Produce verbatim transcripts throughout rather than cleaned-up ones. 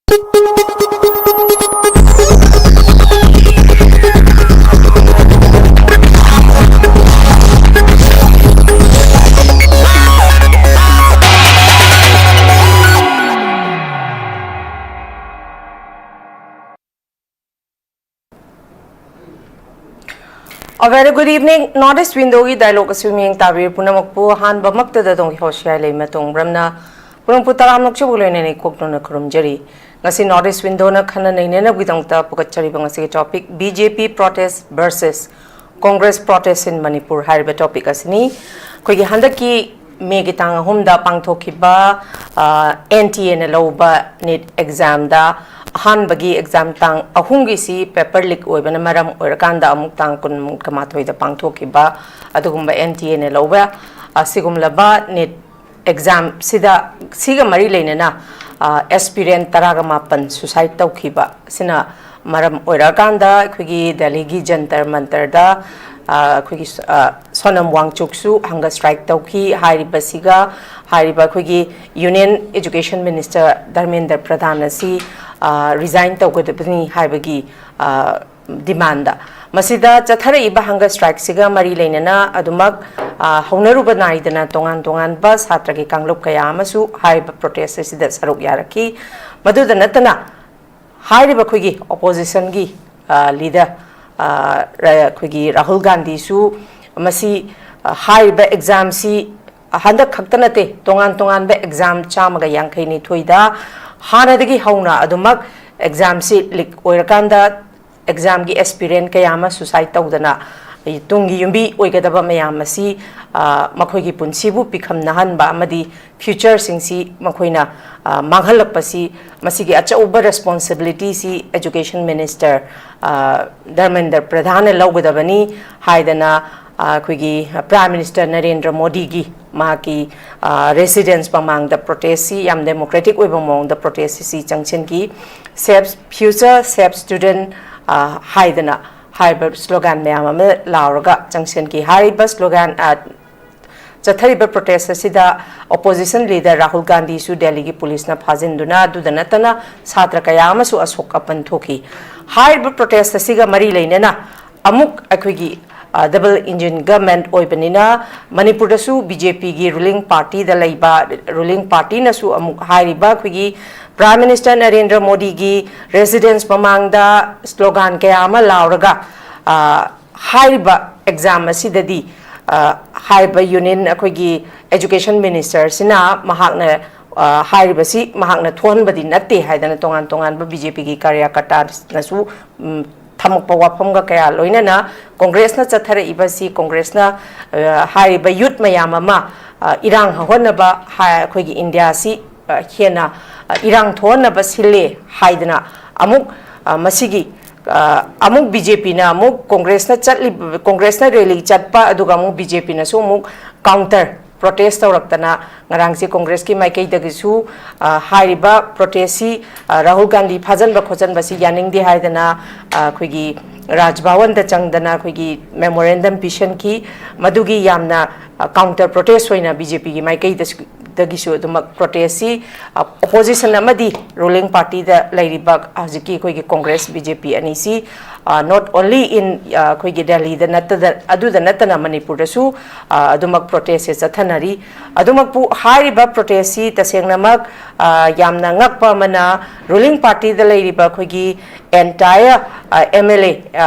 A very good evening. North East Window-ꯒꯤ dialogue ꯑꯁꯤ ꯃꯤꯠꯌꯦꯡ ꯇꯥꯕꯤꯔꯤꯕ ꯄꯨꯝꯅꯃꯛꯄꯨ ꯑꯍꯥꯟꯕꯃꯛꯇꯗ ꯑꯗꯣꯝꯒꯤ host ꯌꯥꯏꯂꯩꯃ ꯇꯣꯡꯕ꯭ꯔꯝꯅ ꯄꯨꯔꯝꯄꯨ ꯇꯔꯥꯃꯛꯁꯤꯕꯨ ꯂꯣꯏꯅꯅ ꯏꯀꯣꯛꯇꯨꯅ ꯈꯨꯔꯨꯝꯖꯔꯤ꯫ ꯉꯁꯤ North East Window-ꯅ ꯈꯟꯅ ꯅꯩꯅꯅꯕꯒꯤꯗꯃꯛꯇ ꯄꯨꯈꯠꯆꯔꯤꯕ ꯉꯁꯤꯒꯤ topic B J P protest versus Congress protest in Manipur ꯍꯥꯏꯔꯤꯕ topic ꯑꯁꯤꯅꯤ꯫ ꯑꯩꯈꯣꯏꯒꯤ ꯍꯟꯗꯛꯀꯤ ꯃꯦꯒꯤ ꯇꯥꯡ ꯑꯍꯨꯝꯗ ꯄꯥꯡꯊꯣꯛꯈꯤꯕ, ꯑ, N T A-ꯅ ꯂꯧꯕ NEET exam-ꯗ ꯑꯍꯥꯟꯕꯒꯤ exam ꯇꯥꯡ ꯑꯍꯨꯝꯒꯤꯁꯤ paper leak ꯑꯣꯏꯕꯅ ꯃꯔꯝ ꯑꯣꯏꯔꯀꯥꯟꯗ ꯑꯃꯨꯛ ꯇꯥꯡ ꯀꯨꯟꯒ ꯃꯥꯊꯣꯏꯗ ꯄꯥꯡꯊꯣꯛꯈꯤꯕ ꯑꯗꯨꯒꯨꯝꯕ N T A-ꯅ ꯂꯧꯕ ꯑꯁꯤꯒꯨꯝꯂꯕ NEET exam-ꯁꯤꯗ, ꯁꯤꯒ ꯃꯔꯤ ꯂꯩꯅꯅ, ꯑ, aspirant ꯇꯔꯥꯒ ꯃꯥꯄꯟ suicide ꯇꯧꯈꯤꯕ ꯑꯁꯤꯅ ꯃꯔꯝ ꯑꯣꯏꯔꯛꯑꯀꯥꯟꯗ ꯑꯩꯈꯣꯏꯒꯤ ꯗꯦꯜꯂꯤꯒꯤ ꯖꯟꯇꯔ ꯃꯟꯇꯔꯗ, ꯑ, ꯑꯩꯈꯣꯏꯒꯤ ꯁ-, ꯑ, ꯁꯣꯅꯝ ꯋꯥꯡꯆꯨꯛꯁꯨ hunger strike ꯇꯧꯈꯤ꯫ ꯍꯥꯏꯔꯤꯕꯁꯤꯒ, ꯍꯥꯏꯔꯤꯕ ꯑꯩꯈꯣꯏꯒꯤ Union Education Minister ꯙꯔꯃꯦꯟꯗ꯭ꯔ ꯄ꯭ꯔꯙꯥꯟ ꯑꯁꯤ, ꯑ, resign ꯇꯧꯒꯗꯕꯅꯤ ꯍꯥꯏꯕꯒꯤ, ꯑ, demand-ꯗ꯫ ꯃꯁꯤꯗ ꯆꯠꯊꯔꯛꯏꯕ hunger strike-ꯁꯤꯒ ꯃꯔꯤ ꯂꯩꯅꯅ ꯑꯗꯨꯃꯛ, ꯑ, ꯍꯧꯅꯔꯨꯕ ꯅꯥꯏꯗꯅ ꯇꯣꯉꯥꯟ ꯇꯣꯉꯥꯟꯕ ꯁꯥꯇ꯭ꯔꯒꯤ ꯀꯥꯡꯂꯨꯞ ꯀꯌꯥ ꯑꯃꯁꯨ ꯍꯥꯏꯔꯤꯕ protest ꯑꯁꯤꯗ ꯁꯔꯨꯛ ꯌꯥꯔꯛꯈꯤ꯫ ꯃꯗꯨꯗ ꯅꯠꯇꯅ ꯍꯥꯏꯔꯤꯕ ꯑꯩꯈꯣꯏꯒꯤ opposition-ꯒꯤ, ꯑ, leader, ꯑ, ꯔ-, ꯑꯩꯈꯣꯏꯒꯤ ꯔꯥꯍꯨꯜ ꯒꯥꯟꯙꯤꯁꯨ ꯃꯁꯤ, ꯑ, ꯍꯥꯏꯔꯤꯕ exam-ꯁꯤ ꯍꯟꯗꯛ ꯈꯛꯇ ꯅꯠꯇꯦ, ꯇꯣꯉꯥꯟ ꯇꯣꯉꯥꯟꯕ exam ꯆꯥꯝꯃꯒ ꯌꯥꯡꯈꯩ ꯅꯤꯊꯣꯏꯗ ꯍꯥꯟꯅꯗꯒꯤ ꯍꯧꯅ ꯑꯗꯨꯃꯛ exam-ꯁꯤ leak ꯑꯣꯏꯔꯀꯥꯟꯗ exam-ꯒꯤ aspirant ꯀꯌꯥ ꯑꯃ suicide ꯇꯧꯗꯅ ꯇꯨꯡꯒꯤ ꯌꯨꯝꯕꯤ ꯑꯣꯏꯒꯗꯕ ꯃꯌꯥꯝ ꯑꯁꯤ, ꯑ, ꯃꯈꯣꯏꯒꯤ ꯄꯨꯟꯁꯤꯕꯨ ꯄꯤꯈꯝꯅꯍꯟꯕ ꯑꯃꯗꯤ future-ꯁꯤꯡꯁꯤ ꯃꯈꯣꯏꯅ, ꯑ, ꯃꯥꯡꯍꯜꯂꯛꯄꯁꯤ, ꯃꯁꯤꯒꯤ ꯑꯆꯧꯕ responsibility-ꯁꯤ Education Minister, ꯑ, ꯙꯔꯃꯦꯟꯗ꯭ꯔ ꯄ꯭ꯔꯙꯥꯟꯅ ꯂꯧꯒꯗꯕꯅꯤ ꯍꯥꯏꯗꯅ, ꯑ, ꯑꯩꯈꯣꯏꯒꯤ Prime Minister ꯅꯔꯦꯟꯗ꯭ꯔ ꯃꯣꯗꯤꯒꯤ ꯃꯍꯥꯛꯀꯤ, ꯑ, residence ꯃꯃꯥꯡꯗ protest-ꯁꯤ ꯌꯥꯝ democratic ꯑꯣꯏꯕ ꯃꯑꯣꯡꯗ protest-ꯁꯤ ꯆꯪꯁꯤꯟꯈꯤ꯫ Save future, save student, ꯑ, ꯍꯥꯏꯗꯅ ꯍꯥꯏꯔꯤꯕ slogan ꯃꯌꯥꯝ ꯑꯃ ꯂꯥꯎꯔꯒ ꯆꯪꯁꯤꯟꯈꯤ꯫ ꯍꯥꯏꯔꯤꯕ slogan, ꯑ, ꯆꯠꯊꯔꯤꯕ protest ꯑꯁꯤꯗ opposition leader ꯔꯥꯍꯨꯜ ꯒꯥꯟꯙꯤꯁꯨ ꯗꯦꯜꯂꯤꯒꯤ ꯄꯨꯂꯤꯁꯅ ꯐꯥꯖꯤꯟꯗꯨꯅ, ꯑꯗꯨꯗ ꯅꯠꯇꯅ ꯁꯥꯇ꯭ꯔ ꯀꯌꯥ ꯑꯃꯁꯨ ꯑꯁꯣꯛ ꯑꯄꯟ ꯊꯣꯛꯈꯤ꯫ ꯍꯥꯏꯔꯤꯕ protest ꯑꯁꯤꯒ ꯃꯔꯤ ꯂꯩꯅꯅ ꯑꯃꯨꯛ ꯑꯩꯈꯣꯏꯒꯤ double engine government ꯑꯣꯏꯕꯅꯤꯅ, ꯃꯅꯤꯄꯨꯔꯗꯁꯨ BJPꯒꯤ ruling partyꯗ ꯂꯩꯕ, ruling partyꯅꯁꯨ ꯑꯃꯨꯛ ꯍꯥꯏꯔꯤꯕ ꯑꯩꯈꯣꯏꯒꯤ Prime Minister ꯅꯔꯦꯟꯗ꯭ꯔ ꯃꯣꯗꯤꯒꯤ residence ꯃꯃꯥꯡꯗ slogan ꯀꯌꯥ ꯑꯃ ꯂꯥꯎꯔꯒ, ꯍꯥꯏꯔꯤꯕ exam ꯑꯁꯤꯗꯗꯤ ꯍꯥꯏꯔꯤꯕ union, ꯑꯩꯈꯣꯏꯒꯤ education minister ꯁꯤꯅ ꯃꯍꯥꯛꯅ ꯍꯥꯏꯔꯤꯕꯁꯤ ꯃꯍꯥꯛꯅ ꯊꯣꯛꯍꯟꯕꯗꯤ ꯅꯠꯇꯦ ꯍꯥꯏꯗꯅ ꯇꯣꯉꯥꯟ ꯇꯣꯉꯥꯟꯕ BJPꯒꯤ ꯀꯥꯔꯌꯀꯔꯇꯥꯅꯁꯨ ꯊꯝꯃꯛꯄ ꯋꯥꯐꯝꯒ ꯀꯌꯥ ꯂꯣꯏꯅꯅ, ꯀꯣꯡꯒ꯭ꯔꯦꯁꯅ ꯆꯠꯊꯔꯛꯏꯕꯁꯤ, ꯀꯣꯡꯒ꯭ꯔꯦꯁꯅ ꯍꯥꯏꯔꯤꯕ youth ꯃꯌꯥꯝ ꯑꯃ ꯏꯔꯥꯡ ꯍꯧꯍꯟꯅꯕ, ꯑꯩꯈꯣꯏꯒꯤ ꯏꯟꯗꯤꯌꯥꯁꯤ ꯍꯦꯟꯅ ꯏꯔꯥꯡ ꯊꯣꯛꯍꯟꯅꯕ ꯁꯤꯜꯂꯦ ꯍꯥꯏꯗꯅ ꯑꯃꯨꯛ ꯃꯁꯤꯒꯤ ꯑꯃꯨꯛ BJPꯅ ꯑꯃꯨꯛ ꯀꯣꯡꯒ꯭ꯔꯦꯁꯅ ꯆꯠꯂꯤꯕ, ꯀꯣꯡꯒ꯭ꯔꯦꯁꯅ rally ꯆꯠꯄ, ꯑꯗꯨꯒ ꯑꯃꯨꯛ BJPꯅꯁꯨ ꯑꯃꯨꯛ counter protest ꯇꯧꯔꯛꯇꯅ, ꯉꯔꯥꯡꯁꯦ ꯀꯣꯡꯒ꯭ꯔꯦꯁꯀꯤ ꯃꯥꯏꯀꯩꯗꯒꯤꯁꯨ ꯍꯥꯏꯔꯤꯕ protestꯁꯤ, ꯔꯥꯍꯨꯜ ꯒꯥꯟꯙꯤ ꯐꯥꯖꯟꯕ ꯈꯣꯠꯆꯟꯕꯁꯤ ꯌꯥꯅꯤꯡꯗꯦ ꯍꯥꯏꯗꯅ ꯑꯩꯈꯣꯏꯒꯤ ꯔꯥꯖ ꯚꯋꯟꯗ ꯆꯪꯗꯅ ꯑꯩꯈꯣꯏꯒꯤ memorandum ꯄꯤꯁꯟꯈꯤ꯫ ꯃꯗꯨꯒꯤ ꯌꯥꯝꯅ counter protest ꯑꯣꯏꯅ BJPꯒꯤ ꯃꯥꯏꯀꯩꯗꯁꯨ ꯗꯒꯤꯁꯨ ꯑꯗꯨꯃꯛ protestꯁꯤ opposition ꯑꯃꯗꯤ ruling partyꯗ ꯂꯩꯔꯤꯕ ꯍꯧꯖꯤꯛꯀꯤ ꯑꯩꯈꯣꯏꯒꯤ ꯀꯣꯡꯒ꯭ꯔꯦꯁ BJP ꯑꯅꯤꯁꯤ not only in ꯑꯩꯈꯣꯏꯒꯤ ꯗꯦꯜꯂꯤꯗ ꯅꯠꯇꯗ, ꯑꯗꯨꯗ ꯅꯠꯇꯅ ꯃꯅꯤꯄꯨꯔꯗꯁꯨ ꯑꯗꯨꯃꯛ protestꯁꯦ ꯆꯠꯊꯅꯔꯤ꯫ ꯑꯗꯨꯃꯛꯄꯨ ꯍꯥꯏꯔꯤꯕ protestꯁꯤ ꯇꯁꯦꯡꯅꯃꯛ ꯌꯥꯝꯅ ꯉꯛꯄ ꯑꯃꯅ, ruling partyꯗ ꯂꯩꯔꯤꯕ ꯑꯩꯈꯣꯏꯒꯤ entire MLA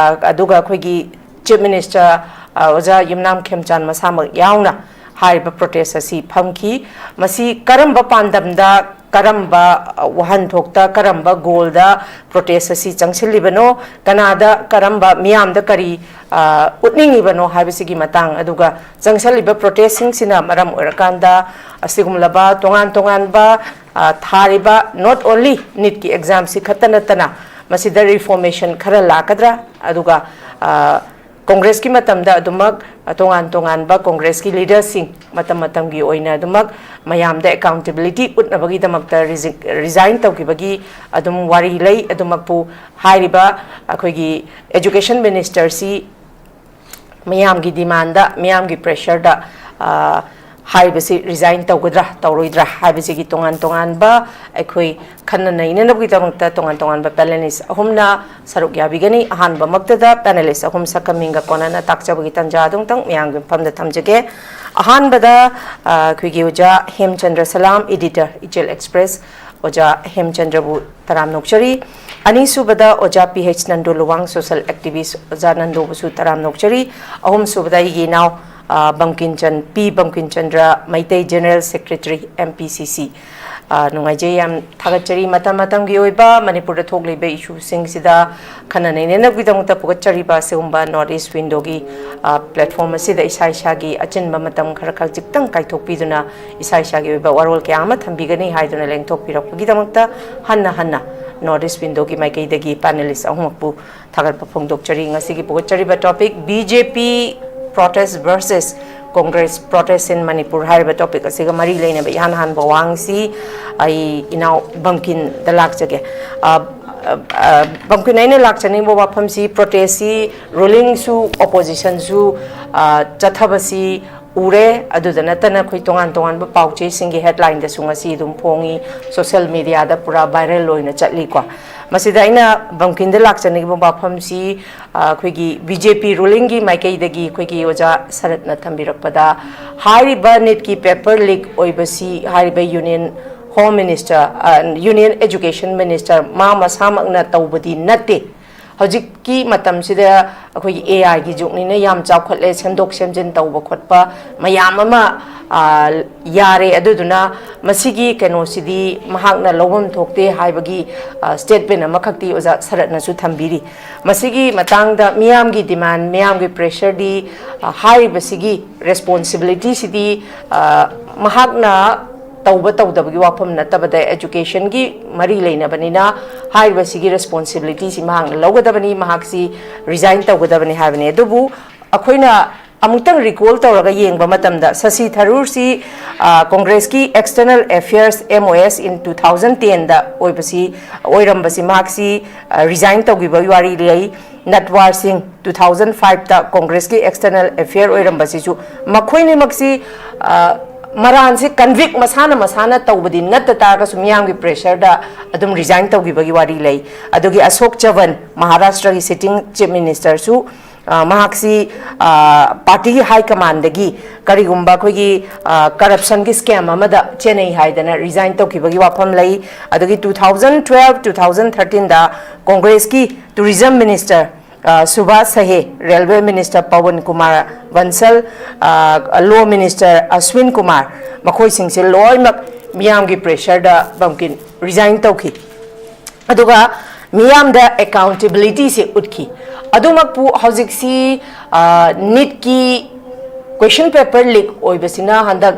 ꯑꯗꯨꯒ ꯑꯩꯈꯣꯏꯒꯤ Chief Minister ꯑꯣꯖꯥ ꯌꯨꯝꯅꯥꯝ ꯈꯦꯝꯆꯥꯟ ꯃꯁꯥꯃꯛ ꯌꯥꯎꯅ ꯍꯥꯏꯔꯤꯕ protest ꯑꯁꯤ ꯐꯝꯈꯤ꯫ ꯃꯁꯤ ꯀꯔꯝꯕ ꯄꯥꯟꯗꯝꯗ, ꯀꯔꯝꯕ ꯋꯥꯍꯟꯊꯣꯛꯇ, ꯀꯔꯝꯕ goalꯗ protest ꯑꯁꯤ ꯆꯪꯁꯤꯜꯂꯤꯕꯅꯣ, ꯀꯅꯥꯗ, ꯀꯔꯝꯕ ꯃꯤꯌꯥꯝꯗ ꯀꯔꯤ ꯎꯠꯅꯤꯡꯉꯤꯕꯅꯣ ꯍꯥꯏꯕꯁꯤꯒꯤ ꯃꯇꯥꯡ, ꯑꯗꯨꯒ ꯆꯪꯁꯤꯜꯂꯤꯕ protestꯁꯤꯡꯁꯤꯅ ꯃꯔꯝ ꯑꯣꯏꯔꯀꯥꯟꯗ ꯑꯁꯤꯒꯨꯝꯂꯕ ꯇꯣꯉꯥꯟ ꯇꯣꯉꯥꯟꯕ ꯊꯥꯔꯤꯕ not only NEETꯀꯤ examꯁꯤ ꯈꯛꯇ ꯅꯠꯇꯅ ꯃꯁꯤꯗ reformation ꯈꯔ ꯂꯥꯛꯀꯗ꯭ꯔꯥ, ꯑꯗꯨꯒ ꯀꯣꯡꯒ꯭ꯔꯦꯁꯀꯤ ꯃꯇꯝꯗ ꯑꯗꯨꯃꯛ ꯇꯣꯉꯥꯟ ꯇꯣꯉꯥꯟꯕ ꯀꯣꯡꯒ꯭ꯔꯦꯁꯀꯤ leaderꯁꯤꯡ ꯃꯇꯝ ꯃꯇꯝꯒꯤ ꯑꯣꯏꯅ ꯑꯗꯨꯃꯛ ꯃꯌꯥꯝꯗ accountability ꯎꯠꯅꯕꯒꯤꯗꯃꯛꯇ resign ꯇꯧꯈꯤꯕꯒꯤ ꯑꯗꯨꯝ ꯋꯥꯔꯤ ꯂꯩ꯫ ꯑꯗꯨꯃꯛꯄꯨ ꯍꯥꯏꯔꯤꯕ ꯑꯩꯈꯣꯏꯒꯤ education ministerꯁꯤ ꯃꯤꯌꯥꯝꯒꯤ demandꯗ, ꯃꯤꯌꯥꯝꯒꯤ pressureꯗ ꯍꯥꯏꯔꯤꯕꯁꯤ ꯔꯤꯖꯥꯏꯟ ꯇꯧꯒꯗ꯭ꯔꯥ ꯇꯧꯔꯣꯏꯗ꯭ꯔꯥ ꯍꯥꯏꯕꯁꯤꯒꯤ ꯇꯣꯉꯥꯟ ꯇꯣꯉꯥꯟꯕ ꯑꯩꯈꯣꯏ ꯈꯟꯅ ꯅꯩꯅꯅꯕꯒꯤꯗꯃꯛꯇ ꯇꯣꯉꯥꯟ ꯇꯣꯉꯥꯟꯕ ꯄꯦꯅꯦꯂꯤꯁ ꯑꯍꯨꯝꯅ ꯁꯔꯨꯛ ꯌꯥꯕꯤꯒꯅꯤ꯫ ꯑꯍꯥꯟꯕꯃꯛꯇꯗ ꯄꯦꯅꯦꯂꯤꯁ ꯑꯍꯨꯝ ꯁꯛꯀ ꯃꯤꯡꯒ ꯀꯣꯟꯅꯅ ꯇꯥꯛꯆꯕꯒꯤ ꯇꯥꯟꯖꯥ ꯑꯗꯨꯝꯇꯪ ꯃꯌꯥꯝꯒꯤ ꯃꯐꯝꯗ ꯊꯝꯖꯒꯦ꯫ ꯑꯍꯥꯟꯕꯗ ꯑ, ꯑꯩꯈꯣꯏꯒꯤ ꯑꯣꯖꯥ ꯍꯦꯝꯆꯟꯗ꯭ꯔ ꯁꯂꯥꯝ, ꯏꯗꯤꯇꯔ ꯏꯆꯦꯜ ꯑꯦꯛꯁꯄ꯭ꯔꯦꯁ, ꯑꯣꯖꯥ ꯍꯦꯝꯆꯟꯗ꯭ꯔꯕꯨ ꯇꯔꯥꯝꯅ ꯑꯣꯛꯆꯔꯤ꯫ ꯑꯅꯤꯁꯨꯕꯗ ꯑꯣꯖꯥ ꯄꯤ ꯍꯩꯆ ꯅꯟꯗꯨ ꯂꯨꯋꯥꯡ, ꯁꯣꯁꯦꯜ ꯑꯦꯛꯇꯤꯚꯤꯁ ꯑꯣꯖꯥ ꯅꯟꯗꯨꯕꯨꯁꯨ ꯇꯔꯥꯝꯅ ꯑꯣꯛꯆꯔꯤ꯫ ꯑꯍꯨꯝꯁꯨꯕꯗ ꯑꯩꯒꯤ ꯏꯅꯥꯎ ꯑ, ꯕꯪꯀꯤꯝꯆꯟ, P Bankimchandra Meitei, general secretary, M P C C. ꯑ, ꯅꯨꯡꯉꯥꯏꯖꯩ, ꯌꯥꯝ ꯊꯥꯒꯠꯆꯔꯤ꯫ ꯃꯇꯝ ꯃꯇꯝꯒꯤ ꯑꯣꯏꯕ ꯃꯅꯤꯄꯨꯔꯗ ꯊꯣꯛꯂꯤꯕ ꯏꯁꯨꯁꯤꯡꯁꯤꯗ ꯈꯟꯅ ꯅꯩꯅꯅꯕꯒꯤꯗꯃꯛꯇ ꯄꯨꯈꯠꯆꯔꯤꯕ ꯑꯁꯤꯒꯨꯝꯕ ꯅꯣꯔꯠ ꯏꯁ ꯋꯤꯟꯗꯣꯒꯤ, ꯑ, ꯄ꯭ꯂꯦꯠꯐꯣꯔꯝ ꯑꯁꯤꯗ ꯏꯁꯥ ꯏꯁꯥꯒꯤ ꯑꯆꯤꯟꯕ ꯃꯇꯝ ꯈꯔ ꯈꯖꯤꯛꯇꯪ ꯀꯥꯏꯊꯣꯛꯄꯤꯗꯨꯅ ꯏꯁꯥ ꯏꯁꯥꯒꯤ ꯑꯣꯏꯕ ꯋꯥꯔꯣꯜ ꯀꯌꯥ ꯑꯃ ꯊꯝꯕꯤꯒꯅꯤ ꯍꯥꯏꯗꯨꯅ ꯂꯦꯡꯊꯣꯛꯄꯤꯔꯛꯄꯒꯤꯗꯃꯛꯇ ꯍꯟꯅ ꯍꯟꯅ ꯅꯣꯔꯠ ꯏꯁ ꯋꯤꯟꯗꯣꯒꯤ ꯃꯥꯏꯀꯩꯗꯒꯤ ꯄꯦꯅꯦꯂꯤꯁ ꯑꯍꯨꯝꯃꯛꯄꯨ ꯊꯥꯒꯠꯄ ꯐꯣꯡꯗꯣꯛꯆꯔꯤ꯫ ꯉꯁꯤꯒꯤ ꯄꯨꯈꯠꯆꯔꯤꯕ topic B J P protest versus Congress protest in Manipur ꯍꯥꯏꯔꯤꯕ ꯇꯣꯄꯤꯛ ꯑꯁꯤꯒ ꯃꯔꯤ ꯂꯩꯅꯕ ꯏꯍꯥꯟ ꯍꯥꯟꯕ ꯋꯥꯍꯪꯁꯤ ꯑꯩ ꯏꯅꯥꯎ ꯕꯪꯀꯤꯟꯗ ꯂꯥꯛꯆꯒꯦ꯫ ꯑ, ꯑ, ꯑ, ꯕꯪꯀꯤꯟ, ꯑꯩꯅ ꯂꯥꯛꯆꯅꯤꯡꯕ ꯋꯥꯐꯝꯁꯤ ꯄ꯭ꯔꯣꯇꯦꯁꯁꯤ ꯔꯨꯂꯤꯡꯁꯨ ꯑꯣꯄꯣꯖꯤꯁꯟꯁꯨ, ꯑ, ꯆꯠꯊꯕꯁꯤ ꯎꯔꯦ꯫ ꯑꯗꯨꯗ ꯅꯠꯇꯅ ꯑꯩꯈꯣꯏ ꯇꯣꯉꯥꯟ ꯇꯣꯉꯥꯟꯕ ꯄꯥꯎ ꯆꯦꯁꯤꯡꯒꯤ ꯍꯦꯗꯂꯥꯏꯟꯗꯁꯨ ꯉꯁꯤ ꯑꯗꯨꯝ ꯐꯣꯡꯉꯤ, ꯁꯣꯁꯦꯜ ꯃꯦꯗꯤꯌꯥꯗ ꯄꯨꯔꯥ ꯚꯥꯏꯔꯦꯜ ꯑꯣꯏꯅ ꯆꯠꯂꯤꯀꯣ꯫ ꯃꯁꯤꯗ ꯑꯩꯅ ꯕꯪꯀꯤꯟꯗ ꯂꯥꯛꯆꯅꯤꯡꯕ ꯋꯥꯐꯝꯁꯤ, ꯑ, ꯑꯩꯈꯣꯏꯒꯤ ꯕꯤ ꯖꯦ ꯄꯤ ꯔꯨꯂꯤꯡꯒꯤ ꯃꯥꯏꯀꯩꯗꯒꯤ ꯑꯩꯈꯣꯏꯒꯤ ꯑꯣꯖꯥ ꯁꯔꯠꯅ ꯊꯝꯕꯤꯔꯛꯄꯗ ꯍꯥꯏꯔꯤꯕ ꯅꯤꯠꯀꯤ ꯄꯦꯄꯔ ꯂꯤꯛ ꯑꯣꯏꯕꯁꯤ ꯍꯥꯏꯔꯤꯕ ꯌꯨꯅꯤꯌꯟ ꯍꯣꯝ ꯃꯤꯅꯤꯁꯇꯔ, ꯑ, ꯌꯨꯅꯤꯌꯟ ꯑꯦꯖꯨꯀꯦꯁꯟ ꯃꯤꯅꯤꯁꯇꯔ ꯃꯥ ꯃꯁꯥꯃꯛꯅ ꯇꯧꯕꯗꯤ ꯅꯠꯇꯦ꯫ ꯍꯧꯖꯤꯛꯀꯤ ꯃꯇꯝꯁꯤꯗ ꯑꯩꯈꯣꯏꯒꯤ ꯑꯦ ꯑꯥꯏꯒꯤ ꯖꯨꯒꯅꯤꯅ, ꯌꯥꯝ ꯆꯥꯎꯈꯠꯂꯦ, ꯁꯦꯝꯗꯣꯛ ꯁꯦꯝꯖꯤꯟ ꯇꯧꯕ ꯈꯣꯠꯄ ꯃꯌꯥꯝ ꯑꯃ, ꯑ, ꯌꯥꯔꯦ꯫ ꯑꯗꯨꯗꯨꯅ ꯃꯁꯤꯒꯤ ꯀꯩꯅꯣꯁꯤꯗꯤ ꯃꯍꯥꯛꯅ ꯂꯧꯐꯝ ꯊꯣꯛꯇꯦ ꯍꯥꯏꯕꯒꯤ, ꯑ, ꯁ꯭ꯇꯦꯠꯃꯦꯟ ꯑꯃꯈꯛꯇꯤ ꯑꯣꯖꯥ ꯁꯔꯠꯅꯁꯨ ꯊꯝꯕꯤꯔꯤ꯫ ꯃꯁꯤꯒꯤ ꯃꯇꯥꯡꯗ ꯃꯤꯌꯥꯝꯒꯤ ꯗꯤꯃꯥꯟ, ꯃꯤꯌꯥꯝꯒꯤ ꯄ꯭ꯔꯦꯁꯔꯗꯤ, ꯑ, ꯍꯥꯏꯔꯤꯕꯁꯤꯒꯤ ꯔꯦꯁꯄꯣꯟꯁꯤꯕꯤꯂꯤꯇꯤꯁꯤꯗꯤ, ꯑ, ꯃꯍꯥꯛꯅ ꯇꯧꯕ ꯇꯧꯗꯕꯒꯤ ꯋꯥꯐꯝ ꯅꯠꯇꯕꯗ, ꯑꯦꯖꯨꯀꯦꯁꯟꯒꯤ ꯃꯔꯤ ꯂꯩꯅꯕꯅꯤꯅ ꯍꯥꯏꯔꯤꯕꯁꯤꯒꯤ ꯔꯦꯁꯄꯣꯟꯁꯤꯕꯤꯂꯤꯇꯤꯁꯤ ꯃꯍꯥꯛꯅ ꯂꯧꯒꯗꯕꯅꯤ, ꯃꯍꯥꯛꯁꯤ ꯔꯤꯖꯥꯏꯟ ꯇꯧꯒꯗꯕꯅꯤ ꯍꯥꯏꯕꯅꯤ꯫ ꯑꯗꯨꯕꯨ ꯑꯩꯈꯣꯏꯅ ꯑꯃꯨꯛꯇꯪ ꯔꯤꯀꯣꯜ ꯇꯧꯔꯒ ꯌꯦꯡꯕ ꯃꯇꯝꯗ, ꯁꯁꯤ ꯊꯔꯨꯔꯁꯤ, ꯑ, ꯀꯣꯡꯒ꯭ꯔꯦꯁꯀꯤ external affairs, M O S, in two thousand ten ꯗ ꯑꯣꯏꯕꯁꯤ, ꯑꯣꯏꯔꯝꯕꯁꯤ, ꯃꯍꯥꯛꯁꯤ, ꯑ, ꯔꯤꯖꯥꯏꯟ ꯇꯧꯈꯤꯕꯒꯤ ꯋꯥꯔꯤ ꯂꯩ꯫ ꯅꯠꯋꯥꯔ ꯁꯤꯡ, ꯇꯨ ꯊꯥꯎꯖꯟ ꯐꯥꯏꯚꯇ ꯀꯣꯡꯒ꯭ꯔꯦꯁꯀꯤ ꯑꯦꯛꯁꯇꯔꯅꯦꯜ ꯑꯦꯐꯤꯌꯔ ꯑꯣꯏꯔꯝꯕꯁꯤꯁꯨ ꯃꯈꯣꯏꯅꯤꯃꯛꯁꯤ, ꯑ, ꯃꯔꯥꯟꯁꯤ ꯀꯟꯚꯤꯛ ꯃꯁꯥꯅ ꯃꯁꯥꯅ ꯇꯧꯕꯗꯤ ꯅꯠꯇ ꯇꯥꯔꯒꯁꯨ ꯃꯤꯌꯥꯝꯒꯤ ꯄ꯭ꯔꯦꯁꯔꯗ ꯑꯗꯨꯝ ꯔꯤꯖꯥꯏꯟ ꯇꯧꯈꯤꯕꯒꯤ ꯋꯥꯔꯤ ꯂꯩ꯫ ꯑꯗꯨꯒꯤ ꯑꯁꯣꯛ ꯆꯕꯟ, ꯃꯍꯥꯔꯥꯁꯇ꯭ꯔꯒꯤ ꯁꯤꯇꯤꯡ ꯆꯤꯐ ꯃꯤꯅꯤꯁꯇꯔꯁꯨ, ꯑ, ꯃꯍꯥꯛꯁꯤ, ꯑ, ꯄꯥꯔꯇꯤꯒꯤ ꯍꯥꯏ ꯀꯃꯥꯟꯗꯒꯤ ꯀꯔꯤꯒꯨꯝꯕ ꯑꯩꯈꯣꯏꯒꯤ, ꯑ, ꯀꯔꯞꯁꯟꯒꯤ ꯁ꯭ꯀꯦꯝ ꯑꯃꯗ ꯆꯦꯟꯅꯩ ꯍꯥꯏꯗꯅ ꯔꯤꯖꯥꯏꯟ ꯇꯧꯈꯤꯕꯒꯤ ꯋꯥꯐꯝ ꯂꯩ꯫ ꯑꯗꯒꯤ two thousand twelve, two thousand ꯊꯥꯔꯇꯤꯟꯗ ꯀꯣꯡꯒ꯭ꯔꯦꯁꯀꯤ tourism minister, uh, Subhash Sahay, railway minister Pawan Kumar Bansal, uh, law minister Ashwin Kumar, ꯃꯈꯣꯏꯁꯤꯡꯁꯦ ꯂꯣꯏꯅꯃꯛ ꯃꯤꯌꯥꯝꯒꯤ ꯄ꯭ꯔꯦꯁꯔꯗ ꯕꯝꯀꯤꯟ ꯔꯤꯖꯥꯏꯟ ꯇꯧꯈꯤ꯫ ꯑꯗꯨꯒ ꯃꯤꯌꯥꯝꯗ ꯑꯦꯀꯥꯎꯟꯇꯦꯕꯤꯂꯤꯇꯤꯁꯦ ꯎꯠꯈꯤ꯫ ꯑꯗꯨꯃꯛꯄꯨ ꯍꯧꯖꯤꯛꯁꯤ, ꯑ, ꯅꯤꯠꯀꯤ ꯀ꯭ꯋꯦꯁꯟ ꯄꯦꯄꯔ ꯂꯤꯛ ꯑꯣꯏꯕꯁꯤꯅ ꯍꯟꯗꯛ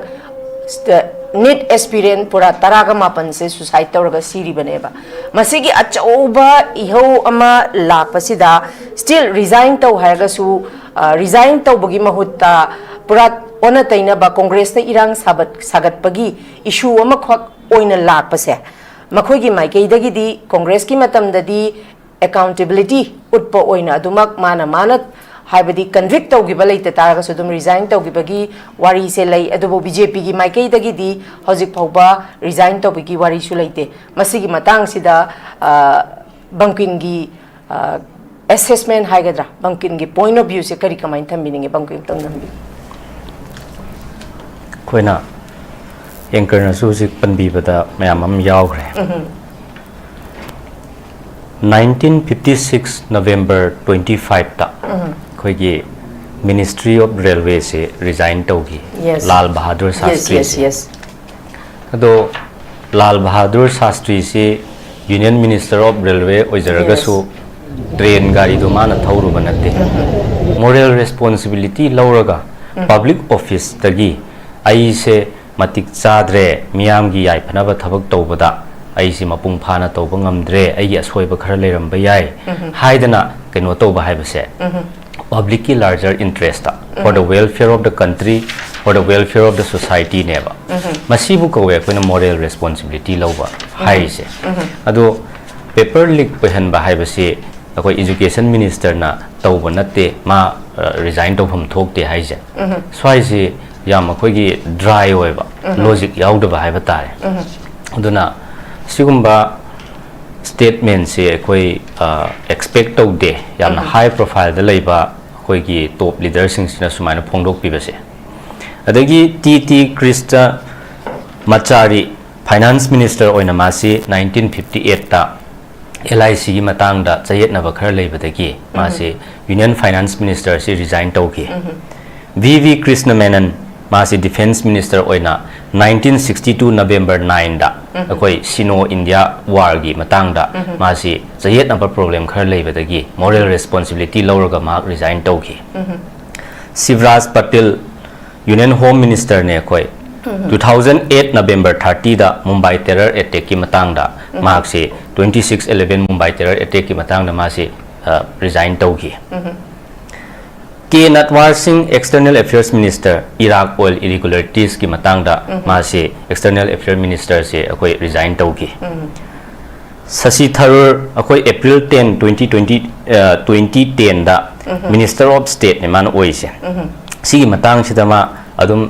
ꯁ꯭ꯇ-, ꯅꯤꯠ ꯑꯦꯁꯄꯤꯔꯦꯟ ꯄꯨꯔꯥ ꯇꯔꯥꯒ ꯃꯥꯄꯟꯁꯦ ꯁꯨꯁꯥꯏꯠ ꯇꯧꯔꯒ ꯁꯤꯔꯤꯕꯅꯦꯕ꯫ ꯃꯁꯤꯒꯤ ꯑꯆꯧꯕ ꯏꯍꯧ ꯑꯃ ꯂꯥꯛꯄꯁꯤꯗ ꯁ꯭ꯇꯤꯜ ꯔꯤꯖꯥꯏꯟ ꯇꯧ ꯍꯥꯏꯔꯒꯁꯨ, ꯑ, ꯔꯤꯖꯥꯏꯟ ꯇꯧꯕꯒꯤ ꯃꯍꯨꯠꯇ ꯄꯨꯔꯥ ꯑꯣꯟꯅ ꯇꯩꯅꯕ ꯀꯣꯡꯒ꯭ꯔꯦꯁꯇ ꯏꯔꯥꯡ ꯁꯥꯕꯠ-, ꯁꯥꯒꯠꯄꯒꯤ ꯏꯁꯨ ꯑꯃꯈꯛ ꯑꯣꯏꯅ ꯂꯥꯛꯄꯁꯦ ꯃꯈꯣꯏꯒꯤ ꯃꯥꯏꯀꯩꯗꯒꯤꯗꯤ ꯀꯣꯡꯒ꯭ꯔꯦꯁꯀꯤ ꯃꯇꯝꯗꯗꯤ ꯑꯦꯀꯥꯎꯟꯇꯦꯕꯤꯂꯤꯇꯤ ꯎꯠꯄ ꯑꯣꯏꯅ ꯑꯗꯨꯃꯛ ꯃꯥꯅ, ꯃꯥꯅ ꯍꯥꯏꯕꯗꯤ ꯀꯟꯚꯤꯛ ꯇꯧꯈꯤꯕ ꯂꯩꯇ ꯇꯥꯔꯒꯁꯨ ꯑꯗꯨꯝ ꯔꯤꯖꯥꯏꯟ ꯇꯧꯈꯤꯕꯒꯤ ꯋꯥꯔꯤꯁꯦ ꯂꯩ꯫ ꯑꯗꯨꯕꯨ ꯕꯤ ꯖꯦ ꯄꯤꯒꯤ ꯃꯥꯏꯀꯩꯗꯒꯤꯗꯤ ꯍꯧꯖꯤꯛ ꯐꯥꯎꯕ ꯔꯤꯖꯥꯏꯟ ꯇꯧꯕꯒꯤ ꯋꯥꯔꯤꯁꯨ ꯂꯩꯇꯦ꯫ ꯃꯁꯤꯒꯤ ꯃꯇꯥꯡꯁꯤꯗ, ꯑ, ꯕꯝꯀꯤꯟꯒꯤ, ꯑ, ꯑꯦꯁꯦꯁꯃꯦꯟ ꯍꯥꯏꯒꯗ꯭ꯔꯥ, ꯕꯝꯀꯤꯟꯒꯤ ꯄꯣꯏꯟ ꯑꯣꯐ ꯚ꯭ꯌꯨꯁꯦ ꯀꯔꯤ, ꯀꯃꯥꯏꯅ ꯊꯝꯕꯤꯅꯤꯡꯉꯦ? ꯕꯝꯀꯤꯟ ꯑꯝꯇꯪ ꯊꯝꯕꯤꯌꯨ꯫ ꯑꯩꯈꯣꯏꯅ ꯑꯦꯡꯀꯔꯅꯁꯨ ꯍꯧꯖꯤꯛ ꯄꯟꯕꯤꯕꯗ ꯃꯌꯥꯝ ꯑꯃ ꯌꯥꯎꯈ꯭ꯔꯦ꯫ Nineteen fifty six November twenty ꯐꯥꯏꯚꯇ ꯑꯩꯈꯣꯏꯒꯤ ꯃꯤꯅꯤꯁꯇ꯭ꯔꯤ ꯑꯣꯐ ꯔꯦꯜꯋꯦꯁꯦ ꯔꯤꯖꯥꯏꯟ ꯇꯧꯈꯤ꯫ Yes. Lal Bahadur Yes, yes, ꯁꯥꯁꯇ꯭ꯔꯤꯁꯦ꯫ yes. ꯑꯗꯣ ꯂꯥꯜ ꯕꯍꯥꯗꯨꯔ ꯁꯥꯁꯇ꯭ꯔꯤꯁꯤ ꯌꯨꯅꯤꯌꯟ ꯃꯤꯅꯤꯁꯇꯔ ꯑꯣꯐ ꯔꯦꯜꯋꯦ ꯑꯣꯏꯖꯔꯒꯁꯨ, ꯇ꯭ꯔꯦꯟ ꯒꯥꯔꯤꯗꯣ ꯃꯥꯅ ꯊꯧꯔꯨꯕ ꯅꯠꯇꯦ꯫ ꯃꯣꯔꯦꯜ ꯔꯦꯁꯄꯣꯟꯁꯤꯕꯤꯂꯤꯇꯤ ꯂꯧꯔꯒ ꯄꯕ꯭ꯂꯤꯛ ꯑꯣꯐꯤꯁꯇꯒꯤ ꯑꯩꯁꯦ ꯃꯇꯤꯛ ꯆꯥꯗ꯭ꯔꯦ, ꯃꯤꯌꯥꯝꯒꯤ ꯌꯥꯏꯐꯅꯕ ꯊꯕꯛ ꯇꯧꯕꯗ ꯑꯩꯁꯤ ꯃꯄꯨꯡ ꯐꯥꯅ ꯇꯧꯕ ꯉꯝꯗ꯭ꯔꯦ, ꯑꯩꯒꯤ ꯑꯁꯣꯏꯕ ꯈꯔ ꯂꯩꯔꯝꯕ ꯌꯥꯏ ꯍꯥꯏꯗꯅ ꯀꯩꯅꯣ ꯇꯧꯕ ꯍꯥꯏꯕꯁꯦ, ꯄꯕ꯭ꯂꯤꯛꯀꯤ ꯂꯥꯔꯖꯔ interest, for the welfare of the country, for the welfare of the society ꯅꯦꯕ꯫ ꯃꯁꯤꯕꯨ ꯀꯧꯋꯦ ꯑꯩꯈꯣꯏꯅ ꯃꯣꯔꯦꯜ ꯔꯦꯁꯄꯣꯟꯁꯤꯕꯤꯂꯤꯇꯤ ꯂꯧꯕ ꯍꯥꯏꯔꯤꯁꯦ꯫ ꯑꯗꯣ ꯄꯦꯄꯔ ꯂꯤꯛ ꯑꯣꯏꯍꯟꯕ ꯍꯥꯏꯕꯁꯤ ꯑꯩꯈꯣꯏ ꯏꯖꯨꯀꯦꯁꯟ ꯃꯤꯅꯤꯁꯇꯔꯅ ꯇꯧꯕ ꯅꯠꯇꯦ, ꯃꯥ ꯔꯤꯖꯥꯏꯟ ꯇꯧꯐꯝ ꯊꯣꯛꯇꯦ ꯍꯥꯏꯁꯦ, ꯁ꯭ꯋꯥꯏꯁꯤ ꯌꯥꯝ ꯑꯩꯈꯣꯏꯒꯤ ꯗ꯭ꯔꯥꯏ ꯑꯣꯏꯕ, ꯂꯣꯖꯤꯛ ꯌꯥꯎꯗꯕ ꯍꯥꯏꯕ ꯇꯥꯔꯦ꯫ ꯑꯗꯨꯅ ꯁꯤꯒꯨꯝꯕ ꯁ꯭ꯇꯦꯠꯃꯦꯟꯁꯦ ꯑꯩꯈꯣꯏ ꯑꯦꯛꯁꯄꯦꯛ ꯇꯧꯗꯦ, ꯌꯥꯝꯅ ꯍꯥꯏ ꯄ꯭ꯔꯣꯐꯥꯏꯜꯗ ꯂꯩꯕ ꯑꯩꯈꯣꯏꯒꯤ ꯇꯣꯞ ꯂꯤꯗꯔꯁꯤꯡꯁꯤꯅ ꯁꯨꯃꯥꯏꯅ ꯐꯣꯡꯗꯣꯛꯄꯤꯕꯁꯦ꯫ ꯑꯗꯒꯤ T T Krishnamachari, finance minister ꯑꯣꯏꯅ ꯃꯥꯁꯤ ꯅꯥꯏꯟꯇꯤꯟ ꯐꯤꯐꯇꯤ ꯑꯩꯠꯇ ꯑꯦꯜ ꯑꯥꯏ ꯁꯤꯒꯤ ꯃꯇꯥꯡꯗ ꯆꯌꯦꯠꯅꯕ ꯈꯔ ꯂꯩꯕꯗꯒꯤ ꯃꯥꯁꯤ ꯌꯨꯅꯤꯌꯟ ꯐꯥꯏꯅꯥꯟꯁ ꯃꯤꯅꯤꯁꯇꯔꯁꯤ ꯔꯤꯖꯥꯏꯟ ꯇꯧꯈꯤ꯫ ꯚꯤ ꯚꯤ ꯀ꯭ꯔꯤꯁꯅ ꯃꯦꯅꯟ, ꯃꯥꯁꯤ ꯗꯤꯐꯦꯟꯁ ꯃꯤꯅꯤꯁꯇꯔ ꯑꯣꯏꯅ ꯅꯥꯏꯟꯇꯤꯟ ꯁꯤꯛꯁꯇꯤ ꯇꯨ November nineꯗ ꯑꯩꯈꯣꯏ ꯁꯤꯅꯣ ꯏꯟꯗꯤꯌꯥ ꯋꯥꯔꯒꯤ ꯃꯇꯥꯡꯗ ꯃꯥꯁꯤ ꯆꯌꯦꯠꯅꯕ ꯄ꯭ꯔꯣꯕ꯭ꯂꯦꯝ ꯈꯔ ꯂꯩꯕꯗꯒꯤ ꯃꯣꯔꯦꯜ ꯔꯦꯁꯄꯣꯟꯁꯤꯕꯤꯂꯤꯇꯤ ꯂꯧꯔꯒ ꯃꯍꯥꯛ ꯔꯤꯖꯥꯏꯟ ꯇꯧꯈꯤ꯫ ꯁꯤꯕꯔꯥꯖ ꯄꯇꯦꯜ, ꯌꯨꯅꯤꯌꯟ ꯍꯣꯝ ꯃꯤꯅꯤꯁꯇꯔꯅꯦ ꯑꯩꯈꯣꯏ, ꯇꯨ ꯊꯥꯎꯖꯟ ꯑꯩꯠ November thirtyꯗ ꯃꯨꯝꯕꯥꯏ ꯇꯦꯔꯔ ꯑꯦꯇꯦꯛꯀꯤ ꯃꯇꯥꯡꯗ ꯃꯍꯥꯛꯁꯤ, twenty six eleven Mumbai terror ꯑꯦꯇꯦꯛꯀꯤ ꯃꯇꯥꯡꯗ ꯃꯥꯁꯤ ꯔꯤꯖꯥꯏꯟ ꯇꯧꯈꯤ꯫ K Natwar Singh, external affairs minister, Iraq oil ꯏꯔꯤꯒꯨꯂꯔꯤꯇꯤꯁꯀꯤ ꯃꯇꯥꯡꯗ ꯃꯥꯁꯤ ꯑꯦꯛꯁꯇꯔꯅꯦꯜ ꯑꯦꯐꯤꯌꯔ ꯃꯤꯅꯤꯁꯇꯔꯁꯦ ꯑꯩꯈꯣꯏ ꯔꯤꯖꯥꯏꯟ ꯇꯧꯈꯤ꯫ ꯁꯁꯤ ꯊꯔꯨꯔ, ꯑꯩꯈꯣꯏ April ten, twenty twenty, twenty ꯇꯦꯟꯗ ꯃꯤꯅꯤꯁꯇꯔ ꯑꯣꯐ ꯁ꯭ꯇꯦꯠꯅꯦ ꯃꯥꯅ ꯑꯣꯏꯔꯤꯁꯦ꯫ ꯁꯤꯒꯤ ꯃꯇꯥꯡꯁꯤꯗ ꯃꯥ ꯑꯗꯨꯝ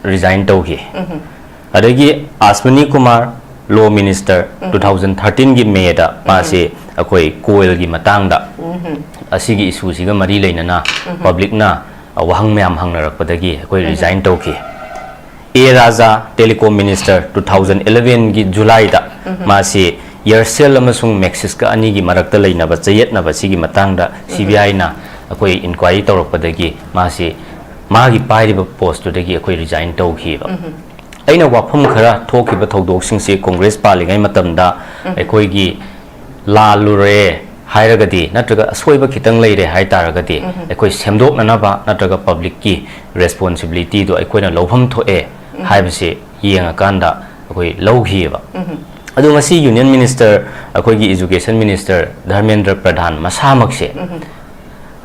ꯔꯤꯖꯥꯏꯟ ꯇꯧꯈꯤ꯫ ꯑꯗꯒꯤ ꯑꯁ꯭ꯋꯤꯅꯤ ꯀꯨꯃꯥꯔ, ꯂꯣ ꯃꯤꯅꯤꯁꯇꯔ, ꯇꯨ ꯊꯥꯎꯖꯟ ꯊꯥꯔꯇꯤꯟꯒꯤ ꯃꯦꯗ ꯃꯥꯁꯤ ꯑꯩꯈꯣꯏ ꯀꯣꯏꯜꯒꯤ ꯃꯇꯥꯡꯗ ꯑꯁꯤꯒꯤ ꯏꯁꯨꯁꯤꯒ ꯃꯔꯤ ꯂꯩꯅꯅ ꯄꯕ꯭ꯂꯤꯛꯅ ꯋꯥꯍꯪ ꯃꯌꯥꯝ ꯍꯪꯅꯔꯛꯄꯗꯒꯤ ꯑꯩꯈꯣꯏ ꯔꯤꯖꯥꯏꯟ ꯇꯧꯈꯤ꯫ ꯑꯦ ꯔꯥꯖꯥ, ꯇꯦꯂꯤꯀꯣꯝ ꯃꯤꯅꯤꯁꯇꯔ, ꯇꯨ ꯊꯥꯎꯖꯟ ꯑꯦꯂꯚꯦꯟꯒꯤ ꯖꯨꯂꯥꯏꯗ ꯃꯥꯁꯤ ꯏꯌꯥꯔꯁꯦꯜ ꯑꯃꯁꯨꯡ ꯃꯦꯛꯁꯤꯁꯀ ꯑꯅꯤꯒꯤ ꯃꯔꯛꯇ ꯂꯩꯅꯕ ꯆꯌꯦꯠꯅꯕ ꯁꯤꯒꯤ ꯃꯇꯥꯡꯗ ꯁꯤ ꯕꯤ ꯑꯥꯏꯅ ꯑꯩꯈꯣꯏ ꯏꯟꯀ꯭ꯋꯥꯏꯔꯤ ꯇꯧꯔꯛꯄꯗꯒꯤ ꯃꯥꯁꯤ ꯃꯥꯒꯤ ꯄꯥꯏꯔꯤꯕ ꯄꯣꯁꯇꯨꯗꯒꯤ ꯑꯩꯈꯣꯏ ꯔꯤꯖꯥꯏꯟ ꯇꯧꯈꯤꯕ꯫ ꯑꯩꯅ ꯋꯥꯐꯝ ꯈꯔ ꯊꯣꯛꯈꯤꯕ ꯊꯧꯗꯣꯛꯁꯤꯡꯁꯤ ꯀꯣꯡꯒ꯭ꯔꯦꯁ ꯄꯥꯜꯂꯤꯉꯩ ꯃꯇꯝꯗ ꯑꯩꯈꯣꯏꯒꯤ ꯂꯥꯜꯂꯨꯔꯦ ꯍꯥꯏꯔꯒꯗꯤ ꯅꯠꯇ꯭ꯔꯒ ꯑꯁꯣꯏꯕ ꯈꯤꯇꯪ ꯂꯩꯔꯦ ꯍꯥꯏ ꯇꯥꯔꯒꯗꯤ ꯑꯩꯈꯣꯏ ꯁꯦꯝꯗꯣꯛꯅꯅꯕ ꯅꯠꯇ꯭ꯔꯒ ꯄꯕ꯭ꯂꯤꯛꯀꯤ ꯔꯦꯁꯄꯣꯟꯁꯤꯕꯤꯂꯤꯇꯤꯗꯣ ꯑꯩꯈꯣꯏꯅ ꯂꯧꯐꯝ ꯊꯣꯛꯑꯦ ꯍꯥꯏꯕꯁꯤ ꯌꯦꯡꯉꯀꯥꯟꯗ ꯑꯩꯈꯣꯏ ꯂꯧꯈꯤꯑꯕ꯫ ꯑꯗꯣ ꯉꯁꯤ ꯌꯨꯅꯤꯌꯟ ꯃꯤꯅꯤꯁꯇꯔ, ꯑꯩꯈꯣꯏꯒꯤ ꯏꯖꯨꯀꯦꯁꯟ ꯃꯤꯅꯤꯁꯇꯔ ꯙꯔꯃꯦꯟꯗ꯭ꯔ ꯄ꯭ꯔꯙꯥꯟ ꯃꯁꯥꯃꯛꯁꯦ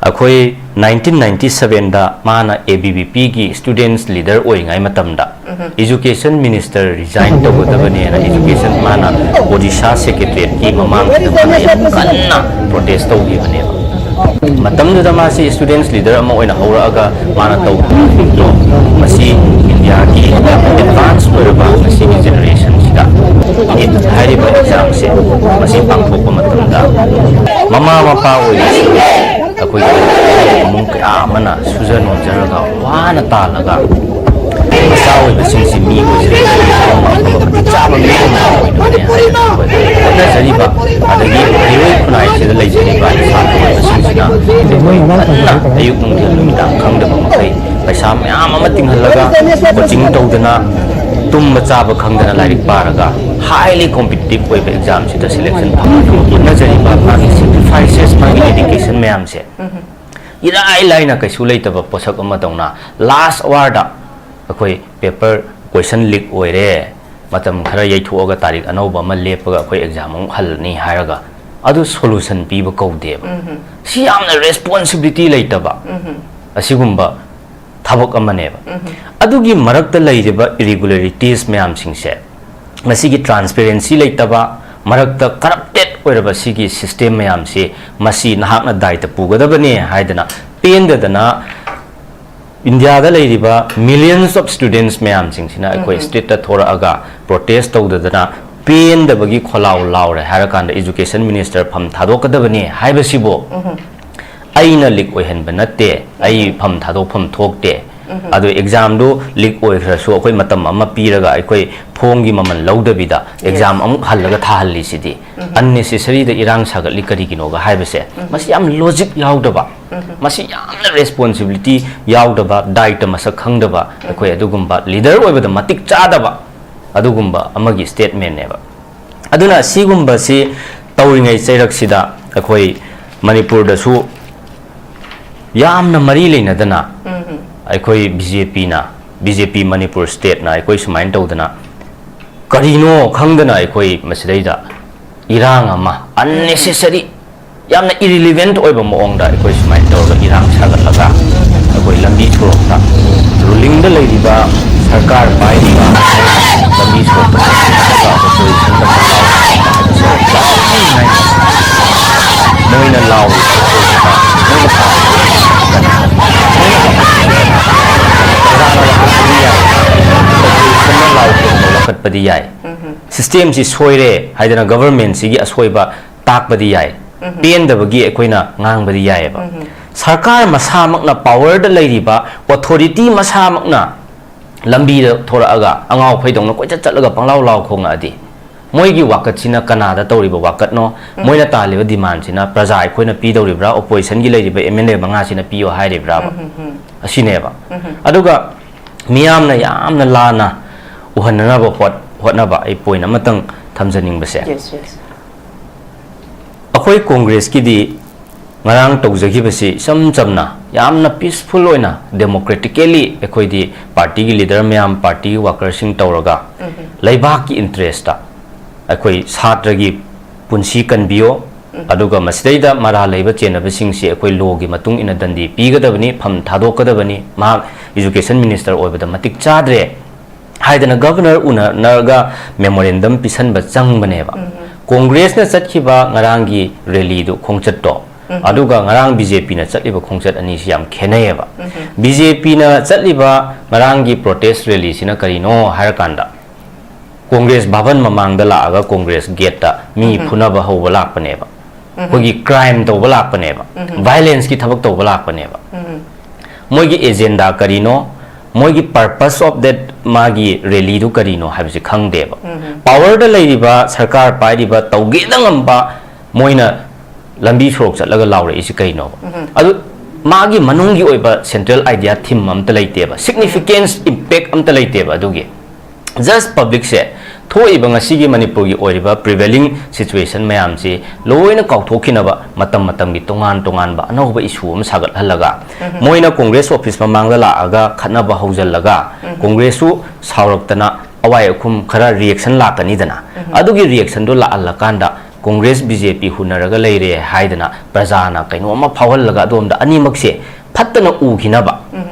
ꯑꯩꯈꯣꯏ ꯅꯥꯏꯟꯇꯤꯟ ꯅꯥꯏꯟꯇꯤ ꯁꯕꯦꯟꯗ ꯃꯥꯅ ꯑꯦ ꯕꯤ ꯚꯤ ꯄꯤꯒꯤ ꯁ꯭ꯇꯨꯗꯦꯟꯠꯁ ꯂꯤꯗꯔ ꯑꯣꯏꯔꯤꯉꯩ ꯃꯇꯝꯗ, ꯎꯝꯍꯨꯝ꯫ ꯏꯖꯨꯀꯦꯁꯟ ꯃꯤꯅꯤꯁꯇꯔ ꯔꯤꯖꯥꯏꯟ ꯇꯧꯒꯗꯕꯅꯦꯅ ꯏꯖꯨꯀꯦꯁꯟ ꯃꯥꯅ ꯑꯣꯗꯤꯁꯥ ꯁꯦꯀ꯭ꯔꯦꯇꯔꯤꯌꯦꯠꯀꯤ ꯃꯃꯥꯡꯁꯤꯗ ꯃꯥꯅ ꯌꯥꯝ ꯀꯟꯅ ꯄ꯭ꯔꯣꯇꯦꯁ ꯇꯧꯈꯤꯕꯅꯦꯕ꯫ ꯃꯇꯝꯗꯨꯗ ꯃꯥꯁꯤ ꯁ꯭ꯇꯨꯗꯦꯟꯠꯁ ꯂꯤꯗꯔ ꯑꯃ ꯑꯣꯏꯅ ꯍꯧꯔꯛꯑꯒ ꯃꯥꯅ ꯇꯧꯈꯤꯕꯗꯣ, ꯃꯁꯤ ꯏꯟꯗꯤꯌꯥꯒꯤ ꯑꯦꯗꯚꯥꯟꯁ ꯑꯣꯏꯔꯕ ꯉꯁꯤꯒꯤ ꯖꯦꯅꯦꯔꯦꯁꯟꯁꯤꯗ ꯅꯤꯠ ꯍꯥꯏꯔꯤꯕ ꯑꯦꯛꯖꯥꯝꯁꯦ ꯃꯁꯤ ꯄꯥꯡꯊꯣꯛꯄ ꯃꯇꯝꯗ ꯃꯃꯥ ꯃꯄꯥ ꯑꯣꯏꯔꯤꯁꯤꯡ ꯑꯩꯈꯣꯏꯒꯤ ꯏꯃꯨꯡ ꯀꯌꯥ ꯑꯃꯅ ꯁꯨꯖ ꯅꯣꯝꯖꯔꯒ ꯋꯥꯅ ꯇꯥꯜꯂꯒ ꯃꯆꯥ ꯑꯣꯏꯕꯁꯤꯡꯁꯤ ꯃꯤ ꯑꯣꯏꯖꯔꯒ ꯑꯐꯕ ꯃꯇꯤꯛ ꯆꯥꯕ ꯃꯤ ꯑꯃ ꯑꯣꯏꯅꯕꯅꯦ ꯍꯥꯏꯅ ꯑꯩꯈꯣꯏ ꯍꯣꯠꯅꯖꯔꯤꯕ, ꯑꯗꯒꯤ ꯏꯔꯣꯏ ꯈꯨꯟꯅꯥꯏꯁꯤꯗ ꯂꯩꯖꯔꯤꯕ ꯁꯥꯇ꯭ꯔ ꯑꯣꯏꯕꯁꯤꯡꯁꯤꯅ ꯑꯩꯈꯣꯏ ꯀꯟꯅ ꯑꯌꯨꯛ ꯅꯨꯡꯊꯤꯜ ꯅꯨꯃꯤꯗꯥꯡ ꯈꯪꯗꯕ ꯃꯈꯩ ꯄꯩꯁꯥ ꯃꯌꯥꯝ ꯑꯃ ꯇꯤꯡꯍꯜꯂꯒ ꯀꯣꯆꯤꯡ ꯇꯧꯗꯅ ꯇꯨꯝꯕ ꯆꯥꯕ ꯈꯪꯗꯅ ꯂꯥꯏꯔꯤꯛ ꯄꯥꯔꯒ ꯍꯥꯏꯂꯤ ꯀꯣꯝꯄꯤꯇꯤꯇꯤꯞ ꯑꯣꯏꯕ ꯑꯦꯛꯖꯥꯝꯁꯤꯗ ꯁꯦꯂꯦꯛꯁꯟ ꯐꯪꯅꯕ ꯍꯣꯠꯅꯖꯔꯤꯕ ꯃꯥꯒꯤ ꯁꯦꯀ꯭ꯔꯤꯐꯥꯏꯁꯦꯁ, ꯃꯥꯒꯤ ꯗꯦꯗꯤꯀꯦꯁꯟ ꯃꯌꯥꯝꯁꯦ ꯏꯔꯥꯏ ꯂꯥꯏꯅ ꯀꯩꯁꯨ ꯂꯩꯇꯕ ꯄꯣꯠꯁꯛ ꯑꯃꯗꯧꯅ ꯂꯥꯁ ꯑꯋꯥꯔꯗ ꯑꯩꯈꯣꯏ ꯄꯦꯄꯔ ꯀꯣꯏꯁꯟ ꯂꯤꯛ ꯑꯣꯏꯔꯦ, ꯃꯇꯝ ꯈꯔ ꯌꯩꯊꯣꯛꯑꯒ ꯇꯥꯔꯤꯛ ꯑꯅꯧꯕ ꯑꯃ ꯂꯦꯞꯄꯒ ꯑꯩꯈꯣꯏ ꯑꯦꯛꯖꯥꯝ ꯑꯃꯨꯛ ꯍꯜꯂꯅꯤ ꯍꯥꯏꯔꯒ ꯑꯗꯨ ꯁꯣꯂꯨꯁꯟ ꯄꯤꯕ ꯀꯧꯗꯦꯕ꯫ ꯎꯝꯍꯨꯝ꯫ ꯁꯤ ꯌꯥꯝꯅ ꯔꯦꯁꯄꯣꯟꯁꯤꯕꯤꯂꯤꯇꯤ ꯂꯩꯇꯕ ꯎꯝꯍꯨꯝ꯫ ꯑꯁꯤꯒꯨꯝꯕ ꯊꯕꯛ ꯑꯃꯅꯦꯕ꯫ ꯎꯝꯍꯨꯝ꯫ ꯑꯗꯨꯒꯤ ꯃꯔꯛꯇ ꯂꯩꯔꯤꯕ ꯏꯔꯤꯒꯨꯂꯔꯤꯇꯤꯁ ꯃꯌꯥꯝꯁꯤꯡꯁꯦ, ꯃꯁꯤꯒꯤ ꯇ꯭ꯔꯥꯟꯁꯄꯦꯔꯦꯟꯁꯤ ꯂꯩꯇꯕ, ꯃꯔꯛꯇ ꯀꯔꯞꯇꯦꯠ ꯑꯣꯏꯔꯕ ꯁꯤꯒꯤ ꯁꯤꯁꯇꯦꯝ ꯃꯌꯥꯝꯁꯤ, ꯃꯁꯤ ꯅꯍꯥꯛꯅ ꯗꯥꯏꯇ ꯄꯨꯒꯗꯕꯅꯦ ꯍꯥꯏꯗꯅ ꯄꯦꯟꯗꯗꯅ ꯏꯟꯗꯤꯌꯥꯗ ꯂꯩꯔꯤꯕ millions of students ꯃꯌꯥꯝꯁꯤꯡꯁꯤꯅ ꯑꯩꯈꯣꯏ ꯎꯝ, ꯎꯝ꯫ ꯁ꯭ꯇ꯭ꯔꯤꯠꯇ ꯊꯣꯔꯛꯑꯒ ꯄ꯭ꯔꯣꯇꯦꯁ ꯇꯧꯗꯗꯅ ꯄꯦꯟꯗꯕꯒꯤ ꯈꯣꯜꯂꯥꯎ ꯂꯥꯎꯔꯦ ꯍꯥꯏꯔꯀꯥꯟꯗ ꯏꯖꯨꯀꯦꯁꯟ ꯃꯤꯅꯤꯁꯇꯔ ꯐꯝ ꯊꯥꯗꯣꯛꯀꯗꯕꯅꯤ ꯍꯥꯏꯕꯁꯤꯕꯨ ꯎꯝ, ꯎꯝ꯫ ꯑꯩꯅ ꯂꯤꯛ ꯑꯣꯏꯍꯟꯕ ꯅꯠꯇꯦ, ꯑꯩ ꯎꯝ, ꯎꯝ꯫ ꯐꯝ ꯊꯥꯗꯣꯛꯐꯝ ꯊꯣꯛꯇꯦ꯫ ꯎꯝ, ꯎꯝ꯫ ꯑꯗꯣ ꯑꯦꯛꯖꯥꯝꯗꯨ ꯂꯤꯛ ꯑꯣꯏꯈ꯭ꯔꯁꯨ ꯑꯩꯈꯣꯏ ꯃꯇꯝ ꯑꯃ ꯄꯤꯔꯒ ꯑꯩꯈꯣꯏ ꯐꯣꯝꯒꯤ ꯃꯃꯜ ꯂꯧꯗꯕꯤꯗ ꯑꯦꯛꯖꯥꯝ ꯌꯦꯁ꯫ ꯑꯃꯨꯛ ꯍꯜꯂꯒ ꯊꯥꯍꯜꯂꯤꯁꯤꯗꯤ ꯎꯝ, ꯎꯝ꯫ ꯑꯟꯅꯦꯁꯦꯁꯔꯤꯗ ꯏꯔꯥꯡ ꯁꯥꯒꯠꯂꯤ ꯀꯔꯤꯒꯤꯅꯣꯒ ꯍꯥꯏꯕꯁꯦ ꯎꯝ, ꯎꯝ꯫ ꯃꯁꯤ ꯌꯥꯝ ꯂꯣꯖꯤꯛ ꯌꯥꯎꯗꯕ, ꯎꯝ, ꯎꯝ꯫ ꯃꯁꯤ ꯌꯥꯝꯅ ꯔꯦꯁꯄꯣꯟꯁꯤꯕꯤꯂꯤꯇꯤ ꯌꯥꯎꯗꯕ, ꯗꯥꯏꯇ ꯃꯁꯛ ꯈꯪꯗꯕ, ꯎꯝ꯫ ꯑꯩꯈꯣꯏ ꯑꯗꯨꯒꯨꯝꯕ ꯂꯤꯗꯔ ꯑꯣꯏꯕꯗ ꯃꯇꯤꯛ ꯆꯥꯗꯕ ꯑꯗꯨꯒꯨꯝꯕ ꯑꯃꯒꯤ ꯁ꯭ꯇꯦꯠꯃꯦꯟꯅꯦꯕ꯫ ꯑꯗꯨꯅ ꯁꯤꯒꯨꯝꯕꯁꯤ ꯇꯧꯔꯤꯉꯩ ꯆꯩꯔꯛꯁꯤꯗ ꯑꯩꯈꯣꯏ ꯃꯅꯤꯄꯨꯔꯗꯁꯨ ꯌꯥꯝꯅ ꯃꯔꯤ ꯂꯩꯅꯗꯅ ꯎꯝ, ꯎꯝ꯫ ꯑꯩꯈꯣꯏ ꯕꯤ ꯖꯦ ꯄꯤꯅ, ꯕꯤ ꯖꯦ ꯄꯤ ꯃꯅꯤꯄꯨꯔ ꯁ꯭ꯇꯦꯠꯅ ꯑꯩꯈꯣꯏ ꯁꯨꯃꯥꯏꯅ ꯇꯧꯗꯅ ꯀꯔꯤꯅꯣ ꯈꯪꯗꯅ ꯑꯩꯈꯣꯏ ꯃꯁꯤꯗꯩꯗ ꯏꯔꯥꯡ ꯑꯃ ꯎꯝ, ꯎꯝ꯫ ꯑꯟꯅꯦꯁꯦꯁꯔꯤ ꯌꯥꯝꯅ ꯏꯔꯤꯂꯤꯚꯦꯟꯠ ꯑꯣꯏꯕ ꯃꯑꯣꯡꯗ ꯑꯩꯈꯣꯏ ꯁꯨꯃꯥꯏꯅ ꯇꯧꯔꯒ ꯏꯔꯥꯡ ꯁꯥꯒꯠꯂꯒ ꯑꯩꯈꯣꯏ ꯂꯝꯕꯤ ꯁꯣꯔꯣꯛꯇ, ꯔꯨꯂꯤꯡꯗ ꯂꯩꯔꯤꯕ ꯁꯔꯀꯥꯔ ꯄꯥꯏꯔꯤꯕ ꯂꯝꯕꯤ ꯁꯣꯔꯣꯛꯇ ꯆꯠꯂꯒ ꯑꯣꯄꯣꯖꯤꯁꯟꯗ ꯄꯪꯂꯥꯎ ꯂꯥꯎꯕ ꯍꯥꯏꯕꯁꯦ ꯌꯥꯝ ꯊꯤꯅ ꯅꯨꯡꯉꯥꯏ꯫ ꯃꯣꯏꯅ ꯂꯥꯎꯔꯤꯕ ꯃꯣꯏꯅ ꯄꯥꯝꯃꯤꯕ ꯄ꯭ꯔꯖꯥꯅ ꯂꯧꯈꯠꯄꯗꯤ ꯌꯥꯏ, ꯑꯣꯄꯣꯖꯤꯁꯟꯅ ꯂꯥꯎ ꯈꯣꯡꯕ ꯂꯧꯈꯠꯄꯗꯤ ꯌꯥꯏ꯫ ꯁꯤꯁꯇꯦꯝꯁꯤ ꯁꯣꯏꯔꯦ ꯍꯥꯏꯗꯅ ꯒꯚꯔꯟꯃꯦꯟꯁꯤꯒꯤ ꯑꯁꯣꯏꯕ ꯇꯥꯛꯄꯗꯤ ꯌꯥꯏ, ꯄꯦꯟꯗꯕꯒꯤ ꯑꯩꯈꯣꯏꯅ ꯉꯥꯡꯕꯗꯤ ꯌꯥꯏꯑꯕ꯫ ꯁꯔꯀꯥꯔ ꯃꯁꯥꯃꯛꯅ, ꯄꯥꯋꯔꯗ ꯂꯩꯔꯤꯕ ꯑꯣꯊꯣꯔꯤꯇꯤ ꯃꯁꯥꯃꯛꯅ ꯂꯝꯕꯤꯗ ꯊꯣꯔꯛꯑꯒ ꯑꯉꯥꯎ ꯐꯩꯗꯧꯅ ꯀꯣꯏꯆꯠ ꯆꯠꯂꯒ ꯄꯪꯂꯥꯎ ꯂꯥꯎ ꯈꯣꯡꯉꯛꯑꯗꯤ, ꯃꯣꯏꯒꯤ ꯋꯥꯀꯠꯁꯤꯅ ꯀꯅꯥꯗ ꯇꯧꯔꯤꯕ ꯋꯥꯀꯠꯅꯣ? ꯃꯣꯏꯅ ꯇꯥꯜꯂꯤꯕ ꯗꯤꯃꯥꯟꯁꯤꯅ ꯄ꯭ꯔꯖꯥ ꯑꯩꯈꯣꯏꯅ ꯄꯤꯗꯧꯔꯤꯕ꯭ꯔꯥ, ꯑꯣꯄꯣꯖꯤꯁꯟꯒꯤ ꯂꯩꯔꯤꯕ ꯑꯦꯝ ꯑꯦꯜ ꯑꯦ ꯃꯉꯥꯁꯤꯅ ꯄꯤꯌꯣ ꯍꯥꯏꯔꯤꯕ꯭ꯔꯥꯕ? ꯑꯁꯤꯅꯦꯕ꯫ ꯑꯗꯨꯒ ꯃꯤꯌꯥꯝꯅ ꯌꯥꯝꯅ ꯂꯥꯟꯅ ꯎꯍꯟꯅꯅꯕ ꯍꯣꯠ-, ꯍꯣꯠꯅꯕ ꯑꯩ ꯄꯣꯏꯟ ꯑꯃꯇꯪ ꯊꯝꯖꯅꯤꯡꯕꯁꯦ, Yes, yes. ꯑꯩꯈꯣꯏ ꯀꯣꯡꯒ꯭ꯔꯦꯁꯀꯤꯗꯤ ꯉꯔꯥꯡ ꯇꯧꯖꯈꯤꯕꯁꯤ ꯏꯆꯝ ꯆꯝꯅ, ꯌꯥꯝꯅ ꯄꯤꯁꯐꯨꯜ ꯑꯣꯏꯅ, ꯗꯦꯃꯣꯀ꯭ꯔꯦꯇꯤꯀꯦꯜꯂꯤ ꯑꯩꯈꯣꯏꯗꯤ ꯄꯥꯔꯇꯤꯒꯤ ꯂꯤꯗꯔ ꯃꯌꯥꯝ, ꯄꯥꯔꯇꯤꯒꯤ ꯋꯥꯀꯔꯁꯤꯡ ꯇꯧꯔꯒ ꯂꯩꯕꯥꯛꯀꯤ ꯏꯟꯇꯔꯦꯁꯇ ꯑꯩꯈꯣꯏ ꯁꯥꯇ꯭ꯔꯒꯤ ꯄꯨꯟꯁꯤ ꯀꯟꯕꯤꯌꯣ, ꯑꯗꯨꯒ ꯃꯁꯤꯗꯩꯗ ꯃꯔꯥꯜ ꯂꯩꯕ ꯆꯦꯟꯅꯕꯁꯤꯡꯁꯤ ꯑꯩꯈꯣꯏ ꯂꯣꯒꯤ ꯃꯇꯨꯡ ꯏꯟꯅ ꯗꯟꯗꯤ ꯄꯤꯒꯗꯕꯅꯤ, ꯐꯝ ꯊꯥꯗꯣꯛꯀꯗꯕꯅꯤ, ꯃꯍꯥꯛ ꯏꯖꯨꯀꯦꯁꯟ ꯃꯤꯅꯤꯁꯇꯔ ꯑꯣꯏꯕꯗ ꯃꯇꯤꯛ ꯆꯥꯗ꯭ꯔꯦ ꯍꯥꯏꯗꯅ ꯒꯚꯔꯅꯔ ꯎꯅꯔꯒ ꯃꯦꯃꯣꯔꯦꯟꯗꯝ ꯄꯤꯁꯟꯕ ꯆꯪꯕꯅꯦꯕ꯫ ꯀꯣꯡꯒ꯭ꯔꯦꯁꯅ ꯆꯠꯈꯤꯕ ꯉꯔꯥꯡꯒꯤ ꯔꯦꯂꯤꯗꯨ, ꯈꯣꯡꯆꯠꯇꯣ, ꯑꯗꯨꯒ ꯉꯔꯥꯡ ꯕꯤ ꯖꯦ ꯄꯤꯅ ꯆꯠꯂꯤꯕ ꯈꯣꯡꯆꯠ ꯑꯅꯤꯁꯤ ꯌꯥꯝ ꯈꯦꯠꯅꯩꯌꯦꯕ꯫ ꯕꯤ ꯖꯦ ꯄꯤꯅ ꯆꯠꯂꯤꯕ ꯉꯔꯥꯡꯒꯤ ꯄ꯭ꯔꯣꯇꯦꯁ ꯔꯦꯂꯤꯁꯤꯅ ꯀꯔꯤꯅꯣ ꯍꯥꯏꯔꯀꯥꯟꯗ, ꯀꯣꯡꯒ꯭ꯔꯦꯁ ꯚꯕꯟ ꯃꯃꯥꯡꯗ ꯂꯥꯛꯑꯒ ꯀꯣꯡꯒ꯭ꯔꯦꯁ ꯒꯦꯠꯇ ꯃꯤ ꯐꯨꯅꯕ ꯍꯧꯕ ꯂꯥꯛꯄꯅꯦꯕ, ꯑꯩꯈꯣꯏꯒꯤ ꯀ꯭ꯔꯥꯏꯝ ꯇꯧꯕ ꯂꯥꯛꯄꯅꯦꯕ, ꯚꯥꯏꯂꯦꯟꯁꯀꯤ ꯊꯕꯛ ꯇꯧꯕ ꯂꯥꯛꯄꯅꯦꯕ꯫ ꯃꯣꯏꯒꯤ ꯑꯦꯖꯦꯟꯗꯥ ꯀꯔꯤꯅꯣ, ꯃꯣꯏꯒꯤ purpose of that, ꯃꯥꯒꯤ ꯔꯦꯂꯤꯗꯨ ꯀꯔꯤꯅꯣ ꯍꯥꯏꯕꯁꯤ ꯈꯪꯗꯦꯕ꯫ ꯄꯥꯋꯔꯗ ꯂꯩꯔꯤꯕ, ꯁꯔꯀꯥꯔ ꯄꯥꯏꯔꯤꯕ, ꯇꯧꯒꯦꯗ ꯉꯝꯕ, ꯃꯣꯏꯅ ꯂꯝꯕꯤ ꯁꯣꯔꯣꯛ ꯆꯠꯂꯒ ꯂꯥꯎꯔꯛꯏꯁꯤ ꯀꯩꯅꯣꯕ? ꯑꯗꯨ ꯃꯥꯒꯤ ꯃꯅꯨꯡꯒꯤ ꯑꯣꯏꯕ central idea, theme ꯑꯝꯇ ꯂꯩꯇꯦꯕ, significance, impact ꯑꯝꯇ ꯂꯩꯇꯦꯕ꯫ ꯑꯗꯨꯒꯤ just publicꯁꯦ, ꯊꯣꯛꯏꯕ ꯉꯁꯤꯒꯤ ꯃꯅꯤꯄꯨꯔꯒꯤ ꯑꯣꯏꯔꯤꯕ prevailing situation ꯃꯌꯥꯝꯁꯤ ꯂꯣꯏꯅ ꯀꯥꯎꯊꯣꯛꯈꯤꯅꯕ ꯃꯇꯝ ꯃꯇꯝꯒꯤ ꯇꯣꯉꯥꯟ ꯇꯣꯉꯥꯟꯕ ꯑꯅꯧꯕ issue ꯑꯃ ꯁꯥꯒꯠꯍꯜꯂꯒ, ꯃꯣꯏꯅ ꯀꯣꯡꯒ꯭ꯔꯦꯁ ꯑꯣꯐꯤꯁ ꯃꯃꯥꯡꯗ ꯂꯥꯛꯑꯒ ꯈꯠꯅꯕ ꯍꯧꯖꯤꯜꯂꯒ, ꯀꯣꯡꯒ꯭ꯔꯦꯁꯁꯨ ꯁꯥꯎꯔꯛꯇꯅ ꯑꯋꯥꯏ ꯑꯈꯨꯝ ꯈꯔ reaction ꯂꯥꯛꯀꯅꯤꯗꯅ, ꯑꯗꯨꯒꯤ reactionꯗꯨ ꯂꯥꯛꯍꯜꯂꯀꯥꯟꯗ ꯀꯣꯡꯒ꯭ꯔꯦꯁ ꯕꯤ ꯖꯦ ꯄꯤ ꯍꯨꯟꯅꯔꯒ ꯂꯩꯔꯦ ꯍꯥꯏꯗꯅ ꯄ꯭ꯔꯖꯥꯅ ꯀꯩꯅꯣꯝꯃ ꯐꯥꯎꯍꯜꯂꯒ ꯑꯗꯣꯝꯗ ꯑꯅꯤꯃꯛꯁꯦ ꯐꯠꯇꯅ ꯎꯈꯤꯅꯕ,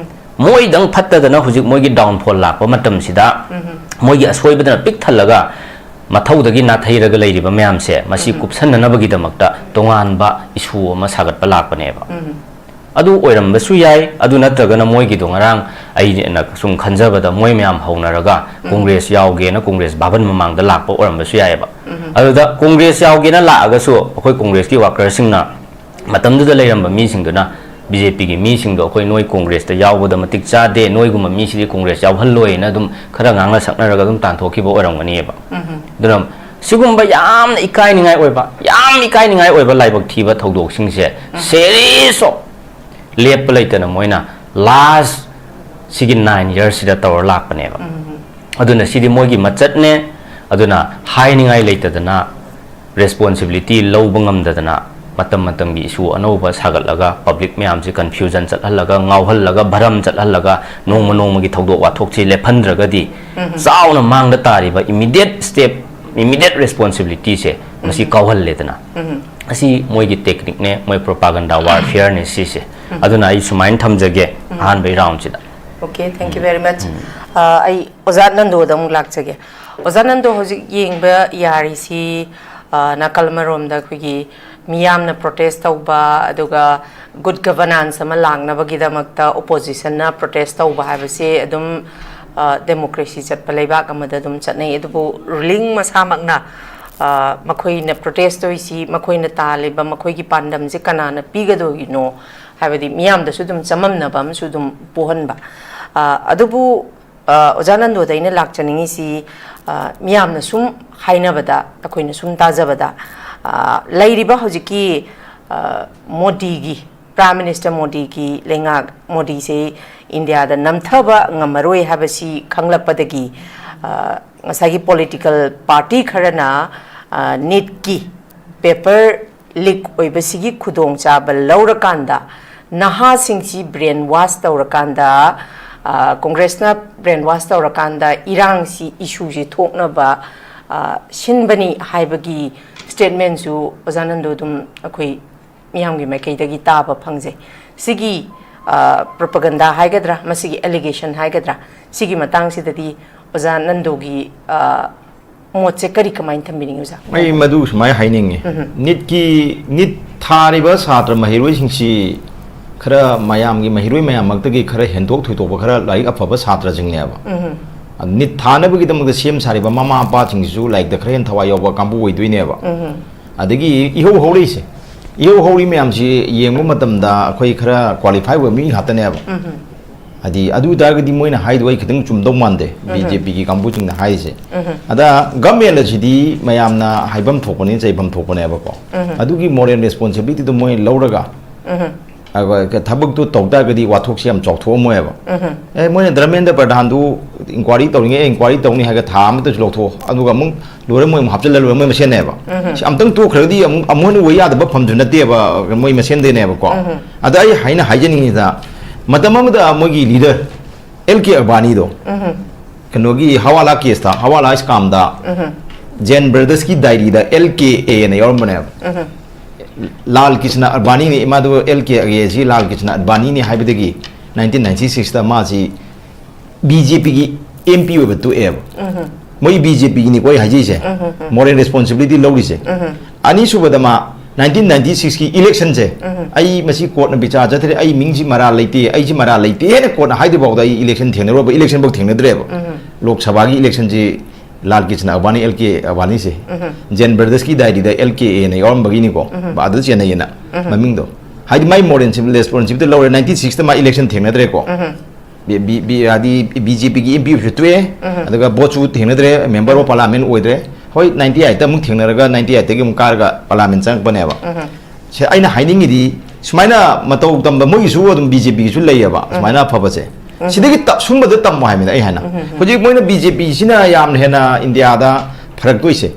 ꯃꯣꯏꯗꯪ ꯐꯠꯇꯗꯅ ꯍꯧꯖꯤꯛ ꯃꯣꯏꯒꯤ ꯗꯥꯎꯟꯐꯣꯜ ꯂꯥꯛꯄ ꯃꯇꯝꯁꯤꯗ ꯃꯣꯏꯒꯤ ꯑꯁꯣꯏꯕꯗꯅ ꯄꯤꯛ ꯊꯜꯂꯒ ꯃꯊꯧꯗꯒꯤ ꯅꯥꯊꯩꯔꯒ ꯂꯩꯔꯤꯕ ꯃꯌꯥꯝꯁꯦ ꯃꯁꯤ ꯀꯨꯞꯁꯟꯅꯅꯕꯒꯤꯗꯃꯛꯇ ꯇꯣꯉꯥꯟꯕ ꯏꯁꯨ ꯑꯃ ꯁꯥꯒꯠꯄ ꯂꯥꯛꯄꯅꯦꯕ꯫ ꯑꯗꯨ ꯑꯣꯏꯔꯝꯕꯁꯨ ꯌꯥꯏ꯫ ꯑꯗꯨ ꯅꯠꯇ꯭ꯔꯒꯅ ꯃꯣꯏꯒꯤꯗꯣ ꯉꯔꯥꯡ ꯑꯩꯅ ꯁꯨꯝ ꯈꯟꯖꯕꯗ ꯃꯣꯏ ꯃꯌꯥꯝ ꯍꯧꯅꯔꯒ ꯀꯣꯡꯒ꯭ꯔꯦꯁ ꯌꯥꯎꯒꯦꯅ ꯀꯣꯡꯒ꯭ꯔꯦꯁ ꯚꯥꯕꯟ ꯃꯃꯥꯡꯗ ꯂꯥꯛꯄ ꯑꯣꯏꯔꯝꯕꯁꯨ ꯌꯥꯏꯑꯕ꯫ ꯑꯗꯨꯗ ꯀꯣꯡꯒ꯭ꯔꯦꯁ ꯌꯥꯎꯒꯦꯅ ꯂꯥꯛꯑꯒꯁꯨ ꯑꯩꯈꯣꯏ ꯀꯣꯡꯒ꯭ꯔꯦꯁꯀꯤ ꯋꯥꯀꯔꯁꯤꯡꯅ ꯃꯇꯝꯗꯨꯗ ꯂꯩꯔꯝꯕ ꯃꯤꯁꯤꯡꯗꯨꯅ ꯕꯤ ꯖꯦ ꯄꯤꯒꯤ ꯃꯤꯁꯤꯡꯗꯣ ꯑꯩꯈꯣꯏ ꯅꯣꯏ ꯀꯣꯡꯒ꯭ꯔꯦꯁꯇ ꯌꯥꯎꯕꯗ ꯃꯇꯤꯛ ꯆꯥꯗꯦ, ꯅꯣꯏꯒꯨꯝꯕ ꯃꯤꯁꯤꯗꯤ ꯀꯣꯡꯒ꯭ꯔꯦꯁ ꯌꯥꯎꯍꯜꯂꯣꯏꯅ ꯑꯗꯨꯝ ꯈꯔ ꯉꯥꯡꯅ ꯁꯛꯅꯔꯒ ꯑꯗꯨꯝ ꯇꯥꯟꯊꯣꯛꯈꯤꯕ ꯑꯣꯏꯔꯝꯒꯅꯤꯕ꯫ ꯑꯗꯨꯅ ꯁꯤꯒꯨꯝꯕ ꯌꯥꯝꯅ ꯏꯀꯥꯏꯅꯤꯡꯉꯥꯏ ꯑꯣꯏꯕ, ꯌꯥꯝ ꯏꯀꯥꯏꯅꯤꯡꯉꯥꯏ ꯑꯣꯏꯕ ꯂꯥꯏꯕꯛ ꯊꯤꯕ ꯊꯧꯗꯣꯛꯁꯤꯡꯁꯦ series of ꯂꯦꯞꯄ ꯂꯩꯇꯅ ꯃꯣꯏꯅ ꯂꯥꯁ ꯁꯤꯒꯤ ꯅꯥꯏꯟ ꯌꯔꯁꯁꯤꯗ ꯇꯧꯔ ꯂꯥꯛꯄꯅꯦꯕ꯫ ꯑꯗꯨꯅ ꯁꯤꯗꯤ ꯃꯣꯏꯒꯤ ꯃꯆꯠꯅꯦ꯫ ꯑꯗꯨꯅ ꯍꯥꯏꯅꯤꯡꯉꯥꯏ ꯂꯩꯇꯗꯅ ꯔꯦꯁꯄꯣꯟꯁꯤꯕꯤꯂꯤꯇꯤ ꯂꯧꯕ ꯉꯝꯗꯗꯅ ꯃꯇꯝ ꯃꯇꯝꯒꯤ ꯏꯁꯨ ꯑꯅꯧꯕ ꯁꯥꯒꯠꯂꯒ ꯄꯕ꯭ꯂꯤꯛ ꯃꯌꯥꯝꯁꯤ ꯀꯟꯐ꯭ꯌꯨꯖꯟ ꯆꯠꯍꯜꯂꯒ, ꯉꯥꯎꯍꯜꯂꯒ, ꯚꯔꯝ ꯆꯠꯍꯜꯂꯒ ꯅꯣꯡꯃ ꯅꯣꯡꯃꯒꯤ ꯊꯧꯗꯣꯛ ꯋꯥꯊꯣꯛꯁꯤ ꯂꯦꯞꯍꯟꯗ꯭ꯔꯒꯗꯤ ꯆꯥꯎꯅ ꯃꯥꯡꯗ ꯇꯥꯔꯤꯕ ꯏꯃꯤꯗꯤꯌꯦꯠ ꯁ꯭ꯇꯦꯞ, ꯏꯃꯤꯗꯤꯌꯦꯠ ꯔꯦꯁꯄꯣꯟꯁꯤꯕꯤꯂꯤꯇꯤꯁꯦ ꯃꯁꯤ ꯀꯥꯎꯍꯜꯂꯦꯗꯅ꯫ ꯑꯁꯤ ꯃꯣꯏꯒꯤ ꯇꯦꯛꯅꯤꯛꯅꯦ, ꯃꯣꯏ ꯄ꯭ꯔꯣꯄꯥꯒꯟꯗꯥ ꯋꯥꯔꯐꯤꯌꯔꯅꯦ ꯁꯤꯁꯦ꯫ ꯑꯗꯨꯅ ꯑꯩ ꯁꯨꯃꯥꯏꯅ ꯊꯝꯖꯒꯦ ꯑꯍꯥꯟꯕꯒꯤ ꯔꯥꯎꯟꯁꯤꯗ꯫ Okay, thank you very much. ꯑꯩ ꯑꯣꯖꯥ ꯅꯟꯗꯣꯗ ꯑꯃꯨꯛ ꯂꯥꯛꯆꯒꯦ꯫ ꯑꯣꯖꯥ ꯅꯟꯗꯣ, ꯍꯧꯖꯤꯛ ꯌꯦꯡꯕ ꯌꯥꯔꯤꯁꯤ ꯅꯥꯀꯜ ꯑꯃꯔꯣꯝꯗ ꯑꯩꯈꯣꯏꯒꯤ ꯃꯤꯌꯥꯝꯅ ꯄ꯭ꯔꯣꯇꯦꯁ ꯇꯧꯕ, ꯑꯗꯨꯒ ꯒꯨꯗ ꯒꯕꯔꯅꯥꯟꯁ ꯑꯃ ꯂꯥꯛꯅꯕꯒꯤꯗꯃꯛꯇ ꯑꯣꯄꯣꯖꯤꯁꯟꯅ ꯄ꯭ꯔꯣꯇꯦꯁ ꯇꯧꯕ ꯍꯥꯏꯕꯁꯤ ꯑꯗꯨꯝ ꯗꯦꯃꯣꯀ꯭ꯔꯦꯁꯤ ꯆꯠꯄ ꯂꯩꯕꯥꯛ ꯑꯃꯗ ꯑꯗꯨꯝ ꯆꯠꯅꯩ꯫ ꯑꯗꯨꯕꯨ ꯔꯨꯂꯤꯡ ꯃꯁꯥꯃꯛꯅ ꯃꯈꯣꯏꯅ ꯄ꯭ꯔꯣꯇꯦꯁ ꯇꯧꯔꯤꯁꯤ, ꯃꯈꯣꯏꯅ ꯇꯥꯜꯂꯤꯕ, ꯃꯈꯣꯏꯒꯤ ꯄꯥꯟꯗꯝꯁꯤ ꯀꯅꯥꯅ ꯄꯤꯒꯗꯣꯏꯅꯣ ꯍꯥꯏꯕꯗꯤ ꯃꯤꯌꯥꯝꯗꯁꯨ ꯑꯗꯨꯝ ꯆꯃꯝꯅꯕ ꯑꯃꯁꯨ ꯑꯗꯨꯝ ꯄꯣꯛꯍꯟꯕ꯫ ꯑꯗꯨꯕꯨ ꯑꯣꯖꯥ ꯅꯟꯗꯣꯗ ꯑꯩꯅ ꯂꯥꯛꯆꯅꯤꯡꯉꯤꯁꯤ, ꯃꯤꯌꯥꯝꯅ ꯁꯨꯝ ꯍꯥꯏꯅꯕꯗ, ꯑꯩꯈꯣꯏꯅ ꯁꯨꯝ ꯇꯥꯖꯕꯗ, ꯂꯩꯔꯤꯕ ꯍꯧꯖꯤꯛꯀꯤ ꯃꯣꯗꯤꯒꯤ, ꯄ꯭ꯔꯥꯏꯝ ꯃꯤꯅꯤꯁꯇꯔ ꯃꯣꯗꯤꯒꯤ ꯂꯩꯉꯥꯛ, ꯃꯣꯗꯤꯁꯤ ꯏꯟꯗꯤꯌꯥꯗ ꯅꯝꯊꯕ ꯉꯝꯃꯔꯣꯏ ꯍꯥꯏꯕꯁꯤ ꯈꯪꯂꯛꯄꯗꯒꯤ, ꯉꯁꯥꯏꯒꯤ ꯄꯣꯂꯤꯇꯤꯀꯦꯜ ꯄꯥꯔꯇꯤ ꯈꯔꯅ ꯅꯤꯠꯀꯤ ꯄꯦꯄꯔ ꯂꯤꯛ ꯑꯣꯏꯕꯁꯤꯒꯤ ꯈꯨꯗꯣꯡꯆꯥꯕ ꯂꯧꯔꯀꯥꯟꯗ, ꯅꯍꯥꯁꯤꯡꯁꯤ ꯕ꯭ꯔꯦꯟ ꯋꯥꯁ ꯇꯧꯔꯀꯥꯟꯗ, ꯀꯣꯡꯒ꯭ꯔꯦꯁꯅ ꯕ꯭ꯔꯦꯟ ꯋꯥꯁ ꯇꯧꯔꯀꯥꯟꯗ ꯏꯔꯥꯡꯁꯤ, ꯏꯁꯨꯁꯤ ꯊꯣꯛꯅꯕ ꯁꯤꯟꯕꯅꯤ ꯍꯥꯏꯕꯒꯤ ꯁ꯭ꯇꯦꯠꯃꯦꯟꯁꯨ ꯑꯣꯖꯥ ꯅꯟꯗꯣ ꯑꯗꯨꯝ ꯑꯩꯈꯣꯏ ꯃꯤꯌꯥꯝꯒꯤ ꯃꯥꯏꯀꯩꯗꯒꯤ ꯇꯥꯕ ꯐꯪꯖꯩ꯫ ꯁꯤꯒꯤ ꯄ꯭ꯔꯣꯄꯒꯟꯗꯥ ꯍꯥꯏꯒꯗ꯭ꯔꯥ, ꯃꯁꯤꯒꯤ ꯑꯦꯂꯤꯒꯦꯁꯟ ꯍꯥꯏꯒꯗ꯭ꯔꯥ, ꯁꯤꯒꯤ ꯃꯇꯥꯡꯁꯤꯗꯗꯤ ꯑꯣꯖꯥ ꯅꯟꯗꯣꯒꯤ ꯃꯣꯠꯁꯦ ꯀꯔꯤ, ꯀꯃꯥꯏꯅ ꯊꯝꯕꯤꯅꯤꯡꯉꯤ ꯑꯣꯖꯥ? ꯑꯩ ꯃꯗꯨ ꯁꯨꯃꯥꯏꯅ ꯍꯥꯏꯅꯤꯡꯉꯤ꯫ ꯅꯤꯠꯀꯤ, ꯅꯤꯠ ꯊꯥꯔꯤꯕ ꯁꯥꯇ꯭ꯔ ꯃꯍꯩꯔꯣꯏꯁꯤꯡꯁꯤ ꯈꯔ ꯃꯌꯥꯝꯒꯤ ꯃꯍꯩꯔꯣꯏ ꯃꯌꯥꯝꯃꯛꯇꯒꯤ ꯈꯔ ꯍꯦꯟꯗꯣꯛ ꯊꯣꯏꯗꯣꯛꯄ, ꯈꯔ ꯂꯥꯏꯔꯤꯛ ꯑꯐꯕ ꯁꯥꯇ꯭ꯔꯁꯤꯡꯅꯦꯕ꯫ ꯅꯤꯠ ꯊꯥꯅꯕꯒꯤꯗꯃꯛꯇ ꯁꯦꯝ ꯁꯥꯔꯤꯕ ꯃꯃꯥ ꯃꯄꯥꯁꯤꯡꯁꯤꯁꯨ ꯂꯥꯏꯔꯤꯛꯇ ꯈꯔ ꯍꯦꯟꯅ ꯊꯋꯥꯏ ꯌꯥꯎꯕ ꯀꯥꯡꯕꯨ ꯑꯣꯏꯗꯣꯏꯅꯦꯕ꯫ ꯑꯗꯒꯤ ꯏꯍꯧ ꯍꯧꯔꯛꯏꯁꯦ, ꯏꯍꯧ ꯍꯧꯔꯤ ꯃꯌꯥꯝꯁꯤ ꯌꯦꯡꯕ ꯃꯇꯝꯗ ꯑꯩꯈꯣꯏ ꯈꯔ ꯀ꯭ꯋꯥꯂꯤꯐꯥꯏ ꯑꯣꯏꯕ ꯃꯤ ꯉꯥꯛꯇꯅꯦꯕ꯫ ꯍꯥꯏꯗꯤ ꯑꯗꯨ ꯑꯣꯏ ꯇꯥꯔꯒꯗꯤ ꯃꯣꯏꯅ ꯍꯥꯏꯗꯣ ꯑꯩ ꯈꯤꯇꯪ ꯆꯨꯝꯗꯧ ꯃꯥꯟꯗꯦ, ꯕꯤ ꯖꯦ ꯄꯤꯒꯤ ꯀꯥꯡꯕꯨꯁꯤꯡꯅ ꯍꯥꯏꯔꯤꯁꯦ꯫ ꯑꯗ ꯒꯃꯦꯟ ꯑꯁꯤꯗꯤ ꯃꯌꯥꯝꯅ ꯍꯥꯏꯐꯝ ꯊꯣꯛꯄꯅꯤ, ꯆꯩꯐꯝ ꯊꯣꯛꯄꯅꯦꯕꯀꯣ꯫ ꯑꯗꯨꯒꯤ ꯃꯣꯔꯦꯜ ꯔꯦꯁꯄꯣꯟꯁꯤꯕꯤꯂꯤꯇꯤꯗꯣ ꯃꯣꯏ ꯂꯧꯔꯒ, ꯑꯗꯨꯒ ꯊꯕꯛꯇꯨ ꯇꯧ ꯇꯥꯔꯒꯗꯤ ꯋꯥꯊꯣꯛꯁꯤ ꯌꯥꯝ ꯆꯥꯎꯊꯣꯛꯑꯝꯃꯣꯏꯕ꯫ ꯑꯦ, ꯃꯣꯏꯅ ꯙꯔꯃꯦꯟꯗ꯭ꯔ ꯄ꯭ꯔꯙꯥꯟꯗꯨ ꯏꯟꯀ꯭ꯋꯥꯔꯤ ꯇꯧꯔꯤꯉꯩ, ꯏꯟꯀ꯭ꯋꯥꯔꯤ ꯇꯧꯅꯤ ꯍꯥꯏꯔꯒ ꯊꯥ ꯑꯃꯇꯁꯨ ꯂꯧꯊꯣꯛꯑꯣ, ꯑꯗꯨꯒ ꯑꯃꯨꯛ ꯂꯣꯏꯔ ꯃꯣꯏ ꯑꯃꯨꯛ ꯍꯥꯞꯆꯤꯜꯂ ꯂꯣꯏꯔ ꯃꯣꯏ ꯃꯁꯦꯟꯅꯦꯕ꯫ ꯁꯤ ꯑꯝꯇꯪ ꯇꯣꯛꯈ꯭ꯔꯒꯗꯤ ꯑꯃꯨꯛ, ꯑꯃꯨꯛ ꯍꯟꯅ ꯑꯣꯏ ꯌꯥꯗꯕ ꯐꯝꯁꯨ ꯅꯠꯇꯦꯕ, ꯃꯣꯏ ꯃꯁꯦꯟꯗꯩꯅꯦꯕꯀꯣ꯫ ꯑꯗ ꯑꯩ ꯍꯥꯏꯅ ꯍꯥꯏꯖꯅꯤꯡꯉꯤꯗ, ꯃꯇꯝ ꯑꯃꯗ ꯃꯣꯏꯒꯤ ꯂꯤꯗꯔ ꯑꯦꯜ ꯀꯦ ꯑꯕꯥꯅꯤꯗꯣ, ꯀꯩꯅꯣꯒꯤ ꯍꯋꯥꯂꯥ ꯀꯦꯁꯇ, ꯍꯋꯥꯂꯥ ꯁ꯭ꯀꯥꯝꯗ, ꯖꯦꯟ ꯕ꯭ꯔꯗꯔꯁꯀꯤ ꯗꯥꯏꯔꯤꯗ ꯑꯦꯜ ꯀꯦ ꯑꯦꯅ ꯌꯥꯎꯔꯝꯕꯅꯦꯕ꯫ ꯂꯥꯜ ꯀ꯭ꯔꯤꯁꯅ ꯑꯕꯥꯅꯤꯅꯤ, ꯃꯥꯗꯣ ꯑꯦꯜ ꯀꯦ ꯑꯦ ꯁꯤ ꯂꯥꯜ ꯀ꯭ꯔꯤꯁꯅ ꯑꯕꯥꯅꯤꯅꯤ ꯍꯥꯏꯕꯗꯒꯤ ꯅꯥꯏꯟꯇꯤꯟ ꯅꯥꯏꯟꯇꯤ ꯁꯤꯛꯁꯇ ꯃꯥꯁꯤ ꯕꯤ ꯖꯦ ꯄꯤꯒꯤ ꯑꯦꯝ ꯄꯤ ꯑꯣꯏꯕ ꯇꯣꯛꯑꯦꯕ꯫ ꯃꯣꯏ ꯕꯤ ꯖꯦ ꯄꯤꯒꯤꯅꯤꯀꯣ ꯑꯩ ꯍꯥꯏꯖꯩꯁꯦ, ꯃꯣꯔꯦꯜ ꯔꯦꯁꯄꯣꯟꯁꯤꯕꯤꯂꯤꯇꯤ ꯂꯧꯔꯤꯁꯦ꯫ ꯑꯅꯤꯁꯨꯕꯗ ꯃꯥ ꯅꯥꯏꯟꯇꯤꯟ ꯅꯥꯏꯟꯇꯤ ꯁꯤꯛꯁꯀꯤ ꯏꯂꯦꯛꯁꯟꯁꯦ, ꯑꯩ ꯃꯁꯤ ꯀꯣꯔꯠꯅ ꯕꯤꯆꯥꯔ ꯆꯠꯊꯔꯦ, ꯑꯩ ꯃꯤꯡꯁꯤ ꯃꯔꯥ ꯂꯩꯇꯦ, ꯑꯩꯁꯤ ꯃꯔꯥ ꯂꯩꯇꯦ ꯍꯥꯏꯅ ꯀꯣꯔꯠꯅ ꯍꯥꯏꯗ꯭ꯔꯤꯐꯥꯎꯗ ꯑꯩ ꯏꯂꯦꯛꯁꯟ ꯊꯦꯡꯅꯔꯨꯔꯕ, ꯏꯂꯦꯛꯁꯟꯐꯧ ꯊꯦꯡꯅꯗ꯭ꯔꯦꯕ꯫ ꯂꯣꯛ ꯁꯚꯥꯒꯤ ꯏꯂꯦꯛꯁꯟꯁꯤ ꯂꯥꯜ ꯀ꯭ꯔꯤꯁꯅ ꯑꯕꯥꯅꯤ, ꯑꯦꯜ ꯀꯦ ꯑꯕꯥꯅꯤꯁꯦ, ꯖꯦꯟ ꯕ꯭ꯔꯗꯔꯁꯀꯤ ꯗꯥꯏꯔꯤꯗ ꯑꯦꯜ ꯀꯦ ꯑꯦꯅ ꯌꯥꯎꯔꯝꯕꯒꯤꯅꯤꯀꯣ, ꯑꯗꯨ ꯆꯦꯟꯅꯩꯌꯦꯅ ꯃꯃꯤꯡꯗꯣ꯫ ꯍꯥꯏꯗꯤ ꯃꯥꯏ ꯃꯣꯔꯦꯜ ꯔꯦꯁꯄꯣꯟꯁꯤꯕꯤꯂꯤꯇꯤ ꯂꯧꯔꯦ, ꯅꯥꯏꯟꯇꯤ ꯁꯤꯛꯁꯇ ꯃꯥ ꯏꯂꯦꯛꯁꯟ ꯊꯦꯡꯅꯗ꯭ꯔꯦꯀꯣ꯫ ꯕꯤ-, ꯕꯤ-, ꯕꯤ-, ꯍꯥꯏꯗꯤ ꯕꯤ ꯖꯦ ꯄꯤꯒꯤ ꯑꯦꯝ ꯄꯤ ꯑꯣꯏꯕꯁꯨ ꯇꯣꯛꯑꯦ, ꯑꯗꯨꯒ ꯚꯣꯠꯁꯨ ꯊꯦꯡꯅꯗ꯭ꯔꯦ, ꯃꯦꯝꯕꯔ ꯑꯣꯐ ꯄꯥꯔꯂꯥꯃꯦꯟ ꯑꯣꯏꯗ꯭ꯔꯦ꯫ ꯍꯣꯏ, ꯅꯥꯏꯟꯇꯤ ꯑꯩꯠꯇ ꯑꯃꯨꯛ ꯊꯦꯡꯅꯔꯒ ꯅꯥꯏꯟꯇꯤ ꯑꯩꯠꯇꯒꯤ ꯑꯃꯨꯛ ꯀꯥꯔꯒ ꯄꯥꯔꯂꯥꯃꯦꯟ ꯆꯪꯉꯛꯄꯅꯦꯕ꯫ ꯁꯦ, ꯑꯩꯅ ꯍꯥꯏꯅꯤꯡꯉꯤꯗꯤ ꯁꯨꯃꯥꯏꯅ ꯃꯇꯧ ꯇꯝꯕ ꯃꯣꯏꯒꯤꯁꯨ ꯑꯗꯨꯝ ꯕꯤ ꯖꯦ ꯄꯤꯒꯤꯁꯨ ꯂꯩꯌꯦꯕ ꯁꯨꯃꯥꯏꯅ ꯑꯐꯕꯁꯦ꯫ ꯁꯤꯗꯒꯤ ꯇꯞ-, ꯁꯨꯝꯕꯗ ꯇꯝꯃꯣ ꯍꯥꯏꯕꯅꯤꯗ ꯑꯩ ꯍꯥꯏꯅ꯫ ꯍꯧꯖꯤꯛ ꯃꯣꯏꯅ ꯕꯤ ꯖꯦ ꯄꯤꯁꯤꯅ ꯌꯥꯝꯅ ꯍꯦꯟꯅ ꯏꯟꯗꯤꯌꯥꯗ ꯐꯔꯛꯇꯣꯏꯁꯦ,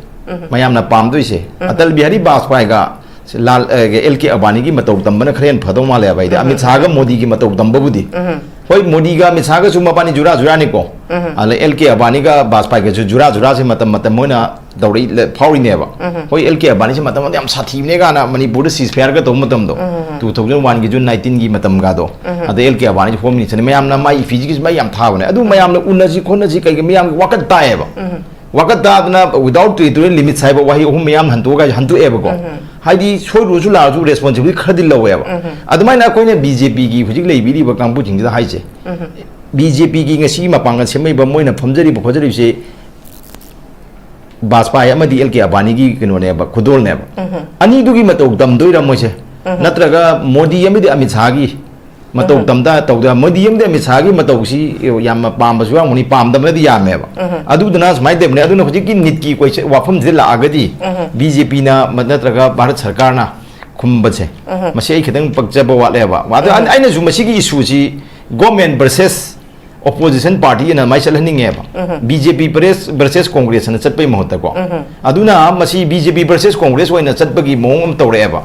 ꯃꯌꯥꯝꯅ ꯄꯥꯝꯗꯣꯏꯁꯦ, ꯑꯇꯜ ꯕꯤꯍꯥꯔꯤ ꯕꯥꯖꯄꯥꯏꯒ ꯁꯤ ꯂꯥꯜ, ꯑ, ꯑꯦꯜ ꯀꯦ ꯑꯕꯥꯅꯤꯒꯤ ꯃꯇꯧ ꯇꯝꯕꯅ ꯈꯔ ꯍꯦꯟꯅ ꯐꯗꯧ ꯃꯥꯜꯂꯦꯕ ꯑꯩꯗꯤ꯫ ꯑꯃꯤꯠ ꯁꯥꯍꯒ ꯃꯣꯗꯤꯒꯤ ꯃꯇꯧ ꯇꯝꯕꯕꯨꯗꯤ꯫ ꯍꯣꯏ, ꯃꯣꯗꯤꯒ ꯑꯃꯤꯠ ꯁꯥꯍꯒꯁꯨ ꯃꯕꯥꯅꯤ ꯖꯨꯔꯥ ꯖꯨꯔꯥꯅꯤꯀꯣ꯫ ꯑꯗ ꯑꯦꯜ ꯀꯦ ꯑꯕꯥꯅꯤꯒ ꯕꯥꯖꯄꯥꯏꯒꯁꯨ ꯖꯨꯔꯥ ꯖꯨꯔꯥꯁꯦ ꯃꯇꯝ ꯃꯇꯝ ꯃꯣꯏꯅ ꯇꯧꯔꯛꯏ ꯐꯥꯎꯔꯤꯅꯦꯕ꯫ ꯍꯣꯏ, ꯑꯦꯜ ꯀꯦ ꯑꯕꯥꯅꯤꯁꯦ ꯃꯇꯝ ꯑꯃꯗ ꯌꯥꯝ ꯁꯥꯊꯤꯕꯅꯦ ꯀꯥꯏꯅ ꯃꯅꯤꯄꯨꯔꯗ ceasefire ꯒ ꯇꯧꯕ ꯃꯇꯝꯗꯣ, two thousand one ꯒꯤ June nineteen ꯒꯤ ꯃꯇꯝꯒꯗꯣ, ꯑꯗ ꯑꯦꯜ ꯀꯦ ꯑꯕꯥꯅꯤꯁꯦ home minister ꯅꯤ꯫ ꯃꯌꯥꯝꯅ ꯃꯥꯏ effigy ꯒꯤꯁꯦ ꯃꯥꯏ ꯌꯥꯝ ꯊꯥꯕꯅꯦ꯫ ꯑꯗꯨ ꯃꯌꯥꯝꯅ ꯎꯅꯁꯤ ꯈꯣꯠꯅꯁꯤ ꯀꯩꯀꯩ ꯃꯌꯥꯝꯒꯤ ꯋꯥꯀꯠ ꯇꯥꯏꯌꯦꯕ꯫ ꯋꯥꯀꯠ ꯇꯥꯗꯅ without territorial limits ꯍꯥꯏꯕ ꯋꯥꯍꯩ ꯑꯍꯨꯝ ꯃꯌꯥꯝ ꯍꯟꯇꯣꯛꯑꯒ ꯍꯟꯇꯣꯛꯑꯦꯕꯀꯣ꯫ ꯍꯥꯏꯗꯤ ꯁꯣꯏꯔꯨꯔꯁꯨ ꯂꯥꯜꯂꯁꯨ responsibility ꯈꯔꯗꯤ ꯂꯧꯋꯦꯕ꯫ ꯑꯗꯨꯃꯥꯏꯅ ꯑꯩꯈꯣꯏꯅ ꯕꯤ ꯖꯦ ꯄꯤꯒꯤ ꯍꯧꯖꯤꯛ ꯂꯩꯕꯤꯔꯤꯕ ꯀꯥꯡꯕꯨꯁꯤꯡꯁꯤꯗ ꯍꯥꯏꯁꯦ, ꯕꯤ ꯖꯦ ꯄꯤꯒꯤ ꯉꯁꯤꯒꯤ ꯃꯄꯥꯡꯒꯜ ꯁꯦꯝꯃꯛꯏꯕ, ꯃꯣꯏꯅ ꯐꯝꯖꯔꯤꯕ ꯈꯣꯠꯆꯔꯤꯕꯁꯦ ꯕꯥꯖꯄꯥꯏ ꯑꯃꯗꯤ ꯑꯦꯜ ꯀꯦ ꯑꯕꯥꯅꯤꯒꯤ ꯀꯩꯅꯣꯅꯦꯕ, ꯈꯨꯗꯣꯜꯅꯦꯕ꯫ ꯑꯅꯤꯗꯨꯒꯤ ꯃꯇꯧ ꯇꯝꯗꯣꯏꯔꯥ ꯃꯣꯏꯁꯦ? ꯅꯠꯇ꯭ꯔꯒ ꯃꯣꯗꯤ ꯑꯃꯗꯤ ꯑꯃꯤꯠ ꯁꯥꯍꯒꯤ ꯃꯇꯧ ꯇꯝꯗ ꯇꯧꯗ? ꯃꯣꯗꯤ ꯑꯃꯗꯤ ꯑꯃꯤꯠ ꯁꯥꯍꯒꯤ ꯃꯇꯧꯁꯤ ꯌꯥꯝꯅ ꯄꯥꯝꯕꯁꯨ ꯌꯥꯎꯔꯝꯒꯅꯤ, ꯄꯥꯝꯗꯕꯅꯗꯤ ꯌꯥꯝꯃꯦꯕ꯫ ꯑꯗꯨꯗꯨꯅ ꯁꯨꯃꯥꯏꯅ ꯇꯧꯕꯅꯦ꯫ ꯑꯗꯨꯅ ꯍꯧꯖꯤꯛꯀꯤ ꯅꯤꯠꯀꯤ ꯀꯣꯏꯁ-, ꯋꯥꯐꯝꯁꯤꯗ ꯂꯥꯛꯑꯒꯗꯤ ꯕꯤ ꯖꯦ ꯄꯤꯅ ꯅꯠꯇ꯭ꯔꯒ ꯚꯥꯔꯠ ꯁꯔꯀꯥꯔꯅ ꯈꯨꯝꯕꯁꯦ, ꯃꯁꯤ ꯑꯩ ꯈꯤꯇꯪ ꯄꯛꯆꯕ ꯋꯥꯠꯂꯦꯕ꯫ ꯑꯗꯣ ꯑꯩꯅꯁꯨ ꯃꯁꯤꯒꯤ issue ꯁꯤ government versus opposition party ꯑꯅ ꯑꯗꯨꯃꯥꯏꯅ ꯆꯠꯍꯟꯅꯤꯡꯉꯦꯕ꯫ ꯕꯤ ꯖꯦ ꯄꯤ versus, versus Congress ꯑꯅ ꯆꯠꯄꯩ ꯃꯍꯨꯠꯇꯀꯣ꯫ ꯑꯗꯨꯅ ꯃꯁꯤ ꯕꯤ ꯖꯦ ꯄꯤ versus Congress ꯑꯣꯏꯅ ꯆꯠꯄꯒꯤ ꯃꯑꯣꯡ ꯑꯃ ꯇꯧꯔꯛꯑꯦꯕ꯫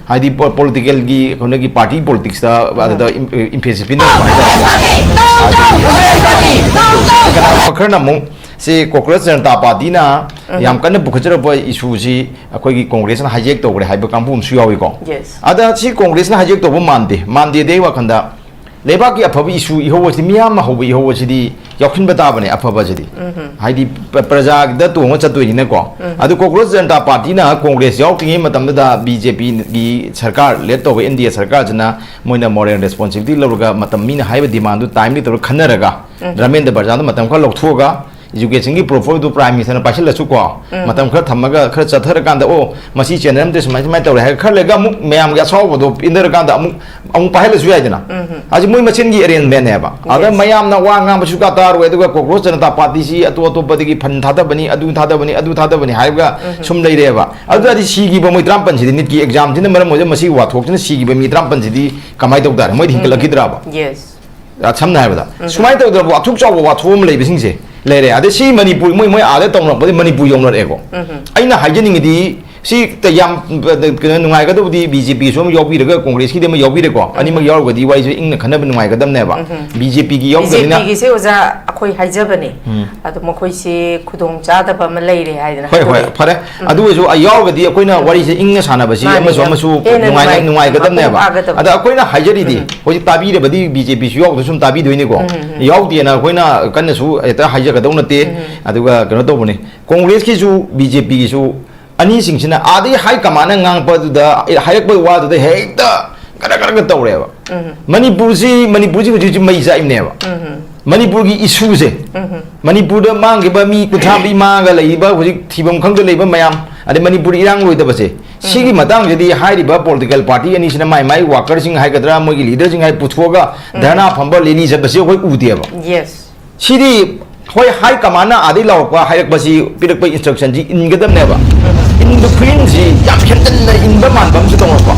ꯍꯥꯏꯗꯤ ꯄꯣ-, political ꯒꯤ ꯑꯩꯈꯣꯏꯒꯤ party politics ꯇ ꯑꯗꯨꯗ ꯏꯝ-, emphasis ꯄꯤꯅꯕ ꯍꯥꯏꯇꯥꯔꯦ꯫ ꯀꯅꯥꯒꯨꯝꯕ ꯈꯔꯅ ꯑꯃꯨꯛ ꯁꯤ Congress Janata Party ꯅ ꯌꯥꯝ ꯀꯟꯅ ꯄꯨꯈꯠꯆꯔꯛꯄ issue ꯁꯤ ꯑꯩꯈꯣꯏꯒꯤ Congress ꯅ hijack ꯇꯧꯈ꯭ꯔꯦ ꯍꯥꯏꯕ ꯀꯥꯡꯕꯨ ꯑꯃꯁꯨ ꯌꯥꯎꯏꯀꯣ꯫ ꯑꯗ ꯁꯤ Congress ꯅ hijack ꯇꯧꯕ ꯃꯥꯟꯗꯦ, ꯃꯥꯟꯗꯦꯗꯤ ꯑꯩ ꯋꯥꯈꯜꯗ ꯂꯩꯕꯥꯛꯀꯤ ꯑꯐꯕ issue ꯏꯍꯧ ꯑꯁꯤ, ꯃꯤꯌꯥꯝꯅ ꯍꯧꯕ ꯏꯍꯧ ꯑꯁꯤꯗꯤ ꯌꯥꯎꯁꯤꯟꯕ ꯇꯥꯕꯅꯦ, ꯑꯐꯕꯁꯤꯗꯤ꯫ ꯍꯥꯏꯗꯤ ꯄ-, ꯄ꯭ꯔꯖꯥꯗ ꯇꯣꯡꯉ ꯆꯠꯇꯣꯏꯅꯤꯅꯀꯣ꯫ ꯑꯗꯨ Congress Janata Party ꯅ Congress ꯌꯥꯎꯗ꯭ꯔꯤꯉꯩ ꯃꯇꯝꯗꯨꯗ ꯕꯤ ꯖꯦ ꯄꯤ ꯒꯤ ꯁꯔꯀꯥꯔ lead ꯇꯧꯕ ꯑꯦꯟ ꯗꯤ ꯑꯦ ꯁꯔꯀꯥꯔꯁꯤꯅ ꯃꯣꯏꯅ moral responsibility ꯂꯧꯔꯒ ꯃꯇꯝ ꯃꯤꯅ ꯍꯥꯏꯕ demand ꯗꯨ timely ꯇꯧꯔꯒ ꯈꯟꯅꯔꯒ ꯙꯔꯃꯦꯟꯗ꯭ꯔ ꯄ꯭ꯔꯙꯥꯟꯗ ꯃꯇꯝ ꯈꯔ ꯂꯧꯊꯣꯛꯑꯒ education ꯒꯤ proposal ꯗꯨ Prime Minister ꯅ ꯄꯥꯏꯁꯤꯜꯂꯁꯨꯀꯣ, ꯃꯇꯝ ꯈꯔ ꯊꯝꯃꯒ ꯈꯔ ꯆꯠꯊꯔꯀꯥꯟꯗ, "ꯑꯣ, ꯃꯁꯤ channel ꯑꯃꯗ ꯁꯨꯃꯥꯏ ꯁꯨꯃꯥꯏꯅ ꯇꯧꯔꯦ" ꯍꯥꯏꯔꯒ ꯈꯔ ꯂꯩꯔꯒ ꯑꯃꯨꯛ ꯃꯌꯥꯝꯒꯤ ꯑꯁꯥꯎꯕꯗꯣ ꯏꯟꯊꯔꯀꯥꯟꯗ ꯑꯃꯨꯛ, ꯑꯃꯨꯛ ꯄꯥꯏꯍꯜꯂꯁꯨ ꯌꯥꯏꯗꯅ꯫ ꯍꯧꯖꯤꯛ ꯃꯣꯏ ꯃꯁꯦꯟꯒꯤ arrangement ꯅꯦꯕ꯫ ꯑꯗ ꯃꯌꯥꯝꯅ ꯋꯥ ꯉꯥꯡꯕ ꯁꯨꯛꯇꯥ ꯇꯥꯔꯣꯏ꯫ ꯑꯗꯨꯒ Congress Janata Party ꯁꯤ ꯑꯇꯣꯞ ꯑꯇꯣꯞꯄꯗꯒꯤ fund ꯊꯥꯗꯕꯅꯤ, ꯑꯗꯨ ꯊꯥꯗꯕꯅꯤ, ꯑꯗꯨ ꯊꯥꯗꯕꯅꯤ ꯍꯥꯏꯔꯒ ꯁꯨꯝ ꯂꯩꯔꯦꯕ꯫ ꯑꯗꯨ ꯇꯥꯔꯗꯤ ꯁꯤꯈꯤꯕ ꯃꯣꯏ ꯇꯔꯥꯃꯥꯄꯟ ꯁꯤꯗꯤ, ꯅꯤꯠꯀꯤ exam ꯁꯤꯅ ꯃꯔꯝ ꯑꯣꯏꯔꯒ ꯃꯁꯤꯒꯤ ꯋꯥꯊꯣꯛꯁꯤꯅ ꯁꯤꯈꯤꯕ ꯃꯤ ꯇꯔꯥꯃꯥꯄꯟ ꯁꯤꯗꯤ ꯀꯃꯥꯏꯅ ꯇꯧ ꯇꯥꯔꯦ? ꯃꯣꯏꯗꯤ ꯍꯤꯡꯒꯠꯂꯛꯈꯤꯗ꯭ꯔꯕ? ꯑ, ꯁꯝꯅ ꯍꯥꯏꯔꯕꯗ, ꯁꯨꯃꯥꯏꯅ ꯇꯧꯗꯅ ꯋꯥꯊꯣꯛ ꯆꯥꯎꯕ ꯋꯥꯊꯣꯛ ꯑꯃ ꯂꯩꯕꯁꯤꯡꯁꯦ ꯂꯩꯔꯦ꯫ ꯑꯗꯩ ꯁꯤ ꯃꯅꯤꯄꯨꯔ, ꯃꯣꯏ, ꯃꯣꯏ ꯑꯥꯗ ꯇꯧꯅꯔꯛꯄꯗꯤ ꯃꯅꯤꯄꯨꯔ ꯌꯧꯅꯔꯛꯑꯦꯀꯣ꯫ ꯑꯩꯅ ꯍꯥꯏꯖꯅꯤꯡꯉꯤꯗꯤ, ꯁꯤ ꯇ-, ꯌꯥꯝ, ꯑ, ꯀꯩꯅꯣ, ꯅꯨꯡꯉꯥꯏꯒꯗꯕꯗꯤ ꯕꯤ ꯖꯦ ꯄꯤꯁꯨ ꯑꯃ ꯌꯥꯎꯕꯤꯔꯒ Congress ꯀꯤꯗꯤ ꯑꯃ ꯌꯥꯎꯕꯤꯔꯦꯀꯣ꯫ ꯑꯅꯤꯃꯛ ꯌꯥꯎꯔꯒꯗꯤ ꯋꯥꯔꯤꯁꯦ ꯏꯪꯅ ꯈꯟꯅꯕ ꯅꯨꯡꯉꯥꯏꯒꯗꯕꯅꯦꯕ꯫ ꯕꯤ ꯖꯦ ꯄꯤꯒꯤ ꯌꯥꯎꯗꯕꯅꯤꯅ ꯕꯤ ꯖꯦ ꯄꯤꯒꯤꯁꯦ ꯑꯣꯖꯥ ꯑꯩꯈꯣꯏ ꯍꯥꯏꯖꯕꯅꯦ꯫ ꯎꯝ꯫ ꯑꯗꯣ ꯃꯈꯣꯏꯁꯦ ꯈꯨꯗꯣꯡ ꯆꯥꯗꯕ ꯑꯃ ꯂꯩꯔꯦ ꯍꯥꯏꯗꯅ ꯍꯣꯏ ꯍꯣꯏ, ꯍꯥꯏꯗꯣꯛꯑꯦ꯫ ꯐꯔꯦ꯫ ꯑꯗꯨ ꯑꯣꯏꯔꯁꯨ ꯑꯩ ꯌꯥꯎꯔꯒꯗꯤ ꯑꯩꯈꯣꯏꯅ ꯋꯥꯔꯤꯁꯦ ꯏꯪꯅ ꯁꯥꯟꯅꯕꯁꯤ ꯃꯥꯅꯦ, ꯑꯃꯁꯨ ꯌꯥꯝ ꯑꯃꯁꯨ ꯍꯦꯟꯅ ꯅꯨꯡꯉꯥꯏꯅ ꯅꯨꯡꯉꯥꯏ-, ꯅꯨꯡꯉꯥꯏꯒꯗꯕꯅꯦꯕ꯫ ꯃꯄꯨꯡ ꯐꯥꯒꯗꯕꯅꯦ꯫ ꯑꯗ ꯑꯩꯈꯣꯏꯅ ꯍꯥꯏꯖꯔꯤꯗꯤ ꯎꯝ꯫ ꯍꯧꯖꯤꯛ ꯇꯥꯕꯤꯔꯕꯗꯤ ꯕꯤ ꯖꯦ ꯄꯤꯁꯨ ꯌꯥꯎꯗ ꯁꯨꯝ ꯇꯥꯕꯤꯗꯣꯏꯅꯤꯀꯣ꯫ ꯎꯝ, ꯎꯝ, ꯎꯝ꯫ ꯌꯥꯎꯗꯦꯅ ꯑꯩꯈꯣꯏꯅ ꯀꯟꯅꯁꯨ ꯍꯦꯛꯇ ꯍꯥꯏꯖꯒꯗꯧ ꯅꯠꯇꯦ꯫ ꯎꯝ꯫ ꯑꯗꯨꯒ ꯀꯩꯅꯣ ꯇꯧꯕꯅꯤ, ꯀꯣꯡꯒ꯭ꯔꯦꯁꯀꯤꯁꯨ ꯕꯤ ꯖꯦ ꯄꯤꯒꯤꯁꯨ ꯑꯅꯤꯁꯤꯡꯁꯤꯅ ꯑꯥꯗꯒꯤ ꯍꯥꯏ ꯀꯃꯥꯟꯅ ꯉꯥꯡꯉꯛꯄꯗꯨꯗ, ꯍꯥꯏꯔꯛꯄ ꯋꯥꯗꯨꯗ ꯍꯦꯛꯇ ꯒꯔ ꯒꯔ ꯒꯔ ꯇꯧꯔꯦꯕ꯫ ꯎꯝ꯫ ꯃꯅꯤꯄꯨꯔꯁꯤ, ꯃꯅꯤꯄꯨꯔꯁꯤ ꯍꯧꯖꯤꯛ ꯍꯧꯖꯤꯛ ꯃꯩ ꯆꯥꯛꯏꯕꯅꯦꯕ꯫ ꯎꯝ꯫ ꯃꯅꯤꯄꯨꯔꯒꯤ ꯏꯁꯨꯁꯦ, ꯎꯝ꯫ ꯃꯅꯤꯄꯨꯔꯗ ꯃꯥꯡꯈꯤꯕ ꯃꯤ ꯀꯨꯟꯊ꯭ꯔꯥ ꯃꯔꯤ ꯃꯥꯡꯉꯒ ꯂꯩꯔꯤꯕ, ꯍꯧꯖꯤꯛ ꯊꯤꯐꯝ ꯈꯪꯗ ꯂꯩꯕ ꯃꯌꯥꯝ, ꯑꯗꯩ ꯃꯅꯤꯄꯨꯔ ꯏꯔꯥꯡ ꯂꯣꯏꯗꯕꯁꯦ, ꯁꯤꯒꯤ ꯃꯇꯥꯡꯁꯤꯗꯤ ꯍꯥꯏꯔꯤꯕ ꯄꯣꯂꯤꯇꯤꯀꯦꯜ ꯄꯥꯔꯇꯤ ꯑꯅꯤꯁꯤꯅ ꯃꯥꯏ ꯃꯥꯏ ꯋꯥꯀꯔꯁꯤꯡ ꯍꯥꯏꯒꯗ꯭ꯔꯥ, ꯃꯣꯏꯒꯤ ꯂꯤꯗꯔꯁꯤꯡ ꯍꯥꯏ ꯄꯨꯊꯣꯛꯑꯒ ꯙꯔꯅꯥ ꯐꯝꯕ, ꯔꯦꯂꯤ ꯆꯠꯄꯁꯤ ꯑꯩꯈꯣꯏ ꯎꯗꯦꯕ꯫ ꯌꯦꯁ꯫ ꯁꯤꯗꯤ ꯍꯣꯏ, ꯍꯥꯏ ꯀꯃꯥꯟꯅ ꯑꯥꯗꯩ ꯂꯥꯎꯔꯛꯄ, ꯍꯥꯏꯔꯛꯄꯁꯤ, ꯄꯤꯔꯛꯄ ꯏꯟꯁꯇ꯭ꯔꯛꯁꯟꯁꯤ ꯏꯟꯒꯗꯕꯅꯦꯕ꯫ ꯏꯟꯗꯨꯐꯤꯟꯁꯤ ꯌꯥꯝ ꯍꯦꯟꯖꯟꯅ ꯏꯟꯕ ꯃꯥꯟꯕ ꯑꯃꯁꯨ ꯇꯧꯔꯛꯄ꯫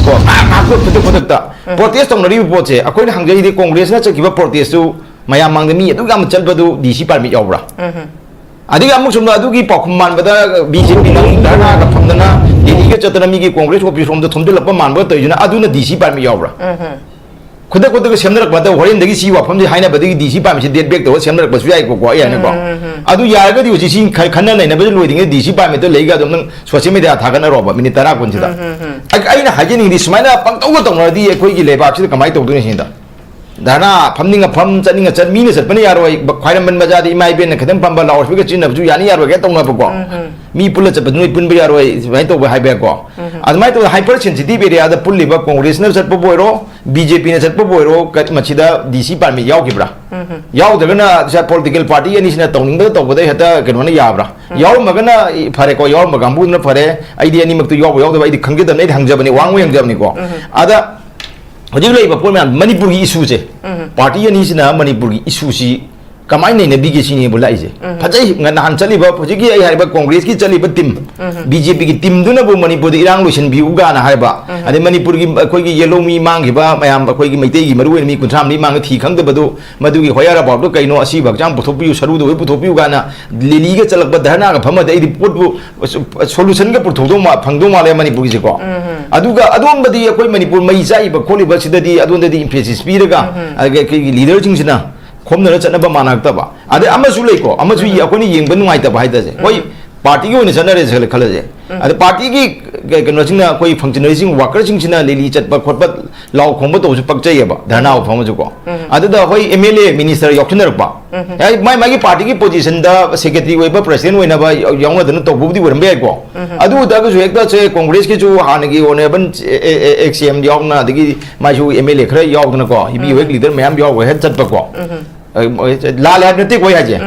ꯀꯣ, ꯉꯥꯏꯍꯥꯛ ꯉꯥꯏꯍꯥꯛ ꯈꯨꯗꯛ ꯈꯨꯗꯛꯇ ꯄ꯭ꯔꯣꯇꯦꯁ ꯇꯧꯅꯔꯤꯕ ꯄꯣꯠꯁꯦ, ꯑꯩꯈꯣꯏꯅ ꯍꯪꯖꯔꯤꯗꯤ ꯀꯣꯡꯒ꯭ꯔꯦꯁꯅ ꯆꯠꯈꯤꯕ ꯄ꯭ꯔꯣꯇꯦꯁꯇꯨ ꯃꯌꯥꯝ ꯃꯥꯡꯗ ꯃꯤ ꯑꯗꯨꯛ ꯌꯥꯝꯅ ꯆꯠꯄꯗꯨ ꯗꯤ ꯁꯤ ꯄꯥꯔꯃꯤꯠ ꯌꯥꯎꯕ꯭ꯔꯥ? ꯑꯗꯒꯤ ꯑꯃꯨꯛ ꯁꯣꯝꯗ ꯑꯗꯨꯒꯤ ꯄꯥꯎꯈꯨꯝ ꯃꯥꯟꯕꯗ ꯕꯤ ꯖꯦ ꯄꯤꯅ ꯑꯃꯨꯛ ꯙꯔꯅꯥꯒ ꯐꯝꯗꯅ ꯗꯦꯜꯂꯤꯒ ꯆꯠꯇꯅ ꯃꯤꯒꯤ ꯀꯣꯡꯒ꯭ꯔꯦꯁ ꯑꯣꯐꯤꯁ ꯔꯣꯝꯗ ꯊꯣꯝꯖꯤꯜꯂꯛꯄ ꯃꯥꯟꯕꯒ ꯇꯧꯔꯤꯁꯤꯅ ꯑꯗꯨꯅ ꯗꯤ ꯁꯤ ꯄꯥꯔꯃꯤꯠ ꯌꯥꯎꯕ꯭ꯔꯥ? ꯈꯨꯗꯛ ꯈꯨꯗꯛꯇ ꯁꯦꯝꯅꯔꯛꯄ ꯅꯠꯇꯕ ꯍꯣꯔꯦꯟꯗꯒꯤ ꯁꯤ ꯋꯥꯐꯝꯁꯤ ꯍꯥꯏꯅꯕꯗꯒꯤ ꯗꯤ ꯁꯤ ꯄꯥꯔꯃꯤꯠꯁꯤ ꯗꯦꯠ ꯕꯦꯛ ꯇꯧꯔꯒ ꯁꯦꯝꯅꯔꯛꯄꯁꯨ ꯌꯥꯏꯀꯣ, ꯀꯣ, ꯑꯩ ꯍꯥꯏꯅꯀꯣ꯫ ꯑꯗꯨ ꯌꯥꯔꯒꯗꯤ ꯍꯧꯖꯤꯛ ꯁꯤ ꯈ-, ꯈꯟꯅ ꯅꯩꯅꯕꯁꯨ ꯂꯣꯏꯗ꯭ꯔꯤꯉꯩ ꯗꯤ ꯁꯤ ꯄꯥꯔꯃꯤꯠꯇꯣ ꯂꯩꯒ ꯑꯗꯨꯝ ꯅꯪ ꯁꯣꯁꯤꯌꯦꯜ ꯃꯤꯗꯤꯌꯥ ꯊꯥꯒꯠꯅꯔꯣꯕ ꯃꯤꯅꯤꯠ ꯇꯔꯥ ꯀꯨꯟꯁꯤꯗ꯫ ꯑꯩ-, ꯑꯩꯅ ꯍꯥꯏꯖꯅꯤꯡꯉꯤꯗꯤ ꯁꯨꯃꯥꯏꯅ ꯄꯪꯇꯧꯗ ꯇꯧꯅꯔꯗꯤ ꯑꯩꯈꯣꯏꯒꯤ ꯂꯩꯕꯥꯛꯁꯤꯗ ꯀꯃꯥꯏꯅ ꯇꯧꯗꯣꯏꯅꯣ ꯁꯤꯅꯤꯗ꯫ ꯙꯔꯅꯥ ꯐꯝꯅꯤꯡꯉ ꯐꯝ, ꯆꯠꯅꯤꯡꯉ ꯆꯠ, ꯃꯤꯅ ꯆꯠꯄꯅ ꯌꯥꯔꯣꯏ, ꯕ-, ꯈ꯭ꯋꯥꯏꯔꯝꯕꯟ ꯕꯖꯥꯔꯗ ꯏꯃꯥ ꯏꯕꯦꯟꯅ ꯈꯤꯇꯪ ꯐꯝꯕ ꯂꯥꯎꯠ ꯁ꯭ꯄꯤꯀꯔ ꯁꯤꯖꯤꯟꯅꯕꯁꯨ ꯌꯥꯅꯤ ꯌꯥꯔꯣꯏꯒ ꯇꯧꯅꯕꯀꯣ꯫ ꯃꯤ ꯄꯨꯜꯂ ꯆꯠꯄꯗꯨ ꯅꯣꯏ ꯄꯨꯟꯕ ꯌꯥꯔꯣꯏ, ꯁꯨꯃꯥꯏꯅ ꯇꯧꯕ ꯍꯥꯏꯕ ꯌꯥꯏꯀꯣ꯫ ꯑꯗꯨꯃꯥꯏꯅ ꯇꯧꯗꯅ ꯍꯥꯏꯄꯔ ꯁꯦꯟꯁꯤꯇꯤꯚ ꯑꯦꯔꯤꯌꯥꯗ ꯄꯨꯜꯂꯤꯕ ꯀꯣꯡꯒ꯭ꯔꯦꯁꯅ ꯆꯠꯄꯕꯨ ꯑꯣꯏꯔꯣ, ꯕꯤ ꯖꯦ ꯄꯤꯅ ꯆꯠꯄꯕꯨ ꯑꯣꯏꯔꯣ, ꯀ-, ꯃꯁꯤꯗ ꯗꯤ ꯁꯤ ꯄꯥꯔꯃꯤꯠ ꯌꯥꯎꯈꯤꯕ꯭ꯔꯥ? ꯌꯥꯎꯗ꯭ꯔꯒꯅ ꯁ-, ꯄꯣꯂꯤꯇꯤꯀꯦꯜ ꯄꯥꯔꯇꯤ ꯑꯅꯤꯁꯤꯅ ꯇꯧꯅꯤꯡꯕꯗ ꯇꯧꯕꯗ ꯍꯦꯛꯇ ꯀꯩꯅꯣꯅ ꯌꯥꯕ꯭ꯔꯥ? ꯌꯥꯎꯔꯝꯃꯒꯅ ꯏ-, ꯐꯔꯦꯀꯣ, ꯌꯥꯎꯔꯝꯕ ꯀꯥꯡꯕꯨꯗꯨꯅ ꯐꯔꯦ꯫ ꯑꯩꯗꯤ ꯑꯅꯤꯃꯛꯇꯨ ꯌꯥꯎꯕ ꯌꯥꯎꯗꯕ ꯑꯩꯗꯤ ꯈꯪꯖꯗꯕꯅꯤ, ꯑꯩꯗꯤ ꯍꯪꯖꯕꯅꯤ, ꯋꯥꯡꯃ ꯍꯪꯖꯕꯅꯤꯀꯣ꯫ ꯑꯗ ꯍꯧꯖꯤꯛ ꯂꯩꯔꯤꯕ ꯄꯣꯠ ꯃꯌꯥꯝ, ꯃꯅꯤꯄꯨꯔꯒꯤ ꯏꯁꯨꯁꯦ, ꯄꯥꯔꯇꯤ ꯑꯅꯤꯁꯤꯅ ꯃꯅꯤꯄꯨꯔꯒꯤ ꯏꯁꯨꯁꯤ ꯀꯃꯥꯏꯅ ꯅꯩꯅꯕꯤꯒꯦ ꯁꯤꯅꯦꯕ ꯂꯥꯛꯏꯁꯦ꯫ ꯐꯖꯩ, ꯉ-, ꯅꯍꯥꯟ ꯆꯠꯂꯤꯕ, ꯍꯧꯖꯤꯛꯀꯤ ꯑꯩ ꯍꯥꯏꯔꯤꯕ ꯀꯣꯡꯒ꯭ꯔꯦꯁꯀꯤ ꯆꯠꯂꯤꯕ ꯇꯤꯝ, ꯕꯤ ꯖꯦ ꯄꯤꯒꯤ ꯇꯤꯝꯗꯨꯅꯕꯨ ꯃꯅꯤꯄꯨꯔꯗ ꯏꯔꯥꯡ ꯂꯣꯏꯁꯤꯟꯕꯤꯌꯨ ꯀꯥꯏꯅ ꯍꯥꯏꯕ, ꯑꯗꯩ ꯃꯅꯤꯄꯨꯔꯒꯤ ꯑꯩꯈꯣꯏꯒꯤ ꯌꯦꯜꯍꯧ ꯃꯤ ꯃꯥꯡꯈꯤꯕ ꯃꯌꯥꯝ, ꯑꯩꯈꯣꯏꯒꯤ ꯃꯩꯇꯩꯒꯤ ꯃꯔꯨ ꯑꯣꯏꯅ ꯃꯤ ꯀꯨꯟꯊ꯭ꯔꯥ ꯃꯔꯤ ꯃꯥꯡꯈꯤ ꯊꯤ ꯈꯪꯗꯕꯗꯨ, ꯃꯗꯨꯒꯤ ꯍꯣꯌꯥ ꯔꯕꯥꯕꯗꯨ ꯀꯩꯅꯣ, ꯑꯁꯤꯕ ꯍꯛꯆꯥꯡ ꯄꯨꯊꯣꯛꯄꯤꯌꯨ, ꯁꯔꯨꯗ ꯑꯣꯏ ꯄꯨꯊꯣꯛꯄꯤꯌꯨ ꯀꯥꯏꯅ ꯂꯤꯂꯤꯒ ꯆꯠꯂꯛꯄ, ꯙꯔꯅꯥꯒ ꯐꯝꯃꯗꯤ ꯑꯩꯗꯤ ꯄꯣꯠꯄꯨ ꯁꯣꯂꯨꯁꯟꯒ ꯄꯨꯊꯣꯛꯗꯧ ꯃꯥ-, ꯐꯪꯗꯧ ꯃꯥꯜꯂꯦ ꯃꯅꯤꯄꯨꯔꯒꯤꯁꯦꯀꯣ꯫ ꯑꯗꯨꯒ ꯑꯗꯣꯝꯗꯗꯤ ꯑꯩꯈꯣꯏ ꯃꯅꯤꯄꯨꯔ ꯃꯩ ꯆꯥꯛꯏꯕ ꯈꯣꯠꯂꯤꯕ ꯁꯤꯗꯗꯤ ꯑꯗꯣꯝꯗꯗꯤ ꯏꯝꯐꯦꯁꯤꯁ ꯄꯤꯔꯒ, ꯑꯗꯒꯤ ꯑꯩꯈꯣꯏꯒꯤ ꯂꯤꯗꯔꯁꯤꯡꯁꯤꯅ ꯈꯣꯝꯅꯔ ꯆꯠꯅꯕ ꯃꯥꯟꯅꯔꯛꯇꯕ꯫ ꯑꯗꯩ ꯑꯃꯁꯨ ꯂꯩꯀꯣ, ꯑꯃꯁꯨ ꯑꯩꯈꯣꯏꯅ ꯌꯦꯡꯕ ꯅꯨꯡꯉꯥꯏꯇꯕ ꯍꯥꯏꯇꯥꯔꯦ꯫ ꯍꯣꯏ, ꯄꯥꯔꯇꯤꯒꯤ ꯑꯣꯏꯅ ꯆꯠꯅꯔꯦ ꯈꯜꯂ-, ꯈꯜꯂꯁꯦ꯫ ꯑꯗ ꯄꯥꯔꯇꯤꯒꯤ ꯀ-, ꯀꯩꯅꯣꯁꯤꯡꯅ, ꯑꯩꯈꯣꯏ ꯐꯪꯁꯅꯔꯤꯁꯤꯡ, ꯋꯥꯀꯔꯁꯤꯡꯁꯤꯅ ꯂꯤꯂꯤ ꯆꯠꯄ ꯈꯣꯠꯄ, ꯂꯥꯎ ꯈꯣꯡꯕ ꯇꯧꯕꯁꯨ ꯄꯛꯆꯩꯌꯦꯕ, ꯙꯔꯅꯥ ꯐꯝꯃꯁꯨꯀꯣ꯫ ꯑꯗꯨꯗ ꯑꯩꯈꯣꯏ ꯑꯦꯝ ꯑꯦꯜ ꯑꯦ, ꯃꯤꯅꯤꯁꯇꯔ ꯌꯥꯎꯁꯤꯟꯅꯔꯛꯄ꯫ ꯍꯥꯏ-, ꯃꯥꯏ ꯃꯥꯒꯤ ꯄꯥꯔꯇꯤꯒꯤ ꯄꯣꯖꯤꯁꯟꯗ ꯁꯦꯀ꯭ꯔꯦꯇꯔꯤ ꯑꯣꯏꯕ, ꯄ꯭ꯔꯁꯤꯗꯦꯟ ꯑꯣꯏꯅꯕ ꯌꯥꯎ-, ꯌꯥꯎꯅꯗꯅ ꯇꯧꯕꯕꯨꯗꯤ ꯑꯣꯏꯔꯝꯕ ꯌꯥꯏꯀꯣ꯫ ꯑꯗꯨ ꯑꯣꯏꯇꯥꯔꯒꯁꯨ ꯍꯦꯛꯇ ꯁꯦ ꯀꯣꯡꯒ꯭ꯔꯦꯁꯀꯤꯁꯨ ꯍꯥꯟꯅꯒꯤ ꯑꯣꯅꯔꯦꯕꯜ ꯑꯦ-, ꯑꯦ-, ꯑꯦ-, ꯑꯦꯛꯁ ꯑꯦꯝ ꯌꯥꯎꯅ, ꯑꯗꯒꯤ ꯃꯥꯏꯁꯨ ꯑꯦꯝ ꯑꯦꯜ ꯑꯦ ꯈꯔ ꯌꯥꯎꯗꯅꯀꯣ, ꯏꯕꯤ ꯍꯣꯏ ꯂꯤꯗꯔ ꯃꯌꯥꯝ ꯌꯥꯎꯔꯒ ꯍꯦꯛ ꯆꯠꯄꯀꯣ꯫ ꯑ, ꯂꯥꯜꯂꯦ ꯍꯥꯏꯕ ꯅꯠꯇꯦꯀꯣ ꯑꯩ ꯍꯥꯏꯁꯦ꯫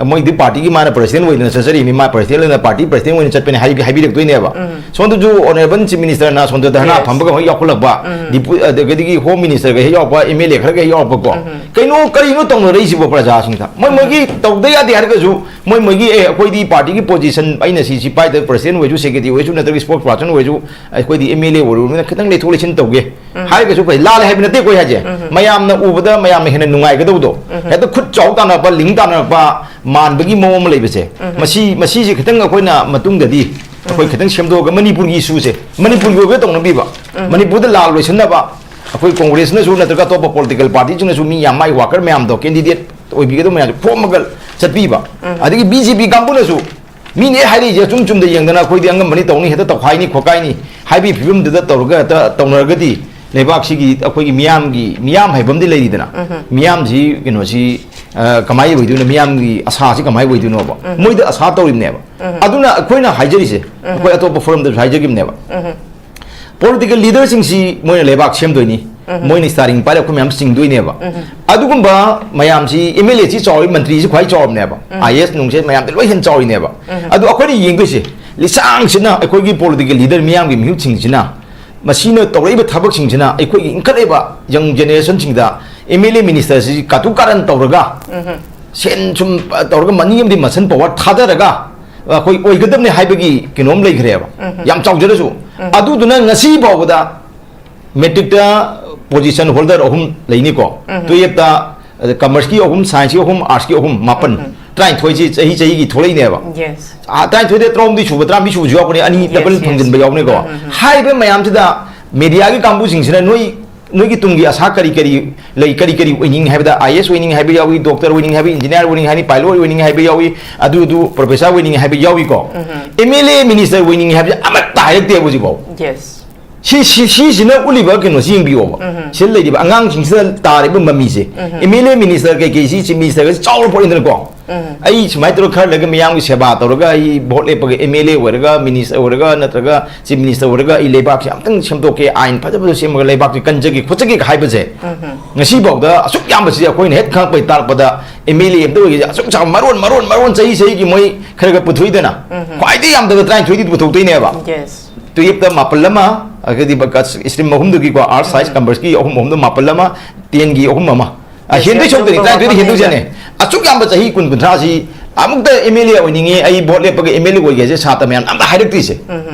ꯃꯣꯏꯗꯤ ꯄꯥꯔꯇꯤꯒꯤ ꯃꯥꯅ ꯄ꯭ꯔꯁꯤꯗꯦꯟ ꯑꯣꯏꯗꯅ ꯆꯠꯆꯔꯤꯅꯤ, ꯃꯥ ꯄ꯭ꯔꯁꯤꯗꯦꯟ ꯑꯣꯏꯅ ꯄꯥꯔꯇꯤ ꯄ꯭ꯔꯁꯤꯗꯦꯟ ꯑꯣꯏꯅ ꯆꯠꯄꯅꯦ ꯍꯥꯏ-, ꯍꯥꯏꯕꯤꯔꯛꯇꯣꯏꯅꯦꯕ꯫ ꯁꯣꯝꯗꯁꯨ ꯑꯣꯅꯔꯦꯕꯜ ꯆꯤꯐ ꯃꯤꯅꯤꯁꯇꯔꯅ ꯁꯣꯝꯗ ꯙꯔꯅꯥ ꯐꯝꯕꯒ ꯍꯦꯛ ꯌꯥꯎꯈꯠꯂꯛꯄ, ꯗꯤꯄꯨ-, ꯑꯗꯒꯤꯗꯤ ꯍꯣꯝ ꯃꯤꯅꯤꯁꯇꯔꯒ ꯍꯦꯛ ꯌꯥꯎꯔꯛꯄ, ꯑꯦꯝ ꯑꯦꯜ ꯑꯦ ꯈꯔꯒ ꯍꯦꯛ ꯌꯥꯎꯔꯛꯄꯀꯣ꯫ ꯀꯩꯅꯣ, ꯀꯔꯤꯅꯣ ꯇꯧꯅꯔꯛꯏꯁꯤꯕꯣ ꯄ꯭ꯔꯖꯥꯁꯤꯡꯗ? ꯃꯣꯏ ꯃꯣꯏꯒꯤ ꯇꯧꯗ ꯌꯥꯗꯦ ꯍꯥꯏꯔꯒꯁꯨ, ꯃꯣꯏ ꯃꯣꯏꯒꯤ, "ꯑꯦ, ꯑꯩꯈꯣꯏꯗꯤ ꯄꯥꯔꯇꯤꯒꯤ ꯄꯣꯖꯤꯁꯟ, ꯑꯩꯅ ꯁꯤ, ꯁꯤ ꯄꯥꯏꯗꯕ ꯄ꯭ꯔꯁꯤꯗꯦꯟ ꯑꯣꯏꯔꯁꯨ, ꯁꯦꯀ꯭ꯔꯦꯇꯔꯤ ꯑꯣꯏꯔꯁꯨ, ꯅꯠꯇ꯭ꯔꯒ ꯁ꯭ꯄꯣꯛꯁ ꯄꯥꯔꯁꯟ ꯑꯣꯏꯔꯁꯨ, ꯑꯩꯈꯣꯏꯗꯤ ꯑꯦꯝ ꯑꯦꯜ ꯑꯦ ꯑꯣꯏꯔꯨꯕꯅꯤꯅ ꯈꯤꯇꯪ ꯂꯩꯊꯣꯛ ꯂꯩꯁꯤꯟ ꯇꯧꯒꯦ" ꯍꯥꯏꯔꯒꯁꯨ ꯐꯩ꯫ ꯂꯥꯜꯂꯦ ꯍꯥꯏꯕ ꯅꯠꯇꯦ ꯑꯩꯈꯣꯏ ꯍꯥꯏꯁꯦ꯫ ꯃꯌꯥꯝꯅ ꯎꯕꯗ ꯃꯌꯥꯝꯅ ꯍꯦꯟꯅ ꯅꯨꯡꯉꯥꯏꯒꯗꯧꯕꯗꯣ, ꯍꯦꯛꯇ ꯈꯨꯠ ꯆꯥꯎ ꯇꯥꯟꯅꯔꯛꯄ, ꯂꯤꯡ ꯇꯥꯟꯅꯔꯛꯄ, ꯃꯥꯟꯕꯒꯤ ꯃꯑꯣꯡ ꯑꯃ ꯂꯩꯕꯁꯦ, ꯃꯁꯤ, ꯃꯁꯤꯁꯦ ꯈꯤꯇꯪ ꯑꯩꯈꯣꯏꯅ ꯃꯇꯨꯡꯗꯗꯤ ꯑꯩꯈꯣꯏ ꯈꯤꯇꯪ ꯁꯦꯝꯗꯣꯛꯑꯒ ꯃꯅꯤꯄꯨꯔꯒꯤ ꯏꯁꯨꯁꯦ ꯃꯅꯤꯄꯨꯔꯒꯤ ꯑꯣꯏꯕ ꯇꯧꯅꯕꯤꯕ, ꯃꯅꯤꯄꯨꯔꯗ ꯂꯥꯜ ꯂꯣꯏꯁꯤꯟꯅꯕ ꯑꯩꯈꯣꯏ ꯀꯣꯡꯒ꯭ꯔꯦꯁꯅꯁꯨ ꯅꯠꯇ꯭ꯔꯒ ꯑꯇꯣꯞꯄ ꯄꯣꯂꯤꯇꯤꯀꯦꯜ ꯄꯥꯔꯇꯤꯁꯤꯡꯅꯁꯨ ꯃꯤ ꯌꯥꯝ, ꯃꯥꯏ ꯋꯥꯀꯔ ꯃꯌꯥꯝꯗꯣ, ꯀꯦꯟꯗꯤꯗꯦꯠ ꯑꯣꯏꯕꯤꯒꯗꯕ ꯃꯌꯥꯝꯁꯦ ꯈꯣꯝꯃꯒ ꯆꯠꯄꯤꯕ, ꯑꯗꯒꯤ ꯕꯤ ꯖꯦ ꯄꯤ ꯀꯥꯡꯕꯨꯅꯁꯨ ꯃꯤꯅ ꯍꯦꯛ ꯍꯥꯏꯔꯛꯏꯁꯦ ꯑꯆꯨꯝ ꯆꯨꯝꯗ ꯌꯦꯡꯗꯅ, "ꯑꯩꯈꯣꯏꯗꯤ ꯑꯉꯝꯕꯅꯤ, ꯇꯧꯅꯤ, ꯍꯦꯛꯇ ꯇꯧꯈꯥꯏꯅꯤ ꯈꯣꯠꯀꯥꯏꯅꯤ" ꯍꯥꯏꯕꯒꯤ ꯐꯤꯕꯝꯗꯨꯗ ꯇꯧꯔꯒ ꯍꯦꯛꯇ ꯇꯧꯅꯔꯒꯗꯤ, ꯂꯩꯕꯥꯛꯁꯤꯒꯤ, ꯑꯩꯈꯣꯏꯒꯤ ꯃꯤꯌꯥꯝꯒꯤ, ꯃꯤꯌꯥꯝ ꯍꯥꯏꯕ ꯑꯃꯗꯤ ꯂꯩꯔꯤꯗꯅ, ꯃꯤꯌꯥꯝꯁꯤ ꯀꯩꯅꯣꯁꯤ, ꯑ, ꯀꯃꯥꯏꯅ ꯑꯣꯏꯗꯣꯏꯅꯣ? ꯃꯤꯌꯥꯝꯒꯤ ꯑꯁꯥꯁꯤ ꯀꯃꯥꯏꯅ ꯑꯣꯏꯗꯣꯏꯅꯣꯕ? ꯃꯣꯏꯗ ꯑꯁꯥ ꯇꯧꯔꯤꯕꯅꯦꯕ꯫ ꯑꯗꯨꯅ ꯑꯩꯈꯣꯏꯅ ꯍꯥꯏꯖꯔꯤꯁꯦ, ꯑꯩꯈꯣꯏ ꯑꯇꯣꯞꯄ ꯐꯣꯔꯝꯗꯁꯨ ꯍꯥꯏꯖꯈꯤꯕꯅꯦꯕ, ꯄꯣꯂꯤꯇꯤꯀꯦꯜ ꯂꯤꯗꯔꯁꯤꯡꯁꯤ ꯃꯣꯏꯅ ꯂꯩꯕꯥꯛ ꯁꯦꯝꯗꯣꯏꯅꯤ, ꯃꯣꯏꯅ ꯁ꯭ꯇꯥꯔꯤꯡ ꯄꯥꯏꯔꯒ ꯑꯩꯈꯣꯏ ꯃꯌꯥꯝ ꯆꯤꯡꯗꯣꯏꯅꯦꯕ꯫ ꯑꯗꯨꯒꯨꯝꯕ ꯃꯌꯥꯝꯁꯤ, ꯑꯦꯝ ꯑꯦꯜ ꯑꯦꯁꯤ ꯆꯥꯎꯔꯤ, ꯃꯟꯇ꯭ꯔꯤꯁꯤ ꯈ꯭ꯋꯥꯏ ꯆꯥꯎꯔꯕꯅꯦꯕ, ꯑꯥꯏ ꯑꯦ ꯑꯦꯁ ꯅꯨꯡꯁꯦ ꯃꯌꯥꯝꯗꯤ ꯂꯣꯏ ꯍꯦꯟꯅ ꯆꯥꯎꯔꯤꯅꯦꯕ꯫ ꯑꯗꯣ ꯑꯩꯈꯣꯏꯅ ꯌꯦꯡꯗꯣꯏꯁꯦ, ꯂꯤꯁꯥꯡꯁꯤꯠꯅ ꯑꯩꯈꯣꯏꯒꯤ ꯄꯣꯂꯤꯇꯤꯀꯦꯜ ꯂꯤꯗꯔ ꯃꯤꯌꯥꯝꯒꯤ ꯃꯤꯍꯨꯠꯁꯤꯡꯁꯤꯅ, ꯃꯁꯤꯅ ꯇꯧꯔꯛꯏꯕ ꯊꯕꯛꯁꯤꯡꯁꯤꯅ ꯑꯩꯈꯣꯏꯒꯤ ꯏꯟꯈꯠꯂꯛꯏꯕ ꯌꯪ ꯖꯦꯅꯦꯔꯦꯁꯟꯁꯤꯡꯗ ꯑꯦꯝ ꯑꯦꯜ ꯑꯦ ꯃꯤꯅꯤꯁꯇꯔꯁꯤ ꯀꯥꯇꯨ ꯀꯥꯔꯟ ꯇꯧꯔꯒ, ꯁꯦꯟ ꯁꯨꯝ, ꯑ, ꯇꯧꯔꯒ, ꯃꯅꯤ ꯑꯃꯗꯤ ꯃꯁꯜ ꯄꯋꯥꯔ ꯊꯥꯗꯔꯒ ꯑꯩꯈꯣꯏ ꯑꯣꯏꯒꯗꯕꯅꯦ ꯍꯥꯏꯕꯒꯤ ꯀꯩꯅꯣꯝ ꯂꯩꯈ꯭ꯔꯦꯕ, ꯌꯥꯝ ꯆꯥꯎꯖꯔꯁꯨ꯫ ꯑꯗꯨꯗꯨꯅ ꯉꯁꯤ ꯐꯥꯎꯕꯗ ꯃꯦꯇ꯭ꯔꯤꯛꯇ ꯄꯣꯖꯤꯁꯟ ꯍꯣꯜꯗꯔ ꯑꯍꯨꯝ ꯂꯩꯅꯤꯀꯣ, ꯇꯨꯌꯦꯜꯞꯇ, ꯑꯗ, ꯀꯃꯔꯁꯀꯤ ꯑꯍꯨꯝ, ꯁꯥꯏꯟꯁꯀꯤ ꯑꯍꯨꯝ, ꯑꯥꯔꯠꯁꯀꯤ ꯑꯍꯨꯝ, ꯃꯥꯄꯟ, ꯇꯔꯥꯅꯤꯊꯣꯏꯁꯤ ꯆꯍꯤ ꯆꯍꯤꯒꯤ ꯊꯣꯛꯂꯛꯏꯅꯦꯕ꯫ ꯑꯥ, ꯇꯔꯥꯅꯤꯊꯣꯏꯗ ꯇꯔꯥꯍꯨꯝꯗꯣꯏ ꯁꯨꯕ, ꯇꯔꯥꯃꯔꯤ ꯁꯨꯕꯁꯨ ꯌꯥꯎꯔꯛꯀꯅꯤ, ꯑꯅꯤ ꯗꯕꯜ ꯐꯪꯖꯤꯟꯕ ꯌꯥꯎꯕꯅꯤꯀꯣ꯫ ꯍꯥꯏꯔꯤꯕ ꯃꯌꯥꯝꯁꯤꯗ ꯃꯦꯗꯤꯌꯥꯒꯤ ꯀꯥꯡꯕꯨꯁꯤꯡꯁꯤꯅ ꯅꯣꯏ ꯅꯣꯏꯒꯤ ꯇꯨꯡꯒꯤ ꯑꯁꯥ ꯀꯔꯤ ꯀꯔꯤ ꯂꯩ? ꯀꯔꯤ ꯀꯔꯤ ꯑꯣꯏꯅꯤꯡꯉꯤ ꯍꯥꯏꯕꯗ, ꯑꯥꯏ ꯑꯦꯁ ꯑꯣꯏꯅꯤꯡꯉꯤ ꯍꯥꯏꯕ ꯌꯥꯎꯏ, ꯗꯣꯛꯇꯔ ꯑꯣꯏꯅꯤꯡꯉꯤ ꯍꯥꯏꯕ, ꯏꯟꯖꯤꯅꯤꯌꯥꯔ ꯑꯣꯏꯅꯤꯡꯉꯤ ꯍꯥꯏꯕ, ꯄꯥꯏꯂꯣꯠ ꯑꯣꯏꯅꯤꯡꯉꯤ ꯍꯥꯏꯕ ꯌꯥꯎꯏ, ꯑꯗꯨꯗꯨ ꯄ꯭ꯔꯣꯐꯦꯁꯔ ꯑꯣꯏꯅꯤꯡꯉꯤ ꯍꯥꯏꯕ ꯌꯥꯎꯏꯀꯣ꯫ ꯑꯦꯝ ꯑꯦꯜ ꯑꯦ ꯃꯤꯅꯤꯁꯇꯔ ꯑꯣꯏꯅꯤꯡꯉꯤ ꯍꯥꯏꯕꯁꯦ ꯑꯃꯠꯇ ꯍꯥꯏꯔꯛꯇꯦꯕ ꯍꯧꯖꯤꯛꯐꯥꯎ꯫ ꯌꯦꯁ꯫ ꯁꯤ ꯁꯤ ꯁꯤꯁꯤꯅ ꯎꯠꯂꯤꯕ ꯀꯩꯅꯣꯁꯤ ꯌꯦꯡꯕꯤꯌꯣꯕ꯫ ꯁꯤꯗ ꯂꯩꯔꯤꯕ ꯑꯉꯥꯡꯁꯤꯡꯁꯤꯗ ꯇꯥꯔꯤꯕ ꯃꯃꯤꯁꯦ꯫ ꯑꯦꯝ ꯑꯦꯜ ꯑꯦ ꯃꯤꯅꯤꯁꯇꯔ ꯀꯩꯀꯩꯁꯤ ꯆꯤꯐ ꯃꯤꯅꯤꯁꯇꯔꯒꯁꯤ ꯆꯥꯎꯔ ꯄꯣꯠꯅꯤꯗꯅꯀꯣ꯫ ꯑꯩ ꯁꯨꯃꯥꯏꯅ ꯇꯧꯔꯒ ꯈꯔ ꯂꯩꯔꯒ ꯃꯤꯌꯥꯝꯒꯤ ꯁꯦꯕꯥ ꯇꯧꯔꯒ ꯑꯩ ꯚꯣꯠ ꯂꯦꯞꯄꯒ ꯑꯦꯝ ꯑꯦꯜ ꯑꯦ ꯑꯣꯏꯔꯒ, ꯃꯤꯅꯤꯁꯇꯔ ꯑꯣꯏꯔꯒ, ꯅꯠꯇ꯭ꯔꯒ ꯆꯤꯐ ꯃꯤꯅꯤꯁꯇꯔ ꯑꯣꯏꯔꯒ ꯑꯩ ꯂꯩꯕꯥꯛꯁꯦ ꯑꯝꯇꯪ ꯁꯦꯝꯗꯣꯛꯀꯦ, ꯑꯥꯏꯟ ꯐꯖ ꯐꯖ ꯁꯦꯝꯃꯒ ꯂꯩꯕꯥꯛꯁꯦ ꯀꯟꯖꯒꯦ ꯈꯣꯠꯆꯒꯦ ꯍꯥꯏꯕꯁꯦ ꯉꯁꯤꯐꯥꯎꯗ ꯑꯁꯨꯛ ꯌꯥꯝꯕꯁꯤꯗꯤ ꯑꯩꯈꯣꯏꯅ ꯍꯦꯛ ꯈꯪꯉꯛꯄꯩ ꯇꯥꯔꯛꯄꯗ ꯑꯦꯝ ꯑꯦꯜ ꯑꯦ ꯑꯝꯇ ꯑꯣꯏꯒꯦ ꯑꯁꯨꯛ ꯆꯥꯎꯕ ꯃꯔꯣꯟ ꯃꯔꯣꯟ ꯃꯔꯣꯟ ꯆꯍꯤ ꯆꯍꯤꯒꯤ ꯃꯣꯏ ꯈꯔ ꯈꯔ ꯄꯨꯊꯣꯛꯏꯗꯅ꯫ ꯈ꯭ꯋꯥꯏꯗꯒꯤ ꯌꯥꯝꯗꯕ ꯇꯔꯥꯅꯤꯊꯣꯏꯗꯤ ꯄꯨꯊꯣꯛꯇꯣꯏꯅꯦꯕ꯫ ꯌꯦꯁ꯫ ꯇꯨꯌꯦꯞꯇ ꯃꯥꯄꯜ ꯑꯃ, ꯑꯗꯒꯤꯗꯤ ꯁ꯭ꯇ꯭ꯔꯤꯝ ꯑꯍꯨꯝꯗꯨꯒꯤꯀꯣ, ꯑꯥꯔꯠꯁ, ꯁꯥꯏꯟꯁ, ꯀꯃꯔꯁꯀꯤ ꯑꯍꯨꯝ ꯑꯍꯨꯝꯗ ꯃꯥꯄꯜ ꯑꯃ, ꯇꯦꯟꯒꯤ ꯑꯍꯨꯝ ꯑꯃ꯫ ꯑ, ꯌꯦꯁ, ꯍꯦꯟꯗꯣꯏ ꯌꯦꯁ, ꯁꯔꯨꯛꯇꯅꯤ, ꯑꯗꯨꯝ ꯇꯔꯥꯅꯤꯊꯣꯏꯗꯤ ꯃꯥꯄꯜ ꯍꯦꯟꯗꯣꯏꯁꯦꯅꯦ꯫ ꯑꯁꯨꯛ ꯌꯥꯝꯕ ꯆꯍꯤ ꯀꯨꯟ ꯀꯨꯟꯊ꯭ꯔꯥꯁꯤ ꯑꯃꯨꯛꯇ ꯑꯦꯝ ꯑꯦꯜ ꯑꯦ ꯑꯣꯏꯅꯤꯡꯉꯤ, ꯑꯩ ꯚꯣꯠ ꯂꯦꯞꯄꯒ ꯑꯦꯝ ꯑꯦꯜ ꯑꯦ ꯑꯣꯏꯒꯦꯁꯦ ꯁꯥꯇ꯭ꯔ ꯃꯌꯥꯝꯅ ꯑꯝꯇ ꯍꯥꯏꯔꯛꯇ꯭ꯔꯤꯁꯦ꯫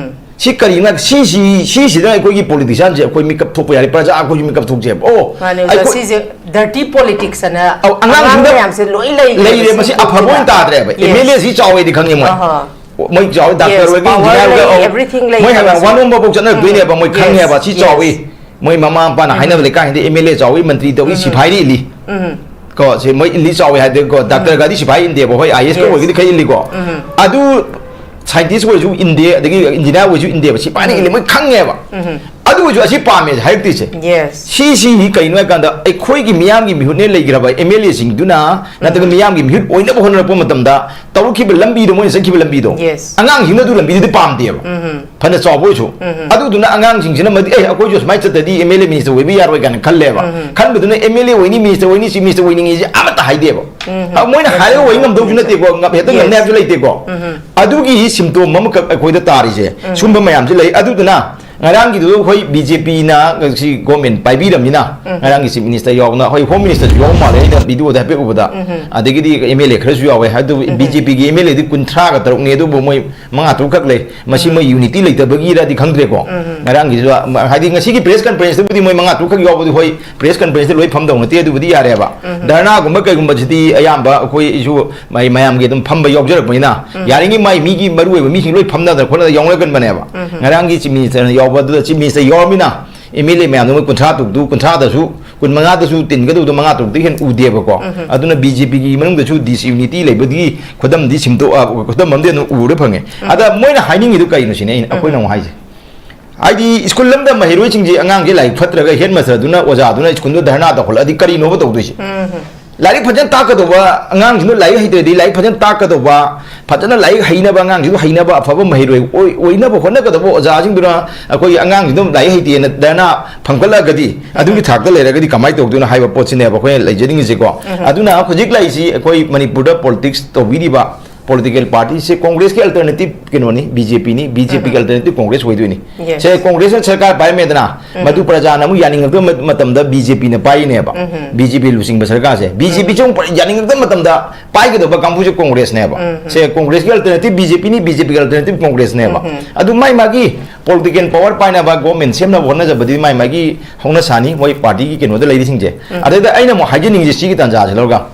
ꯁꯤ ꯀꯔꯤꯅꯣ? ꯁꯤꯁꯤ, ꯁꯤꯁꯤꯗ ꯑꯩꯈꯣꯏꯒꯤ ꯄꯣꯂꯤꯇꯤꯁꯤꯌꯥꯟꯁꯦ ꯑꯩꯈꯣꯏ ꯃꯤꯀꯞ ꯊꯣꯛꯄ ꯌꯥꯔꯦ, ꯄ꯭ꯔꯖꯥ ꯑꯩꯈꯣꯏꯁꯨ ꯃꯤꯀꯞ ꯊꯣꯛꯁꯦꯕ꯫ ꯑꯣ, ꯃꯥꯅꯦ, ꯑꯩꯈꯣꯏ ꯁꯤꯁꯦ ꯗꯔꯇꯤ ꯄꯣꯂꯤꯇꯤꯛꯁ ꯑꯅ ꯑꯧ, ꯑꯉꯥꯡꯁꯤꯡꯗ ꯑꯉꯥꯡ ꯃꯌꯥꯝꯁꯦ ꯂꯣꯏ ꯂꯩꯔꯦ ꯂꯩꯔꯦ, ꯃꯁꯤ ꯑꯐꯕ ꯑꯣꯏꯅ ꯇꯥꯗ꯭ꯔꯦꯕ꯫ ꯑꯦꯝ ꯑꯦꯜ ꯑꯦ ꯁꯤ ꯆꯥꯎꯋꯦꯗꯤ ꯈꯪꯉꯤ ꯃꯣꯏ꯫ ꯃꯣꯏ ꯆꯥꯎꯋꯦ, ꯗꯥꯛꯇꯔ Yes, ꯑꯣꯏꯔꯒ, power ꯏꯟꯖꯤꯅꯤꯌꯥꯔ ꯑꯣꯏꯔꯒ, ꯂꯩ, ꯑꯧ, everything ꯂꯩ ꯃꯣꯏ ꯍꯥꯏꯕ ꯍꯥꯏꯕꯁꯦ꯫ ꯋꯥꯅꯣꯝꯕꯐꯥꯎ ꯆꯠꯅꯔꯛꯇꯣꯏꯅꯦꯕ, ꯃꯣꯏ Yes, ꯈꯪꯉꯦꯕ, ꯁꯤ yes. ꯆꯥꯎꯋꯤ꯫ ꯃꯣꯏ ꯃꯃꯥ ꯃꯄꯥꯅ ꯍꯥꯏꯅꯕ ꯂꯩꯀꯥꯏꯁꯤꯡꯗ ꯑꯦꯝ ꯑꯦꯜ ꯑꯦ ꯆꯥꯎꯋꯤ, ꯃꯟꯇ꯭ꯔꯤ ꯇꯧꯏ, ꯁꯤꯐꯥꯏꯗꯤ ꯏꯜꯂꯤ꯫ ꯀꯣ, ꯁꯤ ꯃꯣꯏ ꯏꯜꯂꯤ ꯆꯥꯎꯋꯤ ꯍꯥꯏꯗꯤꯀꯣ, ꯗꯥꯛꯇꯔꯒꯗꯤ ꯁꯤꯐꯥꯏ ꯏꯟꯗꯦꯕ, ꯍꯣꯏ, ꯑꯥꯏ ꯑꯦꯁꯀ Yes. ꯑꯣꯏꯔꯒꯗꯤ ꯈꯔ ꯏꯜꯂꯤꯀꯣ꯫ ꯑꯗꯨ ꯁꯥꯏꯟꯇꯤꯁ ꯑꯣꯏꯔꯁꯨ ꯏꯟꯗꯦ, ꯑꯗꯒꯤ ꯏꯟꯖꯤꯅꯤꯌꯥꯔ ꯑꯣꯏꯔꯁꯨ ꯏꯟꯗꯦꯕ, ꯁꯤꯐꯥꯏꯅ ꯏꯜꯂꯤ, ꯃꯣꯏ ꯈꯪꯉꯦꯕ꯫ ꯑꯗꯨ ꯑꯣꯏꯔꯁꯨ ꯑꯁꯤ ꯄꯥꯝꯃꯦ ꯍꯥꯏꯔꯛꯇ꯭ꯔꯤꯁꯦ꯫ Yes. ꯁꯤꯁꯤ ꯀꯩꯅꯣ ꯍꯥꯏ ꯀꯥꯟꯗ, ꯑꯩꯈꯣꯏꯒꯤ ꯃꯤꯌꯥꯝꯒꯤ ꯃꯤꯍꯨꯠꯅꯦ ꯂꯩꯈ꯭ꯔꯕ ꯑꯦꯝ ꯑꯦꯜ ꯑꯦꯁꯤꯡꯗꯨꯅ ꯅꯠꯇ꯭ꯔꯒ ꯃꯤꯌꯥꯝꯒꯤ ꯃꯤꯍꯨꯠ ꯑꯣꯏꯅꯕ ꯍꯣꯠꯅꯔꯛꯄ ꯃꯇꯝꯗ ꯇꯧꯔꯛꯈꯤꯕ ꯂꯝꯕꯤꯗꯣ, ꯃꯣꯏꯅ ꯆꯠꯈꯤꯕ ꯂꯝꯕꯤꯗꯣ, Yes. ꯑꯉꯥꯡꯁꯤꯡꯅ ꯑꯗꯨ ꯂꯝꯕꯤꯗꯨꯗꯤ ꯄꯥꯝꯗꯦꯕ꯫ ꯐꯅ ꯆꯥꯎꯕ ꯑꯣꯏꯁꯨ꯫ ꯑꯗꯨꯗꯨꯅ ꯑꯉꯥꯡꯁꯤꯡꯁꯤꯅ ꯃꯗꯤ, "ꯑꯦ, ꯑꯩꯈꯣꯏꯁꯨ ꯁꯨꯃꯥꯏꯅ ꯆꯠꯇ꯭ꯔꯗꯤ ꯑꯦꯝ ꯑꯦꯜ ꯑꯦ ꯃꯤꯅꯤꯁꯇꯔ ꯑꯣꯏꯕ ꯌꯥꯔꯣꯏ" ꯀꯥꯏꯅ ꯈꯜꯂꯦꯕ꯫ ꯈꯟꯕꯗꯨꯅ ꯑꯦꯝ ꯑꯦꯜ ꯑꯦ ꯑꯣꯏꯅꯤ, ꯃꯤꯅꯤꯁꯇꯔ ꯑꯣꯏꯅꯤ, ꯆꯤꯐ ꯃꯤꯅꯤꯁꯇꯔ ꯑꯣꯏꯅꯤꯡꯉꯤꯁꯦ ꯑꯃꯠꯇ ꯍꯥꯏꯗꯦꯕ꯫ ꯑ, ꯃꯣꯏꯅ ꯍꯥꯏꯔꯒ ꯑꯣꯏ ꯉꯝꯗꯧꯁꯨ ꯅꯠꯇꯦꯀꯣ, ꯉꯝ-, ꯍꯦꯛꯇ Yes. ꯉꯝꯅꯤ ꯍꯥꯏꯕꯁꯨ ꯂꯩꯇꯦꯀꯣ꯫ ꯑꯗꯨꯒꯤ ꯁꯤꯝꯇꯣꯝ ꯑꯃꯈꯛ ꯑꯩꯈꯣꯏꯗ ꯇꯥꯔꯤꯁꯦ ꯁꯨꯝꯕ ꯃꯌꯥꯝꯁꯤ ꯂꯩ꯫ ꯑꯗꯨꯗꯨꯅ ꯉꯔꯥꯡꯒꯤꯗꯨ ꯑꯩꯈꯣꯏ ꯕꯤ ꯖꯦ ꯄꯤꯅ ꯁꯤ ꯒꯣꯔꯃꯦꯟ ꯄꯥꯏꯕꯤꯔꯝꯅꯤꯅ, ꯉꯔꯥꯡꯒꯤ ꯆꯤꯐ ꯃꯤꯅꯤꯁꯇꯔ ꯌꯥꯎꯅ, ꯍꯣꯏ, ꯍꯣꯝ ꯃꯤꯅꯤꯁꯇꯔꯁꯨ ꯌꯥꯎꯕ ꯃꯥꯜꯂꯦ, ꯑꯩꯅ ꯚꯤꯗꯤꯑꯣꯗ ꯍꯥꯏꯐꯦꯠ ꯎꯕꯗ, ꯑꯗꯒꯤꯗꯤ ꯑꯦꯝ ꯑꯦꯜ ꯑꯦ ꯈꯔꯁꯨ ꯌꯥꯎꯋꯦ꯫ ꯑꯗꯨꯕꯨ ꯕꯤ ꯖꯦ ꯄꯤꯒꯤ ꯑꯦꯝ ꯑꯦꯜ ꯑꯦꯗꯤ ꯀꯨꯟꯊ꯭ꯔꯥꯒ ꯇꯔꯨꯛꯅꯦ, ꯑꯗꯨꯕꯨ ꯃꯣꯏ ꯃꯉꯥ ꯇꯔꯨꯛꯈꯛ ꯂꯩ꯫ ꯃꯁꯤ ꯃꯣꯏ ꯌꯨꯅꯤꯇꯤ ꯂꯩꯇꯕꯒꯤꯔꯗꯤ ꯈꯪꯗ꯭ꯔꯦꯀꯣ꯫ ꯉꯔꯥꯡꯒꯤꯁꯨ, ꯍꯥꯏꯗꯤ, ꯉꯁꯤꯒꯤ ꯄ꯭ꯔꯦꯁ ꯀꯟꯐꯔꯦꯟꯁꯇꯕꯨꯗꯤ ꯃꯣꯏ ꯃꯉꯥ ꯇꯔꯨꯛꯈꯛ ꯌꯥꯎꯕꯗꯤ, ꯍꯣꯏ, ꯄ꯭ꯔꯦꯁ ꯀꯟꯐꯔꯦꯟꯁꯇ ꯂꯣꯏ ꯐꯝꯗꯧ ꯅꯠꯇꯦ, ꯑꯗꯨꯕꯨꯗꯤ ꯌꯥꯔꯦꯕ꯫ ꯙꯔꯅꯥꯒꯨꯝꯕ ꯀꯩꯒꯨꯝꯕꯁꯤꯗꯤ ꯑꯌꯥꯝꯕ ꯑꯩꯈꯣꯏꯁꯨ ꯃꯥꯏ ꯃꯌꯥꯝꯒꯤ ꯑꯗꯨꯝ ꯐꯝꯕ ꯌꯥꯎꯖꯔꯛꯄꯅꯤꯅ, ꯌꯥꯔꯤꯉꯩ ꯃꯥꯏ ꯃꯤꯒꯤ ꯃꯔꯨꯑꯣꯏꯕ ꯃꯤꯁꯤꯡ ꯂꯣꯏ ꯐꯝꯅꯗꯅ ꯈꯣꯠꯅꯗꯅ ꯌꯥꯎꯅꯒꯟꯕꯅꯦꯕ꯫ ꯉꯔꯥꯡꯒꯤ ꯆꯤꯐ ꯃꯤꯅꯤꯁꯇꯔꯅ ꯌꯥꯎꯕ ꯑꯗꯨꯗ ꯆꯤꯐ ꯃꯤꯅꯤꯁꯇꯔ ꯌꯥꯎꯔꯃꯤꯅ, ꯑꯦꯝ ꯑꯦꯜ ꯑꯦ ꯃꯌꯥꯝꯗꯣ ꯃꯣꯏ ꯀꯨꯟꯊ꯭ꯔꯥ ꯇꯔꯨꯛꯇꯨ, ꯀꯨꯟꯊ꯭ꯔꯥꯗꯁꯨ, ꯀꯨꯟꯃꯉꯥꯗꯁꯨ ꯇꯤꯟꯒꯗꯧꯗꯣ ꯃꯉꯥ ꯇꯔꯨꯛꯇꯒꯤ ꯍꯦꯟꯅ ꯎꯗꯦꯕꯀꯣ꯫ ꯑꯗꯨꯅ ꯕꯤ ꯖꯦ ꯄꯤꯒꯤ ꯃꯅꯨꯡꯗꯁꯨ ꯗꯤꯁꯌꯨꯅꯤꯇꯤ ꯂꯩꯕꯒꯤ ꯈꯨꯗꯝꯗꯤ ꯁꯤꯝꯇꯣꯛ-, ꯑ, ꯈꯨꯗꯝ ꯑꯃꯗꯤ ꯑꯗꯨꯝ ꯎꯔꯦ ꯐꯪꯉꯦ꯫ ꯑꯗ ꯃꯣꯏꯅ ꯍꯥꯏꯅꯤꯡꯉꯤꯗꯨ ꯀꯩꯅꯣ ꯁꯤꯅꯦ ꯑꯩꯅ, ꯑꯩꯈꯣꯏꯅ ꯑꯃꯨꯛ ꯍꯥꯏꯁꯦ꯫ ꯍꯥꯏꯗꯤ ꯁ꯭ꯀꯨꯜ ꯑꯃꯗ ꯃꯍꯩꯔꯣꯏꯁꯤꯡꯁꯦ, ꯑꯉꯥꯡꯁꯦ ꯂꯥꯏꯔꯤꯛ ꯐꯠꯇ꯭ꯔꯒ ꯍꯦꯗ ꯃꯥꯁꯇꯔꯗꯨꯅ, ꯑꯣꯖꯥꯗꯨꯅ ꯁ꯭ꯀꯨꯜꯗ ꯙꯔꯅꯥ ꯇꯧꯈꯠꯂꯛꯑꯗꯤ ꯀꯔꯤꯅꯣꯕ ꯇꯧꯗꯣꯏꯁꯦ? ꯂꯥꯏꯔꯤꯛ ꯐꯖꯅ ꯇꯥꯛꯀꯗꯧꯕ ꯑꯉꯥꯡꯁꯤꯡꯗꯣ ꯂꯥꯏꯔꯤꯛ ꯍꯩꯇ꯭ꯔꯗꯤ, ꯂꯥꯏꯔꯤꯛ ꯐꯖꯅ ꯇꯥꯛꯀꯗꯧꯕ, ꯐꯖꯅ ꯂꯥꯏꯔꯤꯛ ꯍꯩꯅꯕ ꯑꯉꯥꯡꯁꯤꯡꯗꯣ ꯍꯩꯅꯕ ꯑꯐꯕ ꯃꯍꯩꯔꯣꯏ ꯑꯣꯏ-, ꯑꯣꯏꯅꯕ ꯍꯣꯠꯅꯒꯗꯧꯕ ꯑꯣꯖꯥꯁꯤꯡꯗꯨꯅ ꯑꯩꯈꯣꯏꯒꯤ ꯑꯉꯥꯡꯁꯤꯡꯗꯣ ꯂꯥꯏꯔꯤꯛ ꯍꯩꯇꯦꯅ ꯙꯔꯅꯥ ꯐꯝꯒꯠꯂꯛꯑꯒꯗꯤ, ꯑꯗꯨꯒꯤ ꯊꯥꯛꯇ ꯂꯩꯔꯒꯗꯤ ꯀꯃꯥꯏꯅ ꯇꯧꯗꯣꯏꯅꯣ ꯍꯥꯏꯕ ꯄꯣꯠꯁꯤꯅꯦꯕ ꯑꯩꯈꯣꯏꯅ ꯂꯩꯖꯅꯤꯡꯉꯤꯁꯦꯀꯣ꯫ ꯑꯗꯨꯅ ꯍꯧꯖꯤꯛ ꯂꯩꯔꯤꯁꯤ ꯑꯩꯈꯣꯏ ꯃꯅꯤꯄꯨꯔꯗ ꯄꯣꯂꯤꯇꯤꯛꯁ ꯇꯧꯕꯤꯔꯤꯕ ꯄꯣꯂꯤꯇꯤꯀꯦꯜ ꯄꯥꯔꯇꯤꯁꯦ ꯀꯣꯡꯒ꯭ꯔꯦꯁꯀꯤ ꯑꯜꯇꯔꯅꯦꯇꯤꯞ ꯀꯩꯅꯣꯅꯤ, ꯕꯤ ꯖꯦ ꯄꯤꯅꯤ, ꯕꯤ ꯖꯦ ꯄꯤꯒꯤ ꯑꯜꯇꯔꯅꯦꯇꯤꯞ ꯀꯣꯡꯒ꯭ꯔꯦꯁ ꯑꯣꯏꯗꯣꯏꯅꯤ꯫ Yes. ꯁꯦ ꯀꯣꯡꯒ꯭ꯔꯦꯁꯅ ꯁꯔꯀꯥꯔ ꯄꯥꯏꯔꯝꯃꯦꯗꯅ, ꯃꯗꯨ ꯄ꯭ꯔꯖꯥꯅ ꯑꯃꯨꯛ ꯌꯥꯅꯤꯡꯉꯛꯇꯕ ꯃ-, ꯃꯇꯝꯗ ꯕꯤ ꯖꯦ ꯄꯤꯅ ꯄꯥꯏꯔꯤꯅꯦꯕ꯫ ꯕꯤ ꯖꯦ ꯄꯤ ꯂꯨꯆꯤꯡꯕ ꯁꯔꯀꯥꯔꯁꯦ꯫ ꯕꯤ ꯖꯦ ꯄꯤꯁꯦ ꯑꯃꯨꯛ ꯄ-, ꯌꯥꯅꯤꯡꯉꯛꯇꯕ ꯃꯇꯝꯗ ꯄꯥꯏꯒꯗꯕ ꯀꯥꯡꯕꯨꯁꯦ ꯀꯣꯡꯒ꯭ꯔꯦꯁꯅꯦꯕ꯫ ꯁꯦ ꯀꯣꯡꯒ꯭ꯔꯦꯁꯀꯤ ꯑꯜꯇꯔꯅꯦꯇꯤꯞ ꯕꯤ ꯖꯦ ꯄꯤꯅꯤ, ꯕꯤ ꯖꯦ ꯄꯤꯒꯤ ꯑꯜꯇꯔꯅꯦꯇꯤꯞ ꯀꯣꯡꯒ꯭ꯔꯦꯁꯅꯦꯕ꯫ ꯑꯗꯨ ꯃꯥꯏ ꯃꯥꯒꯤ ꯄꯣꯂꯤꯇꯤꯀꯦꯜ ꯄꯋꯥꯔ ꯄꯥꯏꯅꯕ, ꯒꯣꯔꯃꯦꯟ ꯁꯦꯝꯅꯕ ꯍꯣꯠꯅꯖꯕꯗꯤ ꯃꯥꯏ ꯃꯥꯒꯤ ꯍꯧꯅꯁꯥꯅꯤ, ꯃꯣꯏ ꯄꯥꯔꯇꯤꯒꯤ ꯀꯩꯅꯣꯗ ꯂꯩꯔꯤꯁꯤꯡꯁꯦ꯫ ꯑꯗꯩꯗ ꯑꯩꯅ ꯑꯃꯨꯛ ꯍꯥꯏꯖꯅꯤꯡꯉꯤꯁꯦ ꯁꯤꯒꯤ ꯇꯥꯟꯖꯥꯁꯦ ꯂꯧꯔꯒ,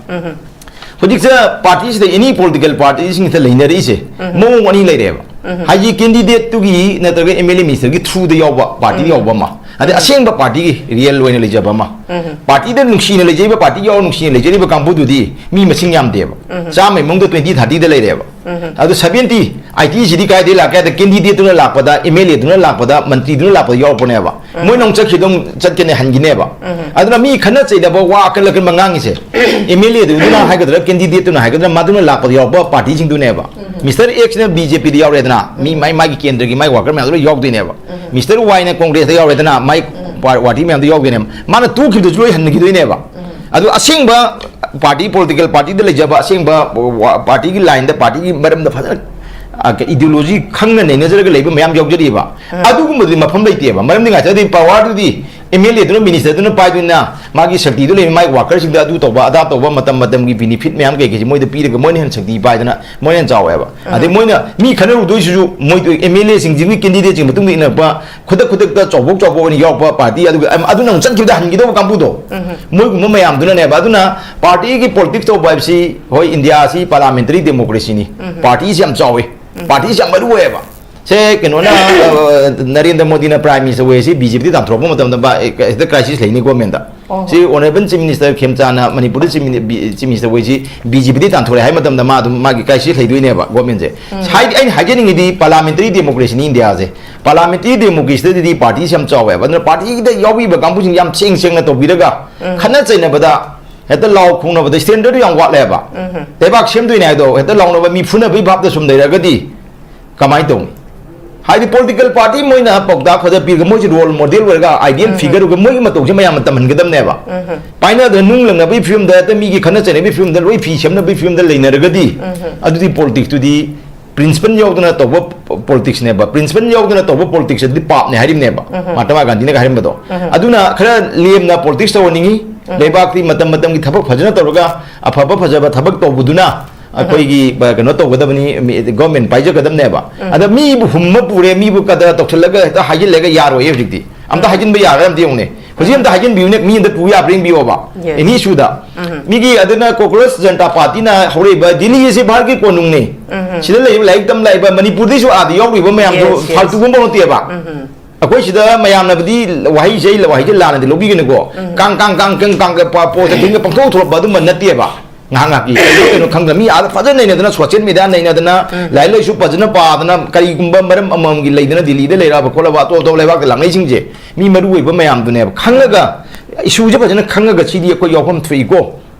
ꯍꯧꯖꯤꯛꯁꯦ ꯄꯥꯔꯇꯤꯁꯤꯗ, ꯑꯦꯅꯤ ꯄꯣꯂꯤꯇꯤꯀꯦꯜ ꯄꯥꯔꯇꯤꯁꯤꯡꯁꯤꯗ ꯂꯩꯅꯔꯛꯏꯁꯦ ꯃꯑꯣꯡ ꯑꯅꯤ ꯂꯩꯔꯦꯕ꯫ ꯍꯥꯏꯗꯤ ꯀꯦꯟꯗꯤꯗꯦꯠꯇꯨꯒꯤ ꯅꯠꯇ꯭ꯔꯒ ꯑꯦꯝ ꯑꯦꯜ ꯑꯦ ꯃꯤꯅꯤꯁꯇꯔꯒꯤ ꯊ꯭ꯔꯨꯗ ꯌꯥꯎꯕ ꯄꯥꯔꯇꯤ ꯌꯥꯎꯕ ꯑꯃ, ꯑꯗꯩ ꯑꯁꯦꯡꯕ ꯄꯥꯔꯇꯤꯒꯤ ꯔꯤꯌꯦꯜ ꯑꯣꯏꯅ ꯂꯩꯖꯕ ꯑꯃ꯫ ꯄꯥꯔꯇꯤꯗ ꯅꯨꯡꯁꯤꯅ ꯂꯩꯖꯔꯤꯕ, ꯄꯥꯔꯇꯤ ꯌꯥꯎꯔ ꯅꯨꯡꯁꯤꯅ ꯂꯩꯖꯔꯤꯕ ꯀꯥꯡꯕꯨꯗꯨꯗꯤ ꯃꯤ ꯃꯁꯤꯡ ꯌꯥꯝꯗꯦꯕ꯫ ꯆꯥꯝꯃꯩ ꯃꯅꯨꯡꯗ ꯇ꯭ꯋꯦꯟꯇꯤ ꯊꯥꯔꯇꯤꯗ ꯂꯩꯔꯦꯕ꯫ ꯑꯗꯨ ꯁꯚꯦꯟꯇꯤ ꯑꯥꯏꯇꯤꯁꯤꯗꯤ ꯀꯥꯏꯗꯩ ꯂꯥꯛꯀꯦ ꯍꯥꯏꯗ, ꯀꯦꯟꯗꯤꯗꯦꯠꯇꯨꯅ ꯂꯥꯛꯄꯗ, ꯑꯦꯝ ꯑꯦꯜ ꯑꯦꯗꯨꯅ ꯂꯥꯛꯄꯗ, ꯃꯟꯇ꯭ꯔꯤꯗꯨꯅ ꯂꯥꯛꯄꯗ ꯌꯥꯎꯔꯛꯄꯅꯦꯕ꯫ ꯃꯣꯏꯅ ꯑꯃꯨꯛ ꯆꯠꯈꯤꯗꯧ ꯆꯠꯀꯅꯤ, ꯍꯟꯈꯤꯅꯦꯕ꯫ ꯑꯗꯨꯅ ꯃꯤ ꯈꯠꯅ ꯆꯩꯅꯕ, ꯋꯥ ꯑꯀꯟ ꯑꯀꯟꯕ ꯉꯥꯡꯉꯤꯁꯦ ꯑꯦꯝ ꯑꯦꯜ ꯑꯦꯗꯨꯅ ꯍꯥꯏꯒꯗ꯭ꯔꯥ, ꯀꯦꯟꯗꯤꯗꯦꯠꯇꯨꯅ ꯍꯥꯏꯒꯗ꯭ꯔꯥ, ꯃꯗꯨꯅ ꯂꯥꯛꯄꯗ ꯌꯥꯎꯔꯛꯄ ꯄꯥꯔꯇꯤꯁꯤꯡꯗꯨꯅꯦꯕ꯫ ꯃꯤꯁꯇꯔ ꯑꯦꯛꯁꯅ ꯕꯤ ꯖꯦ ꯄꯤꯗ ꯌꯥꯎꯔꯦꯗꯅ, ꯃꯤ ꯃꯥꯏ ꯃꯥꯒꯤ ꯀꯦꯟꯗ꯭ꯔꯒꯤ ꯃꯥꯏ ꯋꯥꯀꯔ ꯃꯌꯥꯝꯗꯣ ꯂꯣꯏ ꯌꯥꯎꯗꯣꯏꯅꯦꯕ꯫ ꯃꯤꯁꯇꯔ ꯋꯥꯏꯅ ꯀꯣꯡꯒ꯭ꯔꯦꯁꯇ ꯌꯥꯎꯔꯦꯗꯅ, ꯃꯥꯏ ꯄꯥꯔ-, ꯄꯥꯔꯇꯤ ꯃꯌꯥꯝꯗꯣ ꯌꯥꯎꯗꯣꯏꯅꯦꯕ꯫ ꯃꯥꯅ ꯇꯣꯛꯈꯤꯕꯗꯨꯁꯨ ꯂꯣꯏ ꯍꯟꯈꯤꯗꯣꯏꯅꯦꯕ꯫ ꯑꯗꯨ ꯑꯁꯦꯡꯕ ꯄꯥꯔꯇꯤ, ꯄꯣꯂꯤꯇꯤꯀꯦꯜ ꯄꯥꯔꯇꯤꯗ ꯂꯩꯖꯕ, ꯑꯁꯦꯡꯕ ꯋꯥ-, ꯄꯥꯔꯇꯤꯒꯤ ꯂꯥꯏꯟꯗ, ꯄꯥꯔꯇꯤꯒꯤ ꯃꯔꯝꯗ ꯐꯖꯅ, ꯑ, ꯀ-, ꯏꯗꯤꯑꯣꯂꯣꯖꯤ ꯈꯪꯅ ꯅꯩꯅꯖꯔꯒ ꯂꯩꯕ ꯃꯌꯥꯝ ꯌꯥꯎꯖꯔꯤꯕ꯫ ꯑꯗꯨꯒꯨꯝꯕꯗꯨꯗꯤ ꯃꯐꯝ ꯂꯩꯇꯦꯕ꯫ ꯃꯔꯝꯗꯤ ꯉꯁꯥꯏꯗꯤ ꯄꯋꯥꯔꯗꯨꯗꯤ ꯑꯦꯝ ꯑꯦꯜ ꯑꯦꯗꯨꯅ, ꯃꯤꯅꯤꯁꯇꯔꯗꯨꯅ ꯄꯥꯏꯗꯣꯏꯅ, ꯃꯥꯒꯤ ꯁꯛꯇꯤꯗꯨ ꯂꯩꯕ, ꯃꯥꯒꯤ ꯋꯥꯀꯔꯁꯤꯡꯗ ꯑꯗꯨ ꯇꯧꯕ, ꯑꯗꯥ ꯇꯧꯕ, ꯃꯇꯝ ꯃꯇꯝꯒꯤ ꯕꯤꯅꯤꯐꯤꯠ ꯃꯌꯥꯝ ꯀꯩꯀꯩꯁꯦ ꯃꯣꯏꯗ ꯄꯤꯔꯒ ꯃꯣꯏꯅ ꯍꯦꯟꯅ ꯁꯛꯇꯤ ꯄꯥꯏꯗꯅ ꯃꯣꯏꯅ ꯍꯦꯟꯅ ꯆꯥꯎꯋꯦꯕ꯫ ꯑꯗꯩ ꯃꯣꯏꯅ ꯃꯤ ꯈꯟꯅꯔꯨꯗꯣꯏꯁꯤꯁꯨ ꯃꯣꯏ ꯑꯦꯝ ꯑꯦꯜ ꯑꯦꯁꯤꯡꯁꯤꯒꯤ ꯀꯦꯟꯗꯤꯗꯦꯠꯁꯤꯡꯒꯤ ꯃꯇꯨꯡ ꯏꯟꯅꯔꯛꯄ, ꯈꯨꯗꯛ ꯈꯨꯗꯛꯇ ꯆꯥꯎꯕꯣꯛ ꯆꯥꯎꯕꯣꯛ ꯑꯣꯏꯅ ꯌꯥꯎꯔꯛꯄ ꯄꯥꯔꯇꯤ, ꯑꯗꯨꯒ ꯑꯝ-, ꯑꯗꯨꯅ ꯑꯃꯨꯛ ꯆꯠꯈꯤꯕꯗ ꯍꯟꯈꯤꯗꯧꯕ ꯀꯥꯡꯕꯨꯗꯣ, ꯃꯣꯏꯒꯨꯝꯕ ꯃꯌꯥꯝꯗꯨꯅꯅꯦꯕ꯫ ꯑꯗꯨꯅ ꯄꯥꯔꯇꯤꯒꯤ ꯄꯣꯂꯤꯇꯤꯛꯁ ꯇꯧꯕ ꯍꯥꯏꯕꯁꯤ, ꯍꯣꯏ, ꯏꯟꯗꯤꯌꯥꯁꯤ ꯄꯥꯔꯂꯥꯃꯦꯟꯇꯔꯤ ꯗꯦꯃꯣꯀ꯭ꯔꯦꯁꯤꯅꯤ, ꯄꯥꯔꯇꯤꯁꯤ ꯌꯥꯝ ꯆꯥꯎꯋꯤ, ꯄꯥꯔꯇꯤꯁꯤ ꯌꯥꯝ ꯃꯔꯨ ꯑꯣꯏꯌꯦꯕ꯫ ꯁꯦ ꯀꯩꯅꯣꯅ, ꯑ, ꯅꯔꯦꯟꯗ꯭ꯔ ꯃꯣꯗꯤꯅ Prime Minister ꯑꯣꯏꯔꯤꯁꯤ BJP ꯗ ꯇꯥꯟꯊꯣꯔꯛꯄ ꯃꯇꯝꯗ ꯕꯥ-, ꯑꯦ, ꯍꯦꯛꯇ crisis ꯂꯩꯅꯤ government ꯇ꯫ ꯑꯣ꯫ ꯁꯤ Honourable Chief Minister ꯈꯦꯝꯆꯥꯅ ꯃꯅꯤꯄꯨꯔꯗ Chief Mini-, B-, Chief Minister ꯑꯣꯏꯔꯤꯁꯤ BJP ꯗ ꯇꯥꯟꯊꯣꯔꯛꯑꯦ ꯍꯥꯏ ꯃꯇꯝꯗ ꯃꯥ ꯑꯗꯨꯝ ꯃꯥꯒꯤ crisis ꯂꯩꯗꯣꯏꯅꯦꯕ government ꯁꯦ꯫ ꯎꯝ꯫ ꯍꯥꯏꯗꯤ ꯑꯩꯅ ꯍꯥꯏꯖꯅꯤꯡꯉꯤꯗꯤ parliamentary democracy ꯅꯤ India ꯁꯦ꯫ Parliamentary democracy ꯗꯗꯤ party ꯁꯦ ꯌꯥꯝ ꯆꯥꯎꯋꯦꯕ꯫ ꯑꯗꯨꯅ party ꯗ ꯌꯥꯎꯕꯤꯕ ꯀꯥꯡꯕꯨꯁꯤꯡ ꯌꯥꯝ ꯁꯦꯡ ꯁꯦꯡꯅ ꯇꯧꯕꯤꯔꯒ ꯎꯝ꯫ ꯈꯠꯅ ꯆꯩꯅꯕꯗ ꯍꯦꯛꯇ ꯂꯥꯎ ꯈꯣꯡꯅꯕꯗ standard ꯗꯨ ꯌꯥꯝ ꯋꯥꯠꯂꯦꯕ꯫ ꯎꯝ꯫ ꯂꯩꯕꯥꯛ ꯁꯦꯝꯗꯣꯏꯅꯦ ꯍꯥꯏꯗꯣ ꯍꯦꯛꯇ ꯂꯥꯎꯅꯕ ꯃꯤ ꯐꯨꯅꯕꯒꯤ ꯚꯥꯞꯇ ꯁꯨꯝ ꯂꯩꯔꯒꯗꯤ ꯀꯃꯥꯏꯅ ꯇꯧꯅꯤ? ꯍꯥꯏꯗꯤ political party ꯃꯣꯏꯅ ꯄꯥꯎꯇꯥꯛ ꯐꯖ ꯄꯤꯔꯒ ꯃꯣꯏꯁꯦ role model ꯑꯣꯏꯔꯒ ideal ꯎꯝ꯫ Figure ꯑꯣꯏꯔꯒ ꯃꯣꯏꯒꯤ ꯃꯇꯧꯁꯦ ꯃꯌꯥꯝꯅ ꯇꯝꯍꯟꯒꯗꯕꯅꯦꯕ꯫ ꯎꯝ꯫ ꯄꯥꯏꯅꯗꯅ ꯅꯨꯡ ꯂꯪꯅꯕꯒꯤ ꯐꯤꯕꯝꯗ ꯍꯦꯛꯇ ꯃꯤꯒꯤ ꯈꯠꯅ ꯆꯩꯅꯕꯒꯤ ꯐꯤꯕꯝꯗ ꯂꯣꯏ ꯐꯤ ꯁꯦꯝꯅꯕꯒꯤ ꯐꯤꯕꯝꯗ ꯂꯩꯅꯔꯒꯗꯤ ꯎꯝ꯫ ꯑꯗꯨꯗꯤ politics ꯇꯨꯗꯤ principle ꯌꯥꯎꯗꯅ ꯇꯧꯕ politics ꯅꯦꯕ꯫ Principle ꯌꯥꯎꯗꯅ ꯇꯧꯕ politics ꯑꯗꯨꯗꯤ ꯄꯥꯞꯅꯦ ꯍꯥꯏꯔꯤꯕꯅꯦꯕ꯫ ꯎꯝ꯫ ꯃꯍꯥꯇꯃꯥ ꯒꯥꯟꯙꯤꯅꯒ ꯍꯥꯏꯔꯝꯕꯗꯣ꯫ ꯎꯝ꯫ ꯑꯗꯨꯅ ꯈꯔ ꯂꯦꯝꯅ politics ꯇꯧꯍꯟꯅꯤꯡꯉꯤ꯫ ꯎꯝ꯫ ꯂꯩꯕꯥꯛꯇꯤ ꯃꯇꯝ ꯃꯇꯝꯒꯤ ꯊꯕꯛ ꯐꯖꯅ ꯇꯧꯔꯒ ꯑꯐꯕ ꯐꯖꯕ ꯊꯕꯛ ꯇꯧꯕꯗꯨꯅ ꯑꯩꯈꯣꯏꯒꯤ, ꯕ-, ꯀꯩꯅꯣ ꯇꯧꯒꯗꯕꯅꯤ, ꯃꯤ, government ꯄꯥꯏꯖꯒꯗꯕꯅꯦꯕ꯫ ꯎꯝ꯫ ꯑꯗ ꯃꯤꯕꯨ ꯍꯨꯝꯃ ꯄꯨꯔꯦ, ꯃꯤꯕꯨ ꯀꯗꯔ ꯇꯧꯁꯤꯜꯂꯒ ꯍꯦꯛꯇ ꯍꯥꯏꯖꯤꯜꯂꯒ ꯌꯥꯔꯣꯏꯌꯦ ꯍꯧꯖꯤꯛꯇꯤ꯫ ꯑꯝꯇ ꯎꯝ꯫ ꯍꯥꯏꯖꯤꯟꯕ ꯌꯥꯒꯗ꯭ꯔꯥ ꯑꯝꯇ ꯌꯦꯡꯉꯨꯅꯦ꯫ ꯍꯧꯖꯤꯛ ꯑꯝꯇ ꯍꯥꯏꯖꯤꯟꯕꯤꯌꯨꯅꯦ, ꯃꯤ ꯑꯝꯇ ꯄꯨ ꯌꯥꯕ꯭ꯔꯥ ꯌꯦꯡꯕꯤꯌꯣꯕ꯫ Yes. Any issue ꯗ꯫ ꯎꯝ꯫ ꯃꯤꯒꯤ ꯑꯗꯨꯅ Congress Janata Party ꯅ ꯍꯧꯔꯛꯏꯕ ꯗꯤꯜꯂꯤ ꯑꯁꯤ ꯚꯥꯔꯠꯀꯤ ꯀꯣꯅꯨꯡꯅꯤ꯫ ꯎꯝ꯫ ꯁꯤꯗ ꯂꯩꯔꯤꯕ ꯂꯥꯏꯔꯤꯛ ꯇꯝ ꯂꯥꯛꯏꯕ ꯃꯅꯤꯄꯨꯔꯗꯩꯁꯨ ꯑꯥꯗ ꯌꯥꯎꯔꯤꯕ ꯃꯌꯥꯝꯁꯨ Yes, yes. ꯐꯥꯜꯇꯨꯒꯨꯝꯕ ꯅꯠꯇꯦꯕ꯫ ꯎꯝ꯫ ꯑꯩꯈꯣꯏ ꯁꯤꯗ ꯃꯌꯥꯝꯅꯕꯨꯗꯤ ꯋꯥꯍꯩꯁꯦ, ꯑꯩ ꯋꯥꯍꯩꯁꯦ ꯂꯥꯟꯅꯗꯤ ꯂꯧꯕꯤꯒꯅꯨꯀꯣ꯫ ꯎꯝ꯫ ꯀꯥꯡ, ꯀꯥꯡ, ꯀꯥꯡ, ꯀꯥꯡ, ꯀꯥꯡ, ꯄ-, ꯄꯣꯁꯇ ꯊꯤꯡꯒ ꯄꯪꯊꯣꯛ ꯊꯣꯛꯂꯛꯄ ꯑꯗꯨꯝꯕ ꯅꯠꯇꯦꯕ꯫ ꯉꯥꯏꯍꯥꯛ ꯉꯥꯏꯍꯥꯛꯀꯤ꯫ ꯀꯩꯅꯣ ꯈꯪꯗ ꯃꯤ ꯑꯥꯗ ꯐꯖꯅ ꯅꯩꯅꯗꯅ, social media ꯅꯩꯅꯗꯅ, ꯎꯝ꯫ ꯂꯥꯏꯔꯤꯛ ꯂꯥꯏꯁꯨ ꯐꯖꯅ ꯄꯥꯗꯅ, ꯀꯔꯤꯒꯨꯝꯕ ꯃꯔꯝ ꯑꯃꯃꯝꯒꯤ ꯂꯩꯗꯅ ꯗꯤꯜꯂꯤꯗ ꯂꯩꯔꯛꯑꯕ ꯈꯣꯠꯂꯕ ꯑꯇꯣꯞ ꯑꯇꯣꯞꯄ ꯂꯩꯕꯥꯛꯇ ꯂꯥꯛꯅꯩꯁꯤꯡꯁꯦ, ꯃꯤ ꯃꯔꯨ ꯑꯣꯏꯕ ꯃꯌꯥꯝꯗꯨꯅꯦꯕ꯫ ꯈꯪꯉꯒ, issue ꯁꯦ ꯐꯖꯅ ꯈꯪꯉꯒ ꯁꯤꯗꯤ ꯑꯩꯈꯣꯏ ꯌꯥꯎꯐꯝ ꯊꯣꯛꯏꯀꯣ꯫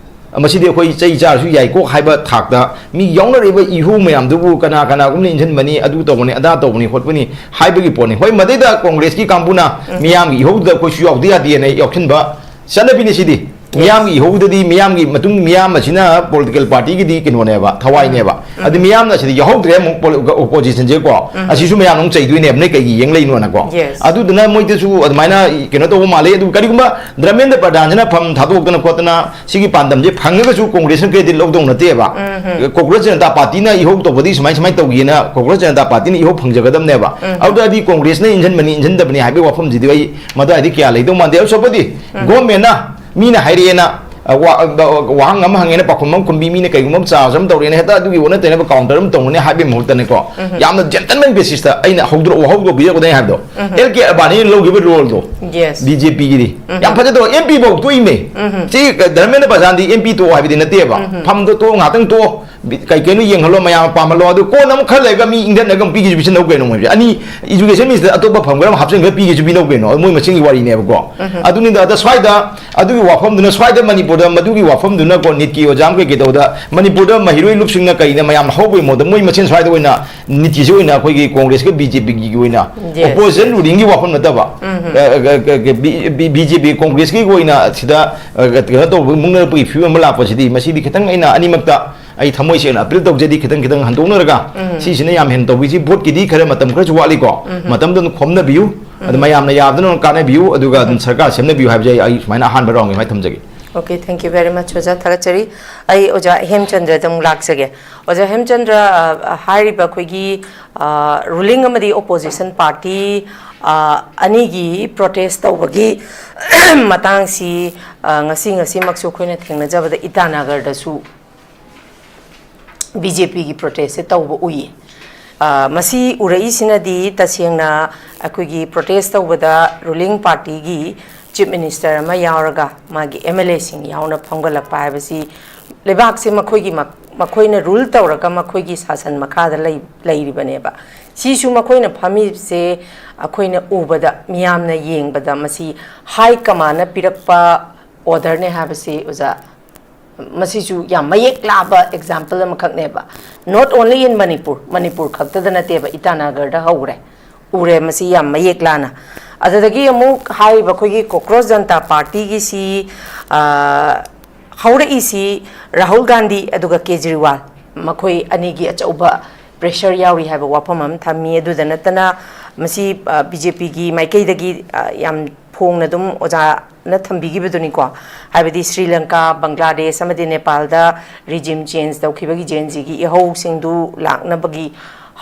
ꯃꯁꯤꯗꯤ ꯑꯩꯈꯣꯏ ꯆꯩ ꯆꯥꯔꯁꯨ ꯌꯥꯏꯀꯣ ꯍꯥꯏꯕ ꯊꯥꯛꯇ ꯃꯤ ꯌꯥꯎꯅꯔꯤꯕ ꯏꯍꯨ ꯃꯌꯥꯝꯗꯨꯕꯨ ꯀꯅꯥ ꯀꯅꯥꯒꯨꯝꯅ ꯏꯟꯁꯤꯟꯕꯅꯤ, ꯑꯗꯨ ꯇꯧꯕꯅꯤ, ꯑꯗꯥ ꯇꯧꯕꯅꯤ ꯈꯣꯠꯄꯅꯤ ꯍꯥꯏꯕꯒꯤ ꯄꯣꯠꯅꯤ꯫ ꯍꯣꯏ, ꯃꯗꯩꯗ ꯀꯣꯡꯒ꯭ꯔꯦꯁꯀꯤ ꯀꯥꯡꯕꯨꯅ ꯎꯝ꯫ ꯃꯤꯌꯥꯝꯒꯤ ꯏꯍꯧꯗꯨꯗ ꯑꯩꯈꯣꯏꯁꯨ ꯌꯥꯎꯗ ꯌꯥꯗꯦꯅ ꯌꯥꯎꯁꯤꯟꯕ ꯆꯠꯅꯕꯤꯅꯤ ꯁꯤꯗꯤ꯫ Yes. ꯃꯤꯌꯥꯝꯒꯤ ꯏꯍꯧꯗꯗꯤ ꯃꯤꯌꯥꯝꯒꯤ ꯃꯇꯨꯡ, ꯃꯤꯌꯥꯝ ꯑꯁꯤꯅ political party ꯒꯤꯗꯤ ꯀꯩꯅꯣꯅꯦꯕ, ꯊꯋꯥꯏꯅꯦꯕ꯫ ꯎꯝ꯫ ꯑꯗꯨ ꯃꯤꯌꯥꯝꯅ ꯁꯤꯗ ꯌꯥꯎꯍꯧꯗ꯭ꯔꯦ ꯑꯃꯨꯛ ꯄꯣ-, opposition ꯁꯦꯀꯣ꯫ ꯎꯝ꯫ ꯑꯁꯤꯁꯨ ꯃꯌꯥꯝ ꯑꯃꯨꯛ ꯆꯩꯗꯣꯏꯅꯦꯕ, ꯅꯣꯏ ꯀꯩꯒꯤ ꯌꯦꯡ ꯂꯩꯅꯣꯅꯀꯣ꯫ Yes. ꯑꯗꯨꯗꯨꯅ ꯃꯣꯏꯗꯁꯨ ꯑꯗꯨꯃꯥꯏꯅ ꯀꯩꯅꯣ ꯇꯧꯕ ꯃꯥꯜꯂꯦ꯫ ꯑꯗꯨ ꯀꯔꯤꯒꯨꯝꯕ ꯙꯔꯃꯦꯟꯗ꯭ꯔ ꯄ꯭ꯔꯙꯥꯟꯁꯤꯅ ꯐꯝ ꯊꯥꯗꯣꯛꯇꯅ ꯈꯣꯠꯇꯅ ꯁꯤꯒꯤ ꯄꯥꯟꯗꯝꯁꯦ ꯐꯪꯉꯒꯁꯨ ꯀꯣꯡꯒ꯭ꯔꯦꯁꯅ credit ꯂꯧꯗꯧ ꯅꯠꯇꯦꯕ꯫ ꯎꯝ, ꯎꯝ꯫ Congress Janata Party ꯅ ꯏꯍꯧ ꯇꯧꯕꯗꯤ ꯁꯨꯃꯥꯏ ꯁꯨꯃꯥꯏꯅ ꯇꯧꯈꯤꯅ Congress Janata Party ꯅ ꯏꯍꯧ ꯐꯪꯖꯒꯗꯕꯅꯦꯕ꯫ ꯎꯝ꯫ ꯑꯗꯨꯗꯗꯤ ꯀꯣꯡꯒ꯭ꯔꯦꯁꯅ ꯏꯟꯁꯤꯟꯕꯅꯤ, ꯏꯟꯁꯤꯟꯗꯕꯅꯤ ꯍꯥꯏꯕꯒꯤ ꯋꯥꯐꯝꯁꯤꯗꯤ ꯑꯩ ꯃꯗꯨꯋꯥꯏꯗꯤ ꯀꯌꯥ ꯂꯩꯗꯧ ꯃꯥꯟꯗꯦ꯫ ꯑꯗꯨ ꯁꯔꯨꯛꯄꯨꯗꯤ ꯎꯝ꯫ Government ꯅ ꯃꯤꯅ ꯍꯥꯏꯔꯛꯑꯦꯅ ꯑ, ꯋꯥ-, ꯑ, ꯋꯥꯍꯪ ꯑꯃ ꯍꯪꯉꯦꯅ ꯄꯥꯎꯈꯨꯝ ꯑꯃ ꯈꯨꯝꯕꯤ, ꯃꯤꯅ ꯀꯩꯒꯨꯝꯕ ꯑꯃ ꯆꯥꯔꯖ ꯑꯃ ꯇꯧꯔꯦꯅ ꯍꯦꯛꯇ ꯑꯗꯨꯒꯤ ꯑꯣꯟꯅ ꯇꯩꯅꯕ ꯀꯥꯎꯟꯇꯔ ꯑꯃ ꯇꯧꯅꯅꯤ ꯍꯥꯏꯕꯒꯤ ꯃꯍꯨꯠꯇꯅꯦꯀꯣ, ꯌꯥꯝꯅ ꯖꯦꯟꯇꯜꯃꯦꯟ ꯕꯦꯁꯤꯁꯇ ꯑꯩꯅ ꯍꯧꯗꯣꯔꯛꯑꯣ, ꯍꯧꯗꯣꯛꯄꯤꯔꯛꯑꯣꯗꯅ ꯍꯥꯏꯕꯗꯣ, ꯑꯦꯜ ꯀꯦ ꯑꯕꯥꯅꯤꯅ ꯂꯧꯈꯤꯕ ꯔꯣꯜꯗꯣ, ꯌꯦꯁ꯫ ꯕꯤ ꯖꯦ ꯄꯤꯒꯤꯗꯤ ꯌꯥꯝ ꯐꯖꯗ꯭ꯔꯣ? ꯑꯦꯝ ꯄꯤ ꯐꯥꯎ ꯇꯣꯛꯏꯃꯦ꯫ ꯁꯤ ꯙꯔꯃꯦꯟꯗ꯭ꯔ ꯄ꯭ꯔꯙꯥꯟꯗꯤ ꯑꯦꯝ ꯄꯤ ꯇꯣꯛꯑꯣ ꯍꯥꯏꯕꯗꯤ ꯅꯠꯇꯦꯕ꯫ ꯐꯝꯗꯣ ꯇꯣꯛꯑꯣ, ꯉꯥꯛꯇꯪ ꯇꯣꯛꯑꯣ, ꯕꯤ-, ꯀꯩ ꯀꯩꯅꯣ ꯌꯦꯡꯍꯜꯂꯣ, ꯃꯌꯥꯝ ꯄꯥꯝꯍꯜꯂꯣ, ꯑꯗꯨ ꯀꯣꯟꯅ ꯑꯃꯨꯛ ꯈꯔ ꯂꯩꯔꯒ ꯃꯤ ꯏꯪꯊꯠꯅꯔꯒ ꯑꯃꯨꯛ ꯄꯤꯒꯦꯁꯨ ꯄꯤꯁꯤꯟꯅꯧ ꯀꯩꯅꯣ꯫ ꯃꯣꯏꯁꯦ ꯑꯅꯤ, ꯏꯖꯨꯀꯦꯁꯟ ꯃꯤꯅꯤꯁꯇꯔ ꯑꯇꯣꯞꯄ ꯐꯝ ꯈꯔ ꯑꯃ ꯍꯥꯞꯆꯤꯟꯈ꯭ꯔ ꯄꯤꯒꯦꯁꯨ ꯄꯤꯅꯧ ꯀꯩꯅꯣ, ꯃꯣꯏ ꯃꯁꯤꯡꯒꯤ ꯋꯥꯔꯤꯅꯦꯕꯀꯣ꯫ ꯑꯗꯨꯅꯤꯗ, ꯑꯗ ꯁ꯭ꯋꯥꯏꯗ ꯑꯗꯨꯒꯤ ꯋꯥꯐꯝꯗꯨꯅ ꯁ꯭ꯋꯥꯏꯗ ꯃꯅꯤꯄꯨꯔꯗ ꯃꯗꯨꯒꯤ ꯋꯥꯐꯝꯗꯨꯅꯀꯣ, ꯅꯤꯠꯀꯤ ꯑꯣꯖꯥ ꯑꯃ ꯀꯩꯀꯩ ꯇꯧꯕꯗ ꯃꯅꯤꯄꯨꯔꯗ ꯃꯍꯩꯔꯣꯏ ꯂꯨꯞꯁꯤꯡꯅ ꯀꯩꯅ ꯃꯌꯥꯝꯅ ꯍꯧꯕꯒꯤ ꯃꯍꯨꯠꯇ ꯃꯣꯏ ꯃꯁꯦꯟ ꯁ꯭ꯋꯥꯏꯗ ꯑꯣꯏꯅ ꯅꯤꯠꯀꯤꯁꯤ ꯑꯣꯏꯅ ꯑꯩꯈꯣꯏꯒꯤ ꯀꯣꯡꯒ꯭ꯔꯦꯁꯀ ꯕꯤ ꯖꯦ ꯄꯤꯒꯤ ꯑꯣꯏꯅ Yes, ꯑꯣꯄꯣꯖꯤꯁꯟ yes. ꯔꯨꯂꯤꯡꯒꯤ ꯋꯥꯐꯝ ꯅꯠꯇꯕ, ꯎꯝ, ꯎꯝ꯫ ꯑ, ꯑ, ꯑ, ꯕꯤ-, ꯕꯤ-, ꯕꯤ ꯖꯦ ꯄꯤ ꯀꯣꯡꯒ꯭ꯔꯦꯁꯀꯤ ꯑꯣꯏꯅ ꯁꯤꯗ, ꯑ, ꯀꯩꯅꯣ ꯇꯧꯕ, ꯃꯨꯛꯅꯔꯛꯄꯒꯤ ꯐꯤꯕꯝ ꯑꯃ ꯂꯥꯛꯄꯁꯤꯗꯤ, ꯃꯁꯤꯗꯤ ꯈꯤꯇꯪ ꯑꯩꯅ ꯑꯅꯤꯃꯛꯇ ꯑꯩ ꯊꯃꯣꯏ ꯁꯦꯡꯅ ꯑꯄꯤꯜ ꯇꯧꯖꯔꯤ, ꯈꯤꯇꯪ ꯈꯤꯇꯪ ꯍꯟꯗꯣꯛꯅꯔꯒ, ꯎꯝ꯫ ꯁꯤꯁꯤꯅ ꯌꯥꯝ ꯍꯦꯟꯅ ꯇꯧꯕꯤꯁꯤ꯫ ꯚꯣꯠꯀꯤꯗꯤ ꯈꯔ ꯃꯇꯝ ꯈꯔꯁꯨ ꯋꯥꯠꯂꯤꯀꯣ, ꯎꯝ꯫ ꯃꯇꯝꯗꯨ ꯑꯗꯨꯝ ꯈꯣꯝꯅꯕꯤꯌꯨ, ꯑꯗꯨ ꯎꯝ꯫ ꯃꯌꯥꯝꯅ ꯌꯥꯕꯗꯨꯅ ꯀꯥꯟꯅꯕꯤꯌꯨ, ꯑꯗꯨꯒ ꯑꯗꯨꯝ ꯎꯝ꯫ ꯁꯔꯀꯥꯔ ꯁꯦꯝꯅꯕꯤꯌꯨ ꯍꯥꯏꯕꯁꯦ ꯑꯩ, ꯑꯩ ꯁꯨꯃꯥꯏꯅ ꯑꯍꯥꯟꯕ ꯔꯥꯎꯟꯒꯤ ꯁꯨꯃꯥꯏꯅ ꯊꯝꯖꯒꯦ꯫ Okay, thank you very much, ꯑꯣꯖꯥ, ꯊꯥꯒꯠꯆꯔꯤ꯫ ꯑꯩ ꯑꯣꯖꯥ ꯍꯦꯝꯆꯟꯗ꯭ꯔꯗ ꯑꯃꯨꯛ ꯂꯥꯛꯆꯒꯦ꯫ ꯑꯣꯖꯥ ꯍꯦꯝꯆꯟꯗ꯭ꯔ, ꯑ, ꯍꯥꯏꯔꯤꯕ ꯑꯩꯈꯣꯏꯒꯤ, ꯑ, ꯔꯨꯂꯤꯡ ꯑꯃꯗꯤ ꯑꯣꯄꯣꯖꯤꯁꯟ ꯄꯥꯔꯇꯤ, ꯑ, ꯑꯅꯤꯒꯤ ꯄ꯭ꯔꯣꯇꯦꯁ ꯇꯧꯕꯒꯤ ꯃꯇꯥꯡꯁꯤ, ꯑ, ꯉꯁꯤ, ꯉꯁꯤꯃꯛꯁꯨ ꯑꯩꯈꯣꯏꯅ ꯊꯦꯡꯅꯖꯕꯗ ꯏꯇꯥꯅꯒꯔꯗꯁꯨ ꯕꯤ ꯖꯦ ꯄꯤꯒꯤ ꯄ꯭ꯔꯣꯇꯦꯁꯁꯦ ꯇꯧꯕ ꯎꯏ꯫ ꯑ, ꯃꯁꯤ ꯎꯔꯛꯏꯁꯤꯅꯗꯤ ꯇꯁꯦꯡꯅ ꯑꯩꯈꯣꯏꯒꯤ ꯄ꯭ꯔꯣꯇꯦꯁ ꯇꯧꯕꯗ ꯔꯨꯂꯤꯡ ꯄꯥꯔꯇꯤꯒꯤ ꯆꯤꯐ ꯃꯤꯅꯤꯁꯇꯔ ꯑꯃ ꯌꯥꯎꯔꯒ ꯃꯥꯒꯤ ꯑꯦꯝ ꯑꯦꯜ ꯑꯦꯁꯤꯡ ꯌꯥꯎꯅ ꯐꯝꯒꯠꯂꯛꯄ ꯍꯥꯏꯕꯁꯤ ꯂꯩꯕꯥꯛꯁꯦ ꯃꯈꯣꯏꯒꯤ ꯃꯛ-, ꯃꯈꯣꯏꯅ ꯔꯨꯜ ꯇꯧꯔꯒ ꯃꯈꯣꯏꯒꯤ ꯁꯥꯁꯟ ꯃꯈꯥꯗ ꯂꯩ-, ꯂꯩꯔꯤꯕꯅꯦꯕ꯫ ꯁꯤꯁꯨ ꯃꯈꯣꯏꯅ ꯐꯝꯃꯤꯕꯁꯦ ꯑꯩꯈꯣꯏꯅ ꯎꯕꯗ, ꯃꯤꯌꯥꯝꯅ ꯌꯦꯡꯕꯗ ꯃꯁꯤ ꯍꯥꯏ ꯀꯃꯥꯟꯅ ꯄꯤꯔꯛꯄ ꯑꯣꯔꯗꯔꯅꯦ ꯍꯥꯏꯕꯁꯤ ꯑꯣꯖꯥ ꯃꯁꯤꯁꯨ ꯌꯥꯝ ꯃꯌꯦꯛ ꯂꯥꯕ ꯑꯦꯛꯖꯥꯝꯄꯜ ꯑꯃꯈꯛꯅꯦꯕ꯫ Not only in Manipur, Manipur ꯈꯛꯇꯗ ꯅꯠꯇꯦꯕ, ꯏꯇꯥꯅꯒꯔꯗ ꯍꯧꯔꯦ, ꯎꯔꯦ ꯃꯁꯤ ꯌꯥꯝ ꯃꯌꯦꯛ ꯂꯥꯅ꯫ ꯑꯗꯨꯗꯒꯤ ꯑꯃꯨꯛ ꯍꯥꯏꯔꯤꯕ ꯑꯩꯈꯣꯏꯒꯤ ꯀꯣꯀ꯭ꯔꯣꯁ ꯖꯟꯇꯥ ꯄꯥꯔꯇꯤꯒꯤꯁꯤ, ꯑ, ꯍꯧꯔꯛꯏꯁꯤ ꯔꯥꯍꯨꯜ ꯒꯥꯟꯙꯤ ꯑꯗꯨꯒ ꯀꯦꯖꯔꯤꯋꯥꯜ, ꯃꯈꯣꯏ ꯑꯅꯤꯒꯤ ꯑꯆꯧꯕ ꯄ꯭ꯔꯦꯁꯔ ꯌꯥꯎꯔꯤ ꯍꯥꯏꯕ ꯋꯥꯐꯝ ꯑꯃ ꯊꯝꯃꯤ꯫ ꯑꯗꯨꯗ ꯅꯠꯇꯅ ꯃꯁꯤ, ꯑ, ꯕꯤ ꯖꯦ ꯄꯤꯒꯤ ꯃꯥꯏꯀꯩꯗꯒꯤ, ꯑ, ꯌꯥꯝ ꯐꯣꯡꯅ ꯑꯗꯨꯝ ꯑꯣꯖꯥꯅ ꯊꯝꯕꯤꯈꯤꯕꯗꯨꯅꯤꯀꯣ꯫ ꯍꯥꯏꯕꯗꯤ ꯁ꯭ꯔꯤ ꯂꯪꯀꯥ, ꯕꯪꯒ꯭ꯂꯥꯗꯦꯁ ꯑꯃꯗꯤ ꯅꯦꯄꯥꯜꯗ ꯔꯤꯖꯤꯝ ꯆꯦꯟꯖ ꯇꯧꯈꯤꯕꯒꯤ ꯖꯦꯟ ꯖꯤꯒꯤ ꯏꯍꯧꯁꯤꯡꯗꯨ ꯂꯥꯛꯅꯕꯒꯤ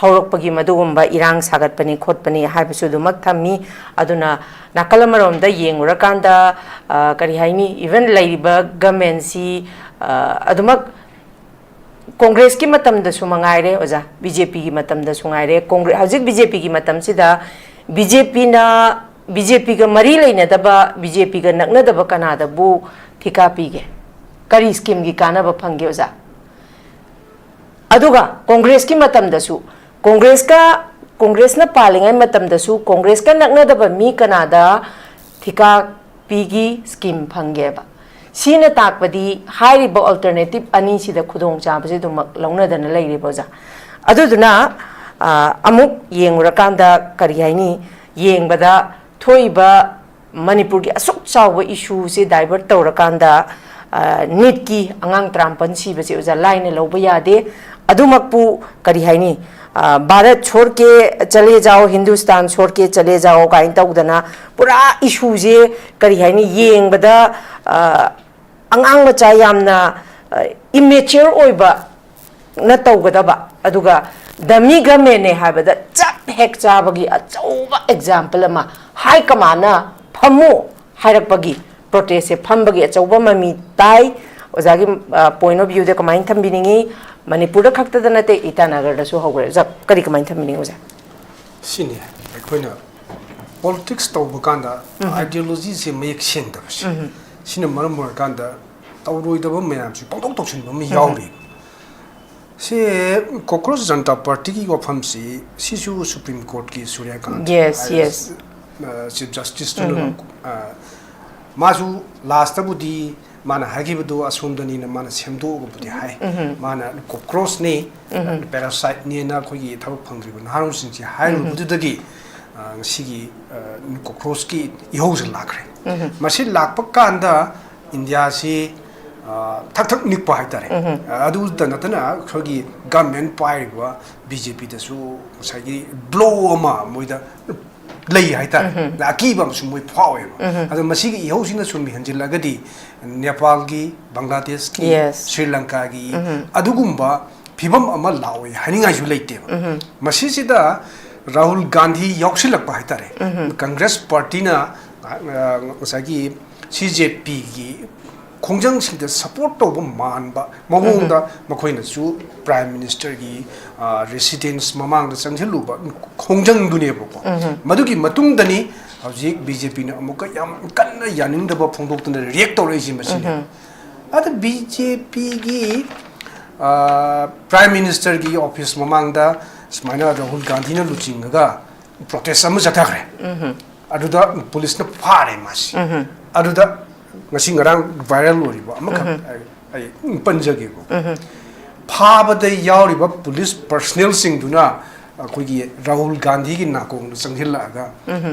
ꯍꯧꯔꯛꯄꯒꯤ ꯃꯗꯨꯒꯨꯝꯕ ꯏꯔꯥꯡ ꯁꯥꯒꯠꯄꯅꯤ ꯈꯣꯠꯄꯅꯤ ꯍꯥꯏꯕꯁꯨ ꯑꯗꯨꯃꯛ ꯊꯝꯃꯤ꯫ ꯑꯗꯨꯅ ꯅꯥꯀꯜ ꯑꯃꯔꯣꯝꯗ ꯌꯦꯡꯉꯨꯔꯀꯥꯟꯗ, ꯑ, ꯀꯔꯤ ꯍꯥꯏꯅꯤ, even ꯂꯩꯔꯤꯕ ꯒꯃꯦꯟꯁꯤ, ꯑ, ꯑꯗꯨꯃꯛ ꯀꯣꯡꯒ꯭ꯔꯦꯁꯀꯤ ꯃꯇꯝꯗꯁꯨ ꯃꯉꯥꯏꯔꯦ ꯑꯣꯖꯥ, ꯕꯤ ꯖꯦ ꯄꯤꯒꯤ ꯃꯇꯝꯗꯁꯨ ꯉꯥꯏꯔꯦ, ꯀꯣꯡꯒ꯭ꯔꯦ-, ꯍꯧꯖꯤꯛ ꯕꯤ ꯖꯦ ꯄꯤꯒꯤ ꯃꯇꯝꯁꯤꯗ ꯕꯤ ꯖꯦ ꯄꯤꯅ, ꯕꯤ ꯖꯦ ꯄꯤꯒ ꯃꯔꯤ ꯂꯩꯅꯗꯕ, ꯕꯤ ꯖꯦ ꯄꯤꯒ ꯅꯛꯅꯗꯕ ꯀꯅꯥꯗꯕꯨ ꯊꯤꯀꯥ ꯄꯤꯒꯦ? ꯀꯔꯤ ꯁ꯭ꯀꯤꯝꯒꯤ ꯀꯥꯟꯅꯕ ꯐꯪꯒꯦ ꯑꯣꯖꯥ? ꯑꯗꯨꯒ ꯀꯣꯡꯒ꯭ꯔꯦꯁꯀꯤ ꯃꯇꯝꯗꯁꯨ, ꯀꯣꯡꯒ꯭ꯔꯦꯁꯀ, ꯀꯣꯡꯒ꯭ꯔꯦꯁꯅ ꯄꯥꯜꯂꯤꯉꯩ ꯃꯇꯝꯗꯁꯨ ꯀꯣꯡꯒ꯭ꯔꯦꯁꯀ ꯅꯛꯅꯗꯕ ꯃꯤ ꯀꯅꯥꯗ ꯊꯤꯀꯥ ꯄꯤꯒꯤ ꯁ꯭ꯀꯤꯝ ꯐꯪꯒꯦꯕ? ꯁꯤꯅ ꯇꯥꯛꯄꯗꯤ ꯍꯥꯏꯔꯤꯕ ꯑꯜꯇꯔꯅꯦꯇꯤꯞ ꯑꯅꯤꯁꯤꯗ ꯈꯨꯗꯣꯡꯆꯥꯕꯁꯦ ꯑꯗꯨꯃꯛ ꯂꯧꯅꯗꯅ ꯂꯩꯔꯦꯕ ꯑꯣꯖꯥ꯫ ꯑꯗꯨꯗꯨꯅ, ꯑ, ꯑꯃꯨꯛ ꯌꯦꯡꯉꯨꯔꯀꯥꯟꯗ ꯀꯔꯤ ꯍꯥꯏꯅꯤ, ꯌꯦꯡꯕꯗ ꯊꯣꯛꯏꯕ ꯃꯅꯤꯄꯨꯔꯒꯤ ꯑꯁꯨꯛ ꯆꯥꯎꯕ ꯏꯁꯨꯁꯦ ꯗꯥꯏꯚꯔꯠ ꯇꯧꯔꯀꯥꯟꯗ, ꯑ, ꯅꯤꯠꯀꯤ ꯑꯉꯥꯡ ꯇꯔꯥꯃꯥꯄꯟ ꯁꯤꯕꯁꯦ ꯑꯣꯖꯥ ꯂꯥꯏꯅ ꯂꯧꯕ ꯌꯥꯗꯦ꯫ ꯑꯗꯨꯃꯛꯄꯨ ꯀꯔꯤ ꯍꯥꯏꯅꯤ, ꯑ, "ꯚꯥꯔꯠ ꯁꯣꯔ ꯀꯦ ꯆꯂꯦ ꯖꯥꯑꯣ, ꯍꯤꯟꯗꯨꯁꯇꯥꯟ ꯁꯣꯔ ꯀꯦ ꯆꯂꯦ ꯖꯥꯑꯣ" ꯀꯥꯏꯅ ꯇꯧꯗꯅ ꯄꯨꯔꯥ ꯏꯁꯨꯁꯦ ꯀꯔꯤ ꯍꯥꯏꯅꯤ, ꯌꯦꯡꯕꯗ, ꯑ, ꯑꯉꯥꯡ ꯃꯆꯥ ꯌꯥꯝꯅ, ꯑ, ꯏꯃꯦꯆ꯭ꯌꯣꯔ ꯑꯣꯏꯕ ꯅ ꯇꯧꯒꯗꯕ, ꯑꯗꯨꯒ ꯗꯃꯤ ꯒꯃꯦꯟꯅꯦ ꯍꯥꯏꯕꯗ ꯆꯞ ꯍꯦꯛ ꯆꯥꯕꯒꯤ ꯑꯆꯧꯕ ꯑꯦꯛꯖꯥꯝꯄꯜ ꯑꯃ꯫ ꯍꯥꯏ ꯀꯃꯥꯟꯅ ꯐꯝꯃꯨ ꯍꯥꯏꯔꯛꯄꯒꯤ ꯄ꯭ꯔꯣꯇꯦꯁꯁꯦ ꯐꯝꯕꯒꯤ ꯑꯆꯧꯕ ꯃꯃꯤ ꯇꯥꯏ꯫ ꯑꯣꯖꯥꯒꯤ, ꯑ, ꯄꯣꯏꯟ ꯑꯣꯐ ꯚ꯭ꯌꯨꯗ ꯀꯃꯥꯏꯅ ꯊꯝꯕꯤꯅꯤꯡꯉꯤ? ꯃꯅꯤꯄꯨꯔꯗ ꯈꯛꯇꯗ ꯅꯠꯇꯦ, ꯏꯇꯥꯅꯒꯔꯗꯁꯨ ꯍꯧꯈ꯭ꯔꯦ꯫ ꯑꯣꯖꯥ, ꯀꯔꯤ ꯀꯃꯥꯏꯅ ꯊꯝꯕꯤꯅꯤꯡꯉꯤ ꯑꯣꯖꯥ? ꯁꯤꯅꯤ ꯑꯩꯈꯣꯏꯅ ꯄꯣꯂꯤꯇꯤꯛꯁ ꯇꯧꯕ ꯀꯥꯟꯗ ꯑꯥꯏꯗꯤꯌꯣꯂꯣꯖꯤꯁꯦ ꯃꯌꯦꯛ ꯁꯦꯡꯗꯕꯁꯦ, ꯁꯤꯅ ꯃꯔꯝ ꯑꯣꯏꯔꯀꯥꯟꯗ ꯇꯧꯔꯣꯏꯗꯕ ꯃꯌꯥꯝꯁꯦ ꯄꯪꯇꯧ ꯇꯧꯁꯤꯟꯕ ꯑꯃ ꯌꯥꯎꯔꯤ꯫ ꯁꯤ ꯀꯣꯀ꯭ꯔꯣꯁ ꯖꯅꯇꯥ ꯄꯥꯔꯇꯤꯒꯤ ꯋꯥꯐꯝꯁꯤ ꯁꯤꯁꯨ ꯁꯨꯄ꯭ꯔꯤꯝ ꯀꯣꯔꯠꯀꯤ ꯁꯨꯔ꯭ꯌꯀꯥꯟꯇ Yes, yes. ꯆꯤꯐ ꯖꯁꯇꯤꯁꯇꯨꯅ ꯃꯥꯁꯨ ꯂꯥꯁꯇꯕꯨꯗꯤ ꯃꯥꯅ ꯍꯥꯏꯈꯤꯕꯗꯣ ꯑꯁꯣꯝꯗꯅꯤꯅ ꯃꯥꯅ ꯁꯦꯝꯗꯣꯛꯑꯒꯕꯨꯗꯤ ꯍꯥꯏ꯫ ꯃꯥꯅ ꯀꯣꯀ꯭ꯔꯣꯁꯅꯤ, ꯄꯦꯔꯥꯁꯥꯏꯠꯅꯦꯅ ꯑꯩꯈꯣꯏꯒꯤ ꯊꯕꯛ ꯐꯪꯗ꯭ꯔꯤꯕ ꯅꯍꯥꯔꯣꯜꯁꯤꯡꯁꯤ ꯍꯥꯏꯔꯨꯕꯗꯨꯗꯒꯤ, ꯑ, ꯉꯁꯤꯒꯤ, ꯑ, ꯀꯣꯀ꯭ꯔꯣꯁꯀꯤ ꯏꯍꯧꯁꯦ ꯂꯥꯛꯈ꯭ꯔꯦ꯫ ꯃꯁꯤ ꯂꯥꯛꯄ ꯀꯥꯟꯗ ꯏꯟꯗꯤꯌꯥꯁꯤ, ꯑ, ꯊꯛ ꯊꯛ ꯅꯤꯛꯄ ꯍꯥꯏꯇꯥꯔꯦ꯫ ꯑꯗꯨꯗ ꯅꯠꯇꯅ ꯑꯩꯈꯣꯏꯒꯤ ꯒꯃꯦꯟ ꯄꯥꯏꯔꯤꯕ ꯕꯤ ꯖꯦ ꯄꯤꯗꯁꯨ ꯉꯁꯥꯏꯒꯤ ꯕ꯭ꯂꯣ ꯑꯃ ꯃꯣꯏꯗ ꯂꯩ ꯍꯥꯏꯇꯥꯔꯦ꯫ ꯑꯀꯤꯕ ꯑꯃꯁꯨ ꯃꯣꯏ ꯐꯥꯎꯋꯦꯕ꯫ ꯑꯗꯣ ꯃꯁꯤꯒꯤ ꯏꯍꯧꯁꯤꯅ ꯁꯨꯝ ꯍꯦꯟꯖꯤꯜꯂꯒꯗꯤ ꯅꯦꯄꯥꯜꯒꯤ, ꯕꯪꯒ꯭ꯂꯥꯗꯦꯁꯀꯤ, Yes. ꯁ꯭ꯔꯤ ꯂꯪꯀꯥꯒꯤ ꯑꯗꯨꯒꯨꯝꯕ ꯐꯤꯕꯝ ꯑꯃ ꯂꯥꯛꯑꯣꯏ ꯍꯥꯏꯅꯤꯡꯉꯥꯏꯁꯨ ꯂꯩꯇꯦꯕ꯫ ꯃꯁꯤꯁꯤꯗ ꯔꯥꯍꯨꯜ ꯒꯥꯟꯙꯤ ꯌꯥꯎꯁꯤꯜꯂꯛꯄ ꯍꯥꯏꯇꯥꯔꯦ, ꯀꯪꯒ꯭ꯔꯦꯁ ꯄꯥꯔꯇꯤꯅ, ꯑ, ꯉꯁꯥꯏꯒꯤ ꯁꯤ ꯖꯦ ꯄꯤꯒꯤ ꯈꯣꯡꯖꯪꯁꯤꯡꯗ ꯁꯄꯣꯔꯠ ꯇꯧꯕ ꯃꯥꯟꯕ ꯃꯑꯣꯡꯗ ꯃꯈꯣꯏꯅꯁꯨ ꯄ꯭ꯔꯥꯏꯝ ꯃꯤꯅꯤꯁꯇꯔꯒꯤ, ꯑ, ꯔꯦꯁꯤꯗꯦꯟꯁ ꯃꯃꯥꯡꯗ ꯆꯪꯁꯤꯜꯂꯨꯕ ꯈꯣꯡꯖꯪꯗꯨꯅꯦꯕꯀꯣ꯫ ꯃꯗꯨꯒꯤ ꯃꯇꯨꯡꯗꯅꯤ ꯍꯧꯖꯤꯛ ꯕꯤ ꯖꯦ ꯄꯤꯅ ꯑꯃꯨꯛꯀ ꯌꯥꯝ ꯀꯟꯅ ꯌꯥꯅꯤꯡꯗꯕ ꯐꯣꯡꯗꯣꯛꯇꯨꯅ ꯔꯤꯌꯦꯛ ꯇꯧꯔꯛꯏꯁꯤ ꯃꯁꯤꯅꯦ꯫ ꯑꯗ ꯕꯤ ꯖꯦ ꯄꯤꯒꯤ, ꯑ, ꯄ꯭ꯔꯥꯏꯝ ꯃꯤꯅꯤꯁꯇꯔꯒꯤ ꯑꯣꯐꯤꯁ ꯃꯃꯥꯡꯗ ꯁꯨꯃꯥꯏꯅ ꯔꯥꯍꯨꯜ ꯒꯥꯟꯙꯤꯅ ꯂꯨꯆꯤꯡꯉꯒ ꯄ꯭ꯔꯣꯇꯦꯁ ꯑꯃ ꯆꯠꯊꯈ꯭ꯔꯦ꯫ ꯑꯗꯨꯗ ꯄꯨꯂꯤꯁꯅ ꯐꯥꯔꯦ ꯃꯥꯁꯤ꯫ ꯑꯗꯨꯗ ꯉꯁꯤ ꯉꯔꯥꯡ ꯚꯥꯏꯔꯦꯜ ꯑꯣꯏꯔꯤꯕ ꯑꯃꯈꯛ ꯑꯩ, ꯑꯩ ꯄꯟꯖꯒꯦꯕ꯫ ꯐꯥꯕꯗ ꯌꯥꯎꯔꯤꯕ ꯄꯨꯂꯤꯁ ꯄꯔꯁꯅꯦꯜꯁꯤꯡꯗꯨꯅ ꯑꯩꯈꯣꯏꯒꯤ ꯔꯥꯍꯨꯜ ꯒꯥꯟꯙꯤꯒꯤ ꯅꯥꯀꯣꯡꯗ ꯆꯪꯁꯤꯜꯂꯛꯑꯒ,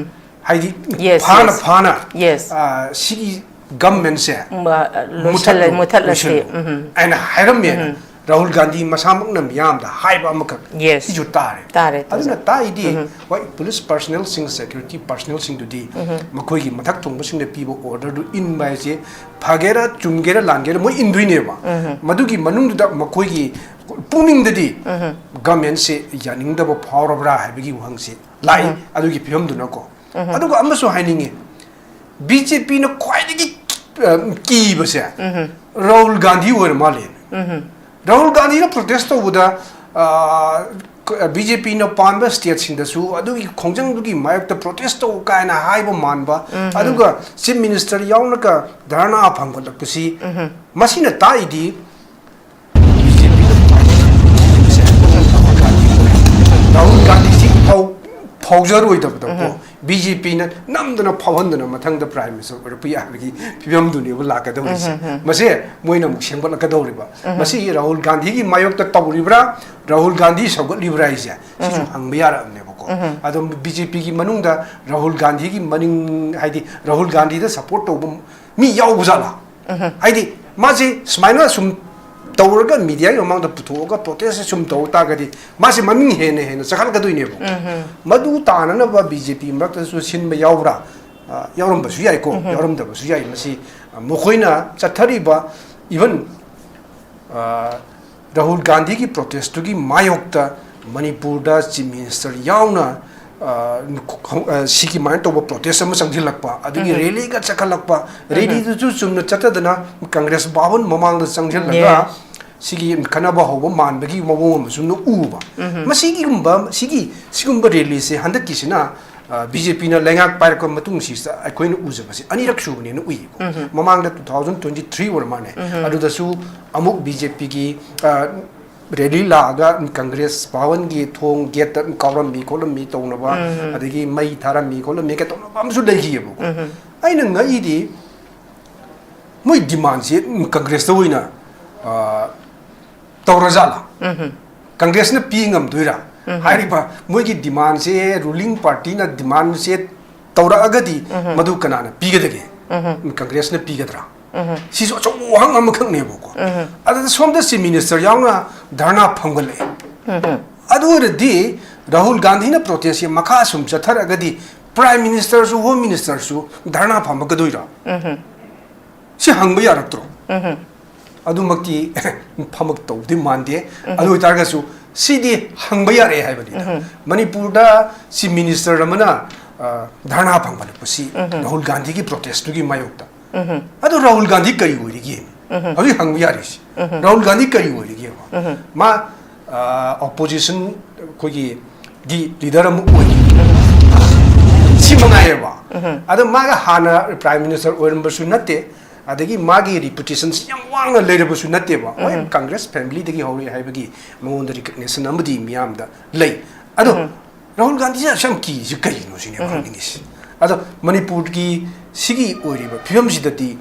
ꯍꯥꯏꯗꯤ, Yes, ꯐꯥꯅ yes. ꯐꯥꯅ, Yes. ꯑ, ꯁꯤꯒꯤ ꯒꯚꯔꯟꯃꯦꯟꯁꯦ ꯃ-, ꯂꯣꯏꯁꯜꯂ-, ꯃꯨꯊꯠꯂꯨ, ꯃꯨꯊꯠꯂꯁꯤ꯫ ꯂꯣꯏꯁꯜꯂꯨ ꯍꯥꯏꯅ ꯍꯥꯏꯔꯝꯃꯦꯅ ꯔꯥꯍꯨꯜ ꯒꯥꯟꯙꯤ ꯃꯁꯥꯃꯛꯅ ꯃꯤꯌꯥꯝꯗ ꯍꯥꯏꯕ ꯑꯃꯈꯛ Yes. ꯁꯤꯁꯨ ꯇꯥꯔꯦ꯫ ꯇꯥꯔꯦ, ꯑꯗꯨꯅ ꯇꯥꯔꯦ꯫ ꯇꯥꯛꯏꯗꯤ, ꯍꯣꯏ, ꯄꯨꯂꯤꯁ ꯄꯔꯁꯅꯦꯜꯁꯤꯡ, ꯁꯦꯀ꯭ꯌꯨꯔꯤꯇꯤ ꯄꯔꯁꯅꯦꯜꯁꯤꯡꯗꯨꯗꯤ ꯃꯈꯣꯏꯒꯤ ꯃꯊꯛ ꯊꯣꯡꯕꯁꯤꯡꯅ ꯄꯤꯕ ꯑꯣꯔꯗꯔꯗꯨ ꯏꯟꯕ ꯍꯥꯏꯁꯦ ꯐꯒꯦꯔꯥ, ꯆꯨꯝꯒꯦꯔꯥ, ꯂꯥꯟꯒꯦꯔꯥ, ꯃꯣꯏ ꯏꯟꯗꯣꯏꯅꯦꯕ꯫ ꯃꯗꯨꯒꯤ ꯃꯅꯨꯡꯗꯨꯗ ꯃꯈꯣꯏꯒꯤ ꯄꯨꯛꯅꯤꯡꯗꯗꯤ ꯒꯚꯔꯟꯃꯦꯟꯁꯦ ꯌꯥꯅꯤꯡꯗꯕ ꯐꯥꯎꯔꯕ꯭ꯔꯥ ꯍꯥꯏꯕꯒꯤ ꯋꯥꯍꯪꯁꯤ ꯂꯥꯛꯏ꯫ ꯑꯗꯨꯒꯤ ꯐꯤꯕꯝꯗꯨꯅꯀꯣ꯫ ꯑꯗꯨꯒ ꯑꯃꯁꯨ ꯍꯥꯏꯅꯤꯡꯉꯤ, ꯕꯤ ꯖꯦ ꯄꯤꯅ ꯈ꯭ꯋꯥꯏꯗꯒꯤ, ꯑ, ꯀꯤꯕꯁꯦ ꯔꯥꯍꯨꯜ ꯒꯥꯟꯙꯤ ꯑꯣꯏꯔ ꯃꯥꯜꯂꯦ꯫ ꯔꯥꯍꯨꯜ ꯒꯥꯟꯙꯤꯅ ꯄ꯭ꯔꯣꯇꯦꯁ ꯇꯧꯕꯗ, ꯑ, ꯕꯤ ꯖꯦ ꯄꯤꯅ ꯄꯥꯟꯕ ꯁ꯭ꯇꯦꯠꯁꯤꯡꯗꯁꯨ ꯑꯗꯨꯒꯤ ꯈꯣꯡꯖꯪꯗꯨꯒꯤ ꯃꯥꯌꯣꯛꯇ ꯄ꯭ꯔꯣꯇꯦꯁ ꯇꯧ ꯀꯥꯏꯅ ꯍꯥꯏꯕ ꯃꯥꯟꯕ, ꯑꯗꯨꯒ ꯆꯤꯐ ꯃꯤꯅꯤꯁꯇꯔ ꯌꯥꯎꯅꯒ ꯙꯔꯅꯥ ꯐꯝꯒꯠꯂꯛꯄꯁꯤ, ꯃꯁꯤꯅ ꯇꯥꯛꯏꯗꯤ ꯕꯤ ꯖꯦ ꯄꯤꯅ ꯔꯥꯍꯨꯜ ꯒꯥꯟꯙꯤꯁꯤ ꯐꯥꯎ-, ꯐꯥꯎꯖꯔꯣꯏꯗꯕꯗꯀꯣ, ꯕꯤ ꯖꯦ ꯄꯤꯅ ꯅꯝꯗꯅ ꯐꯥꯎꯍꯟꯗꯅ ꯃꯊꯪꯗ ꯄ꯭ꯔꯥꯏꯝ ꯃꯤꯅꯤꯁꯇꯔ ꯑꯣꯏꯔꯛꯄ ꯌꯥꯕꯒꯤ ꯐꯤꯕꯝꯗꯨꯅꯦꯕ ꯂꯥꯛꯀꯗꯧꯔꯤꯁꯦ꯫ ꯃꯁꯦ ꯃꯣꯏꯅ ꯑꯃꯨꯛ ꯁꯦꯝꯒꯠꯂꯛꯀꯗꯧꯔꯤꯕ꯫ ꯃꯁꯤ ꯔꯥꯍꯨꯜ ꯒꯥꯟꯙꯤꯒꯤ ꯃꯥꯌꯣꯛꯇ ꯇꯧꯔꯤꯕ꯭ꯔꯥ, ꯔꯥꯍꯨꯜ ꯒꯥꯟꯙꯤ ꯁꯧꯒꯠꯂꯤꯕ꯭ꯔꯥ ꯍꯥꯏꯁꯦ ꯁꯤꯁꯨ ꯍꯪꯕ ꯌꯥꯔꯛꯑꯕꯅꯦꯕꯀꯣ꯫ ꯑꯗꯣ ꯕꯤ ꯖꯦ ꯄꯤꯒꯤ ꯃꯅꯨꯡꯗ ꯔꯥꯍꯨꯜ ꯒꯥꯟꯙꯤꯒꯤ ꯃꯅꯤꯡ, ꯍꯥꯏꯗꯤ ꯔꯥꯍꯨꯜ ꯒꯥꯟꯙꯤꯗ ꯁꯄꯣꯔꯠ ꯇꯧꯕ ꯃꯤ ꯌꯥꯎꯕ ꯖꯥꯠꯂꯥ? ꯍꯥꯏꯗꯤ ꯃꯥꯁꯦ ꯁꯨꯃꯥꯏꯅ ꯁꯨꯝ ꯇꯧꯔꯒ ꯃꯤꯗꯤꯌꯥꯒꯤ ꯃꯃꯥꯡꯗ ꯄꯨꯊꯣꯛꯑꯒ ꯄ꯭ꯔꯣꯇꯦꯁ ꯁꯨꯝ ꯇꯧ ꯇꯥꯔꯒꯗꯤ ꯃꯥꯁꯦ ꯃꯃꯤꯡ ꯍꯦꯟꯅ ꯍꯦꯟꯅ ꯆꯈꯠꯂꯛꯀꯗꯣꯏꯅꯦꯕ꯫ ꯃꯗꯨ ꯇꯥꯅꯅꯕ ꯕꯤ ꯖꯦ ꯄꯤ ꯃꯔꯛꯇꯁꯨ ꯁꯤꯟꯕ ꯌꯥꯎꯕ꯭ꯔꯥ? ꯑ, ꯌꯥꯎꯔꯝꯕꯁꯨ ꯌꯥꯏꯀꯣ, ꯌꯥꯎꯔꯝꯗꯕꯁꯨ ꯌꯥꯏ꯫ ꯃꯁꯤ, ꯑ, ꯃꯈꯣꯏꯅ ꯆꯠꯊꯔꯤꯕ, even, ꯑ, ꯔꯥꯍꯨꯜ ꯒꯥꯟꯙꯤꯒꯤ ꯄ꯭ꯔꯣꯇꯦꯁꯇꯨꯒꯤ ꯃꯥꯌꯣꯛꯇ ꯃꯅꯤꯄꯨꯔꯗ ꯆꯤꯐ ꯃꯤꯅꯤꯁꯇꯔ ꯌꯥꯎꯅ, ꯑ, ꯈꯣ-, ꯑ, ꯁꯤꯒꯤ ꯃꯥꯏꯅ ꯇꯧꯕ ꯄ꯭ꯔꯣꯇꯦꯁ ꯑꯃ ꯆꯪꯁꯤꯜꯂꯛꯄ, ꯑꯗꯒꯤ ꯎꯝ꯫ ꯔꯦꯂꯤꯒ ꯆꯠꯈꯠꯂꯛꯄ, ꯎꯝ꯫ ꯔꯦꯂꯤꯗꯨꯁꯨ ꯆꯨꯝꯅ ꯆꯠꯇꯗꯅ ꯀꯪꯒ꯭ꯔꯦꯁ ꯚꯥꯕꯟ ꯃꯃꯥꯡꯗ ꯆꯪꯁꯤꯜꯂꯒ ꯌꯦ꯫ ꯁꯤꯒꯤ ꯈꯠꯅꯕ ꯍꯧꯕ ꯃꯥꯟꯕꯒꯤ ꯃꯑꯣꯡ ꯑꯃꯁꯨ ꯎꯕ꯫ ꯎꯝ꯫ ꯃꯁꯤꯒꯨꯝꯕ, ꯁꯤꯒꯤ, ꯁꯤꯒꯨꯝꯕ ꯔꯦꯂꯤꯁꯦ ꯍꯟꯗꯛꯀꯤꯁꯤꯅ, ꯑ, ꯕꯤ ꯖꯦ ꯄꯤꯅ ꯂꯩꯉꯥꯛ ꯄꯥꯏꯔꯛꯄ ꯃꯇꯨꯡꯁꯤꯗ ꯑꯩꯈꯣꯏꯅ ꯎꯖꯕꯁꯦ ꯑꯅꯤꯔꯛ ꯁꯨꯕꯅꯦꯅ ꯎꯏꯌꯦꯀꯣ꯫ ꯎꯝ꯫ ꯃꯃꯥꯡꯗ two thousand twenty three ꯑꯣꯏꯔ ꯃꯥꯜꯂꯦ꯫ ꯎꯝ꯫ ꯑꯗꯨꯗꯁꯨ ꯑꯃꯨꯛ ꯕꯤ ꯖꯦ ꯄꯤꯒꯤ, ꯑ, ꯔꯦꯂꯤ ꯂꯥꯛꯑꯒ ꯀꯪꯒ꯭ꯔꯦꯁ ꯚꯥꯋꯟꯒꯤ ꯊꯣꯡ ꯒꯦꯠꯇ ꯀꯥꯎꯔꯝꯃꯤ ꯈꯣꯠꯂꯝꯃꯤ ꯇꯧꯅꯕ, ꯎꯝ꯫ ꯑꯗꯒꯤ ꯃꯩ ꯊꯥꯔꯝꯃꯤ ꯈꯣꯠꯂꯝꯃꯤ ꯀꯩ ꯇꯧꯅꯕ ꯑꯃꯁꯨ ꯂꯩꯈꯤꯑꯕꯀꯣ꯫ ꯎꯝ꯫ ꯑꯩꯅ ꯉꯛꯏꯗꯤ ꯃꯣꯏ ꯗꯤꯃꯥꯟꯁꯦ ꯀꯪꯒ꯭ꯔꯦꯁꯇ ꯑꯣꯏꯅ, ꯑ, ꯇꯧꯔꯖꯥꯠꯂꯥ? ꯎꯝ꯫ ꯀꯪꯒ꯭ꯔꯦꯁꯅ ꯄꯤ ꯉꯝꯗꯣꯏꯔꯥ? ꯎꯝ꯫ ꯍꯥꯏꯔꯤꯕ ꯃꯣꯏꯒꯤ ꯗꯤꯃꯥꯟꯁꯦ, ꯔꯨꯂꯤꯡ ꯄꯥꯔꯇꯤꯅ ꯗꯤꯃꯥꯟꯁꯦ ꯇꯧꯔꯛꯑꯒꯗꯤ ꯎꯝ꯫ ꯃꯗꯨ ꯀꯅꯥꯅ ꯄꯤꯒꯗꯒꯦ? ꯎꯝ꯫ ꯀꯪꯒ꯭ꯔꯦꯁꯅ ꯄꯤꯒꯗ꯭ꯔꯥ? ꯎꯝ꯫ ꯁꯤꯁꯨ ꯑꯆꯧꯕ ꯋꯥꯍꯪ ꯑꯃꯈꯛꯅꯦꯕꯀꯣ꯫ ꯎꯝ꯫ ꯑꯗꯨꯗ ꯁꯣꯝꯗ ꯆꯤꯐ ꯃꯤꯅꯤꯁꯇꯔ ꯌꯥꯎꯅ ꯙꯔꯅꯥ ꯐꯝꯒꯠꯂꯛꯑꯦ꯫ ꯎꯝ꯫ ꯑꯗꯨ ꯑꯣꯏꯔꯗꯤ ꯔꯥꯍꯨꯜ ꯒꯥꯟꯙꯤꯅ ꯄ꯭ꯔꯣꯇꯦꯁꯁꯦ ꯃꯈꯥ ꯁꯨꯝ ꯆꯠꯊꯔꯛꯑꯒꯗꯤ ꯄ꯭ꯔꯥꯏꯝ ꯃꯤꯅꯤꯁꯇꯔꯁꯨ, ꯍꯣꯝ ꯃꯤꯅꯤꯁꯇꯔꯁꯨ ꯙꯔꯅꯥ ꯐꯝꯒꯗꯣꯏꯔꯣ? ꯎꯝ꯫ ꯁꯤ ꯍꯪꯕ ꯌꯥꯔꯛꯇ꯭ꯔꯣ? ꯎꯝ꯫ ꯑꯗꯨꯃꯛꯇꯤ ꯐꯝꯃꯛꯇꯧꯗꯤ ꯃꯥꯟꯗꯦ꯫ ꯎꯝ꯫ ꯑꯗꯨ ꯑꯣꯏꯇꯥꯔꯒꯁꯨ ꯁꯤꯗꯤ ꯍꯪꯕ ꯌꯥꯔꯛꯑꯦ ꯍꯥꯏꯕꯅꯤꯗ꯫ ꯎꯝ꯫ ꯃꯅꯤꯄꯨꯔꯗ ꯆꯤꯐ ꯃꯤꯅꯤꯁꯇꯔ ꯑꯃꯅ, ꯑ, ꯙꯔꯅꯥ ꯐꯝꯒꯠꯂꯛꯄꯁꯤ ꯎꯝ꯫ ꯔꯥꯍꯨꯜ ꯒꯥꯟꯙꯤꯒꯤ ꯄ꯭ꯔꯣꯇꯦꯁꯇꯨꯒꯤ ꯃꯥꯌꯣꯛꯇ꯫ ꯎꯝ꯫ ꯑꯗꯨ ꯔꯥꯍꯨꯜ ꯒꯥꯟꯙꯤ ꯀꯔꯤ ꯑꯣꯏꯔꯤꯒꯦ? ꯎꯝ꯫ ꯍꯧꯖꯤꯛ ꯍꯪꯕ ꯌꯥꯔꯤꯁꯤ꯫ ꯎꯝ꯫ ꯔꯥꯍꯨꯜ ꯒꯥꯟꯙꯤ ꯀꯔꯤ ꯑꯣꯏꯔꯤꯒꯦꯕ? ꯎꯝ꯫ ꯃꯥ, ꯑ, ꯑꯣꯄꯣꯖꯤꯁꯟ ꯑꯩꯈꯣꯏꯒꯤ ꯒꯤ ꯂꯤꯗꯔ ꯑꯃ ꯑꯣꯏꯔꯤ꯫ ꯁꯤ ꯃꯉꯥꯏꯔꯦꯕ꯫ ꯎꯝ꯫ ꯑꯗꯣ ꯃꯥꯒ ꯍꯥꯟꯅ ꯄ꯭ꯔꯥꯏꯝ ꯃꯤꯅꯤꯁꯇꯔ ꯑꯣꯏꯔꯝꯕꯁꯨ ꯅꯠꯇꯦ, ꯑꯗꯒꯤ ꯃꯥꯒꯤ ꯔꯤꯄꯨꯇꯦꯁꯟꯁꯤ ꯌꯥꯝ ꯋꯥꯡꯅ ꯂꯩꯔꯕꯁꯨ ꯅꯠꯇꯦꯕ꯫ ꯍꯣꯏ, ꯎꯝ꯫ ꯀꯪꯒ꯭ꯔꯦꯁ ꯐꯦꯃꯤꯂꯤꯗꯒꯤ ꯍꯧꯔꯛꯑꯦ ꯍꯥꯏꯕꯒꯤ ꯃꯉꯣꯟꯗ ꯔꯤꯀꯛꯅꯦꯁꯟ ꯑꯃꯗꯤ ꯃꯤꯌꯥꯝꯗ ꯂꯩ꯫ ꯑꯗꯣ ꯎꯝ꯫ ꯔꯥꯍꯨꯜ ꯒꯥꯟꯙꯤꯁꯦ ꯑꯁꯨꯛ ꯌꯥꯝ ꯀꯤꯔꯤꯁꯤ ꯀꯔꯤꯅꯣ ꯁꯤꯅꯦꯕ ꯎꯝ꯫ ꯍꯪꯅꯤꯡꯉꯤꯁꯤ꯫ ꯑꯗꯣ ꯃꯅꯤꯄꯨꯔꯒꯤ ꯁꯤꯒꯤ ꯑꯣꯏꯔꯤꯕ ꯐꯤꯕꯝꯁꯤꯗꯗꯤ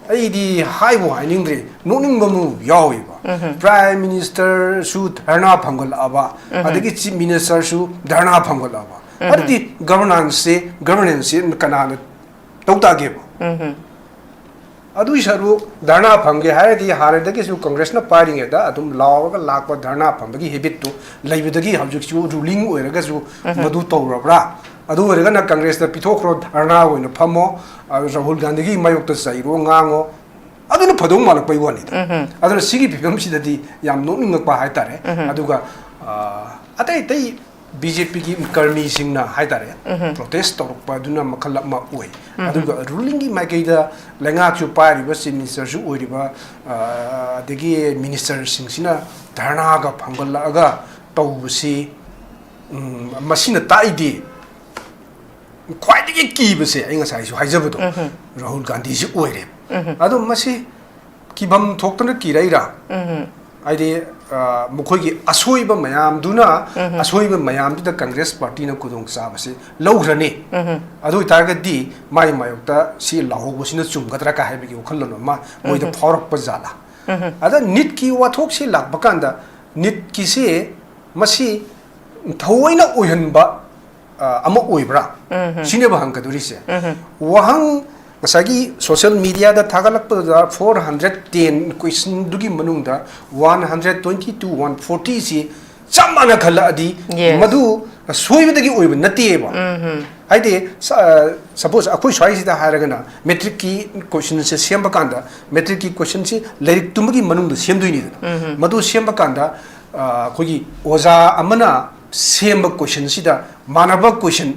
ꯑꯩꯗꯤ ꯍꯥꯏꯕꯨ ꯍꯥꯏꯅꯤꯡꯗ꯭ꯔꯦ, ꯅꯣꯛꯅꯤꯡꯕ ꯑꯃ ꯌꯥꯎꯔꯤꯕ꯫ ꯎꯝ꯫ ꯄ꯭ꯔꯥꯏꯝ ꯃꯤꯅꯤꯁꯇꯔꯁꯨ ꯙꯔꯅꯥ ꯐꯝꯒꯠꯂꯛꯑꯕ, ꯎꯝ꯫ ꯑꯗꯒꯤ ꯆꯤꯐ ꯃꯤꯅꯤꯁꯇꯔꯁꯨ ꯙꯔꯅꯥ ꯐꯝꯒꯠꯂꯛꯑꯕ꯫ ꯎꯝ꯫ ꯑꯗꯨꯗꯤ ꯒꯚꯔꯅꯥꯟꯁꯁꯦ, ꯒꯚꯔꯅꯦꯟꯁꯁꯦ ꯀꯅꯥꯅ ꯇꯧ ꯇꯥꯒꯦꯕ? ꯎꯝ꯫ ꯑꯗꯨꯏ ꯁꯔꯨꯛ ꯙꯔꯅꯥ ꯐꯝꯒꯦ ꯍꯥꯏꯔꯗꯤ ꯍꯥꯟꯅꯗꯒꯤꯁꯨ ꯀꯪꯒ꯭ꯔꯦꯁꯅ ꯄꯥꯏꯔꯤꯉꯩꯗ ꯑꯗꯨꯝ ꯂꯥꯎꯔꯒ ꯂꯥꯛꯄ ꯙꯔꯅꯥ ꯐꯝꯕꯒꯤ ꯍꯦꯕꯤꯠꯇꯨ ꯂꯩꯕꯗꯒꯤ ꯍꯧꯖꯤꯛꯁꯨ ꯔꯨꯂꯤꯡ ꯑꯣꯏꯔꯒꯁꯨ ꯎꯝ꯫ ꯃꯗꯨ ꯇꯧꯔꯕ꯭ꯔꯥ? ꯑꯗꯨ ꯑꯣꯏꯔꯒꯅ ꯀꯪꯒ꯭ꯔꯦꯁꯇ ꯄꯤꯊꯣꯛꯈ꯭ꯔꯣ, ꯙꯔꯅꯥ ꯑꯣꯏꯅ ꯐꯝꯃꯣ, ꯑ, ꯔꯥꯍꯨꯜ ꯒꯥꯟꯙꯤꯒꯤ ꯃꯥꯌꯣꯛꯇ ꯆꯩꯔꯣ, ꯉꯥꯡꯉꯣ, ꯑꯗꯨꯅ ꯐꯗꯧ ꯃꯥꯜꯂꯛꯄꯩ ꯋꯥꯅꯤꯗ꯫ ꯑꯗꯨꯅ ꯁꯤꯒꯤ ꯐꯤꯕꯝꯁꯤꯗꯗꯤ ꯌꯥꯝ ꯅꯣꯛꯅꯤꯡꯉꯛꯄ ꯍꯥꯏꯇꯥꯔꯦ꯫ ꯑꯗꯨꯒ, ꯑ, ꯑꯇꯩ ꯑꯇꯩ ꯕꯤ ꯖꯦ ꯄꯤꯒꯤ ꯀꯔꯃꯤꯁꯤꯡꯅ ꯍꯥꯏꯇꯥꯔꯦ, ꯄ꯭ꯔꯣꯇꯦꯁ ꯇꯧꯔꯛꯄ ꯑꯗꯨꯅ ꯃꯈꯜ ꯑꯃ ꯑꯣꯏ꯫ ꯑꯗꯨꯒ ꯔꯨꯂꯤꯡꯒꯤ ꯃꯥꯏꯀꯩꯗ ꯂꯩꯉꯥꯛꯁꯨ ꯄꯥꯏꯔꯤꯕ, ꯆꯤꯐ ꯃꯤꯅꯤꯁꯇꯔꯁꯨ ꯑꯣꯏꯔꯤꯕ, ꯑ, ꯑꯗꯒꯤ ꯃꯤꯅꯤꯁꯇꯔꯁꯤꯡꯁꯤꯅ ꯙꯔꯅꯥꯒ ꯐꯝꯒꯠꯂꯛꯑꯒ ꯇꯧꯕꯁꯤ, ꯎꯝ, ꯃꯁꯤꯅ ꯇꯥꯛꯏꯗꯤ ꯈ꯭ꯋꯥꯏꯗꯒꯤ ꯀꯤꯕꯁꯦ ꯑꯩ ꯉꯁꯥꯏꯁꯨ ꯍꯥꯏꯖꯕꯗꯣ, ꯔꯥꯍꯨꯜ ꯒꯥꯟꯙꯤꯁꯤ ꯑꯣꯏꯔꯦ꯫ ꯑꯗꯣ ꯃꯁꯤ ꯀꯤꯐꯝ ꯊꯣꯛꯇꯅ ꯀꯤꯔꯛꯏꯔꯥ? ꯍꯥꯏꯗꯤ, ꯑ, ꯃꯈꯣꯏꯒꯤ ꯑꯁꯣꯏꯕ ꯃꯌꯥꯝꯗꯨꯅ, ꯑꯁꯣꯏꯕ ꯃꯌꯥꯝꯗꯨꯗ ꯀꯪꯒ꯭ꯔꯦꯁ ꯄꯥꯔꯇꯤꯅ ꯈꯨꯗꯣꯡꯆꯥꯕꯁꯤ ꯂꯧꯈ꯭ꯔꯅꯤ꯫ ꯑꯗꯨ ꯑꯣꯏꯇꯥꯔꯒꯗꯤ ꯃꯥꯏ ꯃꯥꯌꯣꯛꯇ ꯁꯤ ꯂꯥꯎꯍꯧꯕꯁꯤꯅ ꯆꯨꯝꯒꯗ꯭ꯔꯥ ꯀꯥ ꯍꯥꯏꯕꯒꯤ ꯋꯥꯈꯜꯂꯣꯟ ꯑꯃ ꯃꯣꯏꯗ ꯐꯥꯎꯔꯛꯄ ꯖꯥꯠꯂꯥ? ꯑꯗ ꯅꯤꯠꯀꯤ ꯋꯥꯊꯣꯛꯁꯤ ꯂꯥꯛꯄ ꯀꯥꯟꯗ ꯅꯤꯠꯀꯤꯁꯦ ꯃꯁꯤ ꯊꯑꯣꯏꯅ ꯑꯣꯏꯍꯟꯕ, ꯑ, ꯑꯃ ꯑꯣꯏꯕ꯭ꯔꯥ? ꯁꯤꯅꯦꯕ ꯍꯪꯒꯗꯧꯔꯤꯁꯦ꯫ ꯋꯥꯍꯪ ꯉꯁꯥꯏꯒꯤ ꯁꯣꯁꯤꯌꯦꯜ ꯃꯤꯗꯤꯌꯥꯗ ꯊꯥꯒꯠꯂꯛꯄꯗ four hundred ten questionꯗꯨꯒꯤ ꯃꯅꯨꯡꯗ one hundred twenty to one fortyꯁꯤ ꯆꯞ ꯃꯥꯟꯅ ꯈꯜꯂꯛꯑꯗꯤ, Yes. ꯃꯗꯨ ꯁꯣꯏꯕꯗꯒꯤ ꯑꯣꯏꯕ ꯅꯠꯇꯦꯕ꯫ ꯍꯥꯏꯗꯤ, ꯁ-, ꯑ, suppose ꯑꯩꯈꯣꯏ ꯁ꯭ꯋꯥꯏꯁꯤꯗ ꯍꯥꯏꯔꯒꯅ, ꯃꯦꯇ꯭ꯔꯤꯛꯀꯤ questionꯁꯦ ꯁꯦꯝꯕ ꯀꯥꯟꯗ, ꯃꯦꯇ꯭ꯔꯤꯛꯀꯤ questionꯁꯤ ꯂꯥꯏꯔꯤꯛꯇꯨꯃꯒꯤ ꯃꯅꯨꯡꯗ ꯁꯦꯝꯗꯣꯏꯅꯤꯗꯅ꯫ ꯃꯗꯨ ꯁꯦꯝꯕ ꯀꯥꯟꯗ, ꯑ, ꯑꯩꯈꯣꯏꯒꯤ ꯑꯣꯖꯥ ꯑꯃꯅ ꯁꯦꯝꯕ questionꯁꯤꯗ ꯃꯥꯟꯅꯕ question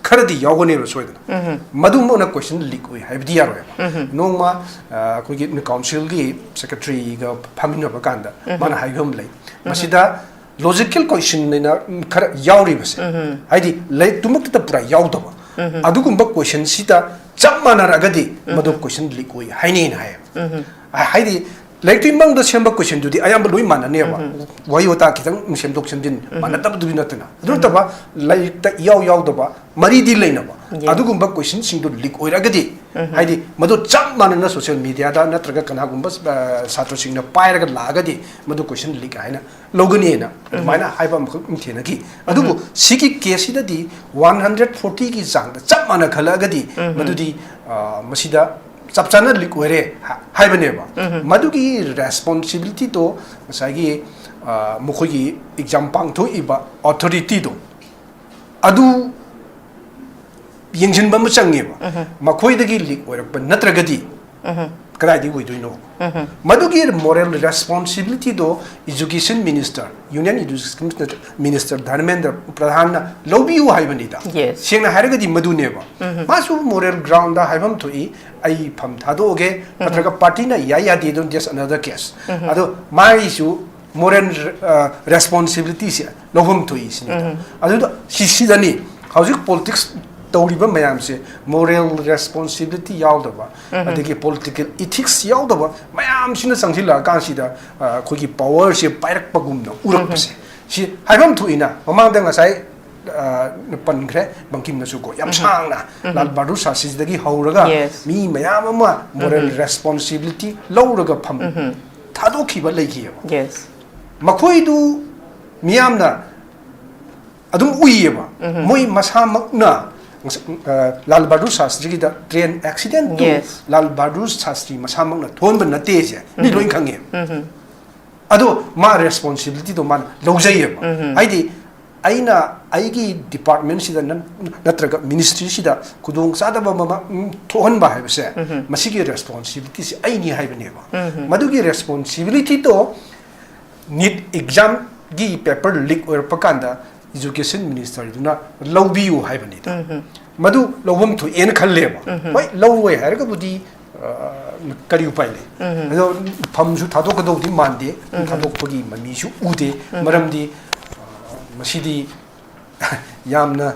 ꯈꯔꯗꯤ ꯌꯥꯎꯒꯅꯦꯕ ꯁꯣꯏꯗꯅ꯫ ꯃꯗꯨꯃꯛꯅ question leak ꯑꯣꯏ ꯍꯥꯏꯕꯗꯤ ꯌꯥꯔꯣꯏꯕ꯫ ꯅꯣꯡꯃ, ꯑ, ꯑꯩꯈꯣꯏꯒꯤ councilꯒꯤ secretaryꯒ ꯐꯝꯃꯤꯟꯅꯕ ꯀꯥꯟꯗ ꯃꯥꯅ ꯍꯥꯏꯕ ꯑꯃ ꯂꯩ꯫ ꯃꯁꯤꯗ logical question ꯑꯅ ꯈꯔ ꯌꯥꯎꯔꯤꯕꯁꯦ, ꯍꯥꯏꯗꯤ ꯂꯥꯏꯔꯤꯛꯇꯨꯃꯛꯇꯗ ꯄꯨꯔꯥ ꯌꯥꯎꯗꯕ, ꯑꯗꯨꯒꯨꯝꯕ questionꯁꯤꯗ ꯆꯞ ꯃꯥꯟꯅꯔꯒꯗꯤ ꯃꯗꯨ question leak ꯑꯣꯏ ꯍꯥꯏꯅꯩꯅ ꯍꯥꯏꯌꯦꯕ꯫ ꯍꯥꯏꯗꯤ ꯂꯥꯏꯔꯤꯛꯇꯨꯒꯤ ꯃꯅꯨꯡꯗ ꯁꯦꯝꯕ questionꯗꯨꯗꯤ ꯑꯌꯥꯝꯕ ꯂꯣꯏ ꯃꯥꯟꯅꯅꯦꯕ꯫ ꯋꯥꯍꯩ ꯋꯥꯇꯥ ꯈꯤꯇꯪ ꯁꯦꯝꯗꯣꯛ ꯁꯦꯝꯖꯤꯟ ꯃꯥꯟꯅꯗꯕꯗꯨꯒꯤ ꯅꯠꯇꯅ꯫ ꯑꯗꯨ ꯅꯠꯇꯕ ꯂꯥꯏꯔꯤꯛꯇ ꯏꯌꯥꯎ ꯌꯥꯎꯗꯕ, ꯃꯔꯤꯗꯤ ꯂꯩꯅꯕ, Yes. ꯑꯗꯨꯒꯨꯝꯕ questionꯁꯤꯡꯗꯨ leak ꯑꯣꯏꯔꯒꯗꯤ, ꯍꯥꯏꯗꯤ ꯃꯗꯨ ꯆꯞ ꯃꯥꯟꯅꯅ social mediaꯗ ꯅꯠꯇ꯭ꯔꯒ ꯀꯅꯥꯒꯨꯝꯕ, ꯑ, ꯁꯥꯇ꯭ꯔꯁꯤꯡꯅ ꯄꯥꯏꯔꯒ ꯂꯥꯛꯑꯒꯗꯤ ꯃꯗꯨ question leak ꯍꯥꯏꯅ ꯂꯧꯒꯅꯤꯅ ꯑꯗꯨꯃꯥꯏꯅ ꯍꯥꯏꯕ ꯑꯃꯈꯛ ꯊꯦꯡꯅꯈꯤ꯫ ꯑꯗꯨꯕꯨ ꯁꯤꯒꯤ caseꯁꯤꯗꯗꯤ one hundred fortyꯒꯤ ꯆꯥꯡꯗ ꯆꯞ ꯃꯥꯟꯅ ꯈꯜꯂꯛꯑꯒꯗꯤ ꯃꯗꯨꯗꯤ, ꯑ, ꯃꯁꯤꯗ ꯆꯞ ꯆꯥꯅ leak ꯑꯣꯏꯔꯦ ꯍꯥ-, ꯍꯥꯏꯕꯅꯦꯕ꯫ ꯃꯗꯨꯒꯤ responsibilityꯗꯣ ꯉꯁꯥꯏꯒꯤ, ꯑ, ꯃꯈꯣꯏꯒꯤ exam ꯄꯥꯡꯊꯣꯛꯏꯕ authorityꯗꯣ ꯑꯗꯨ ꯌꯦꯡꯁꯤꯟꯕ ꯑꯃ ꯆꯪꯉꯦꯕ꯫ ꯃꯈꯣꯏꯗꯒꯤ leak ꯑꯣꯏꯔꯛꯄ ꯅꯠꯇ꯭ꯔꯒꯗꯤ ꯀꯗꯥꯏꯗꯒꯤ ꯑꯣꯏꯗꯣꯏꯅꯣ? ꯃꯗꯨꯒꯤ moral responsibility ꯗꯣ education minister, union education minister Dharmendra ꯄ꯭ꯔꯙꯥꯟꯅ ꯂꯧꯕꯤꯌꯨ ꯍꯥꯏꯕꯅꯤꯗ꯫ Yes. ꯁꯦꯡꯅ ꯍꯥꯏꯔꯒꯗꯤ ꯃꯗꯨꯅꯦꯕ꯫ ꯃꯥꯁꯨ moral ground ꯗ ꯍꯥꯏꯐꯝ ꯊꯣꯛꯏ, ꯑꯩ ꯐꯝ ꯊꯥꯗꯣꯛꯑꯒꯦ, ꯅꯠꯇ꯭ꯔꯒ party ꯅ ꯌꯥꯏ ꯌꯥꯗꯦ, ꯑꯗꯨꯝ that's another case꯫ ꯑꯗꯣ ꯃꯥꯒꯤꯁꯨ moral, ꯑ, responsibility ꯁꯦ ꯂꯧꯐꯝ ꯊꯣꯛꯏ ꯁꯤꯅꯤꯗ꯫ ꯑꯗꯨꯗ ꯁꯤ, ꯁꯤꯗꯅꯤ ꯍꯧꯖꯤꯛ politics ꯇꯧꯔꯤꯕ ꯃꯌꯥꯝꯁꯦ, moral responsibility ꯌꯥꯎꯗꯕ, ꯑꯗꯒꯤ political ethics ꯌꯥꯎꯗꯕ ꯃꯌꯥꯝꯁꯤꯅ ꯆꯪꯁꯤꯜꯂꯛꯑꯀꯥꯟꯁꯤꯗ, ꯑ, ꯑꯩꯈꯣꯏꯒꯤ power ꯁꯦ ꯄꯥꯏꯔꯛꯄꯒꯨꯝꯅ ꯎꯔꯛꯄꯁꯦ꯫ ꯁꯤ ꯍꯥꯏꯐꯝ ꯊꯣꯛꯏꯅ, ꯃꯃꯥꯡꯗ ꯉꯁꯥꯏ, ꯑ, ꯄꯟꯈ꯭ꯔꯦ, ꯕꯪꯀꯤꯝꯅꯁꯨ ꯀꯣ, ꯌꯥꯝ ꯁꯥꯡꯅ ꯂꯥꯜ ꯕꯍꯥꯗꯨꯔ ꯁꯥꯁꯇ꯭ꯔꯤꯗꯒꯤ ꯍꯧꯔꯒ Yes. ꯃꯤ ꯃꯌꯥꯝ ꯑꯃ moral responsibility ꯂꯧꯔꯒ ꯐꯝ ꯊꯥꯗꯣꯛꯈꯤꯕ ꯂꯩꯈꯤꯑꯕ꯫ Yes. ꯃꯈꯣꯏꯗꯨ ꯃꯤꯌꯥꯝꯅ ꯑꯗꯨꯝ ꯎꯏꯌꯦꯕ꯫ ꯃꯣꯏ ꯃꯁꯥꯃꯛꯅ, ꯑ, ꯂꯥꯜ ꯕꯍꯥꯗꯨꯔ ꯁꯥꯁꯇ꯭ꯔꯤꯒꯤꯗ train accident ꯇꯨ Yes. ꯂꯥꯜ ꯕꯍꯥꯗꯨꯔ ꯁꯥꯁꯇ꯭ꯔꯤ ꯃꯁꯥꯃꯛꯅ ꯊꯣꯛꯍꯟꯕ ꯅꯠꯇꯦꯁꯦ ꯃꯤ ꯂꯣꯏ ꯈꯪꯉꯦꯕ꯫ ꯑꯗꯣ ꯃꯥ responsibility ꯗꯣ ꯃꯥꯅ ꯂꯧꯖꯩꯌꯦꯕ꯫ ꯍꯥꯏꯗꯤ ꯑꯩꯅ ꯑꯩꯒꯤ department ꯁꯤꯗ ꯅꯠ-, ꯅꯠꯇ꯭ꯔꯒ ministry ꯁꯤꯗ ꯈꯨꯗꯣꯡ ꯆꯥꯗꯕ ꯑꯃ, ꯎꯝ, ꯊꯣꯛꯍꯟꯕ ꯍꯥꯏꯕꯁꯦ, ꯃꯁꯤꯒꯤ responsibility ꯁꯦ ꯑꯩꯅꯤ ꯍꯥꯏꯕꯅꯦꯕ꯫ ꯃꯗꯨꯒꯤ responsibility ꯗꯣ NEET exam ꯒꯤ paper leak ꯑꯣꯏꯔꯛꯄ ꯀꯥꯟꯗ education minister ꯗꯨꯅ ꯂꯧꯕꯤꯌꯨ ꯍꯥꯏꯕꯅꯤꯗ꯫ ꯃꯗꯨ ꯂꯧꯐꯝ ꯊꯣꯛꯑꯦꯅ ꯈꯜꯂꯦꯕ꯫ ꯍꯣꯏ, ꯂꯧꯔꯣꯏ ꯍꯥꯏꯔꯒꯕꯨꯗꯤ, ꯑ, ꯀꯔꯤ ꯎꯄꯥꯏ ꯂꯩ? ꯑꯗꯣ ꯐꯝꯁꯨ ꯊꯥꯗꯣꯛꯀꯗꯧꯗꯤ ꯃꯥꯟꯗꯦ, ꯊꯥꯗꯣꯛꯄꯒꯤ ꯃꯃꯤꯁꯨ ꯎꯗꯦ꯫ ꯃꯔꯝꯗꯤ, ꯑ, ꯃꯁꯤꯗꯤ ꯌꯥꯝꯅ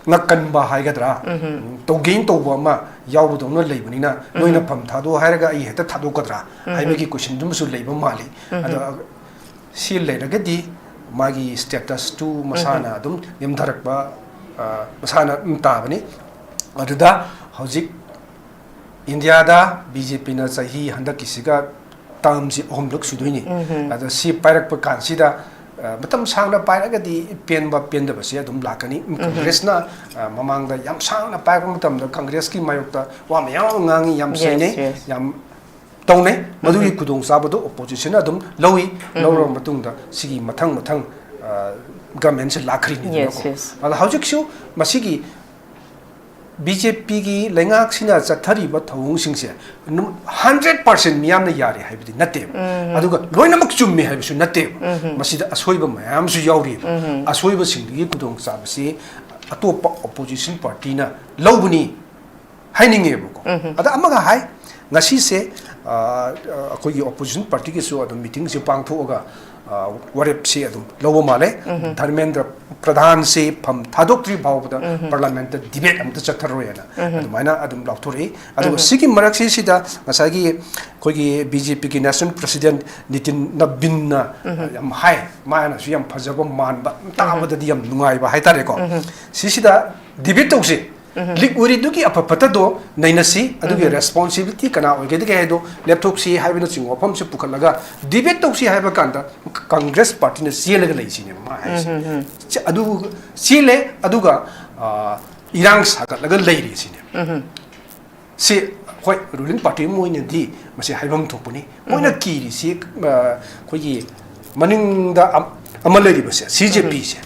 ꯉꯛꯀꯟꯕ ꯍꯥꯏꯒꯗ꯭ꯔꯥ, ꯇꯧꯒꯦꯅ ꯇꯧꯕ ꯑꯃ ꯌꯥꯎꯕꯗꯧꯅ ꯂꯩꯕꯅꯤꯅ, ꯅꯣꯏꯅ ꯐꯝ ꯊꯥꯗꯣꯛꯑꯣ ꯍꯥꯏꯔꯒ ꯑꯩ ꯍꯦꯛꯇ ꯊꯥꯗꯣꯛꯀꯗ꯭ꯔꯥ ꯍꯥꯏꯕꯒꯤ question ꯗꯨꯃꯁꯨ ꯂꯩꯕ ꯃꯥꯜꯂꯤ꯫ ꯑꯗꯣ ꯁꯤ ꯂꯩꯔꯒꯗꯤ ꯃꯥꯒꯤ status ꯇꯨ ꯃꯁꯥꯅ ꯑꯗꯨꯝ ꯅꯦꯝꯊꯔꯛꯄ, ꯑ, ꯃꯁꯥꯅ ꯑꯗꯨꯝ ꯇꯥꯕꯅꯤ꯫ ꯑꯗꯨꯗ ꯍꯧꯖꯤꯛ ꯏꯟꯗꯤꯌꯥꯗ BJP ꯅ ꯆꯍꯤ ꯍꯟꯗꯛꯀꯤꯁꯤꯒ term ꯁꯤ ꯑꯍꯨꯝꯂꯛ ꯁꯨꯗꯣꯏꯅꯤ꯫ ꯑꯗꯣ ꯁꯤ ꯄꯥꯏꯔꯛꯄ ꯀꯥꯟꯁꯤꯗ, ꯑ, ꯃꯇꯝ ꯁꯥꯡꯅ ꯄꯥꯏꯔꯒꯗꯤ ꯄꯦꯟꯕ ꯄꯦꯟꯗꯕꯁꯦ ꯑꯗꯨꯝ ꯂꯥꯛꯀꯅꯤ꯫ Congress ꯅ, ꯑ, ꯃꯃꯥꯡꯗ ꯌꯥꯝ ꯁꯥꯡꯅ ꯄꯥꯏꯔꯛꯄ ꯃꯇꯝꯗ Congress ꯀꯤ ꯃꯥꯌꯣꯛꯇ ꯋꯥ ꯃꯌꯥꯝ ꯑꯃ ꯉꯥꯡꯉꯤ, ꯌꯥꯝ Yes, ꯆꯩꯅꯩ, yes. ꯌꯥꯝ ꯇꯧꯅꯩ꯫ ꯃꯗꯨꯒꯤ ꯈꯨꯗꯣꯡꯆꯥꯕꯗꯣ opposition ꯅ ꯑꯗꯨꯝ ꯂꯧꯏ꯫ ꯂꯧꯔꯕ ꯃꯇꯨꯡꯗ ꯁꯤꯒꯤ ꯃꯊꯪ ꯃꯊꯪ, ꯑ, government ꯁꯦ ꯂꯥꯛꯈ꯭ꯔꯤꯅꯤꯗꯅꯀꯣ꯫ Yes, yes. ꯑꯗꯣ ꯍꯧꯖꯤꯛꯁꯨ ꯃꯁꯤꯒꯤ ꯕꯤ ꯖꯦ ꯄꯤꯒꯤ ꯂꯩꯉꯥꯛꯁꯤꯅ ꯆꯠꯊꯔꯤꯕ ꯊꯧꯑꯣꯡꯁꯤꯡꯁꯦ ꯍꯟꯗ꯭ꯔꯦꯠ ꯄꯥꯔꯁꯦꯟ ꯃꯤꯌꯥꯝꯅ ꯌꯥꯔꯦ ꯍꯥꯏꯕꯗꯤ ꯅꯠꯇꯦꯕ꯫ ꯑꯗꯨꯒ ꯂꯣꯏꯅꯃꯛ ꯆꯨꯝꯃꯦ ꯍꯥꯏꯕꯁꯨ ꯅꯠꯇꯦꯕ꯫ ꯃꯁꯤꯗ ꯑꯁꯣꯏꯕ ꯃꯌꯥꯝꯁꯨ ꯌꯥꯎꯔꯤꯕ꯫ ꯑꯁꯣꯏꯕꯁꯤꯡꯗꯨꯒꯤ ꯈꯨꯗꯣꯡꯆꯥꯕꯁꯤ ꯑꯇꯣꯞꯄ ꯑꯣꯄꯣꯖꯤꯁꯟ ꯄꯥꯔꯇꯤꯅ ꯂꯧꯕꯅꯤ ꯍꯥꯏꯅꯤꯡꯉꯦꯕꯀꯣ꯫ ꯑꯗ ꯑꯃꯒ ꯍꯥꯏ, ꯉꯁꯤꯁꯦ, ꯑ, ꯑꯩꯈꯣꯏꯒꯤ ꯑꯣꯄꯣꯖꯤꯁꯟ ꯄꯥꯔꯇꯤꯒꯤꯁꯨ ꯑꯗꯨꯝ ꯃꯤꯇꯤꯡꯁꯦ ꯄꯥꯡꯊꯣꯛꯑꯒ, ꯑ, ꯋꯥꯔꯦꯞꯁꯦ ꯑꯗꯨꯝ ꯂꯧꯕ ꯃꯥꯜꯂꯦ꯫ ꯙꯔꯃꯦꯟꯗ꯭ꯔ ꯄ꯭ꯔꯙꯥꯟꯁꯦ ꯐꯝ ꯊꯥꯗꯣꯛꯇ꯭ꯔꯤ ꯐꯥꯎꯕꯗ ꯄꯥꯔꯂꯥꯃꯦꯟꯠꯇ ꯗꯤꯕꯦꯠ ꯑꯃꯇ ꯆꯠꯊꯔꯣꯏꯅ ꯑꯗꯨꯃꯥꯏꯅ ꯑꯗꯨꯝ ꯂꯥꯎꯊꯣꯔꯛꯏ꯫ ꯑꯗꯨꯒ ꯁꯤꯒꯤ ꯃꯔꯛꯁꯤꯁꯤꯗ ꯉꯁꯥꯏꯒꯤ ꯑꯩꯈꯣꯏꯒꯤ ꯕꯤ ꯖꯦ ꯄꯤꯒꯤ ꯅꯦꯁꯅꯦꯜ ꯄ꯭ꯔꯁꯤꯗꯦꯟꯠ ꯅꯤꯇꯤꯟ ꯅꯕꯤꯟꯅ ꯌꯥꯝ ꯍꯥꯏ, ꯃꯥꯅꯁꯨ ꯌꯥꯝ ꯐꯖꯕ ꯃꯥꯟꯕ, ꯇꯥꯕꯗꯗꯤ ꯌꯥꯝ ꯅꯨꯡꯉꯥꯏꯕ ꯍꯥꯏꯇꯥꯔꯦꯀꯣ꯫ ꯁꯤꯁꯤꯗ ꯗꯤꯕꯦꯠ ꯇꯧꯁꯤ, ꯂꯤꯛ ꯑꯣꯏꯔꯤꯗꯨꯒꯤ ꯑꯐ ꯐꯠꯇꯗꯣ ꯅꯩꯅꯁꯤ, ꯑꯗꯨꯒꯤ ꯔꯦꯁꯄꯣꯟꯁꯤꯕꯤꯂꯤꯇꯤ ꯀꯅꯥ ꯑꯣꯏꯒꯗꯒꯦ ꯍꯥꯏꯗꯣ ꯂꯦꯞꯊꯣꯛꯁꯤ ꯍꯥꯏꯕꯅꯆꯤꯡꯕ ꯋꯥꯐꯝꯁꯦ ꯄꯨꯈꯠꯂꯒ ꯗꯤꯕꯦꯠ ꯇꯧꯁꯤ ꯍꯥꯏꯕ ꯀꯥꯟꯗ ꯀꯪꯒ꯭ꯔꯦꯁ ꯄꯥꯔꯇꯤꯅ ꯆꯦꯜꯂꯒ ꯂꯩꯁꯤꯅꯦꯕ ꯃꯥ ꯍꯥꯏꯁꯦ꯫ ꯆꯦ-, ꯑꯗꯨ ꯆꯦꯜꯂꯦ, ꯑꯗꯨꯒ, ꯑ, ꯏꯔꯥꯡ ꯁꯥꯒꯠꯂꯒ ꯂꯩꯔꯦ ꯁꯤꯅꯦꯕ꯫ ꯁꯤ, ꯍꯣꯏ, ꯔꯨꯂꯤꯡ ꯄꯥꯔꯇꯤ ꯑꯃ ꯑꯣꯏꯅꯗꯤ ꯃꯁꯤ ꯍꯥꯏꯐꯝ ꯊꯣꯛꯄꯅꯤ꯫ ꯃꯣꯏꯅ ꯀꯤꯔꯤꯁꯤ, ꯑ, ꯑꯩꯈꯣꯏꯒꯤ ꯃꯅꯤꯡꯗ ꯑꯝ-, ꯑꯃ ꯂꯩꯔꯤꯕꯁꯦ, ꯁꯤ ꯖꯦ ꯄꯤꯁꯦ,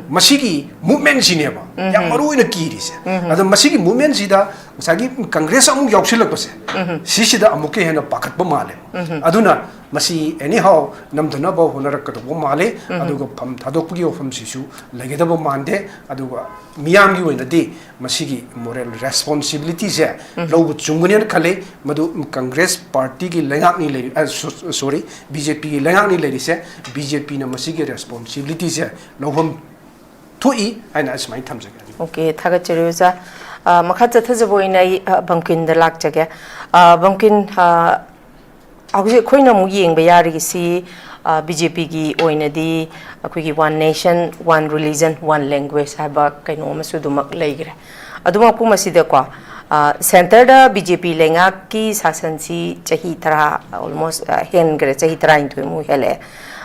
ꯃꯁꯤꯒꯤ ꯃꯨꯚꯃꯦꯟꯁꯤꯅꯦꯕ ꯌꯥꯝ ꯃꯔꯨ ꯑꯣꯏꯅ ꯀꯤꯔꯤꯁꯦ꯫ ꯑꯗꯣ ꯃꯁꯤꯒꯤ ꯃꯨꯚꯃꯦꯟꯁꯤꯗ ꯉꯁꯥꯏꯒꯤ ꯀꯪꯒ꯭ꯔꯦꯁ ꯑꯃꯨꯛ ꯌꯥꯎꯁꯤꯜꯂꯛꯄꯁꯦ, ꯁꯤꯁꯤꯗ ꯑꯃꯨꯛꯀ ꯍꯦꯟꯅ ꯄꯥꯈꯠꯄ ꯃꯥꯜꯂꯦꯕ꯫ ꯑꯗꯨꯅ ꯃꯁꯤ anyhow ꯅꯝꯊꯅꯕ ꯍꯣꯠꯅꯔꯛꯀꯗꯧꯕ ꯃꯥꯜꯂꯦ꯫ ꯑꯗꯨꯒ ꯐꯝ ꯊꯥꯗꯣꯛꯄꯒꯤ ꯋꯥꯐꯝꯁꯤꯁꯨ ꯂꯩꯒꯗꯕ ꯃꯥꯟꯗꯦ꯫ ꯑꯗꯨꯒ ꯃꯤꯌꯥꯝꯒꯤ ꯑꯣꯏꯅꯗꯤ ꯃꯁꯤꯒꯤ ꯃꯣꯔꯦꯜ ꯔꯦꯁꯄꯣꯟꯁꯤꯕꯤꯂꯤꯇꯤꯁꯦ ꯂꯧꯕ ꯆꯨꯝꯒꯅꯦꯅ ꯈꯜꯂꯤ꯫ ꯃꯗꯨ ꯀꯪꯒ꯭ꯔꯦꯁ ꯄꯥꯔꯇꯤꯒꯤ ꯂꯩꯉꯥꯛꯅꯤ ꯂꯩꯔꯤ-, ꯑ, ꯁꯣ-, ꯁꯣꯔꯤ, ꯕꯤ ꯖꯦ ꯄꯤꯒꯤ ꯂꯩꯉꯥꯛꯅꯤ ꯂꯩꯔꯤꯁꯦ꯫ ꯕꯤ ꯖꯦ ꯄꯤꯅ ꯃꯁꯤꯒꯤ ꯔꯦꯁꯄꯣꯟꯁꯤꯕꯤꯂꯤꯇꯤꯁꯦ ꯂꯧꯐꯝ ꯊꯣꯛꯏ ꯍꯥꯏꯅ ꯑꯁꯨꯃꯥꯏꯅ ꯊꯝꯖꯒꯦ꯫ ꯑꯣꯀꯦ, ꯊꯥꯒꯠꯆꯔꯤ ꯑꯣꯖꯥ꯫ ꯑ, ꯃꯈꯥ ꯆꯠꯊꯖꯕ ꯑꯣꯏꯅ ꯑꯩ, ꯑ, ꯕꯪꯀꯤꯟꯗ ꯂꯥꯛꯆꯒꯦ꯫ ꯑ, ꯕꯪꯀꯤꯟ, ꯑ, ꯍꯧꯖꯤꯛ ꯑꯩꯈꯣꯏꯅ ꯑꯃꯨꯛ ꯌꯦꯡꯕ ꯌꯥꯔꯤꯁꯤ, ꯑ, ꯕꯤ ꯖꯦ ꯄꯤꯒꯤ ꯑꯣꯏꯅꯗꯤ ꯑꯩꯈꯣꯏꯒꯤ One Nation, One Religion, One Language ꯍꯥꯏꯕ ꯀꯩꯅꯣ ꯑꯃꯁꯨ ꯑꯗꯨꯃꯛ ꯂꯩꯈ꯭ꯔꯦ꯫ ꯑꯗꯨꯃꯛꯄꯨ ꯃꯁꯤꯗꯀꯣ, ꯑ, ꯁꯦꯟꯇꯔꯗ ꯕꯤ ꯖꯦ ꯄꯤ ꯂꯩꯉꯥꯛꯀꯤ ꯁꯥꯁꯟꯁꯤ ꯆꯍꯤ ꯇꯔꯥ, almost, ꯑ, ꯍꯦꯟꯈ꯭ꯔꯦ, ꯆꯍꯤ ꯇꯔꯥꯅꯤꯊꯣꯏꯃꯨꯛ ꯍꯦꯜꯂꯛꯑꯦ꯫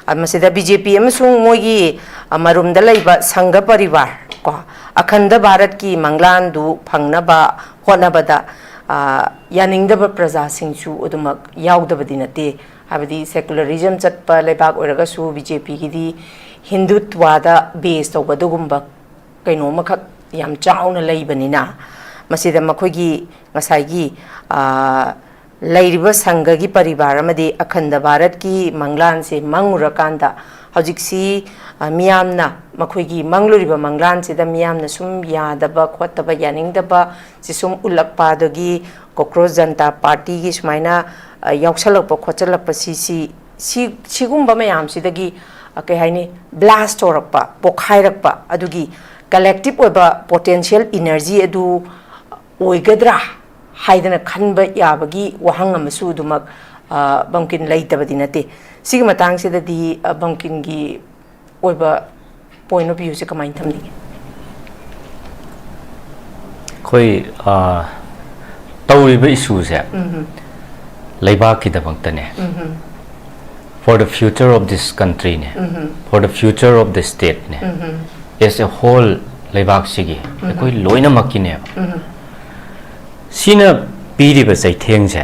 ꯑ, ꯃꯁꯤꯗ ꯕꯤ ꯖꯦ ꯄꯤ ꯑꯃꯁꯨꯡ ꯃꯣꯏꯒꯤ, ꯑ, ꯃꯔꯨꯝꯗ ꯂꯩꯕ ꯁꯪꯘ ꯄꯔꯤꯕꯥꯔ ꯀꯣ, ꯑꯈꯟꯗ ꯚꯥꯔꯠꯀꯤ ꯃꯪꯂꯥꯟꯗꯨ ꯐꯪꯅꯕ ꯍꯣꯠꯅꯕꯗ, ꯑ, ꯌꯥꯅꯤꯡꯗꯕ ꯄ꯭ꯔꯖꯥꯁꯤꯡꯁꯨ ꯑꯗꯨꯃꯛ ꯌꯥꯎꯗꯕꯗꯤ ꯅꯠꯇꯦ꯫ ꯍꯥꯏꯕꯗꯤ secularisim ꯆꯠꯄ ꯂꯩꯕꯥꯛ ꯑꯣꯏꯔꯒꯁꯨ ꯕꯤ ꯖꯦ ꯄꯤꯒꯤꯗꯤ ꯍꯤꯟꯗꯨꯠꯋꯥꯗ base ꯇꯧꯕ ꯑꯗꯨꯒꯨꯝꯕ ꯀꯩꯅꯣ ꯑꯃꯈꯛ ꯌꯥꯝ ꯆꯥꯎꯅ ꯂꯩꯕꯅꯤꯅ, ꯃꯁꯤꯗ ꯃꯈꯣꯏꯒꯤ ꯉꯁꯥꯏꯒꯤ, ꯑ, ꯂꯩꯔꯤꯕ ꯁꯪꯘꯒꯤ ꯄꯔꯤꯕꯥꯔ ꯑꯃꯗꯤ ꯑꯈꯟꯗ ꯚꯥꯔꯠꯀꯤ ꯃꯪꯂꯥꯟꯁꯦ ꯃꯪꯉꯨꯔꯀꯥꯟꯗ, ꯍꯧꯖꯤꯛꯁꯤ, ꯑ, ꯃꯤꯌꯥꯝꯅ ꯃꯈꯣꯏꯒꯤ ꯃꯪꯂꯨꯔꯤꯕ ꯃꯪꯂꯥꯟꯁꯤꯗ ꯃꯤꯌꯥꯝꯅ ꯁꯨꯝ ꯌꯥꯗꯕ ꯈꯣꯠꯇꯕ, ꯌꯥꯅꯤꯡꯗꯕ ꯁꯤ ꯁꯨꯝ ꯎꯠꯂꯛꯄ, ꯑꯗꯒꯤ ꯀꯣꯀ꯭ꯔꯣꯁ ꯖꯟꯇꯥ ꯄꯥꯔꯇꯤꯒꯤ ꯁꯨꯃꯥꯏꯅ, ꯑ, ꯌꯥꯎꯁꯜꯂꯛꯄ ꯈꯣꯠꯆꯜꯂꯛꯄ ꯁꯤ, ꯁꯤ, ꯁꯤ, ꯁꯤꯒꯨꯝꯕ ꯃꯌꯥꯝꯁꯤꯗꯒꯤ, ꯑ, ꯀꯩ ꯍꯥꯏꯅꯤ, ꯕ꯭ꯂꯥꯁ ꯇꯧꯔꯛꯄ, ꯄꯣꯛꯈꯥꯏꯔꯛꯄ, ꯑꯗꯨꯒꯤ ꯀꯂꯦꯛꯇꯤꯞ ꯑꯣꯏꯕ ꯄꯣꯇꯦꯟꯁꯤꯌꯦꯜ ꯏꯅꯔꯖꯤ ꯑꯗꯨ ꯑꯣꯏꯒꯗ꯭ꯔꯥ ꯍꯥꯏꯗꯅ ꯈꯟꯕ ꯌꯥꯕꯒꯤ ꯋꯥꯍꯪ ꯑꯃꯁꯨ ꯑꯗꯨꯃꯛ, ꯑ, ꯕꯝꯀꯤꯟ ꯂꯩꯇꯕꯗꯤ ꯅꯠꯇꯦ꯫ ꯁꯤꯒꯤ ꯃꯇꯥꯡꯁꯤꯗꯗꯤ, ꯑ, ꯕꯝꯀꯤꯟꯒꯤ ꯑꯣꯏꯕ ꯄꯣꯏꯟ ꯑꯣꯐ ꯚ꯭ꯌꯨꯁꯦ ꯀꯃꯥꯏꯅ ꯊꯝꯅꯤꯡꯉꯤ? ꯑꯩꯈꯣꯏ, ꯑ, ꯇꯧꯔꯤꯕ ꯏꯁꯨꯁꯦ ꯎꯝ, ꯂꯩꯕꯥꯛꯀꯤꯗꯃꯛꯇꯅꯦ, ꯎꯝ, for the future of this countryꯅꯦ, um, for the future of the stateꯅꯦ, um, as a whole ꯂꯩꯕꯥꯛꯁꯤꯒꯤ, ꯎꯝ, ꯑꯩꯈꯣꯏ ꯂꯣꯏꯅꯃꯛꯀꯤꯅꯦꯕ꯫ ꯎꯝ, ꯁꯤꯅ ꯄꯤꯔꯤꯕ ꯆꯩꯊꯦꯡꯁꯦ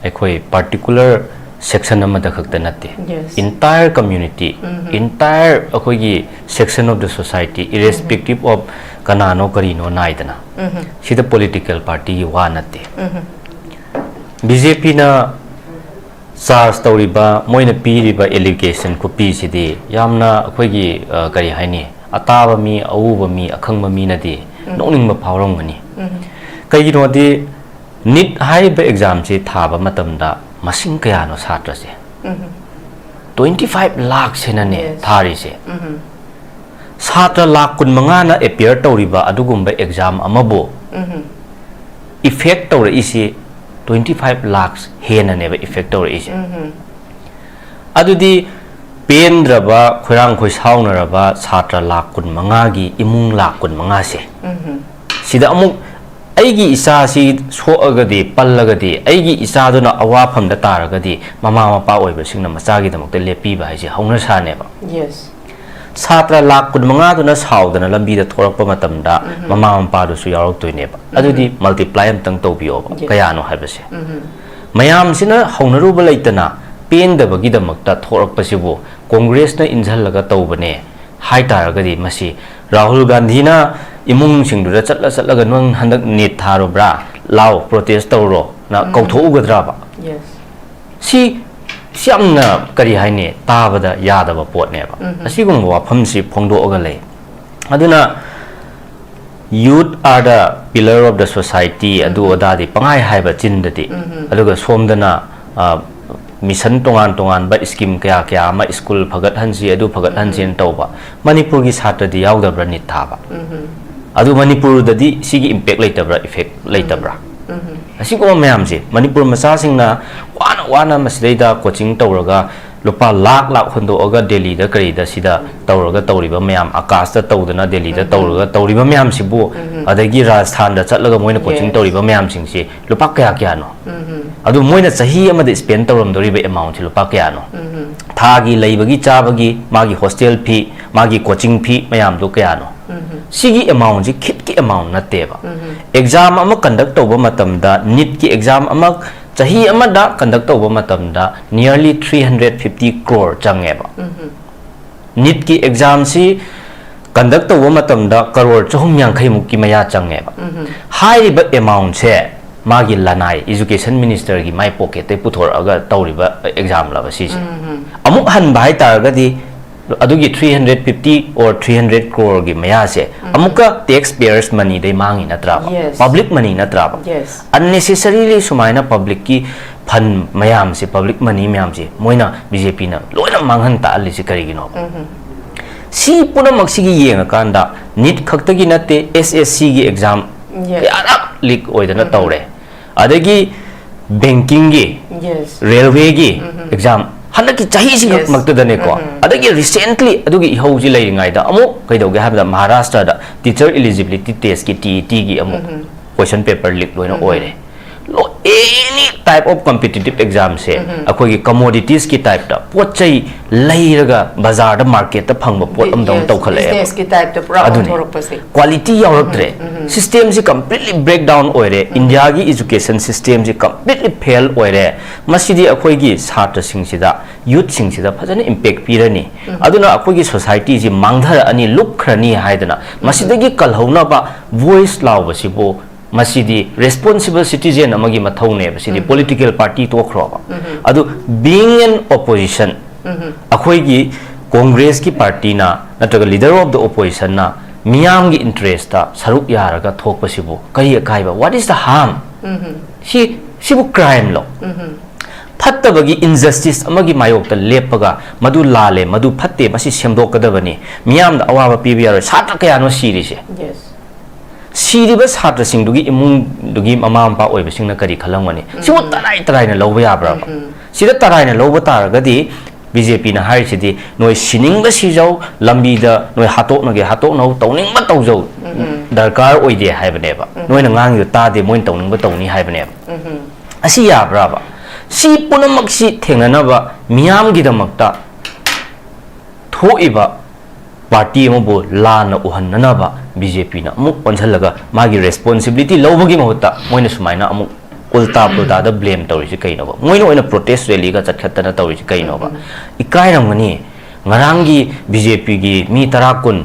ꯑꯩꯈꯣꯏ ꯄꯥꯔꯇꯤꯀꯨꯂꯔ ꯁꯦꯛꯁꯟ ꯑꯃꯗ ꯈꯛꯇ ꯅꯠꯇꯦ, Yes. entire community, ꯎꯝ, entire ꯑꯩꯈꯣꯏꯒꯤ section of the society, irrespective of ꯀꯅꯥꯅꯣ ꯀꯔꯤꯅꯣ ꯅꯥꯏꯗꯅ, ꯎꯝ, ꯁꯤꯗ ꯄꯣꯂꯤꯇꯤꯀꯦꯜ ꯄꯥꯔꯇꯤꯒꯤ ꯋꯥ ꯅꯠꯇꯦ꯫ ꯎꯝ, ꯕꯤ ꯖꯦ ꯄꯤꯅ ꯆꯥꯔꯖ ꯇꯧꯔꯤꯕ, ꯃꯣꯏꯅ ꯄꯤꯔꯤꯕ ꯑꯦꯂꯤꯒꯦꯁꯟ ꯈꯨꯄꯤꯁꯤꯗꯤ ꯌꯥꯝꯅ ꯑꯩꯈꯣꯏꯒꯤ, ꯑ, ꯀꯔꯤ ꯍꯥꯏꯅꯤ, ꯑꯇꯥꯕ ꯃꯤ, ꯑꯎꯕ ꯃꯤ, ꯑꯈꯪꯕ ꯃꯤꯅꯗꯤ ꯎꯝ, ꯅꯣꯛꯅꯤꯡꯕ ꯐꯥꯎꯔꯝꯒꯅꯤ꯫ ꯎꯝ, ꯀꯩꯒꯤꯅꯣꯗꯤ, ꯅꯤꯠ ꯍꯥꯏꯔꯤꯕ ꯑꯦꯛꯖꯥꯝꯁꯤ ꯊꯥꯕ ꯃꯇꯝꯗ ꯃꯁꯤꯡ ꯀꯌꯥꯅꯣ ꯁꯥꯇ꯭ꯔꯁꯦ? ꯎꯝ, twenty five ꯂꯥꯛꯁꯤꯅꯅꯦ Yes. ꯊꯥꯔꯤꯁꯦ꯫ ꯎꯝ, ꯁꯥꯇ꯭ꯔ ꯂꯥꯛ ꯀꯨꯟꯃꯉꯥꯅ ꯑꯦꯄꯤꯌꯔ ꯇꯧꯔꯤꯕ ꯑꯗꯨꯒꯨꯝꯕ ꯑꯦꯛꯖꯥꯝ ꯑꯃꯕꯨ ꯎꯝ, ꯏꯐꯦꯛ ꯇꯧꯔꯛꯏꯁꯤ twenty five ꯂꯥꯛꯁ ꯍꯦꯟꯅꯅꯦꯕ ꯏꯐꯦꯛ ꯇꯧꯔꯛꯏꯁꯦ꯫ ꯎꯝ, ꯑꯗꯨꯗꯤ ꯄꯦꯟꯗ꯭ꯔꯕ, ꯈꯣꯏꯔꯥꯡ ꯈꯣꯏꯁꯥꯎꯅꯔꯕ ꯁꯥꯇ꯭ꯔ ꯂꯥꯛ ꯀꯨꯟꯃꯉꯥꯒꯤ ꯏꯃꯨꯡ ꯂꯥꯛ ꯀꯨꯟꯃꯉꯥꯁꯦ, ꯎꯝ, ꯁꯤꯗ ꯑꯃꯨꯛ ꯑꯩꯒꯤ ꯏꯆꯥꯁꯤ ꯁꯣꯛꯑꯒꯗꯤ, ꯄꯜꯂꯒꯗꯤ, ꯑꯩꯒꯤ ꯏꯆꯥꯗꯨꯅ ꯑꯋꯥꯐꯝꯗ ꯇꯥꯔꯒꯗꯤ, ꯃꯃꯥ ꯃꯄꯥ ꯑꯣꯏꯕꯁꯤꯡꯅ ꯃꯆꯥꯒꯤꯗꯃꯛꯇ ꯂꯦꯞꯄꯤꯕ ꯍꯥꯏꯁꯦ ꯍꯧꯅꯁꯥꯅꯦꯕ꯫ Yes. ꯁꯥꯇ꯭ꯔ ꯂꯥꯛ ꯀꯨꯟꯃꯉꯥꯗꯨꯅ ꯁꯥꯎꯗꯅ ꯂꯝꯕꯤꯗ ꯊꯣꯛꯂꯛꯄ ꯃꯇꯝꯗ, ꯎꯝ, ꯃꯃꯥ ꯃꯄꯥꯗꯨꯁꯨ ꯌꯥꯎꯔꯛꯇꯣꯏꯅꯦꯕ꯫ ꯎꯝ, ꯑꯗꯨꯗꯤ ꯃꯜꯇꯤꯄ꯭ꯂꯥꯏ ꯑꯝꯇꯪ ꯇꯧꯕꯤꯌꯣꯕ, Yes. ꯀꯌꯥꯅꯣ ꯍꯥꯏꯕꯁꯦ꯫ ꯎꯝ, ꯃꯌꯥꯝꯁꯤꯅ ꯍꯧꯅꯔꯨꯕ ꯂꯩꯇꯅ ꯄꯦꯟꯗꯕꯒꯤꯗꯃꯛꯇ ꯊꯣꯛꯂꯛꯄꯁꯤꯕꯨ ꯀꯣꯡꯒ꯭ꯔꯦꯁꯅ ꯏꯟꯁꯤꯜꯂꯒ ꯇꯧꯕꯅꯦ ꯍꯥꯏ ꯇꯥꯔꯒꯗꯤ ꯃꯁꯤ ꯔꯥꯍꯨꯜ ꯒꯥꯟꯙꯤꯅ ꯏꯃꯨꯡꯁꯤꯡꯗꯨꯗ ꯆꯠꯂ ꯆꯠꯂꯒ "ꯅꯪ ꯍꯟꯗꯛ ꯅꯤꯠ ꯊꯥꯔꯨꯕ꯭ꯔꯥ? ꯂꯥꯎ, ꯄ꯭ꯔꯣꯇꯦꯁ ꯇꯧꯔꯣꯅ" ꯎꯝ꯫ ꯀꯧꯊꯣꯛꯎꯒꯗ꯭ꯔꯕ? Yes. ꯁꯤ ꯁꯤ ꯌꯥꯝꯅ, ꯀꯔꯤ ꯍꯥꯏꯅꯤ, ꯇꯥꯕꯗ ꯌꯥꯗꯕ ꯄꯣꯠꯅꯦꯕ꯫ ꯎꯝ꯫ ꯑꯁꯤꯒꯨꯝꯕ ꯋꯥꯐꯝꯁꯤ ꯐꯣꯡꯗꯣꯛꯑꯒ ꯂꯩ꯫ ꯑꯗꯨꯅ "Youth are the pillar of the society" ꯑꯗꯨ ꯎꯝ꯫ ꯑꯗꯥꯗꯤ ꯄꯪꯍꯥꯏ ꯍꯥꯏꯕ ꯆꯤꯟꯗꯗꯤ, ꯎꯝ꯫ ꯑꯗꯨꯒ ꯁꯣꯝꯗꯅ, ꯑ, ꯃꯤꯁꯟ ꯇꯣꯉꯥꯟ ꯇꯣꯉꯥꯟꯕ, ꯁ꯭ꯀꯤꯝ ꯀꯌꯥ ꯀꯌꯥ ꯑꯃ, ꯁ꯭ꯀꯨꯜ ꯐꯒꯠꯍꯟꯁꯤ, ꯑꯗꯨ ꯐꯒꯠꯍꯟꯁꯤꯅ ꯎꯝ꯫ ꯇꯧꯕ꯫ ꯃꯅꯤꯄꯨꯔꯒꯤ ꯁꯥꯇ꯭ꯔꯗꯤ ꯌꯥꯎꯗꯕ꯭ꯔꯥ ꯅꯤꯠ ꯊꯥꯕ? ꯎꯝ꯫ ꯑꯗꯨ ꯃꯅꯤꯄꯨꯔꯗꯗꯤ ꯁꯤꯒꯤ ꯏꯝꯄꯦꯛ ꯂꯩꯇꯕ꯭ꯔꯥ, ꯏꯐꯦꯛ ꯂꯩꯇꯕ꯭ꯔꯥ? ꯎꯝ꯫ ꯑꯁꯤꯒꯨꯝꯕ ꯃꯌꯥꯝꯁꯦ ꯃꯅꯤꯄꯨꯔ ꯃꯆꯥꯁꯤꯡꯅ ꯋꯥꯅ ꯋꯥꯅ ꯃꯁꯤꯗꯩꯗ ꯀꯣꯆꯤꯡ ꯇꯧꯔꯒ ꯂꯨꯄꯥ ꯂꯥꯛ ꯂꯥꯛ ꯍꯨꯟꯗꯣꯛꯑꯒ ꯗꯦꯜꯂꯤꯗ ꯀꯔꯤꯗ ꯁꯤꯗ ꯇꯧꯔꯒ ꯇꯧꯔꯤꯕ ꯃꯌꯥꯝ, ꯑꯀꯥꯁꯇ ꯇꯧꯗꯅ ꯗꯦꯜꯂꯤꯗ ꯎꯝ꯫ ꯇꯧꯔꯒ ꯇꯧꯔꯤꯕ ꯃꯌꯥꯝꯁꯤꯕꯨ, ꯎꯝ꯫ ꯑꯗꯒꯤ ꯔꯥꯖꯁꯊꯥꯟꯗ ꯆꯠꯂꯒ ꯃꯣꯏꯅ ꯀꯣꯆꯤꯡ Yes. ꯇꯧꯔꯤꯕ ꯃꯌꯥꯝꯁꯤꯡꯁꯤ ꯂꯨꯄꯥ ꯀꯌꯥ ꯀꯌꯥꯅꯣ? ꯎꯝ꯫ ꯑꯗꯨ ꯃꯣꯏꯅ ꯆꯍꯤ ꯑꯃꯗ ꯁ꯭ꯄꯦꯟ ꯇꯧꯔꯝꯗꯣꯔꯤꯕ ꯑꯦꯃꯥꯎꯟꯁꯤ ꯂꯨꯄꯥ ꯀꯌꯥꯅꯣ? ꯎꯝ꯫ ꯊꯥꯒꯤ ꯂꯩꯕꯒꯤ ꯆꯥꯕꯒꯤ, ꯃꯥꯒꯤ ꯍꯣꯁꯇꯦꯜ ꯐꯤ, ꯃꯥꯒꯤ ꯀꯣꯆꯤꯡ ꯐꯤ ꯃꯌꯥꯝꯗꯣ ꯀꯌꯥꯅꯣ? ꯎꯝ꯫ ꯁꯤꯒꯤ ꯑꯦꯃꯥꯎꯟꯁꯤ ꯈꯤꯠꯀꯤ ꯑꯦꯃꯥꯎꯟ ꯅꯠꯇꯦꯕ꯫ ꯎꯝ꯫ ꯑꯦꯛꯖꯥꯝ ꯑꯃ ꯀꯟꯗꯛ ꯇꯧꯕ ꯃꯇꯝꯗ, ꯅꯤꯠꯀꯤ ꯑꯦꯛꯖꯥꯝ ꯑꯃ ꯆꯍꯤ ꯑꯃꯗ ꯀꯟꯗꯛ ꯇꯧꯕ ꯃꯇꯝꯗ nearly three hundred fifty crore ꯆꯪꯉꯦꯕ꯫ ꯎꯝ꯫ ꯅꯤꯠꯀꯤ ꯑꯦꯛꯖꯥꯝꯁꯤ ꯀꯟꯗꯛ ꯇꯧꯕ ꯃꯇꯝꯗ ꯀꯔꯣꯔ ꯆꯍꯨꯝ ꯌꯥꯡꯈꯩ ꯃꯨꯛꯀꯤ ꯃꯌꯥ ꯆꯪꯉꯦꯕ꯫ ꯎꯝ꯫ ꯍꯥꯏꯔꯤꯕ ꯑꯦꯃꯥꯎꯟꯁꯦ ꯃꯥꯒꯤ ꯂꯅꯥꯏ, ꯏꯖꯨꯀꯦꯁꯟ ꯃꯤꯅꯤꯁꯇꯔꯒꯤ ꯃꯥꯏ ꯄꯣꯀꯦꯠꯇꯩ ꯄꯨꯊꯣꯔꯛꯑꯒ ꯇꯧꯔꯤꯕ ꯑꯦꯛꯖꯥꯝꯂꯕ ꯁꯤꯁꯦ? ꯎꯝ꯫ ꯑꯃꯨꯛ ꯍꯟꯕ ꯍꯥꯏ ꯇꯥꯔꯒꯗꯤ ꯑꯗꯨꯒꯤ three hundred fifty or three hundred crore ꯒꯤ ꯃꯌꯥꯁꯦ ꯎꯝ꯫ ꯑꯃꯨꯛꯀ ꯇꯦꯛꯁ ꯄꯦꯌꯔꯁ ꯃꯅꯤꯗꯩ ꯃꯥꯡꯉꯤ ꯅꯠꯇ꯭ꯔꯥꯕ? Yes. ꯄꯕ꯭ꯂꯤꯛ ꯃꯅꯤ ꯅꯠꯇ꯭ꯔꯥꯕ? Yes. Unnecessarily ꯁꯨꯃꯥꯏꯅ ꯄꯕ꯭ꯂꯤꯛꯀꯤ ꯐꯟ ꯃꯌꯥꯝꯁꯦ, ꯄꯕ꯭ꯂꯤꯛ ꯃꯅꯤ ꯃꯌꯥꯝꯁꯦ ꯃꯣꯏꯅ, ꯕꯤ ꯖꯦ ꯄꯤꯅ ꯂꯣꯏꯅ ꯃꯥꯡꯍꯟ ꯇꯥꯛꯍꯜꯂꯤꯁꯦ ꯀꯔꯤꯒꯤꯅꯣꯕ? ꯎꯝ꯫ ꯁꯤ ꯄꯨꯝꯅꯃꯛꯁꯤꯒꯤ ꯌꯦꯡꯉꯀꯥꯟꯗ ꯅꯤꯠ ꯈꯛꯇꯒꯤ ꯅꯠꯇꯦ, ꯑꯦꯁ ꯑꯦꯁ ꯁꯤꯒꯤ ꯑꯦꯛꯖꯥꯝ Yes. ꯀꯌꯥꯔꯛ ꯂꯤꯛ ꯑꯣꯏꯗꯅ ꯎꯝ꯫ ꯇꯧꯔꯦ꯫ ꯑꯗꯒꯤ ꯕꯦꯡꯀꯤꯡꯒꯤ, Yes. ꯔꯦꯜꯋꯦꯒꯤ ꯎꯝ꯫ ꯑꯦꯛꯖꯥꯝ ꯍꯟꯗꯛꯀꯤ ꯆꯍꯤꯁꯤꯈꯛ Yes. ꯃꯛꯇꯗꯅꯦꯀꯣ, ꯎꯝ꯫ ꯑꯗꯒꯤ ꯔꯤꯁꯦꯟꯠꯂꯤ ꯑꯗꯨꯒꯤ ꯏꯍꯧꯁꯤ ꯂꯩꯔꯤꯉꯩꯗ ꯑꯃꯨꯛ ꯀꯩꯗꯧꯒꯦ ꯍꯥꯏꯕꯗ ꯃꯍꯥꯔꯥꯁꯇ꯭ꯔꯗ ꯇꯤꯆꯔ ꯏꯂꯤꯖꯤꯕꯤꯂꯤꯇꯤ ꯇꯦꯁꯀꯤ, ꯇꯤ ꯏ ꯇꯤꯒꯤ ꯑꯃꯨꯛ ꯎꯝ꯫ ꯀꯣꯏꯁꯟ ꯄꯦꯄꯔ ꯂꯤꯛ ꯂꯣꯏꯅ ꯎꯝ꯫ ꯑꯣꯏꯔꯦ꯫ Any type of competitive exam ꯁꯦ ꯑꯩꯈꯣꯏꯒꯤ commodities ꯀꯤ type ꯇ ꯄꯣꯠ ꯆꯩ ꯂꯩꯔꯒ ꯕꯖꯥꯔꯗ, market ꯇ ꯐꯪꯕ ꯄꯣꯠ ꯑꯃꯗꯧꯅ ꯇꯧꯈꯠꯂꯛꯑꯦꯕ꯫ Business ꯀꯤ type ꯇ ꯄꯨꯔꯥ ꯑꯗꯨꯅꯤ꯫ ꯑꯣꯟꯊꯣꯔꯛꯄꯁꯦ꯫ Quality ꯌꯥꯎꯔꯛꯇ꯭ꯔꯦ꯫ System ꯁꯤ completely breakdown ꯑꯣꯏꯔꯦ꯫ India ꯒꯤ education system ꯁꯤ completely fail ꯑꯣꯏꯔꯦ꯫ ꯃꯁꯤꯗꯤ ꯑꯩꯈꯣꯏꯒꯤ ꯁꯥꯇ꯭ꯔꯁꯤꯡꯁꯤꯗ, youth ꯁꯤꯡꯁꯤꯗ ꯐꯖꯅ impact ꯄꯤꯔꯅꯤ꯫ ꯑꯗꯨꯅ ꯑꯩꯈꯣꯏꯒꯤ society ꯁꯤ ꯃꯥꯡꯊꯔꯛꯑꯅꯤ, ꯂꯨꯞꯈ꯭ꯔꯅꯤ ꯍꯥꯏꯗꯅ ꯃꯁꯤꯗꯒꯤ ꯀꯜꯍꯧꯅꯕ voice ꯂꯥꯎꯕꯁꯤꯕꯨ, ꯃꯁꯤꯗꯤ responsible citizen ꯑꯃꯒꯤ ꯃꯊꯧꯅꯦꯕ꯫ ꯁꯤꯗꯤ political party ꯇꯣꯛꯈ꯭ꯔꯣꯕ꯫ ꯑꯗꯨ being an opposition, ꯑꯩꯈꯣꯏꯒꯤ Congress ꯀꯤ party ꯅ ꯅꯠꯇ꯭ꯔꯒ leader of the opposition ꯅ ꯃꯤꯌꯥꯝꯒꯤ interest ꯇ ꯁꯔꯨꯛ ꯌꯥꯔꯒ ꯊꯣꯛꯄꯁꯤꯕꯨ ꯀꯔꯤ ꯑꯀꯥꯏꯕ? What is the harm? ꯁꯤ, ꯁꯤꯕꯨ crime ꯂꯣ? ꯐꯠꯇꯕꯒꯤ injustice ꯑꯃꯒꯤ ꯃꯥꯌꯣꯛꯇ ꯂꯦꯞꯄꯒ ꯃꯗꯨ ꯂꯥꯜꯂꯦ, ꯃꯗꯨ ꯐꯠꯇꯦ, ꯃꯁꯤ ꯁꯦꯝꯗꯣꯛꯀꯗꯕꯅꯤ, ꯃꯤꯌꯥꯝꯗ ꯑꯋꯥꯕ ꯄꯤꯕ ꯌꯥꯔꯣꯏ꯫ ꯁꯥꯇ꯭ꯔ ꯀꯌꯥꯅꯣ ꯁꯤꯔꯤꯁꯦ? Yes꯫ ꯁꯤꯔꯤꯕ ꯁꯥꯇ꯭ꯔꯁꯤꯡꯗꯨꯒꯤ ꯏꯃꯨꯡꯗꯨꯒꯤ ꯃꯃꯥ ꯃꯄꯥ ꯑꯣꯏꯕꯁꯤꯡꯅ ꯀꯔꯤ ꯈꯜꯂꯝꯒꯅꯤ? ꯁꯤꯕꯨ ꯇꯔꯥꯏ ꯇꯔꯥꯏꯅ ꯂꯧꯕ ꯌꯥꯕ꯭ꯔꯕ? ꯁꯤꯗ ꯇꯔꯥꯏꯅ ꯂꯧꯕ ꯇꯥꯔꯒꯗꯤ B J P ꯅ ꯍꯥꯏꯔꯤꯁꯤꯗꯤ, ꯅꯣꯏ ꯁꯤꯅꯤꯡꯕ ꯁꯤꯖꯧ, ꯂꯝꯕꯤꯗ ꯅꯣꯏ ꯍꯥꯠꯇꯣꯛꯅꯒꯦ ꯍꯥꯠꯇꯣꯛꯅꯧ, ꯇꯧꯅꯤꯡꯕ ꯇꯧꯖꯧ, ꯗꯔꯀꯥꯔ ꯑꯣꯏꯗꯦ ꯍꯥꯏꯕꯅꯦꯕ꯫ ꯅꯣꯏꯅ ꯉꯥꯡꯉꯤꯗꯣ ꯇꯥꯗꯦ, ꯃꯣꯏꯅ ꯇꯧꯅꯤꯡꯕ ꯇꯧꯅꯤ ꯍꯥꯏꯕꯅꯦꯕ꯫ ꯑꯁꯤ ꯌꯥꯕ꯭ꯔꯕ? ꯁꯤ ꯄꯨꯝꯅꯃꯛꯁꯤ ꯊꯦꯡꯅꯅꯕ ꯃꯤꯌꯥꯝꯒꯤꯗꯃꯛꯇ ꯊꯣꯛꯏꯕ party ꯑꯃꯕꯨ ꯂꯥꯟꯅ ꯎꯍꯟꯅꯅꯕ B J P ꯅ ꯑꯃꯨꯛ ꯑꯣꯟꯁꯤꯜꯂꯒ ꯃꯥꯒꯤ responsibility ꯂꯧꯕꯒꯤ ꯃꯍꯨꯠꯇ ꯃꯣꯏꯅ ꯁꯨꯃꯥꯏꯅ ꯑꯃꯨꯛ ꯎꯜꯇꯥ ꯄꯨꯜꯇꯥꯗ blame ꯇꯧꯔꯤꯁꯤ ꯀꯩꯅꯣꯕ? ꯃꯣꯏꯅ ꯑꯣꯏꯅ protest rally ꯒ ꯆꯠꯈꯠꯇꯅ ꯇꯧꯔꯤꯁꯤ ꯀꯩꯅꯣꯕ? ꯏꯀꯥꯏꯔꯝꯒꯅꯤ꯫ ꯉꯔꯥꯡꯒꯤ B J P ꯒꯤ ꯃꯤ ꯇꯔꯥ ꯀꯨꯟ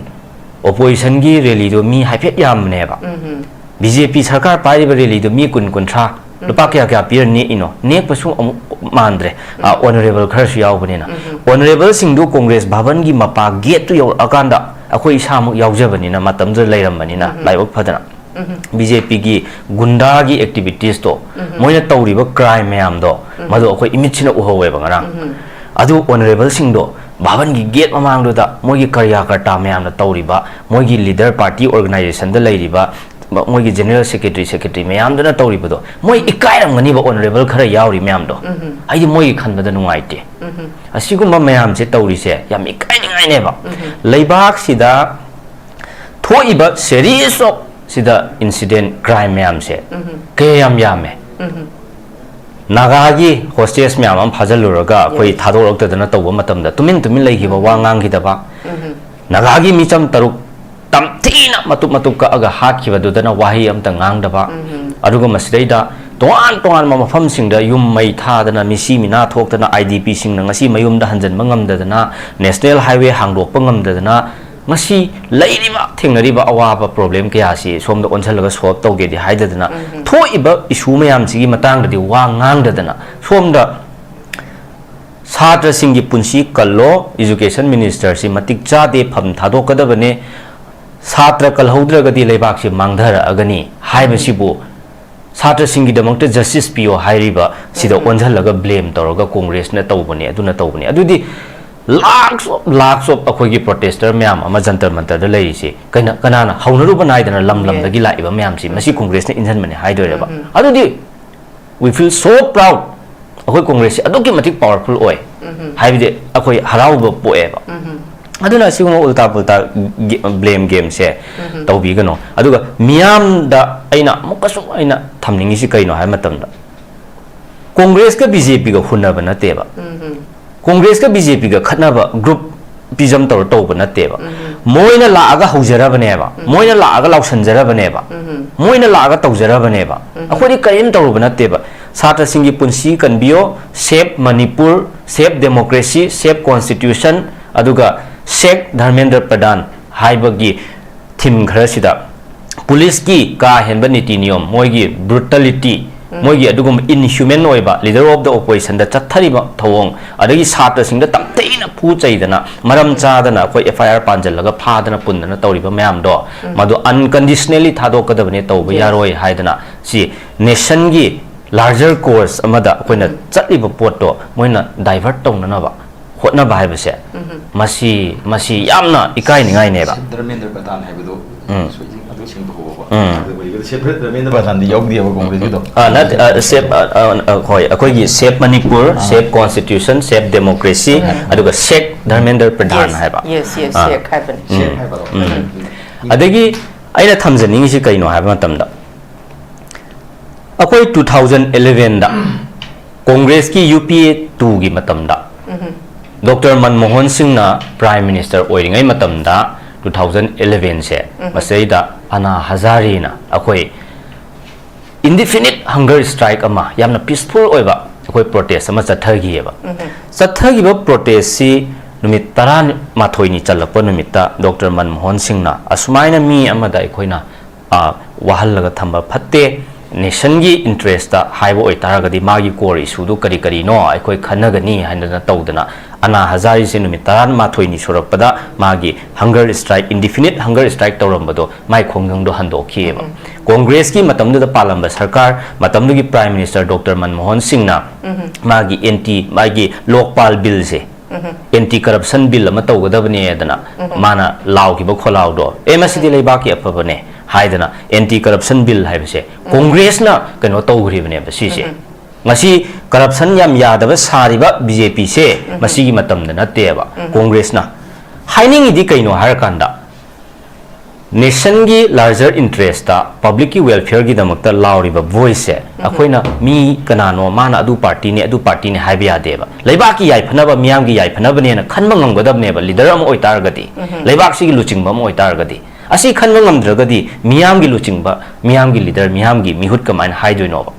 opposition ꯒꯤ rally ꯗꯣ ꯃꯤ ꯍꯥꯏꯐꯦꯠ ꯌꯥꯝꯕꯅꯦꯕ꯫ B J P ꯁꯔꯀꯥꯔ ꯄꯥꯏꯔꯤꯕ rally ꯗꯣ ꯃꯤ ꯀꯨꯟ, ꯀꯨꯟꯊ꯭ꯔꯥ, ꯂꯨꯄꯥ ꯀꯌꯥ ꯀꯌꯥ ꯄꯤꯔ ꯅꯦꯛꯏꯅꯣ? ꯅꯦꯛꯄꯁꯨ ꯑꯃꯨꯛ ꯃꯥꯟꯗ꯭ꯔꯦ꯫ ꯑ, honourable ꯈꯔꯁꯨ ꯌꯥꯎꯕꯅꯤꯅ꯫ Honourable ꯁꯤꯡꯗꯨ Congress ꯚꯕꯟꯒꯤ ꯃꯄꯥ gate ꯇꯨ ꯌꯧꯔꯛꯑꯀꯥꯟꯗ ꯑꯩꯈꯣꯏ ꯏꯁꯥꯃꯛ ꯌꯥꯎꯖꯕꯅꯤꯅ, ꯃꯇꯝꯗꯨꯗ ꯂꯩꯔꯝꯕꯅꯤꯅ, ꯂꯥꯏꯕꯛ ꯐꯗꯅ꯫ B J P ꯒꯤ ꯒꯨꯟꯗꯥꯒꯤ activities ꯇꯣ, ꯃꯣꯏꯅ ꯇꯧꯔꯤꯕ crime ꯃꯌꯥꯝꯗꯣ, ꯃꯗꯨ ꯑꯩꯈꯣꯏ ꯏꯃꯤꯠꯁꯤꯅ ꯎꯍꯧꯋꯦꯕ ꯉꯔꯥꯡ꯫ ꯑꯗꯨ honourable ꯁꯤꯡꯗꯣ ꯚꯕꯟꯒꯤ gate ꯃꯃꯥꯡꯗꯨꯗ ꯃꯣꯏꯒꯤ ꯀꯔꯌꯥꯀꯔꯇꯥ ꯃꯌꯥꯝꯅ ꯇꯧꯔꯤꯕ, ꯃꯣꯏꯒꯤ leader party organisation ꯗ ꯂꯩꯔꯤꯕ, ꯃ-, ꯃꯣꯏꯒꯤ general secretary, secretary ꯃꯌꯥꯝꯗꯨꯅ ꯇꯧꯔꯤꯕꯗꯣ, ꯃꯣꯏ ꯏꯀꯥꯏꯔꯝꯒꯅꯤꯕ honourable ꯈꯔ ꯌꯥꯎꯔꯤ ꯃꯌꯥꯝꯗꯣ꯫ ꯑꯩꯗꯤ ꯃꯣꯏꯒꯤ ꯈꯟꯕꯗ ꯅꯨꯡꯉꯥꯏꯇꯦ꯫ ꯑꯁꯤꯒꯨꯝꯕ ꯃꯌꯥꯝꯁꯦ ꯇꯧꯔꯤꯁꯦ ꯌꯥꯝ ꯏꯀꯥꯏꯅꯤꯡꯉꯥꯏꯅꯦꯕ꯫ ꯂꯩꯕꯥꯛꯁꯤꯗ ꯊꯣꯛꯏꯕ series of ꯁꯤꯗ incident, crime ꯃꯌꯥꯝꯁꯦ ꯀꯌꯥ ꯌꯥꯝ ꯌꯥꯝꯃꯦ꯫ ꯅꯥꯒꯥꯒꯤ ꯍꯣꯁꯇꯦꯖ ꯃꯌꯥꯝ ꯑꯃ ꯐꯥꯖꯤꯜꯂꯨꯔꯒ ꯑꯩꯈꯣꯏ ꯊꯥꯗꯣꯔꯛꯇꯗꯅ ꯇꯧꯕ ꯃꯇꯝꯗ ꯇꯨꯃꯤꯟ ꯇꯨꯃꯤꯟ ꯂꯩꯈꯤꯕ, ꯋꯥ ꯉꯥꯡꯈꯤꯗꯕ, ꯅꯥꯒꯥꯒꯤ ꯃꯤꯆꯝ ꯇꯔꯨꯛ ꯇꯝꯊꯤꯅ ꯃꯇꯨꯞ ꯃꯇꯨꯞ ꯀꯛꯑꯒ ꯍꯥꯠꯈꯤꯕꯗꯨꯗꯅ ꯋꯥꯍꯩ ꯑꯃꯇ ꯉꯥꯡꯗꯕ, ꯑꯗꯨꯒ ꯃꯁꯤꯗꯩꯗ ꯇꯣꯉꯥꯟ ꯇꯣꯉꯥꯟꯕ ꯃꯐꯝꯁꯤꯡꯗ ꯌꯨꯝ ꯃꯩ ꯊꯥꯗꯅ ꯃꯤꯁꯤ ꯃꯤꯅꯥ ꯊꯣꯛꯇꯅ ꯑꯥꯏ ꯗꯤ ꯄꯤꯁꯤꯡꯅ ꯉꯁꯤ ꯃꯌꯨꯝꯗ ꯍꯟꯖꯤꯟꯕ ꯉꯝꯗꯗꯅ, ꯅꯦꯁꯅꯦꯜ ꯍꯥꯏꯋꯦ ꯍꯥꯡꯗꯣꯛꯄ ꯉꯝꯗꯗꯅ, ꯉꯁꯤ ꯂꯩꯔꯤꯕ, ꯊꯦꯡꯅꯔꯤꯕ ꯑꯋꯥꯕ ꯄ꯭ꯔꯣꯕ꯭ꯂꯦꯝ ꯀꯌꯥꯁꯤ ꯁꯣꯝꯗ ꯑꯣꯟꯁꯤꯜꯂꯒ ꯁꯣꯜꯕ ꯇꯧꯒꯦꯗꯤ ꯍꯥꯏꯗꯗꯅ, ꯊꯣꯛꯏꯕ ꯏꯁꯨ ꯃꯌꯥꯝꯁꯤꯒꯤ ꯃꯇꯥꯡꯗꯗꯤ ꯋꯥ ꯉꯥꯡꯗꯗꯅ, ꯁꯣꯝꯗ ꯁꯥꯇ꯭ꯔꯁꯤꯡꯒꯤ ꯄꯨꯟꯁꯤ ꯀꯜꯂꯣ, ꯏꯖꯨꯀꯦꯁꯟ ꯃꯤꯅꯤꯁꯇꯔꯁꯤ ꯃꯇꯤꯛ ꯆꯥꯗꯦ, ꯐꯝ ꯊꯥꯗꯣꯛꯀꯗꯕꯅꯦ, ꯁꯥꯇ꯭ꯔ ꯀꯜꯍꯧꯗ꯭ꯔꯒꯗꯤ ꯂꯩꯕꯥꯛꯁꯤ ꯃꯥꯡꯊꯔꯛꯑꯒꯅꯤ ꯍꯥꯏꯕꯁꯤꯕꯨ, ꯁꯥꯇ꯭ꯔꯁꯤꯡꯒꯤꯗꯃꯛꯇ ꯖꯁꯇꯤꯁ ꯄꯤꯌꯣ ꯍꯥꯏꯔꯤꯕ ꯁꯤꯗ ꯑꯣꯟꯁꯤꯜꯂꯒ ꯕ꯭ꯂꯦꯝ ꯇꯧꯔꯒ ꯀꯣꯡꯒ꯭ꯔꯦꯁꯅ ꯇꯧꯕꯅꯦ, ꯑꯗꯨꯅ ꯇꯧꯕꯅꯦ꯫ ꯑꯗꯨꯗꯤ lakhs of, lakhs of ꯑꯩꯈꯣꯏꯒꯤ ꯄ꯭ꯔꯣꯇꯦꯁꯇꯔ ꯃꯌꯥꯝ ꯑꯃ ꯖꯟꯇꯔ ꯃꯟꯇꯔꯗ ꯂꯩꯔꯤꯁꯦ ꯀꯩꯅ-, ꯀꯅꯥꯅ? ꯍꯧꯅꯔꯨꯕ ꯅꯥꯏꯗꯅ ꯂꯝ ꯂꯝꯗꯒꯤ ꯂꯥꯛꯏꯕ ꯃꯌꯥꯝꯁꯤ ꯃꯁꯤ ꯀꯣꯡꯒ꯭ꯔꯦꯁꯅ ꯏꯟꯖꯟꯕꯅꯦ ꯍꯥꯏꯗꯣꯏꯔꯦꯕ? ꯑꯗꯨꯗꯤ we feel so proud, ꯑꯩꯈꯣꯏ ꯀꯣꯡꯒ꯭ꯔꯦꯁꯁꯤ ꯑꯗꯨꯛꯀꯤ ꯃꯇꯤꯛ ꯄꯥꯋꯔꯐꯨꯜ ꯑꯣꯏ ꯍꯥꯏꯕꯗꯤ ꯑꯩꯈꯣꯏ ꯍꯔꯥꯎꯕ ꯄꯣꯛꯑꯦꯕ꯫ ꯑꯗꯨꯅ ꯑꯁꯤꯒꯨꯝꯕ ꯎꯜꯇꯥ ꯄꯨꯜꯇꯥ ꯕ꯭ꯂꯦꯝ ꯒꯦꯝꯁꯦ ꯇꯧꯕꯤꯒꯅꯣ꯫ ꯑꯗꯨꯒ ꯃꯤꯌꯥꯝꯗ ꯑꯩꯅ ꯑꯃꯨꯛꯀꯁꯨ ꯑꯩꯅ ꯊꯝꯅꯤꯡꯉꯤꯁꯤ ꯀꯩꯅꯣ ꯍꯥꯏꯕ ꯃꯇꯝꯗ, ꯀꯣꯡꯒ꯭ꯔꯦꯁꯀ ꯕꯤ ꯖꯦ ꯄꯤꯒ ꯍꯨꯟꯅꯕ ꯅꯠꯇꯦꯕ꯫ ꯀꯣꯡꯒ꯭ꯔꯦꯁꯀ ꯕꯤ ꯖꯦ ꯄꯤꯒ ꯈꯠꯅꯕ ꯒ꯭ꯔꯨꯞ ꯄꯤꯖꯝ ꯇꯧꯔ ꯇꯧꯕ ꯅꯠꯇꯦꯕ꯫ ꯃꯣꯏꯅ ꯂꯥꯛꯑꯒ ꯍꯧꯖꯔꯕꯅꯦꯕ, ꯃꯣꯏꯅ ꯂꯥꯛꯑꯒ ꯂꯥꯎꯁꯟꯖꯔꯕꯅꯦꯕ, ꯃꯣꯏꯅ ꯂꯥꯛꯑꯒ ꯇꯧꯖꯔꯕꯅꯦꯕ꯫ ꯑꯩꯈꯣꯏꯗꯤ ꯀꯔꯤꯝ ꯇꯧꯔꯨꯕ ꯅꯠꯇꯦꯕ꯫ ꯁꯥꯇ꯭ꯔꯁꯤꯡꯒꯤ ꯄꯨꯟꯁꯤ ꯀꯟꯕꯤꯌꯣ, Save Manipur, Save Democracy, Save Constitution, ꯑꯗꯨꯒ Save Dharmendra Pradhan ꯍꯥꯏꯕꯒꯤ ꯊꯤꯝ ꯈꯔꯁꯤꯗ ꯄꯨꯂꯤꯁꯀꯤ ꯀꯥ ꯍꯦꯟꯕ ꯅꯤꯇꯤ ꯅꯤꯌꯣꯝ, ꯃꯣꯏꯒꯤ ꯕ꯭ꯔꯨꯇꯦꯂꯤꯇꯤ, ꯃꯣꯏꯒꯤ ꯑꯗꯨꯒꯨꯝꯕ ꯏꯟꯍ꯭ꯌꯨꯃꯦꯟ ꯑꯣꯏꯕ ꯂꯤꯗꯔ ꯑꯣꯐ ꯗ ꯑꯣꯄꯣꯖꯤꯁꯟꯗ ꯆꯠꯊꯔꯤꯕ ꯊꯧꯑꯣꯡ, ꯑꯗꯒꯤ ꯁꯥꯇ꯭ꯔꯁꯤꯡꯗ ꯇꯝꯊꯤꯅ ꯐꯨ ꯆꯩꯗꯅ, ꯃꯔꯝ ꯆꯥꯗꯅ ꯑꯩꯈꯣꯏ ꯑꯦꯐ ꯑꯥꯏ ꯑꯥꯔ ꯄꯥꯟꯁꯤꯜꯂꯒ ꯐꯥꯗꯅ ꯄꯨꯟꯗꯅ ꯇꯧꯔꯤꯕ ꯃꯌꯥꯝꯗꯣ, ꯃꯗꯨ ꯑꯟꯀꯟꯗꯤꯁꯅꯦꯜꯂꯤ ꯊꯥꯗꯣꯛꯀꯗꯕꯅꯦ, ꯇꯧꯕ ꯌꯥꯔꯣꯏ ꯍꯥꯏꯗꯅ, ꯁꯤ ꯅꯦꯁꯟꯒꯤ ꯂꯥꯔꯖꯔ ꯀꯣꯔꯁ ꯑꯃꯗ ꯑꯩꯈꯣꯏꯅ ꯆꯠꯂꯤꯕ ꯄꯣꯠꯇꯣ ꯃꯣꯏꯅ ꯗꯥꯏꯚꯔꯠ ꯇꯧꯅꯅꯕ ꯍꯣꯠꯅꯕ ꯍꯥꯏꯕꯁꯦ, ꯃꯁꯤ, ꯃꯁꯤ ꯌꯥꯝꯅ ꯏꯀꯥꯏꯅꯤꯡꯉꯥꯏꯅꯦꯕ꯫ ꯙꯔꯃꯦꯟꯗ꯭ꯔ ꯄ꯭ꯔꯙꯥꯟ ꯍꯥꯏꯕꯗꯣ ꯎꯝ꯫ ꯑꯗꯨ ꯁꯦꯡꯗꯣꯛꯍꯧꯕ꯫ ꯎꯝ꯫ ꯑꯗꯨ ꯁꯦꯄꯔꯦꯠ ꯙꯔꯃꯦꯟꯗ꯭ꯔ ꯄ꯭ꯔꯙꯥꯟꯗꯤ ꯌꯥꯎꯗꯦꯕ ꯀꯣꯡꯒ꯭ꯔꯦꯁꯀꯤꯗꯣ꯫ ꯑ, ꯅꯠꯇꯦ, ꯑ, ꯁꯦꯞ, ꯑ, ꯑ, ꯑ, ꯍꯣꯏ, ꯑꯩꯈꯣꯏꯒꯤ ꯁꯦꯞ ꯃꯅꯤꯄꯨꯔ, ꯑꯥ꯫ ꯁꯦꯞ ꯀꯣꯟꯁꯇꯤꯇ꯭ꯌꯨꯁꯟ, ꯁꯦꯞ ꯗꯦꯃꯣꯀ꯭ꯔꯦꯁꯤ, ꯎꯝ꯫ ꯑꯗꯨꯒ ꯁꯦꯛ ꯙꯔꯃꯦꯟꯗ꯭ꯔ ꯄ꯭ꯔꯙꯥꯟ ꯍꯥꯏꯕ꯫ ꯌꯦꯁ, ꯌꯦꯁ, ꯑꯥ꯫ ꯁꯦꯛ ꯍꯥꯏꯕꯅꯤ꯫ ꯎꯝ꯫ ꯁꯦꯛ ꯍꯥꯏꯕꯗꯣ꯫ ꯎꯝ꯫ ꯎꯝ꯫ ꯑꯗꯒꯤ ꯑꯩꯅ ꯊꯝꯖꯅꯤꯡꯉꯤꯁꯤ ꯀꯩꯅꯣ ꯍꯥꯏꯕ ꯃꯇꯝꯗ, ꯑꯩꯈꯣꯏ two thousand elevenꯗ ꯀꯣꯡꯒ꯭ꯔꯦꯁꯀꯤ U P A twoꯒꯤ ꯃꯇꯝꯗ ꯗꯣꯛꯇꯔ ꯃꯟꯃꯣꯍꯟ ꯁꯤꯡꯅ Prime Minister ꯑꯣꯏꯔꯤꯉꯩ ꯃꯇꯝꯗ, two thousand elevenꯁꯦ, ꯃꯁꯤꯗꯩꯗ ꯑꯅꯥ ꯍꯖꯥꯔꯦꯅ ꯑꯩꯈꯣꯏ indefinite hunger strike ꯑꯃ, ꯌꯥꯝꯅ peaceful ꯑꯣꯏꯕ ꯑꯩꯈꯣꯏ protest ꯑꯃ ꯆꯠꯊꯈꯤꯑꯕ꯫ ꯆꯠꯊꯈꯤꯕ protestꯁꯤ ꯅꯨꯃꯤꯠ ꯇꯔꯥꯃꯥꯊꯣꯏꯅꯤ ꯆꯜꯂꯛꯄ ꯅꯨꯃꯤꯠꯇ ꯗꯣꯛꯇꯔ ꯃꯟꯃꯣꯍꯟ ꯁꯤꯡꯅ ꯑꯁꯨꯃꯥꯏꯅ ꯃꯤ ꯑꯃꯗ ꯑꯩꯈꯣꯏꯅ, ꯑ, ꯋꯥꯍꯜꯂꯒ ꯊꯝꯕ ꯐꯠꯇꯦ, nationꯒꯤ interestꯇ ꯍꯥꯏꯕ ꯑꯣꯏꯇꯥꯔꯒꯗꯤ ꯃꯥꯒꯤ core issueꯗꯨ ꯀꯔꯤ ꯀꯔꯤꯅꯣ ꯑꯩꯈꯣꯏ ꯈꯟꯅꯒꯅꯤ ꯍꯥꯏꯗꯅ ꯇꯧꯗꯅ, ꯑꯅꯥ ꯍꯖꯥꯔꯦꯁꯦ ꯅꯨꯃꯤꯠ ꯇꯔꯥꯃꯥꯊꯣꯏꯅꯤ ꯁꯨꯔꯛꯄꯗ ꯃꯥꯒꯤ hunger strike, indefinite hunger strike ꯇꯧꯔꯝꯕꯗꯣ, ꯃꯥꯏ ꯈꯣꯡꯖꯪꯗꯣ ꯍꯟꯗꯣꯛꯈꯤꯑꯕ꯫ ꯀꯣꯡꯒ꯭ꯔꯦꯁꯀꯤ ꯃꯇꯝꯗꯨꯗ ꯄꯥꯜꯂꯝꯕ ꯁꯔꯀꯥꯔ, ꯃꯇꯝꯗꯨꯒꯤ Prime Minister ꯗꯣꯛꯇꯔ ꯃꯟꯃꯣꯍꯟ ꯁꯤꯡꯅ ꯃꯥꯒꯤ anti, ꯃꯥꯒꯤ ꯂꯣꯛꯄꯥꯜ billꯁꯦ, anti corruption bill ꯑꯃ ꯇꯧꯒꯗꯕꯅꯦꯗꯅ ꯃꯥꯅ ꯂꯥꯎꯈꯤꯕ ꯈꯣꯜꯂꯥꯎꯗꯣ, "ꯑꯦ, ꯃꯁꯤꯗꯤ ꯂꯩꯕꯥꯛꯀꯤ ꯑꯐꯕꯅꯦ" ꯍꯥꯏꯗꯅ, anti corruption bill ꯍꯥꯏꯕꯁꯦ ꯀꯣꯡꯒ꯭ꯔꯦꯁꯅ ꯀꯩꯅꯣ ꯇꯧꯈ꯭ꯔꯤꯕꯅꯦꯕ ꯁꯤꯁꯦ꯫ ꯉꯁꯤ corruption ꯌꯥꯝ ꯌꯥꯗꯕ ꯁꯥꯔꯤꯕ BJPꯁꯦ ꯃꯁꯤꯒꯤ ꯃꯇꯝꯗ ꯅꯠꯇꯦꯕ꯫ ꯀꯣꯡꯒ꯭ꯔꯦꯁꯅ ꯍꯥꯏꯅꯤꯡꯉꯤꯗꯤ ꯀꯩꯅꯣ ꯍꯥꯏꯔꯀꯥꯟꯗ, nationꯒꯤ larger interestꯇ, publicꯀꯤ welfareꯒꯤꯗꯃꯛꯇ ꯂꯥꯎꯔꯤꯕ voiceꯁꯦ ꯑꯩꯈꯣꯏꯅ ꯃꯤ ꯀꯅꯥꯅꯣ, ꯃꯥꯅ ꯑꯗꯨ partyꯅꯤ, ꯑꯗꯨ partyꯅꯤ ꯍꯥꯏꯕ ꯌꯥꯗꯦꯕ꯫ ꯂꯩꯕꯥꯛꯀꯤ ꯌꯥꯏꯐꯅꯕ, ꯃꯤꯌꯥꯝꯒꯤ ꯌꯥꯏꯐꯅꯕꯅꯦꯅ ꯈꯟꯕ ꯉꯝꯒꯗꯕꯅꯦꯕ leader ꯑꯃ ꯑꯣꯏꯇꯥꯔꯒꯗꯤ, ꯂꯩꯕꯥꯛꯁꯤꯒꯤ ꯂꯨꯆꯤꯡꯕ ꯑꯃ ꯑꯣꯏꯇꯥꯔꯒꯗꯤ꯫ ꯑꯁꯤ ꯈꯟꯕ ꯉꯝꯗ꯭ꯔꯒꯗꯤ ꯃꯤꯌꯥꯝꯒꯤ ꯂꯨꯆꯤꯡꯕ, ꯃꯤꯌꯥꯝꯒꯤ leader, ꯃꯤꯌꯥꯝꯒꯤ ꯃꯤꯍꯨꯠ ꯀꯃꯥꯏꯅ ꯍꯥꯏꯗꯣꯏꯅꯣꯕ?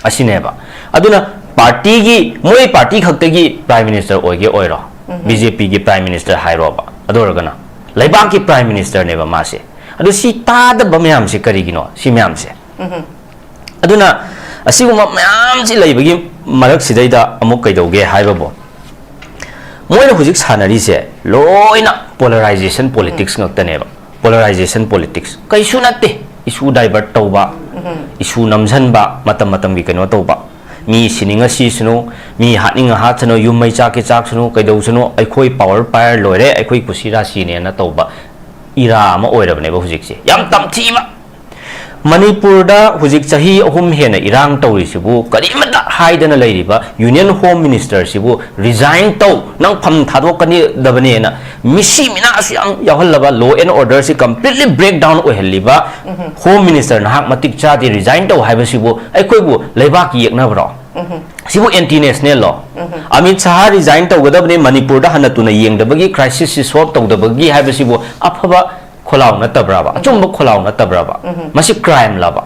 ꯑꯁꯤꯅꯦꯕ꯫ ꯑꯗꯨꯅ partyꯒꯤ, ꯃꯣꯏ party ꯈꯛꯇꯒꯤ Prime Minister ꯑꯣꯏꯒꯦ ꯑꯣꯏꯔꯣ, BJPꯒꯤ Prime Minister ꯍꯥꯏꯔꯣꯕ, ꯑꯗꯨ ꯑꯣꯏꯔꯒꯅ ꯂꯩꯕꯥꯛꯀꯤ Prime Ministerꯅꯦꯕ ꯃꯥꯁꯦ꯫ ꯑꯗꯨ ꯁꯤ ꯇꯥꯗꯕ ꯃꯌꯥꯝꯁꯦ ꯀꯔꯤꯒꯤꯅꯣ? ꯁꯤ ꯃꯌꯥꯝꯁꯦ꯫ ꯑꯗꯨꯅ ꯑꯁꯤꯒꯨꯝꯕ ꯃꯌꯥꯝꯁꯤ ꯂꯩꯕꯒꯤ ꯃꯔꯛꯁꯤꯗꯩꯗ ꯑꯃꯨꯛ ꯀꯩꯗꯧꯒꯦ ꯍꯥꯏꯕꯕꯨ, ꯃꯣꯏꯅ ꯍꯧꯖꯤꯛ ꯁꯥꯟꯅꯔꯤꯁꯦ ꯂꯣꯏꯅ polarization politics ꯉꯥꯛꯇꯅꯦꯕ꯫ Polarization politics ꯀꯩꯁꯨ ꯅꯠꯇꯦ꯫ Issue divert ꯇꯧꯕ, issue ꯅꯝꯁꯤꯟꯕ, ꯃꯇꯝ ꯃꯇꯝꯒꯤ ꯀꯩꯅꯣ ꯇꯧꯕ, ꯃꯤ ꯁꯤꯅꯤꯡꯉ ꯁꯤꯁꯅꯨ, ꯃꯤ ꯍꯥꯠꯅꯤꯡꯉ ꯍꯥꯠꯁꯅꯨ, ꯌꯨꯝ ꯃꯩ ꯆꯥꯛꯀꯦ ꯆꯥꯛꯁꯅꯨ, ꯀꯩꯗꯧꯁꯅꯨ, ꯑꯩꯈꯣꯏ power ꯄꯥꯏꯔ ꯂꯣꯏꯔꯦ, ꯑꯩꯈꯣꯏ ꯀꯨꯁꯤ ꯔꯥꯁꯤꯅꯦꯅ ꯇꯧꯕ ꯏꯔꯥ ꯑꯃ ꯑꯣꯏꯔꯕꯅꯦꯕ ꯍꯧꯖꯤꯛꯁꯦ꯫ ꯌꯥꯝ ꯇꯝꯊꯤꯕ꯫ ꯃꯅꯤꯄꯨꯔꯗ ꯍꯧꯖꯤꯛ ꯆꯍꯤ ꯑꯍꯨꯝ ꯍꯦꯟꯅ ꯏꯔꯥꯡ ꯇꯧꯔꯤꯁꯤꯕꯨ, ꯀꯔꯤꯃꯠꯇ ꯍꯥꯏꯗꯅ ꯂꯩꯔꯤꯕ Union Home Minister ꯁꯤꯕꯨ resign ꯇꯧ, ꯅꯪ ꯐꯝ ꯊꯥꯗꯣꯛꯀꯗꯕꯅꯦꯅ ꯃꯤꯁꯤ ꯃꯤꯅꯥꯁꯨ ꯌꯥꯝ ꯌꯥꯎꯍꯜꯂꯕ, law and order ꯁꯤ completely breakdown ꯑꯣꯏꯍꯜꯂꯤꯕ Home Minister ꯅꯍꯥꯛ ꯃꯇꯤꯛ ꯆꯥꯗꯦ, resign ꯇꯧ ꯍꯥꯏꯕꯁꯤꯕꯨ ꯑꯩꯈꯣꯏꯕꯨ ꯂꯩꯕꯥꯛꯀꯤ ꯌꯦꯛꯅꯕ꯭ꯔꯣ? ꯁꯤꯕꯨ anti national ꯂꯣ? ꯑꯃꯤꯠ ꯁꯥꯍ resign ꯇꯧꯒꯗꯕꯅꯤ, ꯃꯅꯤꯄꯨꯔꯗ ꯍꯟꯅ ꯇꯨꯅ ꯌꯦꯡꯗꯕꯒꯤ, crisis ꯁꯤ solve ꯇꯧꯗꯕꯒꯤ ꯍꯥꯏꯕꯁꯤꯕꯨ ꯑꯐꯕ ꯈꯣꯜꯂꯥꯎ ꯅꯠꯇꯕ꯭ꯔꯕ? ꯑꯆꯨꯝꯕ ꯈꯣꯜꯂꯥꯎ ꯅꯠꯇꯕ꯭ꯔꯕ? ꯃꯁꯤ crime ꯂꯕ?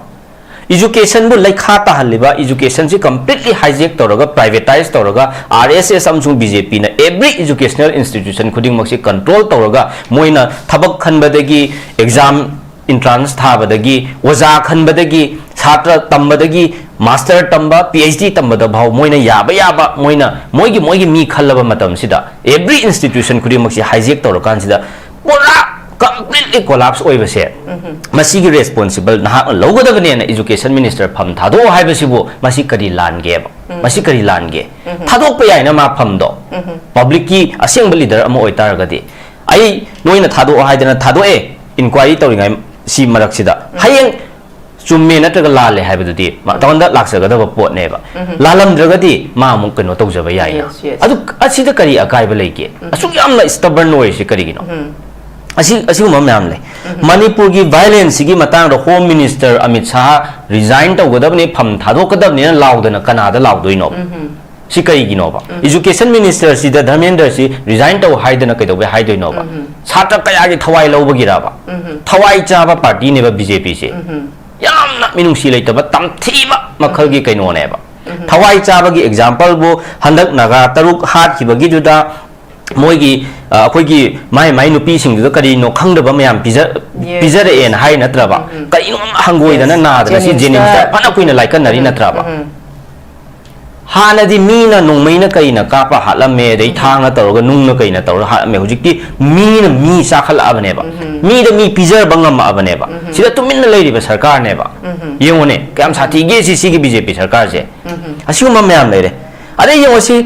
Education ꯕꯨ ꯂꯩꯈꯥ ꯇꯥꯍꯜꯂꯤꯕ, education ꯁꯤ completely hijack ꯇꯧꯔꯒ, privatize ꯇꯧꯔꯒ, R S S ꯑꯃꯁꯨꯡ B J P ꯅ every educational institution ꯈꯨꯗꯤꯡꯃꯛꯁꯤ control ꯇꯧꯔꯒ, ꯃꯣꯏꯅ ꯊꯕꯛ ꯈꯟꯕꯗꯒꯤ, exam entrance ꯊꯥꯕꯗꯒꯤ, ꯑꯣꯖꯥ ꯈꯟꯕꯗꯒꯤ, ꯁꯥꯇ꯭ꯔ ꯇꯝꯕꯗꯒꯤ, master ꯇꯝꯕ, P H D ꯇꯝꯕꯗ ꯐꯥꯎ ꯃꯣꯏꯅ ꯌꯥꯕ ꯌꯥꯕ, ꯃꯣꯏꯅ ꯃꯣꯏꯒꯤ ꯃꯣꯏꯒꯤ ꯃꯤ ꯈꯜꯂꯕ ꯃꯇꯝꯁꯤꯗ, every institution ꯈꯨꯗꯤꯡꯃꯛꯁꯤ hijack ꯇꯧꯔꯀꯥꯟꯁꯤꯗ, ꯄꯨꯔꯥ completely collapse ꯑꯣꯏꯕꯁꯦ, ꯃꯁꯤꯒꯤ responsible ꯅꯍꯥꯛꯅ ꯂꯧꯒꯗꯕꯅꯦꯅ education minister ꯐꯝ ꯊꯥꯗꯣꯛꯑꯣ ꯍꯥꯏꯕꯁꯤꯕꯨ, ꯃꯁꯤ ꯀꯔꯤ ꯂꯥꯟꯒꯦꯕ? ꯃꯁꯤ ꯀꯔꯤ ꯂꯥꯟꯒꯦ? ꯊꯥꯗꯣꯛꯄ ꯌꯥꯏꯅ ꯃꯥ ꯐꯝꯗꯣ, public ꯀꯤ ꯑꯁꯦꯡꯕ leader ꯑꯃ ꯑꯣꯏꯇꯥꯔꯒꯗꯤ, ꯑꯩ ꯅꯣꯏꯅ ꯊꯥꯗꯣꯛꯑꯣ ꯍꯥꯏꯗꯅ ꯊꯥꯗꯣꯛꯑꯦ, inquiry ꯇꯧꯔꯤꯉꯩ ꯁꯤ ꯃꯔꯛꯁꯤꯗ, ꯍꯌꯦꯡ ꯆꯨꯝꯃꯦ ꯅꯠꯇ꯭ꯔꯒ ꯂꯥꯜꯂꯦ ꯍꯥꯏꯕꯗꯨꯗꯤ ꯃꯉꯣꯟꯗ ꯂꯥꯛꯆꯒꯗꯕ ꯄꯣꯠꯅꯦꯕ꯫ ꯂꯥꯜꯂꯝꯗ꯭ꯔꯒꯗꯤ ꯃꯥ ꯑꯃꯨꯛ ꯀꯩꯅꯣ ꯇꯧꯖꯕ ꯌꯥꯏꯅ꯫ Yes, yes. ꯑꯗꯨ, ꯑꯁꯤꯗ ꯀꯔꯤ ꯑꯀꯥꯏꯕ ꯂꯩꯒꯦ? ꯑꯁꯨꯛ ꯌꯥꯝꯅ stubborn ꯑꯣꯏꯔꯤꯁꯤ ꯀꯔꯤꯒꯤꯅꯣ? ꯑꯁꯤ, ꯑꯁꯤꯒꯨꯝꯕ ꯃꯌꯥꯝ ꯂꯩ꯫ ꯃꯅꯤꯄꯨꯔꯒꯤ violence ꯁꯤꯒꯤ ꯃꯇꯥꯡꯗ Home Minister Amit Shah resign ꯇꯧꯒꯗꯕꯅꯤ, ꯐꯝ ꯊꯥꯗꯣꯛꯀꯗꯕꯅꯤꯅ ꯂꯥꯎꯗꯅ ꯀꯅꯥꯗ ꯂꯥꯎꯗꯣꯏꯅꯣ? ꯁꯤ ꯀꯔꯤꯒꯤꯅꯣꯕ? Education minister ꯁꯤꯗ ꯙꯔꯃꯦꯟꯗ꯭ꯔ ꯁꯤ resign ꯇꯧ ꯍꯥꯏꯗꯅ ꯀꯩꯗꯧꯕꯩ ꯍꯥꯏꯗꯣꯏꯅꯣꯕ? ꯁꯥꯇ꯭ꯔ ꯀꯌꯥꯒꯤ ꯊꯋꯥꯏ ꯂꯧꯕꯒꯤꯔꯕ? ꯊꯋꯥꯏ ꯆꯥꯕ party ꯅꯦꯕ B J P ꯁꯦ꯫ ꯌꯥꯝꯅ ꯃꯤꯅꯨꯡꯁꯤ ꯂꯩꯇꯕ, ꯇꯝꯊꯤꯕ ꯃꯈꯜꯒꯤ ꯀꯩꯅꯣꯅꯦꯕ꯫ ꯊꯋꯥꯏ ꯆꯥꯕꯒꯤ example ꯕꯨ ꯍꯟꯗꯛ ꯅꯥꯒꯥ ꯇꯔꯨꯛ ꯍꯥꯠꯈꯤꯕꯒꯤꯗꯨꯗ ꯃꯣꯏꯒꯤ, ꯑ, ꯑꯩꯈꯣꯏꯒꯤ ꯃꯥꯏ ꯃꯥꯏ ꯅꯨꯄꯤꯁꯤꯡꯗꯨꯗ ꯀꯔꯤꯅꯣ ꯈꯪꯗꯕ ꯃꯌꯥꯝ ꯄꯤꯖ-, Yes. ꯄꯤꯖꯔꯛꯑꯦꯅ ꯍꯥꯏ ꯅꯠꯇ꯭ꯔꯕ? ꯀꯔꯤꯅꯣ ꯍꯪꯒꯣꯏꯗꯅ Yes. ꯅꯥꯗꯅ ꯁꯤ Jennings ꯇ ꯖꯦꯅꯤꯝꯁꯇ ꯐꯅ ꯀꯨꯏꯅ ꯂꯥꯏꯀꯠꯅꯔꯤ ꯅꯠꯇ꯭ꯔꯕ? ꯍꯥꯟꯅꯗꯤ ꯃꯤꯅ ꯅꯣꯡꯃꯩꯅ ꯀꯩꯅ ꯀꯥꯞꯄ ꯍꯥꯠꯂꯝꯃꯦ, ꯑꯗꯩ ꯊꯥꯡꯅ ꯇꯧꯔꯒ, ꯅꯨꯡꯅ ꯀꯩꯅ ꯇꯧꯔꯒ ꯍꯥꯠꯂꯝꯃꯦ꯫ ꯍꯧꯖꯤꯛꯇꯤ ꯃꯤꯅ ꯃꯤ ꯆꯥꯈꯠꯂꯛꯑꯕꯅꯦꯕ꯫ ꯃꯤꯗ ꯃꯤ ꯄꯤꯖꯕ ꯉꯝꯃꯛꯑꯕꯅꯦꯕ꯫ ꯁꯤꯗ ꯇꯨꯃꯤꯟꯅ ꯂꯩꯔꯤꯕ ꯁꯔꯀꯥꯔꯅꯦꯕ꯫ ꯌꯦꯡꯉꯨꯅꯦ, ꯀꯌꯥꯝ ꯁꯥꯊꯤꯒꯦ ꯁꯤ, ꯁꯤꯒꯤ B J P ꯁꯔꯀꯥꯔꯁꯦ꯫ ꯑꯁꯤꯒꯨꯝꯕ ꯃꯌꯥꯝ ꯂꯩꯔꯦ꯫ ꯑꯗꯩ ꯌꯦꯡꯉꯨ ꯁꯤ,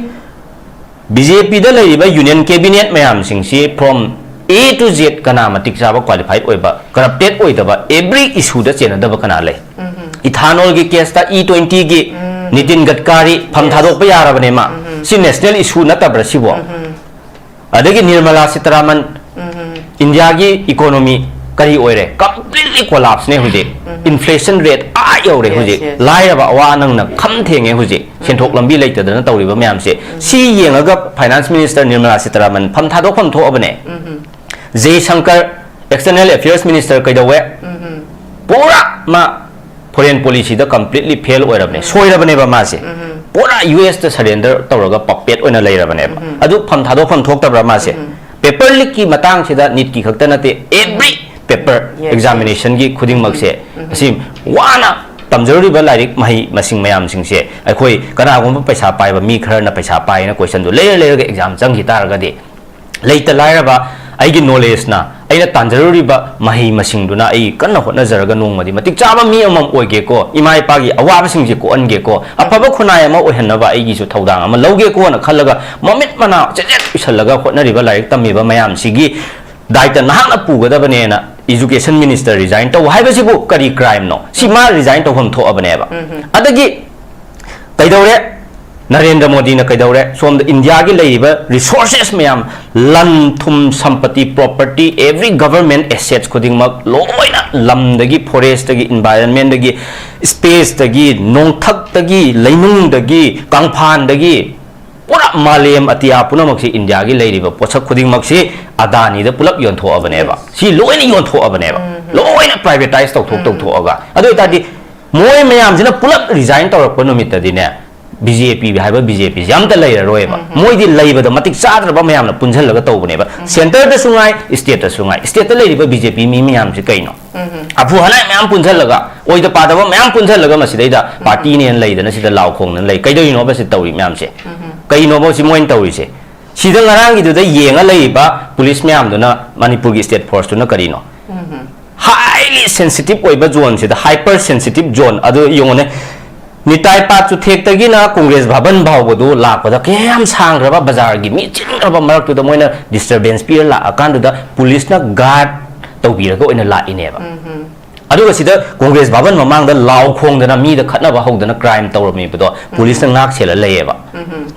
B J P ꯗ ꯂꯩꯔꯤꯕ union cabinet ꯃꯌꯥꯝꯁꯤꯡꯁꯤ from A to Z ꯀꯅꯥ ꯃꯇꯤꯛ ꯆꯥꯕ, qualified ꯑꯣꯏꯕ, corrupted ꯑꯣꯏꯗꯕ, every issue ꯗ ꯆꯦꯟꯅꯗꯕ ꯀꯅꯥ ꯂꯩ? Ethanol ꯒꯤ case ꯇ E twenty ꯒꯤ Nitin Gadkari ꯐꯝ ꯊꯥꯗꯣꯛꯄ ꯌꯥꯔꯕꯅꯦ ꯃꯥ꯫ ꯁꯤ national issue ꯅꯠꯇꯕ꯭ꯔꯥ ꯁꯤꯕꯣ? ꯑꯗꯒꯤ Nirmala Sitharaman, India ꯒꯤ economy ꯀꯔꯤ ꯑꯣꯏꯔꯦ? Completely collapse ꯅꯦ ꯍꯧꯖꯤꯛ꯫ Inflation rate ꯑꯥ ꯌꯧꯔꯦ ꯍꯧꯖꯤꯛ꯫ Yes. ꯂꯥꯏꯔꯕ ꯑꯋꯥ ꯅꯪꯅ ꯈꯝ ꯊꯦꯡꯉꯦ ꯍꯧꯖꯤꯛ꯫ ꯁꯦꯟꯊꯣꯛ ꯂꯝꯕꯤ ꯂꯩꯇꯗꯅ ꯇꯧꯔꯤꯕ ꯃꯌꯥꯝꯁꯦ꯫ ꯁꯤ ꯌꯦꯡꯉꯒ Finance Minister Nirmala Sitharaman ꯐꯝ ꯊꯥꯗꯣꯛꯐꯝ ꯊꯣꯛꯑꯕꯅꯦ꯫ Jaishankar, External Affairs Minister ꯀꯩꯗꯧꯋꯦ? ꯄꯨꯔꯥ ꯃꯥ foreign policy ꯗ completely fail ꯑꯣꯏꯔꯕꯅꯦ, ꯁꯣꯏꯔꯕꯅꯦꯕ ꯃꯥꯁꯦ꯫ ꯄꯨꯔꯥ U S ꯇ surrender ꯇꯧꯔꯒ puppet ꯑꯣꯏꯅ ꯂꯩꯔꯕꯅꯦꯕ꯫ ꯑꯗꯨ ꯐꯝ ꯊꯥꯗꯣꯛꯐꯝ ꯊꯣꯛꯇꯕ꯭ꯔꯥ ꯃꯥꯁꯦ? Paper leak ꯀꯤ ꯃꯇꯥꯡꯁꯤꯗ NEET ꯀꯤ ꯈꯛꯇ ꯅꯠꯇꯦ, every paper, yes, examination ꯒꯤ ꯈꯨꯗꯤꯡꯃꯛꯁꯦ ꯑꯁꯤ ꯋꯥꯅ ꯇꯝꯖꯔꯨꯔꯤꯕ ꯂꯥꯏꯔꯤꯛ ꯃꯍꯩ ꯃꯁꯤꯡ ꯃꯌꯥꯝꯁꯤꯡꯁꯦ ꯑꯩꯈꯣꯏ ꯀꯅꯥꯒꯨꯝꯕ ꯄꯩꯁꯥ ꯄꯥꯏꯕ ꯃꯤ ꯈꯔꯅ ꯄꯩꯁꯥ ꯄꯥꯏꯅ question ꯗꯨ ꯂꯩꯔ ꯂꯩꯔꯒ exam ꯆꯪꯈꯤ ꯇꯥꯔꯒꯗꯤ ꯂꯩꯇ ꯂꯥꯏꯔꯕ ꯑꯩꯒꯤ knowledge ꯅ, ꯑꯩꯅ ꯇꯥꯟꯖꯔꯨꯔꯤꯕ ꯃꯍꯩ ꯃꯁꯤꯡꯗꯨꯅ ꯑꯩ ꯀꯟꯅ ꯍꯣꯠꯅꯖꯔꯒ ꯅꯣꯡꯃꯗꯤ ꯃꯇꯤꯛ ꯆꯥꯕ ꯃꯤ ꯑꯃꯃꯝ ꯑꯣꯏꯒꯦꯀꯣ, ꯏꯃꯥ ꯏꯄꯥꯒꯤ ꯑꯋꯥꯕꯁꯤꯡꯁꯦ ꯀꯣꯛꯍꯟꯒꯦꯀꯣ, ꯑꯐꯕ ꯈꯨꯟꯅꯥꯏ ꯑꯃ ꯑꯣꯏꯍꯟꯅꯕ ꯑꯩꯒꯤꯁꯨ ꯊꯧꯗꯥꯡ ꯑꯃ ꯂꯧꯒꯦꯀꯣꯅ ꯈꯜꯂꯒ ꯃꯃꯤꯠ ꯃꯅꯥ ꯆꯦꯠ ꯆꯦꯠ ꯎꯏꯁꯜꯂꯒ ꯍꯣꯠꯅꯔꯤꯕ ꯂꯥꯏꯔꯤꯛ ꯇꯝꯃꯤꯕ ꯃꯌꯥꯝꯁꯤꯒꯤ ꯗꯥꯏꯇ ꯅꯍꯥꯛꯅ ꯄꯨꯒꯗꯕꯅꯦꯅ Education Minister resign ꯇꯧ ꯍꯥꯏꯕꯁꯤꯕꯨ ꯀꯔꯤ crime ꯅꯣ? ꯁꯤ ꯃꯥ resign ꯇꯧꯐꯝ ꯊꯣꯛꯑꯕꯅꯦꯕ꯫ ꯑꯗꯒꯤ ꯀꯩꯗꯧꯔꯦ? ꯅꯔꯦꯟꯗ꯭ꯔ ꯃꯣꯗꯤꯅ ꯀꯩꯗꯧꯔꯦ? ꯁꯣꯝꯗ ꯏꯟꯗꯤꯌꯥꯒꯤ ꯂꯩꯔꯤꯕ resources ꯃꯌꯥꯝ, ꯂꯟ ꯊꯨꯝ, ꯁꯝꯄꯇꯤ, property, every government assets ꯈꯨꯗꯤꯡꯃꯛ ꯂꯣꯏꯅ ꯂꯝꯗꯒꯤ, forest ꯇꯒꯤ, environment ꯇꯒꯤ, space ꯇꯒꯤ, ꯅꯣꯡꯊꯛꯇꯒꯤ, ꯂꯩꯅꯨꯡꯗꯒꯤ, ꯀꯪꯐꯥꯟꯗꯒꯤ, ꯄꯨꯔꯥ ꯃꯥꯂꯦꯝ ꯑꯇꯤꯌꯥ ꯄꯨꯝꯅꯃꯛꯁꯤ, ꯏꯟꯗꯤꯌꯥꯒꯤ ꯂꯩꯔꯤꯕ ꯄꯣꯠꯁꯛ ꯈꯨꯗꯤꯡꯃꯛꯁꯤ ꯑꯗꯥꯅꯤꯗ ꯄꯨꯂꯞ ꯌꯣꯟꯊꯣꯛꯑꯕꯅꯦꯕ꯫ ꯁꯤ ꯂꯣꯏꯅ ꯌꯣꯟꯊꯣꯛꯑꯕꯅꯦꯕ꯫ ꯂꯣꯏꯅ privatise ꯇꯧꯊꯣꯛ ꯇꯧꯊꯣꯛꯑꯒ꯫ ꯑꯗꯨ ꯑꯣꯏꯇꯥꯔꯗꯤ ꯃꯣꯏ ꯃꯌꯥꯝꯁꯤꯅ ꯄꯨꯂꯞ resign ꯇꯧꯔꯛꯄ ꯅꯨꯃꯤꯠꯇꯗꯤꯅꯦ, B J P ꯍꯥꯏꯕ B J P ꯁꯤ ꯑꯝꯇ ꯂꯩꯔꯔꯣꯏꯕ꯫ ꯃꯣꯏꯗꯤ ꯂꯩꯕꯗ ꯃꯇꯤꯛ ꯆꯥꯗ꯭ꯔꯕ ꯃꯌꯥꯝꯅ ꯄꯨꯟꯁꯤꯜꯂꯒ ꯇꯧꯕꯅꯦꯕ꯫ Centre ꯗꯁꯨ ꯉꯥꯏ, state ꯇꯁꯨ ꯉꯥꯏ꯫ State ꯇ ꯂꯩꯔꯤꯕ B J P ꯃꯤ ꯃꯌꯥꯝꯁꯤ ꯀꯩꯅꯣ? ꯑꯐꯨ ꯍꯅꯥꯏ ꯃꯌꯥꯝ ꯄꯨꯟꯁꯤꯜꯂꯒ, ꯑꯣꯏꯗ ꯄꯥꯗꯕ ꯃꯌꯥꯝ ꯄꯨꯟꯁꯤꯜꯂꯒ ꯃꯁꯤꯗꯩꯗ party ꯅꯦꯅ ꯂꯩꯗꯅ ꯁꯤꯗ ꯂꯥꯎ ꯈꯣꯡꯗꯅ ꯂꯩ꯫ ꯀꯩꯗꯧꯔꯤꯅꯣꯕ ꯁꯤ ꯇꯧꯔꯤ ꯃꯌꯥꯝꯁꯦ? ꯀꯩꯅꯣꯕ ꯁꯤ ꯃꯣꯏꯅ ꯇꯧꯔꯤꯁꯦ? ꯁꯤꯗ ꯉꯔꯥꯡꯒꯤꯗꯨꯗ ꯌꯦꯡꯉ ꯂꯩꯔꯤꯕ police ꯃꯌꯥꯝꯗꯨꯅ, ꯃꯅꯤꯄꯨꯔꯒꯤ state force ꯇꯨꯅ ꯀꯔꯤꯅꯣ? Highly sensitive ꯑꯣꯏꯕ zone ꯁꯤꯗ, hyper sensitive zone ꯑꯗꯨ ꯌꯦꯡꯉꯨꯅꯦ꯫ ꯅꯤꯇꯥꯏ ꯄꯥꯠ ꯆꯨꯊꯦꯛꯇꯒꯤꯅ ꯀꯣꯡꯒ꯭ꯔꯦꯁ ꯚꯕꯟ ꯐꯥꯎꯕꯗꯨ ꯂꯥꯛꯄꯗ ꯀꯌꯥꯝ ꯁꯥꯡꯈ꯭ꯔꯕ, ꯕꯖꯥꯔꯒꯤ ꯃꯤ ꯆꯤꯟꯈ꯭ꯔꯕ ꯃꯔꯛꯇꯨꯗ ꯃꯣꯏꯅ disturbance ꯄꯤꯔ ꯂꯥꯛꯑꯀꯥꯟꯗꯨꯗ ꯄꯨꯂꯤꯁꯅ guard ꯇꯧꯕꯤꯔꯒ ꯑꯣꯏꯅ ꯂꯥꯛꯏꯅꯦꯕ꯫ ꯑꯗꯨꯒ ꯁꯤꯗ ꯀꯣꯡꯒ꯭ꯔꯦꯁ ꯚꯕꯟ ꯃꯃꯥꯡꯗ ꯂꯥꯎ ꯈꯣꯡꯗꯅ, ꯃꯤꯗ ꯈꯠꯅꯕ ꯍꯧꯗꯅ, crime ꯇꯧꯔꯝꯃꯤꯕꯗꯣ ꯄꯨꯂꯤꯁꯅ ꯉꯥꯛ ꯁꯦꯜꯂ ꯂꯩꯌꯦꯕ꯫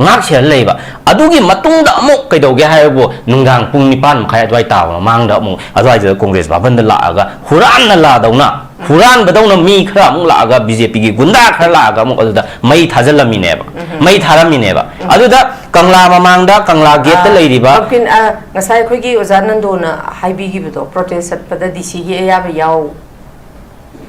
ꯉꯥꯛ ꯁꯦꯜꯂ ꯂꯩꯕ꯫ ꯑꯗꯨꯒꯤ ꯃꯇꯨꯡꯗ ꯑꯃꯨꯛ ꯀꯩꯗꯧꯒꯦ ꯍꯥꯏꯔꯕꯨ, ꯅꯨꯡꯗꯥꯡ ꯄꯨꯡ ꯅꯤꯄꯥꯟ ꯃꯈꯥꯏ ꯑꯗꯨꯋꯥꯏ ꯇꯥꯕ ꯃꯃꯥꯡꯗ ꯑꯃꯨꯛ ꯑꯗꯨꯋꯥꯏꯗꯨꯗ ꯀꯣꯡꯒ꯭ꯔꯦꯁ ꯚꯕꯟꯗ ꯂꯥꯛꯑꯒ, ꯍꯨꯔꯥꯟꯅ ꯂꯥꯗꯧꯅ, ꯍꯨꯔꯥꯟꯕꯗꯧꯅ ꯃꯤ ꯈꯔ ꯑꯃꯨꯛ ꯂꯥꯛꯑꯒ, ꯕꯤ ꯖꯦ ꯄꯤꯒꯤ ꯒꯨꯟꯗꯥ ꯈꯔ ꯂꯥꯛꯑꯒ ꯑꯃꯨꯛ ꯑꯗꯨꯗ ꯃꯩ ꯊꯥꯖꯤꯜꯂꯝꯃꯤꯅꯦꯕ꯫ ꯃꯩ ꯊꯥꯔꯝꯃꯤꯅꯦꯕ꯫ ꯑꯗꯨꯗ ꯀꯪꯂꯥ ꯃꯃꯥꯡꯗ, ꯀꯪꯂꯥ ꯒꯦꯠꯇ ꯑꯥ, ꯂꯩꯔꯤꯕ ꯄꯝꯀꯤꯟ, ꯑꯥ, ꯉꯁꯥꯏ ꯑꯩꯈꯣꯏꯒꯤ ꯑꯣꯖꯥ ꯅꯟꯗꯣꯅ ꯍꯥꯏꯕꯤꯈꯤꯕꯗꯣ, protest ꯆꯠꯄꯗ ꯗꯤ ꯁꯤꯒꯤ ꯑꯌꯥꯕ ꯌꯥꯎ-,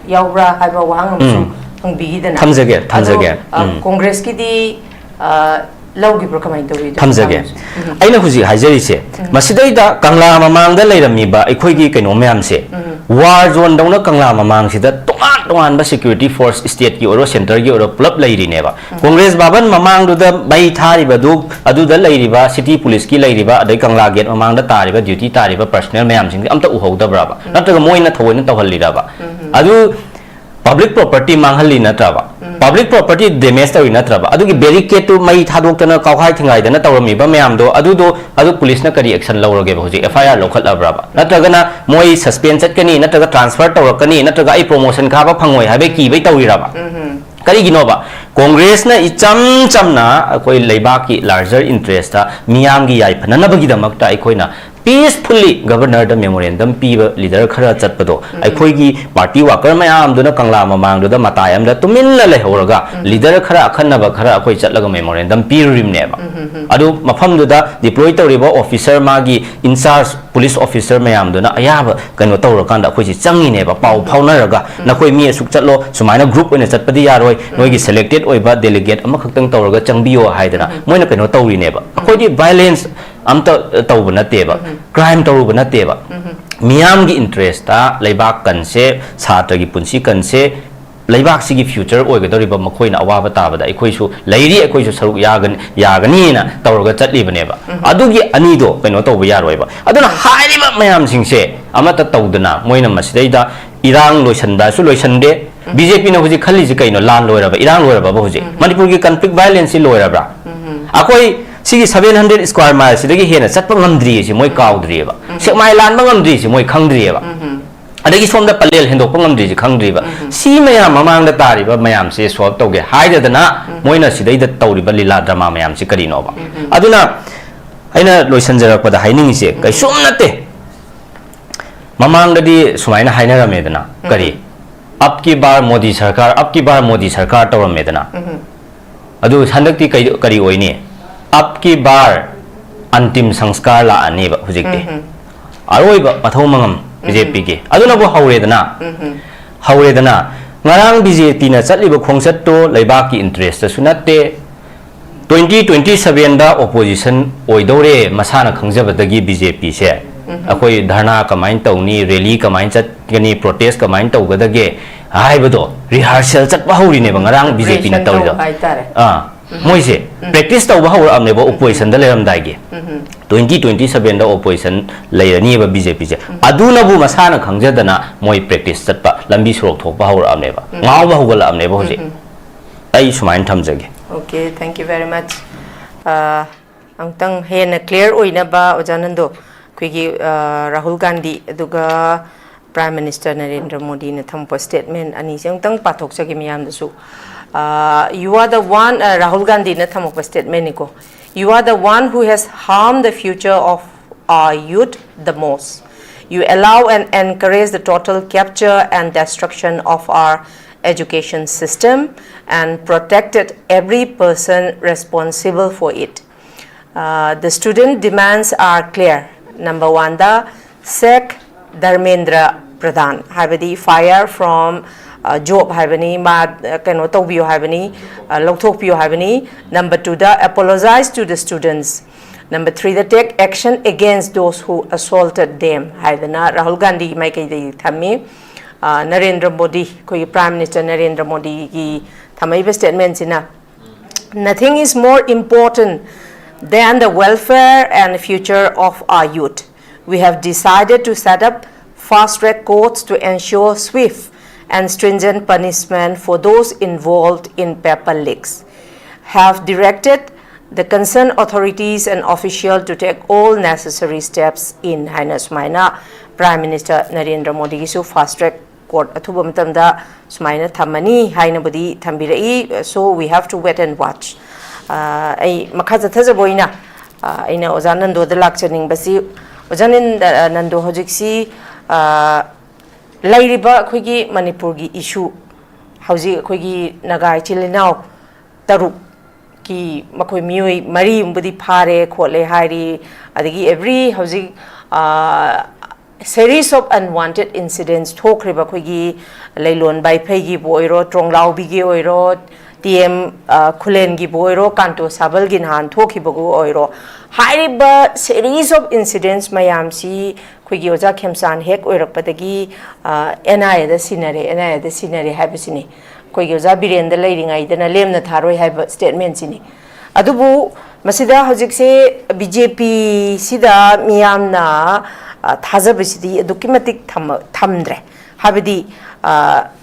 ꯌꯥꯎꯕ꯭ꯔꯥ ꯍꯥꯏꯕ ꯋꯥꯍꯪ ꯑꯃꯁꯨ ꯎꯝ꯫ ꯍꯪꯕꯤꯈꯤꯗꯅ꯫ ꯊꯝꯖꯒꯦ, ꯑꯗꯣ, ꯊꯝꯖꯒꯦ꯫ ꯑꯥ, ꯎꯝ꯫ ꯀꯣꯡꯒ꯭ꯔꯦꯁꯀꯤꯗꯤ, ꯑꯥ, ꯂꯧꯈꯤꯕ꯭ꯔꯥ ꯀꯃꯥꯏꯅ ꯇꯧꯋꯤ? ꯑꯗꯨ ꯊꯝꯖꯒꯦ꯫ ꯃꯇꯥꯡꯗꯁꯨ꯫ ꯎꯝ꯫ ꯑꯩꯅ ꯍꯧꯖꯤꯛ ꯍꯥꯏꯖꯔꯤꯁꯦ, ꯎꯝ꯫ ꯃꯁꯤꯗꯩꯗ ꯀꯪꯂꯥ ꯃꯃꯥꯡꯗ ꯂꯩꯔꯝꯃꯤꯕ ꯑꯩꯈꯣꯏꯒꯤ ꯀꯩꯅꯣ ꯃꯌꯥꯝꯁꯦ, ꯎꯝ꯫ War zone ꯗꯧꯅ ꯀꯪꯂꯥ ꯃꯃꯥꯡꯁꯤꯗ ꯇꯣꯉꯥꯟ ꯇꯣꯉꯥꯟꯕ security force, state ꯀꯤ ꯑꯣꯏꯔꯣ, centre ꯒꯤ ꯑꯣꯏꯔꯣ, ꯄꯨꯂꯞ ꯂꯩꯔꯤꯅꯦꯕ꯫ ꯎꯝ꯫ ꯀꯣꯡꯒ꯭ꯔꯦꯁ ꯚꯕꯟ ꯃꯃꯥꯡꯗꯨꯗ ꯃꯩ ꯊꯥꯔꯤꯕꯗꯨ, ꯑꯗꯨꯗ ꯂꯩꯔꯤꯕ city police ꯀꯤ ꯂꯩꯔꯤꯕ, ꯑꯗꯩ ꯀꯪꯂꯥ ꯒꯦꯠ ꯃꯃꯥꯡꯗ ꯇꯥꯔꯤꯕ, duty ꯇꯥꯔꯤꯕ personnel ꯃꯌꯥꯝꯁꯤꯡꯁꯦ ꯑꯝꯇ ꯎꯍꯧꯗꯕ꯭ꯔꯕ? ꯎꯝ꯫ ꯅꯠꯇ꯭ꯔꯒ ꯃꯣꯏꯅ ꯊꯑꯣꯏꯅ ꯇꯧꯍꯜꯂꯤꯔꯕ? ꯎꯝ꯫ ꯑꯗꯨ public property ꯃꯥꯡꯍꯜꯂꯤ ꯅꯠꯇ꯭ꯔꯕ? ꯎꯝ꯫ Public property damage ꯇꯧꯔꯤ ꯅꯠꯇ꯭ꯔꯕ? ꯑꯗꯨꯒꯤ barricade ꯇꯨ ꯃꯩ ꯊꯥꯗꯣꯛꯇꯅ, ꯀꯥꯎꯈꯥꯏ ꯊꯤꯡꯒꯥꯏꯗꯅ ꯇꯧꯔꯝꯃꯤꯕ ꯃꯌꯥꯝꯗꯣ, ꯑꯗꯨꯗꯣ, ꯑꯗꯨ ꯄꯨꯂꯤꯁꯅ ꯀꯔꯤ action ꯂꯧꯔꯒꯦꯕ ꯍꯧꯖꯤꯛ? F I R ꯂꯧꯈꯠꯂꯕ꯭ꯔꯕ? ꯅꯠꯇ꯭ꯔꯒꯅ ꯃꯣꯏ suspend ꯆꯠꯀꯅꯤ, ꯅꯠꯇ꯭ꯔꯒ transfer ꯇꯧꯔꯛꯀꯅꯤ, ꯅꯠꯇ꯭ꯔꯒ ꯑꯩ promotion ꯀꯥꯕ ꯐꯪꯉꯣꯏ ꯍꯥꯏꯕꯒꯤ ꯀꯤꯕꯩ ꯇꯧꯔꯤꯔꯕ? ꯎꯝ꯫ ꯀꯔꯤꯒꯤꯅꯣꯕ? ꯀꯣꯡꯒ꯭ꯔꯦꯁꯅ ꯏꯆꯝ ꯆꯝꯅ ꯑꯩꯈꯣꯏ ꯂꯩꯕꯥꯛꯀꯤ larger interest ꯇ, ꯃꯤꯌꯥꯝꯒꯤ ꯌꯥꯏꯐꯅꯅꯕꯒꯤꯗꯃꯛꯇ ꯑꯩꯈꯣꯏꯅ peacefully governor ꯗ memorandum ꯄꯤꯕ leader ꯈꯔ ꯆꯠꯄꯗꯣ, ꯎꯝ꯫ ꯑꯩꯈꯣꯏꯒꯤ party worker ꯃꯌꯥꯝꯗꯨꯅ ꯀꯪꯂꯥ ꯃꯃꯥꯡꯗꯨꯗ ꯃꯇꯥꯏ ꯑꯃꯗ ꯇꯨꯃꯤꯟꯅ ꯂꯩꯍꯧꯔꯒ, ꯎꯝ꯫ Leader ꯈꯔ ꯑꯈꯟꯅꯕ ꯈꯔ ꯑꯩꯈꯣꯏ ꯆꯠꯂꯒ memorandum ꯄꯤꯔꯨꯔꯤꯕꯅꯦꯕ꯫ ꯎꯝ, ꯎꯝ, ꯎꯝ꯫ ꯑꯗꯨ ꯃꯐꯝꯗꯨꯗ deploy ꯇꯧꯔꯤꯕ officer, ꯃꯥꯒꯤ in charge police officer ꯃꯌꯥꯝꯗꯨꯅ ꯑꯌꯥꯕ ꯀꯩꯅꯣ ꯇꯧꯔꯀꯥꯟꯗ ꯑꯩꯈꯣꯏꯁꯤ ꯆꯪꯉꯤꯅꯦꯕ, ꯄꯥꯎ ꯎꯝ꯫ ꯐꯥꯎꯅꯔꯒ, ꯎꯝ꯫ "ꯅꯈꯣꯏ ꯃꯤ ꯑꯁꯨꯛ ꯆꯠꯂꯣ, ꯁꯨꯃꯥꯏꯅ group ꯑꯣꯏꯅ ꯆꯠꯄꯗꯤ ꯌꯥꯔꯣꯏ, ꯎꯝ꯫ ꯅꯣꯏꯒꯤ selected ꯑꯣꯏꯕ delegate ꯑꯃꯈꯛꯇꯪ ꯇꯧꯔꯒ ꯆꯪꯕꯤꯌꯣ" ꯍꯥꯏꯗꯅ ꯎꯝ꯫ ꯃꯣꯏꯅ ꯀꯩꯅꯣ ꯇꯧꯔꯤꯅꯦꯕ꯫ ꯎꯝ꯫ ꯑꯩꯈꯣꯏꯗꯤ violence ꯑꯝꯇ ꯇꯧꯕ ꯅꯠꯇꯦꯕ, ꯎꯝ꯫ Crime ꯇꯧꯔꯨꯕ ꯅꯠꯇꯦꯕ꯫ ꯎꯝ꯫ ꯃꯤꯌꯥꯝꯒꯤ interest ꯇ ꯂꯩꯕꯥꯛ ꯀꯟꯁꯦ, ꯁꯥꯇ꯭ꯔꯒꯤ ꯄꯨꯟꯁꯤ ꯀꯟꯁꯦ, ꯂꯩꯕꯥꯛꯁꯤꯒꯤ future ꯑꯣꯏꯒꯗꯧꯔꯤꯕ ꯃꯈꯣꯏꯅ ꯑꯋꯥꯕ ꯇꯥꯕꯗ ꯑꯩꯈꯣꯏꯁꯨ ꯂꯩꯔꯤ, ꯑꯩꯈꯣꯏꯁꯨ ꯁꯔꯨꯛ ꯌꯥꯒꯅꯤ, ꯌꯥꯒꯅꯤꯅ ꯇꯧꯔꯒ ꯆꯠꯂꯤꯕꯅꯦꯕ꯫ ꯎꯝ꯫ ꯑꯗꯨꯒꯤ ꯑꯅꯤꯗꯣ ꯀꯩꯅꯣ ꯇꯧꯕ ꯌꯥꯔꯣꯏꯕ꯫ ꯑꯗꯨꯅ ꯍꯥꯏꯔꯤꯕ ꯃꯌꯥꯝꯁꯤꯡꯁꯦ ꯑꯃꯠꯇ ꯇꯧꯗꯅ ꯃꯣꯏꯅ ꯃꯁꯤꯗꯩꯗ ꯏꯔꯥꯡ ꯂꯣꯏꯁꯟꯕꯁꯨ ꯂꯣꯏꯁꯟꯗꯦ, ꯕꯤ ꯖꯦ ꯄꯤꯅ ꯍꯧꯖꯤꯛ ꯈꯜꯂꯤꯁꯤ ꯀꯩꯅꯣ? ꯂꯥꯟ ꯂꯣꯏꯔꯕ, ꯏꯔꯥꯡ ꯂꯣꯏꯔꯕꯕ? ꯍꯧꯖꯤꯛ ꯃꯅꯤꯄꯨꯔꯒꯤ ꯀꯟꯐ꯭ꯂꯤꯛ ꯚꯥꯏꯂꯦꯟꯁꯁꯤ ꯂꯣꯏꯔꯕ꯭ꯔꯥ? ꯑꯩꯈꯣꯏ ꯁꯤꯒꯤ ꯁꯚꯦꯟ ꯍꯟꯗ꯭ꯔꯦꯠ ꯁ꯭ꯀ꯭ꯋꯥꯔ ꯃꯥꯏꯜꯁꯤꯗꯒꯤ ꯍꯦꯟꯅ ꯆꯠꯄ ꯉꯝꯗ꯭ꯔꯤꯌꯦ, ꯁꯤ ꯃꯣꯏ ꯀꯥꯎꯗ꯭ꯔꯤꯑꯕ꯫ ꯁꯦꯛꯃꯥꯏ ꯂꯥꯟꯕ ꯉꯝꯗ꯭ꯔꯤꯁꯤ ꯃꯣꯏ ꯈꯪꯗ꯭ꯔꯤꯑꯕ꯫ ꯑꯗꯒꯤ ꯁꯣꯝꯗ ꯄꯂꯦꯜ ꯍꯦꯟꯗꯣꯛꯄ ꯉꯝꯗ꯭ꯔꯤꯁꯤ ꯈꯪꯗ꯭ꯔꯤꯕ꯫ ꯁꯤ ꯃꯌꯥꯝ ꯃꯃꯥꯡꯗ ꯇꯥꯔꯤꯕ ꯃꯌꯥꯝꯁꯦ ꯁꯣꯜꯕ ꯇꯧꯒꯦ ꯍꯥꯏꯗꯗꯅ ꯃꯣꯏꯅ ꯁꯤꯗꯩꯗ ꯇꯧꯔꯤꯕ ꯂꯤꯂꯥ ꯗ꯭ꯔꯃꯥ ꯃꯌꯥꯝꯁꯤ ꯀꯔꯤꯅꯣꯕ? ꯑꯗꯨꯅ ꯑꯩꯅ ꯂꯣꯏꯁꯤꯟꯖꯔꯛꯄꯗ ꯍꯥꯏꯅꯤꯡꯉꯤꯁꯦ ꯀꯩꯁꯨꯝ ꯅꯠꯇꯦ꯫ ꯃꯃꯥꯡꯗꯗꯤ ꯁꯨꯃꯥꯏꯅ ꯍꯥꯏꯅꯔꯝꯃꯦꯗꯅ, ꯀꯔꯤ, "ꯑꯕ ꯀꯤ ꯕꯥꯔ ꯃꯣꯗꯤ ꯁꯔꯀꯥꯔ, ꯑꯕ ꯀꯤ ꯕꯥꯔ ꯃꯣꯗꯤ ꯁꯔꯀꯥꯔ" ꯇꯧꯔꯝꯃꯦꯗꯅ꯫ ꯑꯗꯨ ꯍꯟꯗꯛꯇꯤ ꯀꯩ, ꯀꯔꯤ ꯑꯣꯏꯅꯤ? "ꯑꯕ ꯀꯤ ꯕꯥꯔ ꯑꯟꯇꯤꯝ ꯁꯪꯁꯀꯥꯔ" ꯂꯥꯛꯑꯅꯦꯕ ꯍꯧꯖꯤꯛꯇꯤ꯫ ꯑꯔꯣꯏꯕ ꯃꯊꯧ ꯃꯉꯝ ꯕꯤ ꯖꯦ ꯄꯤꯒꯤ꯫ ꯑꯗꯨꯅꯕꯨ ꯍꯧꯔꯦꯗꯅ꯫ ꯍꯧꯔꯦꯗꯅ꯫ ꯉꯔꯥꯡ ꯕꯤ ꯖꯦ ꯄꯤꯅ ꯆꯠꯂꯤꯕ ꯈꯣꯡꯆꯠꯇꯣ ꯂꯩꯕꯥꯛꯀꯤ ꯏꯟꯇꯔꯦꯁꯇꯁꯨ ꯅꯠꯇꯦ꯫ ꯇ꯭ꯋꯦꯟꯇꯤ ꯇ꯭ꯋꯦꯟꯇꯤ ꯁꯚꯦꯟꯗ ꯑꯣꯄꯣꯖꯤꯁꯟ ꯑꯣꯏꯗꯧꯔꯦ, ꯃꯁꯥꯅ ꯈꯪꯖꯕꯗꯒꯤ ꯕꯤ ꯖꯦ ꯄꯤꯁꯦ꯫ ꯑꯩꯈꯣꯏ ꯙꯔꯅꯥ ꯀꯃꯥꯏꯅ ꯇꯧꯅꯤ, ꯔꯦꯂꯤ ꯀꯃꯥꯏꯅ ꯆꯠꯀꯅꯤ, ꯄ꯭ꯔꯣꯇꯦꯁ ꯀꯃꯥꯏꯅ ꯇꯧꯒꯗꯒꯦ ꯍꯥꯏꯕꯗꯣ ꯔꯤꯍꯥꯔꯁꯦꯜ ꯆꯠꯄ ꯍꯧꯔꯤꯅꯦꯕ ꯉꯔꯥꯡ ꯕꯤ ꯖꯦ ꯄꯤꯅ ꯄ꯭ꯔꯤꯄꯦꯔꯦꯁꯟ ꯇꯧꯔꯤꯗꯣ꯫ ꯇꯧꯕ ꯍꯥꯏꯇꯥꯔꯦ꯫ ꯑꯥ, ꯃꯣꯏꯁꯦ ꯄ꯭ꯔꯦꯛꯇꯤꯁ ꯇꯧꯕ ꯍꯧꯔꯛꯑꯕꯅꯦꯕ ꯑꯣꯄꯣꯖꯤꯁꯟꯗ ꯂꯩꯔꯝꯗꯥꯏꯒꯤ꯫ ꯇ꯭ꯋꯦꯟꯇꯤ ꯇ꯭ꯋꯦꯟꯇꯤ ꯁꯚꯦꯟꯗ ꯑꯣꯄꯣꯖꯤꯁꯟ ꯂꯩꯔꯅꯤꯕ ꯕꯤ ꯖꯦ ꯄꯤꯁꯦ꯫ ꯑꯗꯨꯅꯕꯨ ꯃꯁꯥꯅ ꯈꯪꯖꯗꯅ ꯃꯣꯏ ꯄ꯭ꯔꯦꯛꯇꯤꯁ ꯆꯠꯄ, ꯂꯝꯕꯤ ꯁꯣꯔꯣꯛ ꯊꯣꯛꯄ ꯍꯧꯔꯛꯑꯕꯅꯦꯕ꯫ ꯉꯥꯎꯕ ꯍꯧꯒꯠꯂꯛꯑꯕꯅꯦꯕ ꯍꯧꯖꯤꯛ꯫ ꯑꯩ ꯁꯨꯃꯥꯏꯅ ꯊꯝꯖꯒꯦ꯫ Okay, thank you very much. ꯑ, ꯑꯃꯨꯛꯇꯪ ꯍꯦꯟꯅ ꯀ꯭ꯂꯤꯌꯥꯔ ꯑꯣꯏꯅꯕ, ꯑꯣꯖꯥ ꯅꯟꯗꯣ, ꯑꯩꯈꯣꯏꯒꯤ, ꯑ, ꯔꯥꯍꯨꯜ ꯒꯥꯟꯙꯤ ꯑꯗꯨꯒ ꯄ꯭ꯔꯥꯏꯝ ꯃꯤꯅꯤꯁꯇꯔ ꯅꯔꯦꯟꯗ꯭ꯔ ꯃꯣꯗꯤꯅ ꯊꯝꯃꯛꯄ ꯁ꯭ꯇꯦꯠꯃꯦꯟ ꯑꯅꯤꯁꯦ ꯑꯃꯨꯛꯇꯪ ꯄꯥꯊꯣꯛꯆꯒꯦ ꯃꯤꯌꯥꯝꯗꯁꯨ꯫ ꯑ, "You are the one," ꯑ, ꯔꯥꯍꯨꯜ ꯒꯥꯟꯙꯤꯅ ꯊꯝꯃꯛꯄ ꯁ꯭ꯇꯦꯠꯃꯦꯟꯅꯤꯀꯣ, "You are the one who has harmed the future of our youth the most. You allow and encourage the total capture and destruction of our education system and protected every person responsible for it." Uh, the student demands are clear. Number one, the sack Dharmendra Pradhan, ꯍꯥꯏꯕꯗꯤ fire from, uh, job ꯍꯥꯏꯕꯅꯤ, ꯃꯥ, uh, ꯀꯩꯅꯣ ꯇꯧꯕꯤꯌꯨ ꯍꯥꯏꯕꯅꯤ, uh, ꯂꯧꯊꯣꯛꯄꯤꯌꯨ ꯍꯥꯏꯕꯅꯤ꯫ Number two, the apologize to the students. Number three, the take action against those who assaulted them ꯍꯥꯏꯗꯅ ꯔꯥꯍꯨꯜ ꯒꯥꯟꯙꯤꯒꯤ ꯃꯥꯏꯀꯩꯗꯒꯤ ꯊꯝꯃꯤ꯫ ꯑ, ꯅꯔꯦꯟꯗ꯭ꯔ ꯃꯣꯗꯤ, ꯑꯩꯈꯣꯏꯒꯤ ꯄ꯭ꯔꯥꯏꯝ ꯃꯤꯅꯤꯁꯇꯔ ꯅꯔꯦꯟꯗ꯭ꯔ ꯃꯣꯗꯤꯒꯤ ꯊꯝꯃꯛꯏꯕ ꯁ꯭ꯇꯦꯠꯃꯦꯟꯁꯤꯅ, "Nothing is more important than the welfare and future of our youth. We have decided to set up fast track courts to ensure swift and stringent punishment for those involved in paper leaks, have directed the concerned authorities and official to take all necessary steps in ꯍꯥꯏꯅ ꯁꯨꯃꯥꯏꯅ Prime Minister Narendra ꯃꯣꯗꯤꯒꯤꯁꯨ fast track court ꯑꯊꯨꯕ ꯃꯇꯝꯗ ꯁꯨꯃꯥꯏꯅ ꯊꯝꯃꯅꯤ ꯍꯥꯏꯅꯕꯨꯗꯤ ꯊꯝꯕꯤꯔꯛꯏ꯫ So we have to wait and watch꯫ ꯑꯩ ꯃꯈꯥ ꯆꯠꯊꯖꯕ ꯑꯣꯏꯅ ꯑꯩꯅ ꯑꯣꯖꯥ ꯅꯟꯗꯣꯗ ꯂꯥꯛꯆꯅꯤꯡꯕꯁꯤ, ꯑꯣꯖꯥ ꯅꯟꯗꯣ, ꯍꯧꯖꯤꯛꯁꯤ ꯂꯩꯔꯤꯕ ꯑꯩꯈꯣꯏꯒꯤ ꯃꯅꯤꯄꯨꯔꯒꯤ issue, ꯍꯧꯖꯤꯛ ꯑꯩꯈꯣꯏꯒꯤ ꯅꯥꯒꯥ ꯏꯆꯤꯜ ꯏꯅꯥꯎ ꯇꯔꯨꯛꯀꯤ ꯃꯈꯣꯏ ꯃꯤꯑꯣꯏ ꯃꯔꯤꯒꯨꯝꯕꯗꯤ ꯐꯥꯔꯦ ꯈꯣꯠꯂꯦ ꯍꯥꯏꯔꯤ꯫ ꯑꯗꯒꯤ every ꯍꯧꯖꯤꯛ series of unwanted incidents ꯊꯣꯛꯈ꯭ꯔꯤꯕ ꯑꯩꯈꯣꯏꯒꯤ ꯂꯩꯂꯣꯟ ꯕꯥꯏꯐꯩꯒꯤꯕꯨ ꯑꯣꯏꯔꯣ, ꯇ꯭ꯔꯣꯡꯂꯥꯎꯕꯤꯒꯤ ꯑꯣꯏꯔꯣ, ꯇꯤ ꯑꯦꯝ ꯈꯨꯂꯦꯟꯒꯤꯕꯨ ꯑꯣꯏꯔꯣ, ꯀꯥꯟꯇꯣ ꯁꯥꯕꯜꯒꯤ ꯅꯍꯥꯟ ꯊꯣꯛꯈꯤꯕꯕꯨ ꯑꯣꯏꯔꯣ, ꯍꯥꯏꯔꯤꯕ series of incidents ꯃꯌꯥꯝꯁꯤ ꯑꯩꯈꯣꯏꯒꯤ ꯑꯣꯖꯥ ꯈꯦꯝꯆꯥꯟ ꯍꯦꯛ ꯑꯣꯏꯔꯛꯄꯗꯒꯤ ꯑꯦꯟ ꯑꯥꯏ ꯑꯦꯗ ꯁꯤꯟꯅꯔꯦ, ꯑꯦꯟ ꯑꯥꯏ ꯑꯦꯗ ꯁꯤꯟꯅꯔꯦ ꯍꯥꯏꯕꯁꯤꯅꯤ꯫ ꯑꯩꯈꯣꯏꯒꯤ ꯑꯣꯖꯥ ꯕꯤꯔꯦꯟꯗ ꯂꯩꯔꯤꯉꯩꯗꯅ ꯂꯦꯝꯅ ꯊꯥꯔꯣꯏ ꯍꯥꯏꯕ statement ꯁꯤꯅꯤ꯫ ꯑꯗꯨꯕꯨ ꯃꯁꯤꯗ ꯍꯧꯖꯤꯛꯁꯦ ꯕꯤ ꯖꯦ ꯄꯤꯁꯤꯗ ꯃꯤꯌꯥꯝꯅ ꯊꯥꯖꯕꯁꯤꯗꯤ ꯑꯗꯨꯛꯀꯤ ꯃꯇꯤꯛ ꯊꯝꯗ꯭ꯔꯦ꯫ ꯍꯥꯏꯕꯗꯤ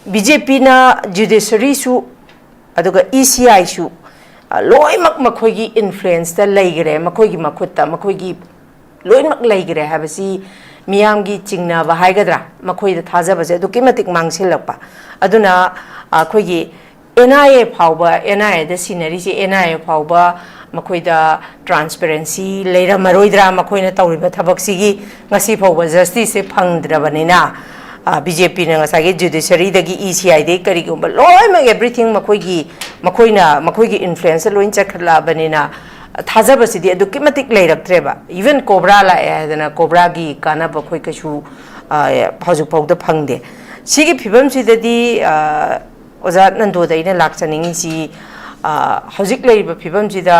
ꯕꯤ ꯖꯦ ꯄꯤꯅ ꯖꯨꯗꯤꯁꯔꯤꯁꯨ ꯑꯗꯨꯒ ꯏ ꯁꯤ ꯑꯥꯏꯁꯨ ꯂꯣꯏꯅꯃꯛ ꯃꯈꯣꯏꯒꯤ ꯏꯟꯐ꯭ꯂꯨꯌꯦꯟꯁꯇ ꯂꯩꯈ꯭ꯔꯦ, ꯃꯈꯣꯏꯒꯤ ꯃꯈꯨꯠꯇ ꯃꯈꯣꯏꯒꯤ ꯂꯣꯏꯅꯃꯛ ꯂꯩꯈ꯭ꯔꯦ ꯍꯥꯏꯕꯁꯤ ꯃꯤꯌꯥꯝꯒꯤ ꯆꯤꯡꯅꯕ ꯍꯥꯏꯒꯗ꯭ꯔꯥ, ꯃꯈꯣꯏꯗ ꯊꯥꯖꯕꯁꯦ ꯑꯗꯨꯛꯀꯤ ꯃꯇꯤꯛ ꯃꯥꯡꯁꯤꯜꯂꯛꯄ꯫ ꯑꯗꯨꯅ ꯑꯩꯈꯣꯏꯒꯤ ꯑꯦꯟ ꯑꯥꯏ ꯑꯦ ꯐꯥꯎꯕ, and I aid ꯁꯤꯟꯅꯔꯤꯁꯦ and I A ꯐꯥꯎꯕ ꯃꯈꯣꯏꯗ ꯇ꯭ꯔꯥꯟꯁꯄꯦꯔꯦꯟꯁꯤ ꯂꯩꯔꯝꯃꯔꯣꯏꯗ꯭ꯔꯥ, ꯃꯈꯣꯏꯅ ꯇꯧꯔꯤꯕ ꯊꯕꯛꯁꯤꯒꯤ ꯉꯁꯤ ꯐꯥꯎꯕ ꯖꯁꯇꯤꯁꯁꯦ ꯐꯪꯗ꯭ꯔꯕꯅꯤꯅ, ꯕꯤ ꯖꯦ ꯄꯤꯅ ꯉꯁꯥꯏꯒꯤ ꯖꯨꯗꯤꯁꯔꯤꯗꯒꯤ ꯏ ꯁꯤ ꯑꯥꯏꯗꯒꯤ ꯀꯔꯤꯒꯨꯝꯕ ꯂꯣꯏꯅꯃꯛ everything ꯃꯈꯣꯏꯒꯤ, ꯃꯈꯣꯏꯅ ꯃꯈꯣꯏꯒꯤ ꯏꯟꯐ꯭ꯂꯨꯌꯦꯟꯁꯇ ꯂꯣꯏ ꯆꯠꯈꯠꯂꯛꯑꯕꯅꯤꯅ ꯊꯥꯖꯕꯁꯤꯗꯤ ꯑꯗꯨꯛꯀꯤ ꯃꯇꯤꯛ ꯂꯩꯔꯛꯇ꯭ꯔꯦꯕ꯫ ꯏꯚꯟ ꯀꯣꯕ꯭ꯔꯥ ꯂꯥꯛꯑꯦ ꯍꯥꯏꯗꯅ ꯀꯣꯕ꯭ꯔꯥꯒꯤ ꯀꯥꯟꯅꯕ ꯑꯩꯈꯣꯏ ꯀꯩꯁꯨ ꯍꯧꯖꯤꯛꯐꯥꯎꯗ ꯐꯪꯗꯦ꯫ ꯁꯤꯒꯤ ꯐꯤꯕꯝꯁꯤꯗꯗꯤ ꯑꯣꯖꯥ ꯅꯟꯗꯣꯗ ꯑꯩꯅ ꯂꯥꯛꯆꯅꯤꯡꯉꯤꯁꯤ, ꯍꯧꯖꯤꯛ ꯂꯩꯔꯤꯕ ꯐꯤꯕꯝꯁꯤꯗ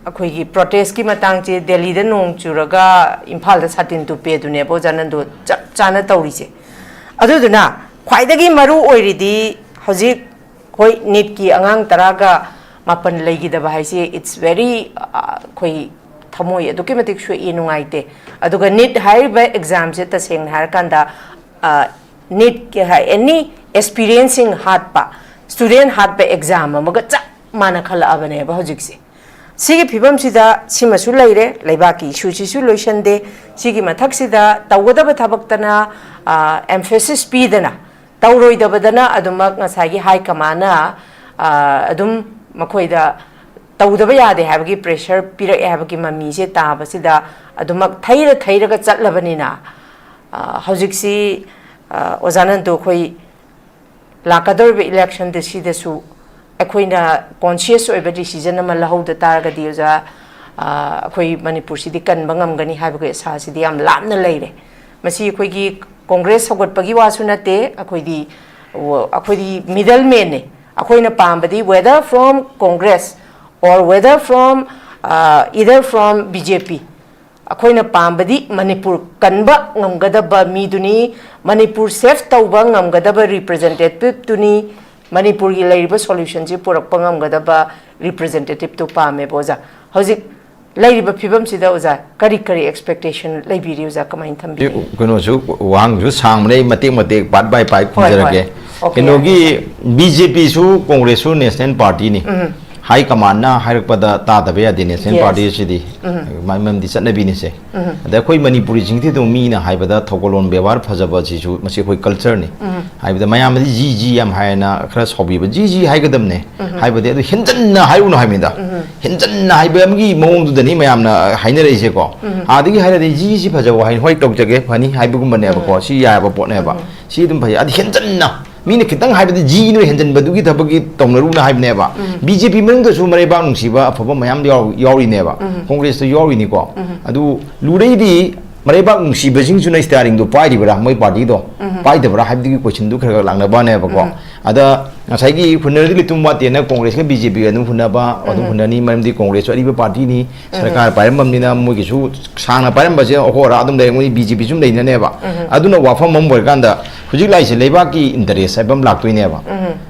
ꯑꯩꯈꯣꯏꯒꯤ ꯄ꯭ꯔꯣꯇꯦꯁꯀꯤ ꯃꯇꯥꯡꯁꯦ, ꯗꯦꯜꯂꯤꯗ ꯅꯣꯡ ꯆꯨꯔꯒ ꯏꯝꯐꯥꯜꯗ ꯁꯥꯇꯤꯟ ꯇꯨꯞꯄꯦ ꯑꯗꯨꯅꯦꯕ ꯑꯣꯖꯥ ꯅꯟꯗꯣ ꯆꯞ ꯆꯥꯅ ꯇꯧꯔꯤꯁꯦ꯫ ꯑꯗꯨꯗꯨꯅ ꯈ꯭ꯋꯥꯏꯗꯒꯤ ꯃꯔꯨ ꯑꯣꯏꯔꯤꯗꯤ ꯍꯧꯖꯤꯛ ꯍꯣꯏ, ꯅꯤꯠꯀꯤ ꯑꯉꯥꯡ ꯇꯔꯥꯒ ꯃꯥꯄꯟ ꯂꯩꯈꯤꯗꯕ ꯍꯥꯏꯁꯦ, it's very, ꯑꯩꯈꯣꯏ ꯊꯃꯣꯏ ꯑꯗꯨꯛꯀꯤ ꯃꯇꯤꯛ ꯁꯣꯛꯏ, ꯅꯨꯡꯉꯥꯏꯇꯦ꯫ ꯑꯗꯨꯒ ꯅꯤꯠ ꯍꯥꯏꯔꯤꯕ ꯑꯦꯛꯖꯥꯝꯁꯦ ꯇꯁꯦꯡꯅ ꯍꯥꯏꯔꯀꯥꯟꯗ ꯅꯤꯠ ꯑꯦꯅꯤ ꯑꯦꯁꯄꯤꯔꯦꯟꯁꯤꯡ ꯍꯥꯠꯄ, ꯁ꯭ꯇꯨꯗꯦꯟ ꯍꯥꯠꯄ ꯑꯦꯛꯖꯥꯝ ꯑꯃꯒ ꯆꯞ ꯃꯥꯟꯅ ꯈꯜꯂꯛꯑꯕꯅꯦꯕ ꯍꯧꯖꯤꯛꯁꯦ꯫ ꯁꯤꯒꯤ ꯐꯤꯕꯝꯁꯤꯗ ꯁꯤꯃꯁꯨ ꯂꯩꯔꯦ, ꯂꯩꯕꯥꯛꯀꯤ ꯏꯁꯨꯁꯤꯁꯨ ꯂꯣꯏꯁꯟꯗꯦ꯫ ꯁꯤꯒꯤ ꯃꯊꯛꯁꯤꯗ ꯇꯧꯒꯗꯕ ꯊꯕꯛꯇꯅ ꯑꯦꯝꯐꯦꯁꯤꯁ ꯄꯤꯗꯅ, ꯇꯧꯔꯣꯏꯗꯕꯗꯅ ꯑꯗꯨꯃꯛ ꯉꯁꯥꯏꯒꯤ ꯍꯥꯏ ꯀꯃꯥꯟꯅ ꯑꯗꯨꯝ ꯃꯈꯣꯏꯗ ꯇꯧꯗꯕ ꯌꯥꯗꯦ ꯍꯥꯏꯕꯒꯤ ꯄ꯭ꯔꯦꯁꯔ ꯄꯤꯔꯛꯑꯦ ꯍꯥꯏꯕꯒꯤ ꯃꯃꯤꯁꯦ ꯇꯥꯕꯁꯤꯗ ꯑꯗꯨꯃꯛ ꯊꯩꯔ ꯊꯩꯔꯒ ꯆꯠꯂꯕꯅꯤꯅ, ꯍꯧꯖꯤꯛꯁꯤ ꯑꯣꯖꯥꯅ ꯑꯗꯨ ꯑꯩꯈꯣꯏ ꯂꯥꯛꯀꯗꯧꯔꯤꯕ ꯏꯂꯦꯛꯁꯟꯗ ꯁꯤꯗꯁꯨ ꯑꯩꯈꯣꯏꯅ ꯀꯣꯟꯁꯤꯌꯁ ꯑꯣꯏꯕ ꯗꯤꯁꯤꯖꯟ ꯑꯃ ꯂꯧꯍꯧꯗ ꯇꯥꯔꯒꯗꯤ, ꯑꯣꯖꯥ, ꯑꯩꯈꯣꯏ ꯃꯅꯤꯄꯨꯔꯁꯤꯗꯤ ꯀꯟꯕ ꯉꯝꯒꯅꯤ ꯍꯥꯏꯕꯒꯤ ꯑꯁꯥꯁꯤꯗꯤ ꯌꯥꯝ ꯂꯥꯞꯅ ꯂꯩꯔꯦ꯫ ꯃꯁꯤ ꯑꯩꯈꯣꯏꯒꯤ ꯀꯣꯡꯒ꯭ꯔꯦꯁ ꯍꯧꯒꯠꯄꯒꯤ ꯋꯥꯁꯨ ꯅꯠꯇꯦ, ꯑꯩꯈꯣꯏꯗꯤ, ꯑꯩꯈꯣꯏꯗꯤ ꯃꯤꯗꯜ ꯃꯦꯟꯅꯦ꯫ ꯑꯩꯈꯣꯏꯅ ꯄꯥꯝꯕꯗꯤ whether from Congress or whether from, either from B J P, ꯑꯩꯈꯣꯏꯅ ꯄꯥꯝꯕꯗꯤ ꯃꯅꯤꯄꯨꯔ ꯀꯟꯕ ꯉꯝꯒꯗꯕ ꯃꯤꯗꯨꯅꯤ, ꯃꯅꯤꯄꯨꯔ ꯁꯦꯐ ꯇꯧꯕ ꯉꯝꯒꯗꯕ ꯔꯤꯄ꯭ꯔꯖꯦꯟꯇꯦꯇꯤꯞꯇꯨꯅꯤ, ꯃꯅꯤꯄꯨꯔꯒꯤ ꯂꯩꯔꯤꯕ ꯁꯣꯂꯨꯁꯟꯁꯤ ꯄꯨꯔꯛꯄ ꯉꯝꯒꯗꯕ ꯔꯤꯄ꯭ꯔꯖꯦꯟꯇꯦꯇꯤꯞꯇꯨ ꯄꯥꯝꯃꯦꯕ ꯑꯣꯖꯥ꯫ ꯍꯧꯖꯤꯛ ꯂꯩꯔꯤꯕ ꯐꯤꯕꯝꯁꯤꯗ ꯑꯣꯖꯥ ꯀꯔꯤ ꯀꯔꯤ ꯑꯦꯛꯁꯄꯦꯛꯇꯦꯁꯟ ꯂꯩꯕꯤꯔꯤ ꯑꯣꯖꯥ, ꯀꯃꯥꯏꯅ ꯊꯝꯕꯤꯔꯤ? ꯀꯩꯅꯣꯁꯨ ꯋꯥꯍꯪꯁꯨ ꯁꯥꯡꯕꯅꯦ, ꯑꯩ ꯃꯇꯦꯛ ꯃꯇꯦꯛ ꯄꯥꯔꯠ ꯕꯥꯏ ꯄꯥꯔꯠ ꯍꯣꯏ, ꯍꯣꯏ꯫ ꯈꯨꯝꯖꯔꯒꯦ꯫ Okay, ꯀꯩꯅꯣꯒꯤ ꯕꯤ ꯖꯦ ꯄꯤꯁꯨ ꯀꯣꯡꯒ꯭ꯔꯦꯁꯁꯨ ꯅꯦꯁꯅꯦꯜ ꯄꯥꯔꯇꯤꯅꯤ꯫ ꯍꯥꯏ ꯀꯃꯥꯟꯅ ꯍꯥꯏꯔꯛꯄꯗ ꯇꯥꯗꯕ ꯌꯥꯗꯦ ꯅꯦꯁꯅꯦꯜ Yes. ꯄꯥꯔꯇꯤꯁꯤꯗꯤ꯫ ꯃꯔꯝꯗꯤ ꯆꯠꯅꯕꯤꯅꯤꯁꯦ꯫ ꯑꯗ ꯑꯩꯈꯣꯏ ꯃꯅꯤꯄꯨꯔꯤꯁꯤꯡꯁꯤꯗ ꯃꯤꯅ ꯍꯥꯏꯕꯗ ꯊꯧꯒꯜꯂꯣꯟ ꯕꯦꯕꯥꯔ ꯐꯖꯕ ꯑꯁꯤꯁꯨ ꯃꯁꯤ ꯑꯩꯈꯣꯏ ꯀꯜꯆꯔꯅꯤ꯫ ꯍꯥꯏꯕꯗ ꯃꯌꯥꯝꯅꯗꯤ ꯖꯤ ꯖꯤ ꯌꯥꯝ ꯍꯥꯏꯅ ꯈꯔ ꯁꯥꯎꯕꯤꯕ, ꯖꯤ ꯖꯤ ꯍꯥꯏꯒꯗꯕꯅꯦ꯫ ꯍꯥꯏꯕꯗꯤ ꯑꯗꯨ ꯍꯦꯟꯖꯟꯅ ꯍꯥꯏꯔꯨꯅꯨ ꯍꯥꯏꯕꯅꯤꯗ꯫ ꯍꯦꯟꯖꯟꯅ ꯍꯥꯏꯕ ꯑꯃꯒꯤ ꯃꯑꯣꯡꯗꯨꯗꯅꯤ ꯃꯌꯥꯝꯅ ꯍꯥꯏꯅꯔꯛꯏꯁꯦꯀꯣ꯫ ꯑꯥꯗꯒꯤ ꯍꯥꯏꯔꯗꯤ ꯖꯤꯁꯤ ꯐꯖꯕ ꯍꯥꯏ, ꯍꯣꯏ ꯇꯧꯖꯒꯦ, ꯐꯅꯤ ꯍꯥꯏꯕꯒꯨꯝꯕꯅꯦꯕꯀꯣ꯫ ꯁꯤ ꯌꯥꯕ ꯄꯣꯠꯅꯦꯕ꯫ ꯁꯤ ꯑꯗꯨꯝ ꯐꯩ꯫ ꯑꯗꯨ ꯍꯦꯟꯖꯟꯅ ꯃꯤꯅ ꯈꯤꯇꯪ ꯍꯥꯏꯕꯗ ꯖꯤ ꯅꯣꯏ ꯍꯦꯟꯖꯟꯕꯗꯨꯒꯤ ꯊꯕꯛꯀꯤ ꯇꯧꯅꯔꯨꯅ ꯍꯥꯏꯕꯅꯦꯕ꯫ ꯕꯤ ꯖꯦ ꯄꯤ ꯃꯅꯨꯡꯗꯁꯨ ꯃꯔꯩꯕꯥꯛ ꯅꯨꯡꯁꯤꯕ ꯑꯐꯕ ꯃꯌꯥꯝ ꯌꯥꯎ-, ꯌꯥꯎꯔꯤꯅꯦꯕ꯫ ꯀꯣꯡꯒ꯭ꯔꯦꯁꯇ ꯌꯥꯎꯔꯤꯅꯤꯀꯣ꯫ ꯑꯗꯨ ꯂꯨꯔꯩꯗꯤ ꯃꯔꯩꯕꯥꯛ ꯅꯨꯡꯁꯤꯕꯁꯤꯡꯁꯤꯅ ꯁ꯭ꯇꯤꯌꯥꯔꯤꯡꯗꯣ ꯄꯥꯏꯔꯤꯕ꯭ꯔꯥ, ꯃꯣꯏ ꯄꯥꯔꯇꯤꯗꯣ ꯄꯥꯏꯗꯕ꯭ꯔꯥ ꯍꯥꯏꯕꯗꯨꯒꯤ ꯀꯣꯏꯁꯟꯗꯨ ꯈꯔ ꯈꯔ ꯂꯥꯛꯅꯕꯅꯦꯕꯀꯣ꯫ ꯑꯗ ꯉꯁꯥꯏꯒꯤ ꯍꯨꯟꯅꯔꯗꯤ ꯂꯤꯇꯨꯝ ꯋꯥꯠꯇꯦꯅ ꯀꯣꯡꯒ꯭ꯔꯦꯁꯀ ꯕꯤ ꯖꯦ ꯄꯤꯒ ꯑꯗꯨꯝ ꯍꯨꯟꯅꯕ, ꯑꯗꯨꯝ ꯍꯨꯟꯅꯅꯤ, ꯃꯔꯝꯗꯤ ꯀꯣꯡꯒ꯭ꯔꯦꯁꯁꯨ ꯑꯔꯤꯕ ꯄꯥꯔꯇꯤꯅꯤ, ꯁꯔꯀꯥꯔ ꯄꯥꯏꯔꯝꯕꯅꯤꯅ ꯃꯣꯏꯒꯤꯁꯨ ꯁꯥꯡꯅ ꯄꯥꯏꯔꯝꯕꯁꯦ ꯑꯍꯣ ꯑꯔꯥ ꯑꯗꯨꯝ ꯂꯩꯔꯝꯒꯅꯤ, ꯕꯤ ꯖꯦ ꯄꯤ ꯁꯨꯝ ꯂꯩꯅꯅꯦꯕ꯫ ꯑꯗꯨꯅ ꯋꯥꯐꯝ ꯑꯃ ꯑꯣꯏꯔꯀꯥꯟꯗ ꯍꯧꯖꯤꯛ ꯂꯥꯛꯏꯁꯦ ꯂꯩꯕꯥꯛꯀꯤ ꯏꯟꯇꯔꯦꯁ ꯍꯥꯏꯕ ꯑꯃ ꯂꯥꯛꯇꯣꯏꯅꯦꯕ꯫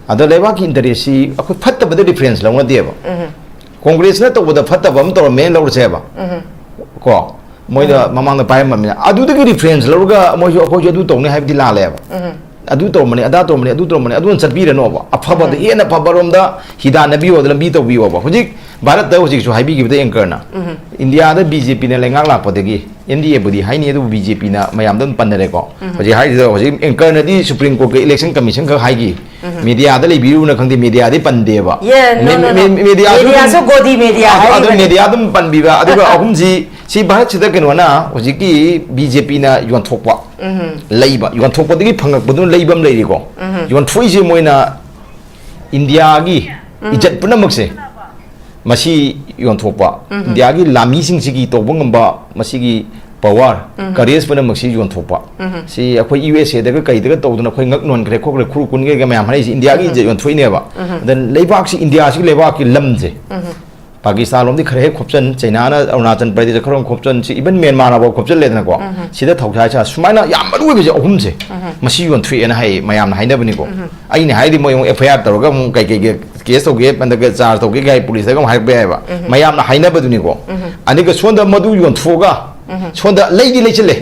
ꯑꯗ ꯂꯩꯕꯥꯛꯀꯤ ꯏꯟꯇꯔꯦꯁꯁꯤ ꯑꯩꯈꯣꯏ ꯐꯠꯇꯕꯗ ꯔꯤꯐꯔꯦꯟꯁ ꯂꯧꯅꯗꯦꯕ꯫ ꯀꯣꯡꯒ꯭ꯔꯦꯁꯅ ꯇꯧꯕꯗ ꯐꯠꯇꯕ ꯑꯃ ꯇꯧꯔꯝꯃꯦꯅ ꯂꯧꯔꯁꯦꯕ꯫ ꯀꯣ, ꯃꯣꯏꯗ ꯃꯃꯥꯡꯗ ꯄꯥꯏꯔꯝꯃꯕꯅꯤꯅ, ꯑꯗꯨꯗꯒꯤ ꯔꯤꯐꯔꯦꯟꯁ ꯂꯧꯔꯒ ꯃꯣꯏꯁꯨ ꯑꯩꯈꯣꯏꯁꯨ ꯑꯗꯨ ꯇꯧꯅꯤ ꯍꯥꯏꯕꯗꯤ ꯂꯥꯜꯂꯦꯕ꯫ ꯑꯗꯨ ꯇꯧꯔꯝꯕꯅꯤ, ꯑꯗꯥ ꯇꯧꯔꯝꯕꯅꯤ, ꯑꯗꯨ ꯇꯧꯔꯝꯕꯅꯤ, ꯑꯗꯨꯅ ꯆꯠꯄꯤꯔꯅꯣꯕ꯫ ꯑꯐꯕꯗ, ꯍꯦꯟꯅ ꯐꯕꯔꯣꯝꯗ ꯍꯤꯗꯥꯟꯅꯕꯤꯌꯣꯗ ꯂꯝꯕꯤ ꯇꯧꯕꯤꯌꯣꯕ꯫ ꯍꯧꯖꯤꯛ ꯚꯥꯔꯠꯇ ꯍꯧꯖꯤꯛꯁꯨ ꯍꯥꯏꯕꯤꯈꯤꯕꯗ ꯑꯦꯡꯀꯔꯅ, ꯏꯟꯗꯤꯌꯥꯗ ꯕꯤ ꯖꯦ ꯄꯤꯅ ꯂꯩꯉꯥꯛ ꯂꯥꯛꯄꯗꯒꯤ, ꯑꯦꯟ ꯗꯤ ꯑꯦꯕꯨꯗꯤ ꯍꯥꯏꯅꯤ, ꯑꯗꯨꯕꯨ ꯕꯤ ꯖꯦ ꯄꯤꯅ ꯃꯌꯥꯝꯗ ꯑꯗꯨꯝ ꯄꯟꯅꯔꯦꯀꯣ꯫ ꯍꯧꯖꯤꯛ ꯍꯥꯏꯔꯤꯁꯤꯗ ꯍꯧꯖꯤꯛ ꯑꯦꯡꯀꯔꯅꯗꯤ ꯁꯨꯄ꯭ꯔꯤꯝ ꯀꯣꯔꯠꯀ ꯏꯂꯦꯛꯁꯟ ꯀꯃꯤꯁꯟ ꯈꯛ ꯍꯥꯏꯈꯤ꯫ ꯃꯦꯗꯤꯌꯥꯗ ꯂꯩꯕꯤꯔꯨꯅ ꯈꯪꯗꯦ, ꯃꯦꯗꯤꯌꯥꯗꯤ ꯄꯟꯗꯦꯕ꯫ ꯌꯦ, no, ꯃꯦ-, no, no. ꯃꯦ-, ꯃꯦꯗꯤꯌꯥ ꯑꯗꯨꯝ, ꯃꯦꯗꯤꯌꯥꯁꯨ ꯒꯣꯗꯤ ꯃꯦꯗꯤꯌꯥ ꯑꯗꯨ, ꯑꯗꯨ ꯍꯥꯏꯔꯤꯕꯅꯤ꯫ ꯃꯦꯗꯤꯌꯥ ꯑꯗꯨꯝ ꯄꯟꯕꯤꯕ꯫ ꯑꯗꯨꯒ ꯑꯍꯨꯝꯁꯤ, ꯁꯤ ꯚꯥꯔꯠꯁꯤꯗ ꯀꯩꯅꯣꯅ ꯍꯧꯖꯤꯛꯀꯤ ꯕꯤ ꯖꯦ ꯄꯤꯅ ꯌꯣꯟꯊꯣꯛꯄ, ꯂꯩꯕ, ꯌꯣꯟꯊꯣꯛꯄꯗꯒꯤ ꯐꯪꯉꯛꯄꯗꯨꯅ ꯂꯩꯕ ꯑꯃ ꯂꯩꯔꯤꯀꯣ꯫ ꯌꯣꯟꯊꯣꯛꯏꯁꯦ ꯃꯣꯏꯅ ꯏꯟꯗꯤꯌꯥꯒꯤ ꯏꯖꯠ ꯄꯨꯝꯅꯃꯛꯁꯦ ꯃꯁꯤ ꯌꯣꯟꯊꯣꯛꯄ, ꯏꯟꯗꯤꯌꯥꯒꯤ ꯂꯥꯃꯤꯁꯤꯡꯁꯤꯒꯤ ꯇꯧꯕ ꯉꯝꯕ ꯃꯁꯤꯒꯤ ꯄꯋꯥꯔ, ꯀꯔꯦꯖ ꯄꯨꯝꯅꯃꯛꯁꯤ ꯌꯣꯟꯊꯣꯛꯄ꯫ ꯁꯤ ꯑꯩꯈꯣꯏ ꯌꯨ ꯑꯦꯁ ꯑꯦꯗꯒ ꯀꯩꯗꯒ ꯇꯧꯗꯅ ꯑꯩꯈꯣꯏ ꯉꯛ ꯅꯣꯟꯈ꯭ꯔꯦ ꯈꯣꯠꯈ꯭ꯔꯦ, ꯈꯨꯔꯨ ꯀꯨꯟꯈ꯭ꯔꯦꯒ ꯃꯌꯥꯝ ꯍꯥꯏꯔꯛꯏꯁꯦ ꯏꯟꯗꯤꯌꯥꯒꯤ ꯏꯖꯠ ꯌꯣꯟꯊꯣꯛꯏꯅꯦꯕ꯫ ꯑꯗ ꯂꯩꯕꯥꯛꯁꯤ, ꯏꯟꯗꯤꯌꯥꯁꯤ ꯂꯩꯕꯥꯛꯀꯤ ꯂꯝꯁꯦ ꯄꯥꯀꯤꯁꯇꯥꯟ ꯂꯣꯝꯗꯤ ꯈꯔ ꯍꯦꯛ ꯈꯣꯞꯆꯟ, ꯆꯩꯅꯥꯅ ꯑꯔꯨꯅꯥꯆꯜ ꯄ꯭ꯔꯗꯦꯁꯇ ꯈꯔ ꯍꯦꯛ ꯈꯣꯞꯆꯟ, ꯁꯤ even ꯃ꯭ꯌꯥꯟꯃꯥꯔꯅꯐꯥꯎ ꯈꯣꯞꯆꯜꯂꯦꯗꯅꯀꯣ꯫ ꯁꯤꯗ ꯊꯧꯁꯥ ꯁꯥ ꯁꯨꯃꯥꯏꯅ ꯌꯥꯝ ꯃꯔꯨ ꯑꯣꯏꯕꯁꯦ ꯑꯍꯨꯝꯁꯦ ꯃꯁꯤ ꯌꯣꯟꯊꯣꯛꯑꯦꯅ ꯍꯥꯏ, ꯃꯌꯥꯝꯅ ꯍꯥꯏꯅꯕꯅꯤꯀꯣ꯫ ꯑꯩꯅ ꯍꯥꯏꯗꯤ ꯃꯣꯏ ꯑꯃꯨꯛ ꯑꯦꯐ ꯑꯥꯏ ꯑꯥꯔ ꯇꯧꯔꯒ ꯑꯃꯨꯛ ꯀꯩ ꯀꯩꯒꯤ ꯀꯦꯁ ꯇꯧꯒꯦ, ꯍꯟꯗꯛꯀ ꯆꯥꯔꯖ ꯇꯧꯒꯦ ꯀꯥꯏ ꯄꯨꯂꯤꯁꯇꯒ ꯑꯃꯨꯛ ꯍꯥꯏꯔꯛꯄ ꯌꯥꯏꯑꯕ꯫ ꯃꯌꯥꯝꯅ ꯍꯥꯏꯅꯕꯗꯨꯅꯤꯀꯣ꯫ ꯑꯗꯨꯒ ꯁꯣꯝꯗ ꯃꯗꯨ ꯌꯣꯟꯊꯣꯛꯑꯒ ꯁꯣꯝꯗ ꯂꯩꯗꯤ ꯂꯩꯁꯤꯜꯂꯦ꯫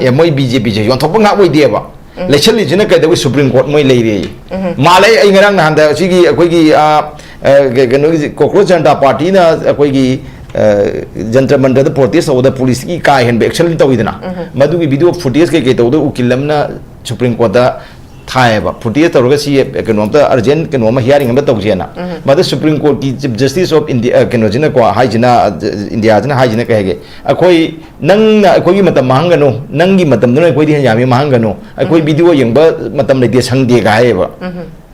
ꯑꯦ, ꯃꯣꯏ ꯕꯤ ꯖꯦ ꯄꯤꯁꯦ ꯌꯣꯟꯊꯣꯛꯄ ꯉꯥꯛ ꯑꯣꯏꯗꯦꯕ꯫ ꯂꯩꯁꯜꯂꯤꯁꯤꯅ ꯀꯩꯗꯧꯒꯤ ꯁꯨꯄ꯭ꯔꯤꯝ ꯀꯣꯔꯠ ꯃꯣꯏ ꯂꯩꯔꯦ꯫ ꯃꯥꯜꯂꯦ, ꯑꯩ ꯉꯔꯥꯡ ꯅꯍꯥꯟꯗ ꯁꯤꯒꯤ ꯑꯩꯈꯣꯏꯒꯤ, ꯑ, ꯑ, ꯀ-, ꯀꯩꯅꯣꯒꯤ ꯀꯣꯀ꯭ꯔꯣꯆ ꯖꯅꯇꯥ ꯄꯥꯔꯇꯤꯅ ꯑꯩꯈꯣꯏꯒꯤ, ꯑ, ꯖꯟꯇꯔ ꯃꯟꯇꯔꯗ ꯄ꯭ꯔꯣꯇꯦꯁ ꯇꯧꯕꯗ ꯄꯨꯂꯤꯁꯀꯤ ꯀꯥ ꯍꯦꯟꯕ ꯑꯦꯛꯁꯟ ꯇꯧꯋꯤꯗꯅ, ꯃꯗꯨꯒꯤ ꯚꯤꯗꯤꯑꯣ ꯐꯨꯇꯦꯖ ꯀꯩꯀꯩ ꯇꯧꯕꯗ ꯎꯀꯤꯜ ꯑꯃꯅ ꯁꯨꯄ꯭ꯔꯤꯝ ꯀꯣꯔꯠꯇ ꯊꯥꯏꯌꯦꯕ, ꯐꯨꯇꯦꯖ ꯇꯧꯔꯒ ꯁꯤ ꯀꯩꯅꯣꯝꯇ ꯑꯔꯖꯦꯟ ꯀꯩꯅꯣꯝꯃ ꯍꯤꯌꯥꯔꯤꯡ ꯑꯃ ꯇꯧꯁꯦꯅ꯫ ꯃꯗꯨ ꯁꯨꯄ꯭ꯔꯤꯝ ꯀꯣꯔꯠꯀꯤ ꯆꯤꯐ ꯖꯁꯇꯤꯁ ꯑꯣꯐ ꯏꯟꯗꯤꯌꯥ, ꯀꯩꯅꯣꯁꯤꯅꯀꯣ ꯍꯥꯏꯁꯤꯅ, ꯏꯟꯗꯤꯌꯥꯁꯤꯅ ꯍꯥꯏꯁꯤꯅ ꯀꯩ ꯍꯥꯏꯒꯦ, ꯑꯩꯈꯣꯏ, ꯅꯪꯅ ꯑꯩꯈꯣꯏꯒꯤ ꯃꯇꯝ ꯃꯥꯡꯍꯟꯒꯅꯨ, ꯅꯪꯒꯤ ꯃꯇꯝꯗꯨꯅ ꯑꯩꯈꯣꯏꯗꯤ ꯍꯦꯟꯅ ꯌꯥꯝꯃꯤ ꯃꯥꯡꯍꯟꯒꯅꯨ, ꯑꯩꯈꯣꯏ ꯚꯤꯗꯤꯑꯣ ꯌꯦꯡꯕ ꯃꯇꯝ ꯂꯩꯇꯦ, ꯁꯪꯗꯦꯒ ꯍꯥꯏꯌꯦꯕ꯫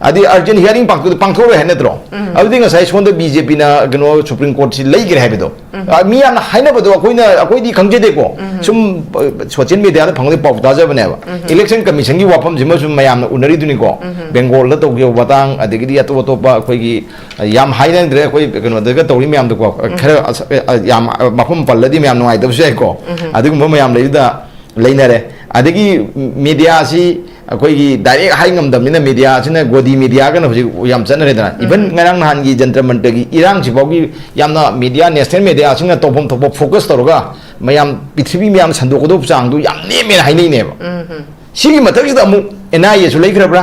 ꯑꯗꯨꯗꯤ ꯑꯔꯖꯦꯟ ꯍꯤꯌꯥꯔꯤꯡ ꯄꯥꯡꯊꯣꯛ-, ꯄꯥꯡꯊꯣꯛꯑꯔꯣꯏ ꯍꯥꯏ ꯅꯠꯇ꯭ꯔꯣ? ꯑꯗꯨꯗꯤ ꯉꯁꯥꯏ ꯁꯣꯝꯗ ꯕꯤ ꯖꯦ ꯄꯤꯅ ꯀꯩꯅꯣ ꯁꯨꯄ꯭ꯔꯤꯝ ꯀꯣꯔꯠꯁꯤ ꯂꯩꯈ꯭ꯔꯦ ꯍꯥꯏꯕꯗꯣ꯫ ꯑ, ꯃꯤ ꯌꯥꯝꯅ ꯍꯥꯏꯅꯕꯗꯣ ꯑꯩꯈꯣꯏꯅ, ꯑꯩꯈꯣꯏꯗꯤ ꯈꯪꯖꯗꯦꯀꯣ꯫ ꯁꯨꯝ, ꯑ, ꯁꯣꯁꯤꯌꯦꯜ ꯃꯦꯗꯤꯌꯥꯗ ꯐꯪꯕꯗꯤ ꯄꯥꯎ ꯇꯥꯖꯕꯅꯦꯕ꯫ ꯏꯂꯦꯛꯁꯟ ꯀꯃꯤꯁꯟꯒꯤ ꯋꯥꯐꯝꯁꯤꯃꯁꯨ ꯃꯌꯥꯝꯅ ꯎꯅꯔꯤꯗꯨꯅꯤꯀꯣ꯫ ꯕꯦꯡꯒꯣꯜꯗ ꯇꯧꯈꯤꯕ ꯃꯇꯥꯡ, ꯑꯗꯒꯤꯗꯤ ꯑꯇꯣꯞ ꯑꯇꯣꯞꯄ ꯑꯩꯈꯣꯏꯒꯤ, ꯑ, ꯌꯥꯝ ꯍꯥꯏꯅꯗ꯭ꯔꯦ ꯑꯩꯈꯣꯏ ꯀꯩꯅꯣꯗꯒ ꯇꯧꯔꯤ ꯃꯌꯥꯝꯗꯣꯀꯣ꯫ ꯈꯔ ꯑꯁ-, ꯑ, ꯌꯥꯝ, ꯑ, ꯃꯐꯝ ꯄꯜꯂꯗꯤ ꯃꯌꯥꯝ ꯅꯨꯡꯉꯥꯏꯇꯕꯁꯨ ꯌꯥꯏꯀꯣ꯫ ꯑꯗꯨꯒꯨꯝꯕ ꯃꯌꯥꯝ ꯂꯩꯕꯗ ꯂꯩꯅꯔꯦ꯫ ꯑꯗꯒꯤ ꯃꯦꯗꯤꯌꯥꯁꯤ ꯑꯩꯈꯣꯏꯒꯤ ꯗꯥꯏꯔꯦꯛ ꯍꯥꯏ ꯉꯝꯗꯕꯅꯤꯅ ꯃꯦꯗꯤꯌꯥꯁꯤꯅ ꯒꯣꯗꯤ ꯃꯦꯗꯤꯌꯥꯒꯅ ꯍꯧꯖꯤꯛ ꯌꯥꯝ ꯆꯠꯅꯔꯦꯗꯅ꯫ ꯏꯚꯟ ꯉꯔꯥꯡ ꯅꯍꯥꯟꯒꯤ ꯖꯟꯇꯔ ꯃꯟꯇꯔꯒꯤ ꯏꯔꯥꯡꯁꯤꯐꯥꯎꯒꯤ ꯌꯥꯝꯅ ꯃꯦꯗꯤꯌꯥ, ꯅꯦꯁꯅꯦꯜ ꯃꯦꯗꯤꯌꯥꯁꯤꯡꯅ ꯇꯧꯐꯝ ꯊꯣꯛꯄ ꯐꯣꯀꯁ ꯇꯧꯔꯒ ꯃꯌꯥꯝ, ꯄ꯭ꯔꯤꯊꯤꯕꯤ ꯃꯌꯥꯝ ꯁꯟꯗꯣꯛꯀꯗꯧꯕ ꯆꯥꯡꯗꯨ ꯌꯥꯝ ꯅꯦꯝꯃꯦꯅ ꯍꯥꯏꯅꯩꯅꯦꯕ꯫ ꯁꯤꯒꯤ ꯃꯊꯛꯁꯤꯗ ꯑꯃꯨꯛ ꯑꯦꯟ ꯑꯥꯏ ꯑꯦꯁꯨ ꯂꯩꯈ꯭ꯔꯕ꯭ꯔꯥ,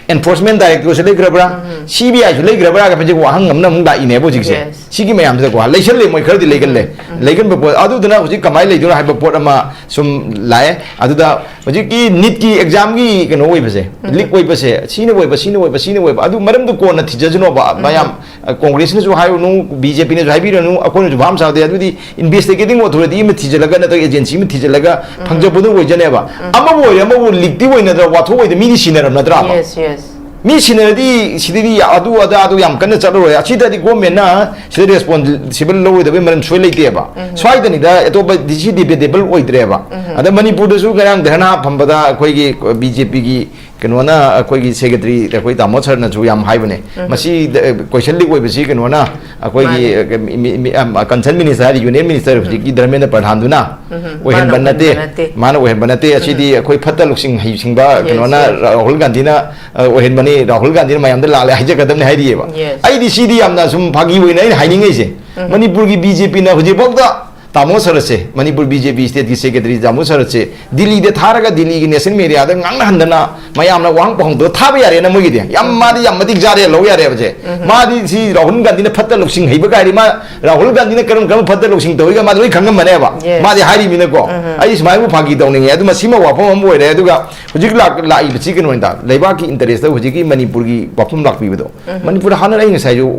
ꯑꯦꯟꯐꯣꯔꯁꯃꯦꯟ ꯗꯥꯏꯔꯦꯛꯇꯣꯔꯦꯠꯁꯨ ꯂꯩꯈ꯭ꯔꯕ꯭ꯔꯥ, ꯁꯤ ꯕꯤ ꯑꯥꯏꯁꯨ ꯂꯩꯈ꯭ꯔꯕ꯭ꯔꯥ ꯍꯥꯏꯕꯁꯤ ꯋꯥꯍꯪ ꯑꯃꯅ ꯑꯃꯨꯛ ꯂꯥꯛꯏꯅꯦꯕ ꯍꯧꯖꯤꯛꯁꯦ꯫ Yes. ꯁꯤꯒꯤ ꯃꯌꯥꯝꯁꯤꯗꯀꯣ ꯂꯩꯁꯜꯂꯦ, ꯃꯣꯏ ꯈꯔꯗꯤ ꯂꯩꯒꯜꯂꯦ꯫ ꯂꯩꯒꯟꯕ ꯄꯣꯠ ꯑꯗꯨꯗꯨꯅ ꯍꯧꯖꯤꯛ ꯀꯃꯥꯏꯅ ꯂꯩꯗꯣꯏꯅꯣ ꯍꯥꯏꯕ ꯄꯣꯠ ꯑꯃ ꯁꯨꯝ ꯂꯥꯛꯑꯦ꯫ ꯑꯗꯨꯗ ꯍꯧꯖꯤꯛꯀꯤ ꯅꯤꯠꯀꯤ ꯑꯦꯛꯖꯥꯝꯒꯤ ꯀꯩꯅꯣ ꯑꯣꯏꯕꯁꯦ, ꯂꯤꯛ ꯑꯣꯏꯕꯁꯦ, ꯁꯤꯅ ꯑꯣꯏꯕ, ꯁꯤꯅ ꯑꯣꯏꯕ, ꯁꯤꯅ ꯑꯣꯏꯕ, ꯑꯗꯨ ꯃꯔꯝꯗꯨ ꯀꯣꯟꯅ ꯊꯤꯖꯁꯅꯣꯕ꯫ ꯃꯌꯥꯝ, ꯑ, ꯀꯣꯡꯒ꯭ꯔꯦꯁꯅꯁꯨ ꯍꯥꯏꯔꯨꯅꯨ, ꯕꯤ ꯖꯦ ꯄꯤꯅꯁꯨ ꯍꯥꯏꯕꯤꯔꯨꯅꯨ, ꯑꯩꯈꯣꯏꯅꯁꯨ ꯚꯥꯞ ꯁꯥꯗꯦ꯫ ꯑꯗꯨꯗꯤ ꯏꯟꯚꯦꯁꯇꯤꯒꯦꯇꯤꯡ ꯑꯣꯊꯣꯔꯤꯇꯤ ꯑꯃ ꯊꯤꯖꯤꯜꯂꯒ ꯅꯠꯇ꯭ꯔꯒ ꯑꯦꯖꯦꯟꯁꯤ ꯑꯃ ꯊꯤꯖꯤꯜꯂꯒ ꯐꯪꯖꯕꯗꯨ ꯑꯣꯏꯖꯅꯦꯕ꯫ ꯑꯃꯕꯨ ꯑꯣꯏꯔꯦ, ꯑꯃꯕꯨ ꯂꯤꯛꯇꯤ ꯑꯣꯏꯅꯗ꯭ꯔꯥ, ꯋꯥꯊꯣꯛ ꯑꯣꯏꯗ ꯃꯤꯗꯤ ꯁꯤꯟꯅꯔꯕ ꯅꯠꯇ꯭ꯔꯥꯕ? Yes, yes. ꯃꯤ ꯁꯤꯟꯅꯔꯗꯤ ꯁꯤꯗꯗꯤ ꯑꯗꯨ ꯑꯗꯥ ꯑꯗꯨ ꯌꯥꯝ ꯀꯟꯅ ꯆꯠꯂꯔꯣꯏ꯫ ꯑꯁꯤꯗꯗꯤ ꯒꯣꯔꯃꯦꯟꯅ ꯁꯤꯗ ꯔꯦꯁꯄꯣꯟꯁꯤꯕꯜ ꯂꯧꯔꯣꯏꯗꯕꯩ ꯃꯔꯝ ꯁꯣꯏ ꯂꯩꯇꯦꯕ꯫ ꯁ꯭ꯋꯥꯏꯗꯅꯤꯗ ꯑꯇꯣꯞꯄ ꯁꯤ ꯗꯤꯕꯦꯇꯦꯕꯜ ꯑꯣꯏꯗ꯭ꯔꯦꯕ꯫ ꯑꯗ ꯃꯅꯤꯄꯨꯔꯗꯁꯨ ꯉꯔꯥꯡ ꯙꯔꯅꯥ ꯐꯝꯕꯗ ꯑꯩꯈꯣꯏꯒꯤ ꯕꯤ ꯖꯦ ꯄꯤꯒꯤ ꯀꯩꯅꯣꯅ, ꯑꯩꯈꯣꯏꯒꯤ ꯁꯦꯀ꯭ꯔꯦꯇꯔꯤ ꯑꯩꯈꯣꯏ ꯇꯥꯃꯣ ꯁꯔꯅꯁꯨ ꯌꯥꯝ ꯍꯥꯏꯕꯅꯦ꯫ ꯃꯁꯤ ꯀꯣꯏꯁꯟ ꯂꯤꯛ ꯑꯣꯏꯕꯁꯤ ꯀꯩꯅꯣꯅ ꯑꯩꯈꯣꯏꯒꯤ ꯃꯥꯅꯦ꯫ ꯃꯤ-, ꯃꯤ-, ꯑꯝ, ꯀꯟꯁꯔꯟ ꯃꯤꯅꯤꯁꯇꯔ ꯍꯥꯏꯗꯤ ꯌꯨꯅꯤꯌꯟ ꯃꯤꯅꯤꯁꯇꯔ ꯍꯧꯖꯤꯛꯀꯤ ꯙꯔꯃꯦꯟꯗ꯭ꯔ ꯄ꯭ꯔꯙꯥꯟꯗꯨꯅ ꯎꯝ, ꯎꯝ꯫ ꯑꯣꯏꯍꯟꯕ ꯃꯥꯅ ꯅꯠꯇꯦ꯫ ꯑꯣꯏꯍꯟꯕ ꯅꯠꯇꯦ꯫ ꯃꯥꯅ ꯑꯣꯏꯍꯟꯕ ꯅꯠꯇꯦ꯫ ꯎꯝ꯫ ꯑꯁꯤꯗꯤ ꯑꯩꯈꯣꯏ ꯐꯠꯇ ꯂꯧꯁꯤꯡ ꯍꯩꯁꯤꯡꯕ Yes, ꯀꯩꯅꯣꯅ yes꯫ ꯔꯥꯍꯨꯜ ꯒꯥꯟꯙꯤꯅ, ꯑ, ꯑꯣꯏꯍꯟꯕꯅꯤ, ꯔꯥꯍꯨꯜ ꯒꯥꯟꯙꯤꯅ ꯃꯌꯥꯝꯗ ꯂꯥꯜꯂꯦ ꯍꯥꯏꯖꯒꯗꯕꯅꯤ ꯍꯥꯏꯔꯤꯑꯕ꯫ Yes꯫ ꯑꯩꯗꯤ ꯁꯤꯗꯤ ꯌꯥꯝꯅ ꯁꯨꯝ ꯐꯥꯒꯤ ꯑꯣꯏꯅ ꯑꯩꯅ ꯍꯥꯏꯅꯤꯡꯉꯤꯁꯦ, ꯎꯝ꯫ ꯃꯅꯤꯄꯨꯔꯒꯤ ꯕꯤ ꯖꯦ ꯄꯤꯅ ꯍꯧꯖꯤꯛꯐꯥꯎꯗ ꯇꯥꯃꯣ ꯁꯔꯠꯁꯦ, ꯃꯅꯤꯄꯨꯔ ꯕꯤ ꯖꯦ ꯄꯤ ꯁ꯭ꯇꯦꯠꯀꯤ ꯁꯦꯀ꯭ꯔꯦꯇꯔꯤ ꯇꯥꯃꯣ ꯁꯔꯠꯁꯦ ꯗꯤꯜꯂꯤꯗ ꯊꯥꯔꯒ ꯗꯤꯜꯂꯤꯒꯤ ꯅꯦꯁꯅꯦꯜ ꯃꯦꯗꯤꯌꯥꯗ ꯉꯥꯡꯅꯍꯟꯗꯅ ꯃꯌꯥꯝꯅ ꯋꯥꯍꯪ ꯄꯥꯎꯍꯪꯗꯣ ꯊꯥꯕ ꯌꯥꯔꯦꯅ ꯃꯣꯏꯒꯤꯗꯤ꯫ ꯌꯥꯝ ꯎꯝ꯫ ꯃꯥꯗꯤ ꯌꯥꯝ ꯃꯇꯤꯛ ꯆꯥꯔꯦ, ꯂꯧ ꯌꯥꯔꯦꯕꯁꯦ꯫ ꯎꯝ꯫ ꯃꯥꯗꯤ ꯁꯤ ꯔꯥꯍꯨꯜ ꯒꯥꯟꯙꯤꯅ ꯐꯠꯇ ꯂꯧꯁꯤꯡ ꯍꯩꯕ ꯀꯥꯏꯗꯤ ꯃꯥ ꯔꯥꯍꯨꯜ ꯒꯥꯟꯙꯤꯅ ꯀꯔꯝ ꯀꯔꯝꯕ ꯐꯠꯇ ꯂꯧꯁꯤꯡ ꯇꯧꯔꯤꯒ ꯃꯥꯗꯤ ꯂꯣꯏ ꯈꯪꯉꯝꯃꯅꯦꯕ꯫ Yes꯫ ꯃꯥꯗꯤ ꯍꯥꯏꯔꯤꯃꯤꯅꯀꯣ꯫ ꯎꯝ꯫ ꯑꯩ ꯁꯨꯃꯥꯏꯅꯕꯨ ꯐꯥꯒꯤ ꯇꯧꯅꯤꯡꯉꯦ꯫ ꯑꯗꯨ ꯃꯁꯤꯃ ꯋꯥꯐꯝ ꯑꯃ ꯑꯣꯏꯔꯦ꯫ ꯑꯗꯨꯒ ꯍꯧꯖꯤꯛ ꯂꯥꯛ-, ꯂꯥꯛꯏꯕꯁꯤ ꯀꯩꯅꯣꯅꯤꯗ, ꯂꯩꯕꯥꯛꯀꯤ ꯏꯟꯇꯔꯦꯁꯇ ꯍꯧꯖꯤꯛꯀꯤ ꯃꯅꯤꯄꯨꯔꯒꯤ ꯋꯥꯐꯝ ꯂꯥꯛꯄꯤꯕꯗꯣ꯫ ꯎꯝ꯫ ꯃꯅꯤꯄꯨꯔꯗ ꯍꯥꯟꯅ ꯑꯩ ꯉꯁꯥꯏꯁꯨ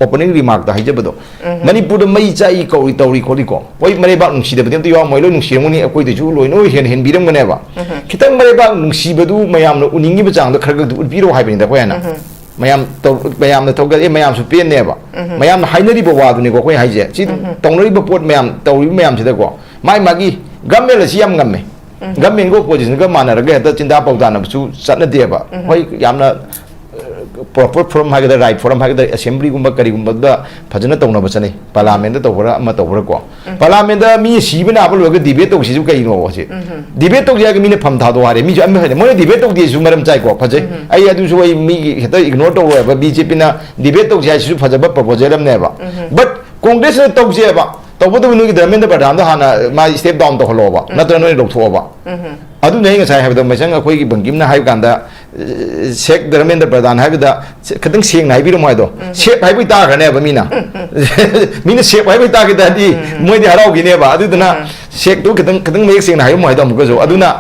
ꯑꯣꯄꯅꯤꯡ ꯔꯤꯃꯥꯔꯛꯇ ꯍꯥꯏꯖꯕꯗꯣ, ꯎꯝ꯫ ꯃꯅꯤꯄꯨꯔꯗ ꯃꯩ ꯆꯥꯛꯏ ꯀꯧꯏ ꯇꯧꯔꯤ ꯈꯣꯠꯂꯤꯀꯣ꯫ ꯍꯣꯏ, ꯃꯔꯩꯕꯥꯛ ꯅꯨꯡꯁꯤꯗꯕꯗꯤ ꯑꯝꯇ ꯌꯥꯎꯔꯝꯃꯣꯏ, ꯂꯣꯏ ꯅꯨꯡꯁꯤꯔꯝꯒꯅꯤ, ꯑꯩꯈꯣꯏꯗꯁꯨ ꯂꯣꯏꯅ ꯍꯦꯟꯅ ꯍꯦꯟꯕꯤꯔꯝꯒꯅꯦꯕ꯫ ꯎꯝ꯫ ꯈꯤꯇꯪ ꯃꯔꯩꯕꯥꯛ ꯅꯨꯡꯁꯤꯕꯗꯨ ꯃꯌꯥꯝꯅ ꯎꯅꯤꯡꯉꯤꯕ ꯆꯥꯡꯗꯣ ꯈꯔ ꯈꯔꯗꯤ ꯎꯠꯄꯤꯔꯣ ꯍꯥꯏꯕꯅꯤꯗ ꯑꯩꯈꯣꯏ ꯍꯥꯏꯅ꯫ ꯎꯝ꯫ ꯃꯌꯥꯝ ꯇꯧ-, ꯃꯌꯥꯝꯅ ꯊꯧꯒꯠꯂꯦ, ꯃꯌꯥꯝꯁꯨ ꯄꯦꯟꯅꯦꯕ꯫ ꯎꯝ꯫ ꯃꯌꯥꯝꯅ ꯍꯥꯏꯅꯔꯤꯕ ꯋꯥꯗꯨꯅꯤꯀꯣ ꯑꯩꯈꯣꯏ ꯍꯥꯏꯁꯦ꯫ ꯁꯤ ꯎꯝ꯫ ꯇꯧꯅꯔꯤꯕ ꯄꯣꯠ ꯃꯌꯥꯝ, ꯇꯧꯔꯤꯕ ꯃꯌꯥꯝꯁꯤꯗꯀꯣ ꯃꯥꯏ ꯃꯥꯒꯤ ꯒꯃꯦꯟ ꯑꯁꯤ ꯌꯥꯝ ꯉꯝꯃꯦ꯫ ꯎꯝ꯫ ꯒꯃꯦꯟꯒ ꯑꯣꯄꯣꯖꯤꯁꯟꯒ ꯃꯥꯟꯅꯔꯒ ꯍꯦꯛꯇ ꯆꯤꯟꯗꯥ ꯄꯥꯎꯗꯥꯅꯕꯁꯨ ꯆꯠꯅꯗꯦꯕ꯫ ꯎꯝ꯫ ꯍꯣꯏ, ꯌꯥꯝꯅ, ꯑ, ꯄ꯭ꯔꯣꯄꯔ ꯐꯣꯔꯝ ꯍꯥꯏꯒꯗ꯭ꯔꯥ, ꯔꯥꯏꯠ ꯐꯣꯔꯝ ꯍꯥꯏꯒꯗ꯭ꯔꯥ, ꯑꯦꯁꯦꯝꯕ꯭ꯂꯤꯒꯨꯝꯕ ꯀꯔꯤꯒꯨꯝꯕꯗ ꯐꯖꯅ ꯇꯧꯅꯕ ꯆꯠꯅꯩ꯫ ꯄꯥꯔꯂꯥꯃꯦꯟꯗ ꯇꯧꯕ꯭ꯔꯥ, ꯑꯃ ꯇꯧꯕ꯭ꯔꯥ ꯀꯣ꯫ ꯎꯝ꯫ ꯄꯥꯔꯂꯥꯃꯦꯟꯗ ꯃꯤ ꯁꯤꯕ ꯅꯥꯕ ꯂꯣꯏꯔꯒ ꯗꯤꯕꯦꯠ ꯇꯧꯁꯤꯁꯨ ꯀꯩꯅꯣ ꯍꯧꯖꯤꯛ? ꯎꯝ꯫ ꯗꯤꯕꯦꯠ ꯇꯧꯁꯤ ꯍꯥꯏꯔꯒ ꯃꯤꯅ ꯐꯝ ꯊꯥꯗꯣꯛ ꯍꯥꯏꯔꯦ꯫ ꯃꯤꯁꯨ ꯑꯃ ꯍꯥꯏꯔꯦ꯫ ꯃꯣꯏꯅ ꯗꯤꯕꯦꯠ ꯇꯧꯗꯦꯁꯨ ꯃꯔꯝ ꯆꯥꯏꯀꯣ, ꯐꯖꯩ꯫ ꯎꯝ꯫ ꯑꯩ ꯑꯗꯨꯁꯨ ꯑꯩ ꯃꯤꯒꯤ ꯍꯦꯛꯇ ꯏꯒꯅꯣꯔ ꯇꯧꯔꯣꯏꯕ꯫ ꯕꯤ ꯖꯦ ꯄꯤꯅ ꯗꯤꯕꯦꯠ ꯇꯧꯁꯤ ꯍꯥꯏꯁꯤꯁꯨ ꯐꯖꯕ ꯄ꯭ꯔꯣꯄꯣꯖꯦꯜ ꯑꯃꯅꯦꯕ꯫ ꯎꯝ꯫ ꯕꯠ ꯀꯣꯡꯒ꯭ꯔꯦꯁꯅ ꯇꯧꯁꯦꯕ꯫ ꯇꯧꯕꯇꯕꯨ ꯅꯣꯏꯒꯤ ꯙꯔꯃꯦꯟꯗ꯭ꯔ ꯄ꯭ꯔꯙꯥꯟꯗꯣ ꯍꯥꯟꯅ ꯃꯥ step down ꯇꯧꯍꯜꯂꯣꯕ, ꯎꯝ꯫ ꯅꯠꯇ꯭ꯔꯒ ꯅꯣꯏ ꯂꯧꯊꯣꯛꯑꯣꯕ꯫ ꯎꯝ꯫ ꯑꯗꯨꯅ ꯑꯩ ꯉꯁꯥꯏ ꯍꯥꯏꯕꯗꯣ, ꯃꯩꯁꯪ ꯑꯩꯈꯣꯏꯒꯤ ꯕꯪꯀꯤꯝꯅ ꯍꯥꯏꯕ ꯀꯥꯟꯗ, ꯑ, ꯁꯦꯈ ꯙꯔꯃꯦꯟꯗ꯭ꯔ ꯄ꯭ꯔꯙꯥꯟ ꯍꯥꯏꯕꯗ ꯁꯦ-, ꯈꯤꯇꯪ ꯁꯦꯡꯅ ꯍꯥꯏꯕꯤꯔꯝꯃꯣ ꯍꯥꯏꯗꯣ꯫ ꯎꯝ꯫ ꯁꯦꯞ ꯍꯥꯏꯕꯒꯤ ꯇꯥꯈ꯭ꯔꯅꯦꯕ ꯃꯤꯅ꯫ ꯃꯤꯅ ꯁꯦꯞ ꯍꯥꯏꯕꯒꯤ ꯇꯥꯈꯤ ꯇꯥꯔꯗꯤ ꯎꯝ꯫ ꯃꯣꯏꯗꯤ ꯍꯔꯥꯎꯈꯤꯅꯦꯕ꯫ ꯑꯗꯨꯗꯨꯅ ꯎꯝ꯫ ꯁꯦꯛꯇꯨ ꯈꯤꯇꯪ, ꯈꯤꯇꯪ ꯃꯌꯦꯛ ꯁꯦꯡꯅ ꯍꯥꯏꯔꯝꯃꯣ ꯍꯥꯏꯗꯣ ꯑꯃꯨꯛꯀꯁꯨ꯫ ꯑꯗꯨꯅ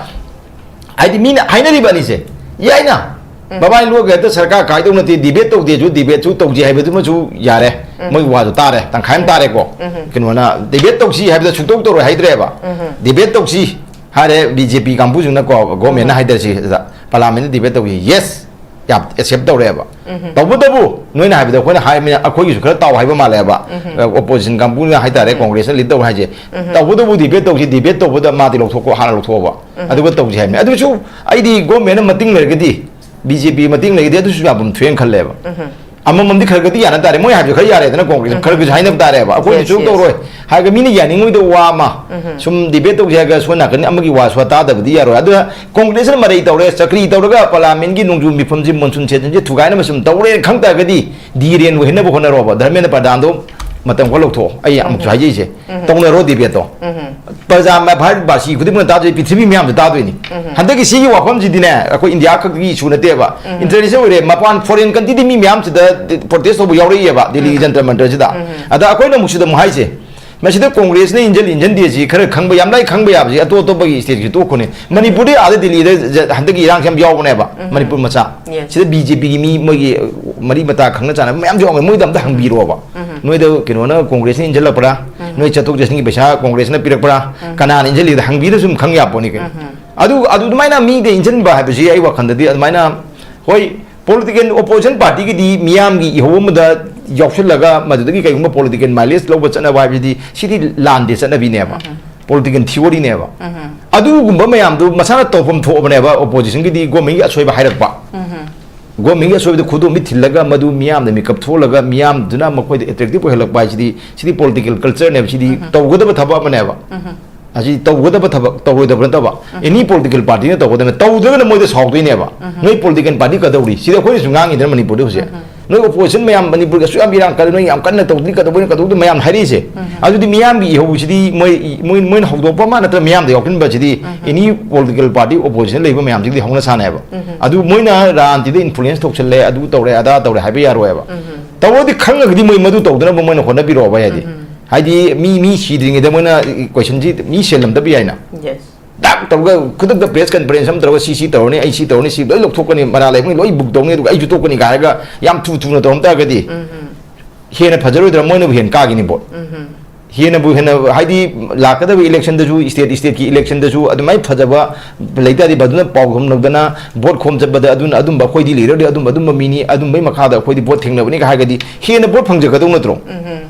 ꯍꯥꯏꯗꯤ ꯃꯤꯅ ꯍꯥꯏꯅꯔꯤꯕ ꯑꯅꯤꯁꯦ ꯌꯥꯏꯅ꯫ ꯎꯝ꯫ ꯃꯕꯥꯅꯤ ꯂꯣꯏꯒ ꯍꯦꯛꯇ ꯁꯔꯀꯥꯔ ꯀꯥꯏꯗꯧ ꯅꯠꯇꯦ, debate ꯇꯧꯗꯦꯁꯨ, debate ꯁꯨ ꯇꯧꯁꯦ ꯍꯥꯏꯕꯗꯨꯃꯁꯨ ꯌꯥꯔꯦ꯫ ꯎꯝ꯫ ꯃꯣꯏ ꯋꯥꯁꯨ ꯇꯥꯔꯦ, ꯇꯪꯈꯥꯏ ꯑꯃ ꯇꯥꯔꯦꯀꯣ꯫ ꯎꯝ꯫ ꯀꯩꯅꯣꯅ debate ꯇꯧꯁꯤ ꯍꯥꯏꯕꯗ ꯁꯨꯡꯇꯧ ꯇꯧꯔꯣꯏ ꯍꯥꯏꯗ꯭ꯔꯦꯕ꯫ ꯎꯝ꯫ Debate ꯇꯧꯁꯤ ꯍꯥꯏꯔꯦ ꯕꯤ ꯖꯦ ꯄꯤ ꯀꯥꯡꯕꯨꯁꯤꯡꯅ ꯀꯣ, ꯒꯣꯔꯃꯦꯟꯅ ꯎꯝ꯫ ꯍꯥꯏꯗꯔꯁꯤ ꯁꯤꯗ, ꯄꯥꯔꯂꯥꯃꯦꯟꯗ debate ꯇꯧꯁꯤ, yes, ꯌꯥꯝ accept ꯇꯧꯔꯦꯕ꯫ ꯎꯝ꯫ ꯇꯧꯕꯇꯕꯨ ꯅꯣꯏꯅ ꯍꯥꯏꯕꯗ ꯑꯩꯈꯣꯏꯅ ꯍꯥꯏꯕꯅꯤꯅ ꯑꯩꯈꯣꯏꯒꯤꯁꯨ ꯈꯔ ꯇꯥꯎ ꯍꯥꯏꯕ ꯃꯥꯜꯂꯦꯕ꯫ ꯎꯝ꯫ Opposition ꯀꯥꯡꯕꯨꯅ ꯍꯥꯏꯇꯥꯔꯦ, ꯎꯝ꯫ ꯀꯣꯡꯒ꯭ꯔꯦꯁꯅ lead ꯇꯧꯕ ꯍꯥꯏꯁꯦ꯫ ꯎꯝ꯫ ꯇꯧꯕꯇꯕꯨ debate ꯇꯧꯁꯤ, debate ꯇꯧꯕꯗ ꯃꯥꯗꯤ ꯂꯧꯊꯣꯛꯀꯣ, ꯍꯥꯟꯅ ꯂꯧꯊꯣꯛꯑꯣꯕ꯫ ꯎꯝ꯫ ꯑꯗꯨꯒ ꯇꯧꯁꯤ ꯍꯥꯏꯕꯅꯤ꯫ ꯑꯗꯨꯁꯨ ꯑꯩꯗꯤ ꯒꯣꯔꯃꯦꯟꯅ ꯃꯇꯤꯡ ꯂꯩꯔꯒꯗꯤ, ꯕꯤ ꯖꯦ ꯄꯤ ꯃꯇꯤꯡ ꯂꯩꯔꯒꯗꯤ ꯑꯗꯨꯁꯨ ꯌꯥꯐꯝ ꯊꯣꯛꯑꯦꯅ ꯈꯜꯂꯦꯕ꯫ ꯎꯝ꯫ ꯑꯃꯃꯝꯗꯤ ꯈꯔ ꯈꯔꯗꯤ ꯌꯥꯅ ꯇꯥꯔꯦ꯫ ꯃꯣꯏ ꯍꯥꯏꯕꯁꯨ ꯈꯔ ꯌꯥꯔꯦꯗꯅ, ꯀꯣꯡꯒ꯭ꯔꯦꯁ ꯎꯝ꯫ ꯈꯔ ꯈꯔꯁꯨ ꯍꯥꯏꯅꯕ ꯇꯥꯔꯦꯕ꯫ ꯑꯩꯈꯣꯏꯗꯤ Yes, ꯁꯨꯡꯇꯧ yes꯫ ꯇꯧꯔꯣꯏ ꯍꯥꯏꯔꯒ ꯃꯤꯅ ꯌꯥꯅꯤꯡꯉꯣꯏꯗꯕ ꯋꯥ ꯑꯃ ꯎꯝ꯫ ꯁꯨꯝ debate ꯇꯧꯁꯦ ꯍꯥꯏꯔꯒ ꯁꯣꯝ ꯅꯥꯀꯟ ꯑꯃꯒꯤ ꯋꯥ ꯁ꯭ꯋꯥ ꯇꯥꯗꯕꯗꯤ ꯌꯥꯔꯣꯏ꯫ ꯑꯗꯨꯅ ꯀꯣꯡꯒ꯭ꯔꯦꯁꯅ ꯃꯔꯩ ꯇꯧꯔꯦ, ꯆꯀ꯭ꯔꯤ ꯇꯧꯔꯒ ꯄꯥꯔꯂꯥꯃꯦꯟꯒꯤ ꯅꯣꯡꯖꯨ ꯃꯤꯐꯝꯁꯤ, ꯃꯣꯟꯁꯨꯟ ꯁꯦꯁꯟꯁꯤ ꯊꯨꯒꯥꯏꯅꯕ ꯁꯨꯝ ꯇꯧꯔꯦꯅ ꯈꯪ ꯇꯥꯔꯒꯗꯤ ꯗꯤ ꯔꯦꯟ ꯑꯣꯏꯍꯟꯅꯕ ꯍꯣꯠꯅꯔꯣꯕ꯫ ꯙꯔꯃꯦꯟꯗ꯭ꯔ ꯄ꯭ꯔꯙꯥꯟꯗꯣ ꯃꯇꯝ ꯈꯔ ꯂꯧꯊꯣꯛꯑꯣ꯫ ꯑꯩ ꯑꯃꯨꯛꯁꯨ ꯎꯝ꯫ ꯍꯥꯏꯖꯩꯁꯦ, ꯎꯝ꯫ ꯇꯧꯅꯔꯣ debate ꯇꯣ꯫ ꯎꯝ꯫ ꯄ꯭ꯔꯖꯥ ꯃ-, ꯚꯥꯔꯠ ꯕꯥꯁꯤ ꯈꯨꯗꯤꯡꯃꯛꯅ ꯇꯥꯗꯣꯏ, ꯄ꯭ꯔꯤꯊꯤꯕꯤ ꯃꯌꯥꯝꯁꯨ ꯇꯥꯗꯣꯏꯅꯤ꯫ ꯎꯝ꯫ ꯍꯟꯗꯛꯀꯤ ꯁꯤꯒꯤ ꯋꯥꯐꯝꯁꯤꯗꯤꯅꯦ, ꯑꯩꯈꯣꯏ ꯏꯟꯗꯤꯌꯥ ꯈꯛꯀꯤ issue ꯅꯠꯇꯦꯕ, ꯎꯝ꯫ International ꯑꯣꯏꯔꯦ, ꯃꯄꯥꯟ foreign country ꯗꯤ ꯃꯤ ꯃꯌꯥꯝꯁꯤꯗ protest ꯇꯧꯕ ꯌꯥꯎꯔꯛꯏꯑꯕ, ꯗꯦꯜꯂꯤꯒꯤ ꯎꯝ꯫ ꯖꯟꯇꯔ ꯃꯟꯇꯔꯁꯤꯗ꯫ ꯎꯝ꯫ ꯑꯗ ꯑꯩꯈꯣꯏꯅ ꯑꯃꯨꯛ ꯁꯤꯗ ꯑꯃꯨꯛ ꯍꯥꯏꯁꯦ, ꯃꯁꯤꯗ ꯀꯣꯡꯒ꯭ꯔꯦꯁꯅ ꯏꯟꯖꯜ ꯏꯟꯖꯟꯗꯦ ꯁꯤ ꯈꯔ ꯈꯪꯕ, ꯌꯥꯝ ꯂꯥꯏ ꯈꯪꯕ ꯌꯥꯕꯁꯤ ꯑꯇꯣꯞ ꯑꯇꯣꯞꯄꯒꯤ state ꯀꯤ ꯇꯣꯛꯈꯣꯅꯦ꯫ ꯃꯅꯤꯄꯨꯔꯗꯤ ꯑꯥꯗ ꯗꯦꯜꯂꯤꯗ ꯖ-, ꯍꯟꯗꯛꯀꯤ ꯏꯔꯥꯡꯁꯦ ꯌꯥꯝ ꯌꯥꯎꯕꯅꯦꯕ, ꯎꯝ꯫ ꯃꯅꯤꯄꯨꯔ ꯃꯆꯥ꯫ Yes꯫ ꯁꯤꯗ ꯕꯤ ꯖꯦ ꯄꯤꯒꯤ ꯃꯤ ꯃꯣꯏꯒꯤ ꯃꯔꯤ ꯃꯇꯥ ꯈꯪꯅ ꯆꯥꯟꯅꯕ ꯃꯌꯥꯝꯁꯨ ꯌꯥꯎꯕꯅꯦ, ꯃꯣꯏꯗ ꯑꯝꯇ ꯍꯪꯕꯤꯔꯣꯕ꯫ ꯎꯝ꯫ ꯅꯣꯏꯗ ꯀꯩꯅꯣꯅ ꯀꯣꯡꯒ꯭ꯔꯦꯁꯅ ꯏꯟꯖꯜꯂꯛꯄ꯭ꯔꯥ? ꯎꯝ꯫ ꯅꯣꯏ ꯆꯠꯊꯣꯛ ꯆꯠꯁꯤꯟꯒꯤ ꯄꯩꯁꯥ ꯀꯣꯡꯒ꯭ꯔꯦꯁꯅ ꯄꯤꯔꯛꯄ꯭ꯔꯥ? ꯎꯝ꯫ ꯀꯅꯥꯅ ꯏꯟꯖꯜꯂꯤꯗ ꯍꯪꯕꯤꯗ ꯁꯨꯝ ꯈꯪ ꯌꯥꯄꯣꯠꯅꯤ ꯀꯩꯅꯣ꯫ ꯎꯝ꯫ ꯑꯗꯨ, ꯑꯗꯨ ꯑꯗꯨꯃꯥꯏꯅ ꯃꯤꯗ ꯏꯟꯖꯟꯕ ꯍꯥꯏꯕꯁꯤ ꯑꯩ ꯋꯥꯈꯜꯗꯗꯤ ꯑꯗꯨꯃꯥꯏꯅ, ꯍꯣꯏ, political opposition party ꯒꯤꯗꯤ ꯃꯤꯌꯥꯝꯒꯤ ꯏꯍꯧ ꯑꯃꯗ ꯌꯥꯎꯁꯤꯜꯂꯒ ꯃꯗꯨꯗꯒꯤ ꯀꯩꯒꯨꯝꯕ political mileage ꯂꯧꯕ ꯆꯠꯅꯕ ꯍꯥꯏꯕꯁꯤꯗꯤ ꯁꯤꯗꯤ ꯂꯥꯟꯗꯦ ꯆꯠꯅꯕꯤꯅꯦꯕ, ꯎꯝ꯫ Political theory ꯅꯦꯕ꯫ ꯎꯝ꯫ ꯑꯗꯨꯒꯨꯝꯕ ꯃꯌꯥꯝꯗꯨ ꯃꯁꯥꯅ ꯇꯧꯐꯝ ꯊꯣꯛꯑꯕꯅꯦꯕ, opposition ꯒꯤꯗꯤ government ꯒꯤ ꯑꯁꯣꯏꯕ ꯍꯥꯏꯔꯛꯄ꯫ ꯎꯝ꯫ Government ꯒꯤ ꯑꯁꯣꯏꯕꯗ ꯈꯨꯗꯣꯝꯕꯤ ꯊꯤꯜꯂꯒ ꯃꯗꯨ ꯃꯤꯌꯥꯝꯗ ꯃꯤꯀꯞ ꯊꯣꯛꯍꯜꯂꯒ ꯃꯤꯌꯥꯝꯗꯨꯅ ꯃꯈꯣꯏꯗ attractive ꯑꯣꯏꯍꯜꯂꯛꯄ ꯍꯥꯏꯁꯤꯗꯤ, ꯁꯤꯗꯤ political culture ꯅꯦꯕ, ꯁꯤꯗꯤ ꯎꯝ꯫ ꯇꯧꯒꯗꯕ ꯊꯕꯛ ꯑꯃꯅꯦꯕ꯫ ꯎꯝ꯫ ꯑꯁꯤ ꯇꯧꯒꯗꯕ ꯊꯕꯛ, ꯇꯧꯔꯣꯏꯗꯕ ꯅꯠꯇꯕ꯫ ꯎꯝ꯫ Any political party ꯅ ꯇꯧꯒꯗꯕꯅꯤ꯫ ꯇꯧꯗ꯭ꯔꯒꯅ ꯃꯣꯏꯗ ꯁꯥꯎꯗꯣꯏꯅꯦꯕ꯫ ꯎꯝ꯫ ꯅꯣꯏ political party ꯀꯗꯧꯔꯤ? ꯁꯤꯗ ꯑꯩꯈꯣꯏꯅꯁꯨ ꯉꯥꯡꯉꯤꯗꯅ ꯃꯅꯤꯄꯨꯔꯗ ꯍꯧꯖꯤꯛ꯫ ꯎꯝ꯫ ꯅꯣꯏ opposition ꯃꯌꯥꯝ ꯃꯅꯤꯄꯨꯔꯒꯤ ꯑꯁꯨꯛ ꯌꯥꯝ ꯏꯔꯥꯡ ꯀꯜꯂꯤ, ꯅꯣꯏ ꯌꯥꯝ ꯀꯟꯅ ꯇꯧꯗ꯭ꯔꯤ, ꯀꯩꯗꯧꯕꯩꯅꯣ, ꯀꯩꯗꯧꯗꯣ ꯃꯌꯥꯝ ꯍꯥꯏꯔꯛꯏꯁꯦ꯫ ꯑꯗꯨꯗꯤ ꯃꯤꯌꯥꯝꯒꯤ ꯏꯍꯧꯁꯤꯗꯤ ꯃꯣꯏ, ꯃꯣꯏ, ꯃꯣꯏꯅ ꯍꯧꯗꯣꯛꯄ ꯑꯃ ꯅꯠꯇ꯭ꯔꯒ ꯃꯤꯌꯥꯝꯗ ꯌꯥꯎꯁꯤꯟꯕꯁꯤꯗꯤ any political party opposition ꯂꯩꯕ ꯃꯌꯥꯝꯁꯤꯗꯤ ꯍꯧꯅ ꯁꯥꯟꯅꯩꯕ꯫ ꯑꯗꯨ ꯃꯣꯏꯅ ꯔꯥꯖꯅꯤꯇꯤꯗ influence ꯇꯧꯁꯜꯂꯦ, ꯑꯗꯨ ꯇꯧꯔꯦ, ꯑꯗꯥ ꯇꯧꯔꯦ ꯍꯥꯏꯕ ꯌꯥꯔꯣꯏꯕ꯫ ꯇꯧꯔꯗꯤ ꯈꯪꯉꯒꯗꯤ ꯃꯣꯏ ꯃꯗꯨ ꯇꯧꯗꯅꯕ ꯃꯣꯏꯅ ꯍꯣꯠꯅꯕꯤꯔꯛꯑꯣꯕ ꯍꯥꯏꯗꯤ꯫ ꯍꯥꯏꯗꯤ ꯃꯤ, ꯃꯤ ꯁꯤꯗ꯭ꯔꯤꯉꯩꯗ ꯃꯣꯏꯅ questionꯁꯤ ꯃꯤ ꯁꯤꯍꯜꯂꯝꯗꯕ ꯌꯥꯏꯅ꯫ ꯗꯥꯛ ꯇꯧꯔꯒ ꯈꯨꯗꯛꯇ press conference ꯑꯃ ꯇꯧꯔꯒ ꯁꯤ, ꯁꯤ ꯇꯧꯔꯅꯤ, ꯑꯩ ꯁꯤ ꯇꯧꯔꯅꯤ, ꯁꯤ ꯂꯣꯏ ꯂꯧꯊꯣꯛꯀꯅꯤ, ꯃꯔꯥ ꯂꯩꯕꯉꯩ ꯂꯣꯏ book ꯇꯧꯅꯤ, ꯑꯗꯨꯒ ꯑꯩꯁꯨ ꯇꯣꯛꯀꯅꯤ ꯀꯥꯏ ꯍꯥꯏꯔꯒ ꯌꯥꯝ ꯊꯨ ꯊꯨꯅ ꯇꯧꯔꯝ ꯇꯥꯔꯒꯗꯤ ꯍꯦꯟꯅ ꯐꯖꯔꯣꯏꯗ꯭ꯔꯥ? ꯃꯣꯏꯅꯕꯨ ꯍꯦꯟꯅ ꯀꯥꯈꯤꯅꯤ vote꯫ ꯍꯦꯟꯅꯕꯨ ꯍꯦꯟꯅ ꯍꯥꯏꯗꯤ ꯂꯥꯛꯀꯗꯕ electionꯗꯁꯨ, state, stateꯀꯤ electionꯗꯁꯨ ꯑꯗꯨꯃꯥꯏꯅ ꯐꯖꯕ ꯂꯩ ꯇꯥꯔꯗꯤ ꯃꯗꯨꯅ ꯄꯥꯎ ꯈꯨꯝꯂꯛꯇꯅ vote ꯈꯣꯝ ꯆꯠꯄꯗ ꯑꯗꯨꯅ ꯑꯗꯨꯝꯕ ꯑꯩꯈꯣꯏꯗꯤ leaderꯗꯤ ꯑꯗꯨꯝꯕ, ꯑꯗꯨꯝꯕ ꯃꯤꯅꯤ, ꯑꯗꯨꯝꯕꯩ ꯃꯈꯥꯗ ꯑꯩꯈꯣꯏꯗꯤ vote ꯊꯦꯡꯅꯕꯅꯤꯒ ꯍꯥꯏꯔꯒꯗꯤ ꯍꯦꯟꯅ vote ꯐꯪꯖꯒꯗꯧ ꯅꯠꯇ꯭ꯔꯣ?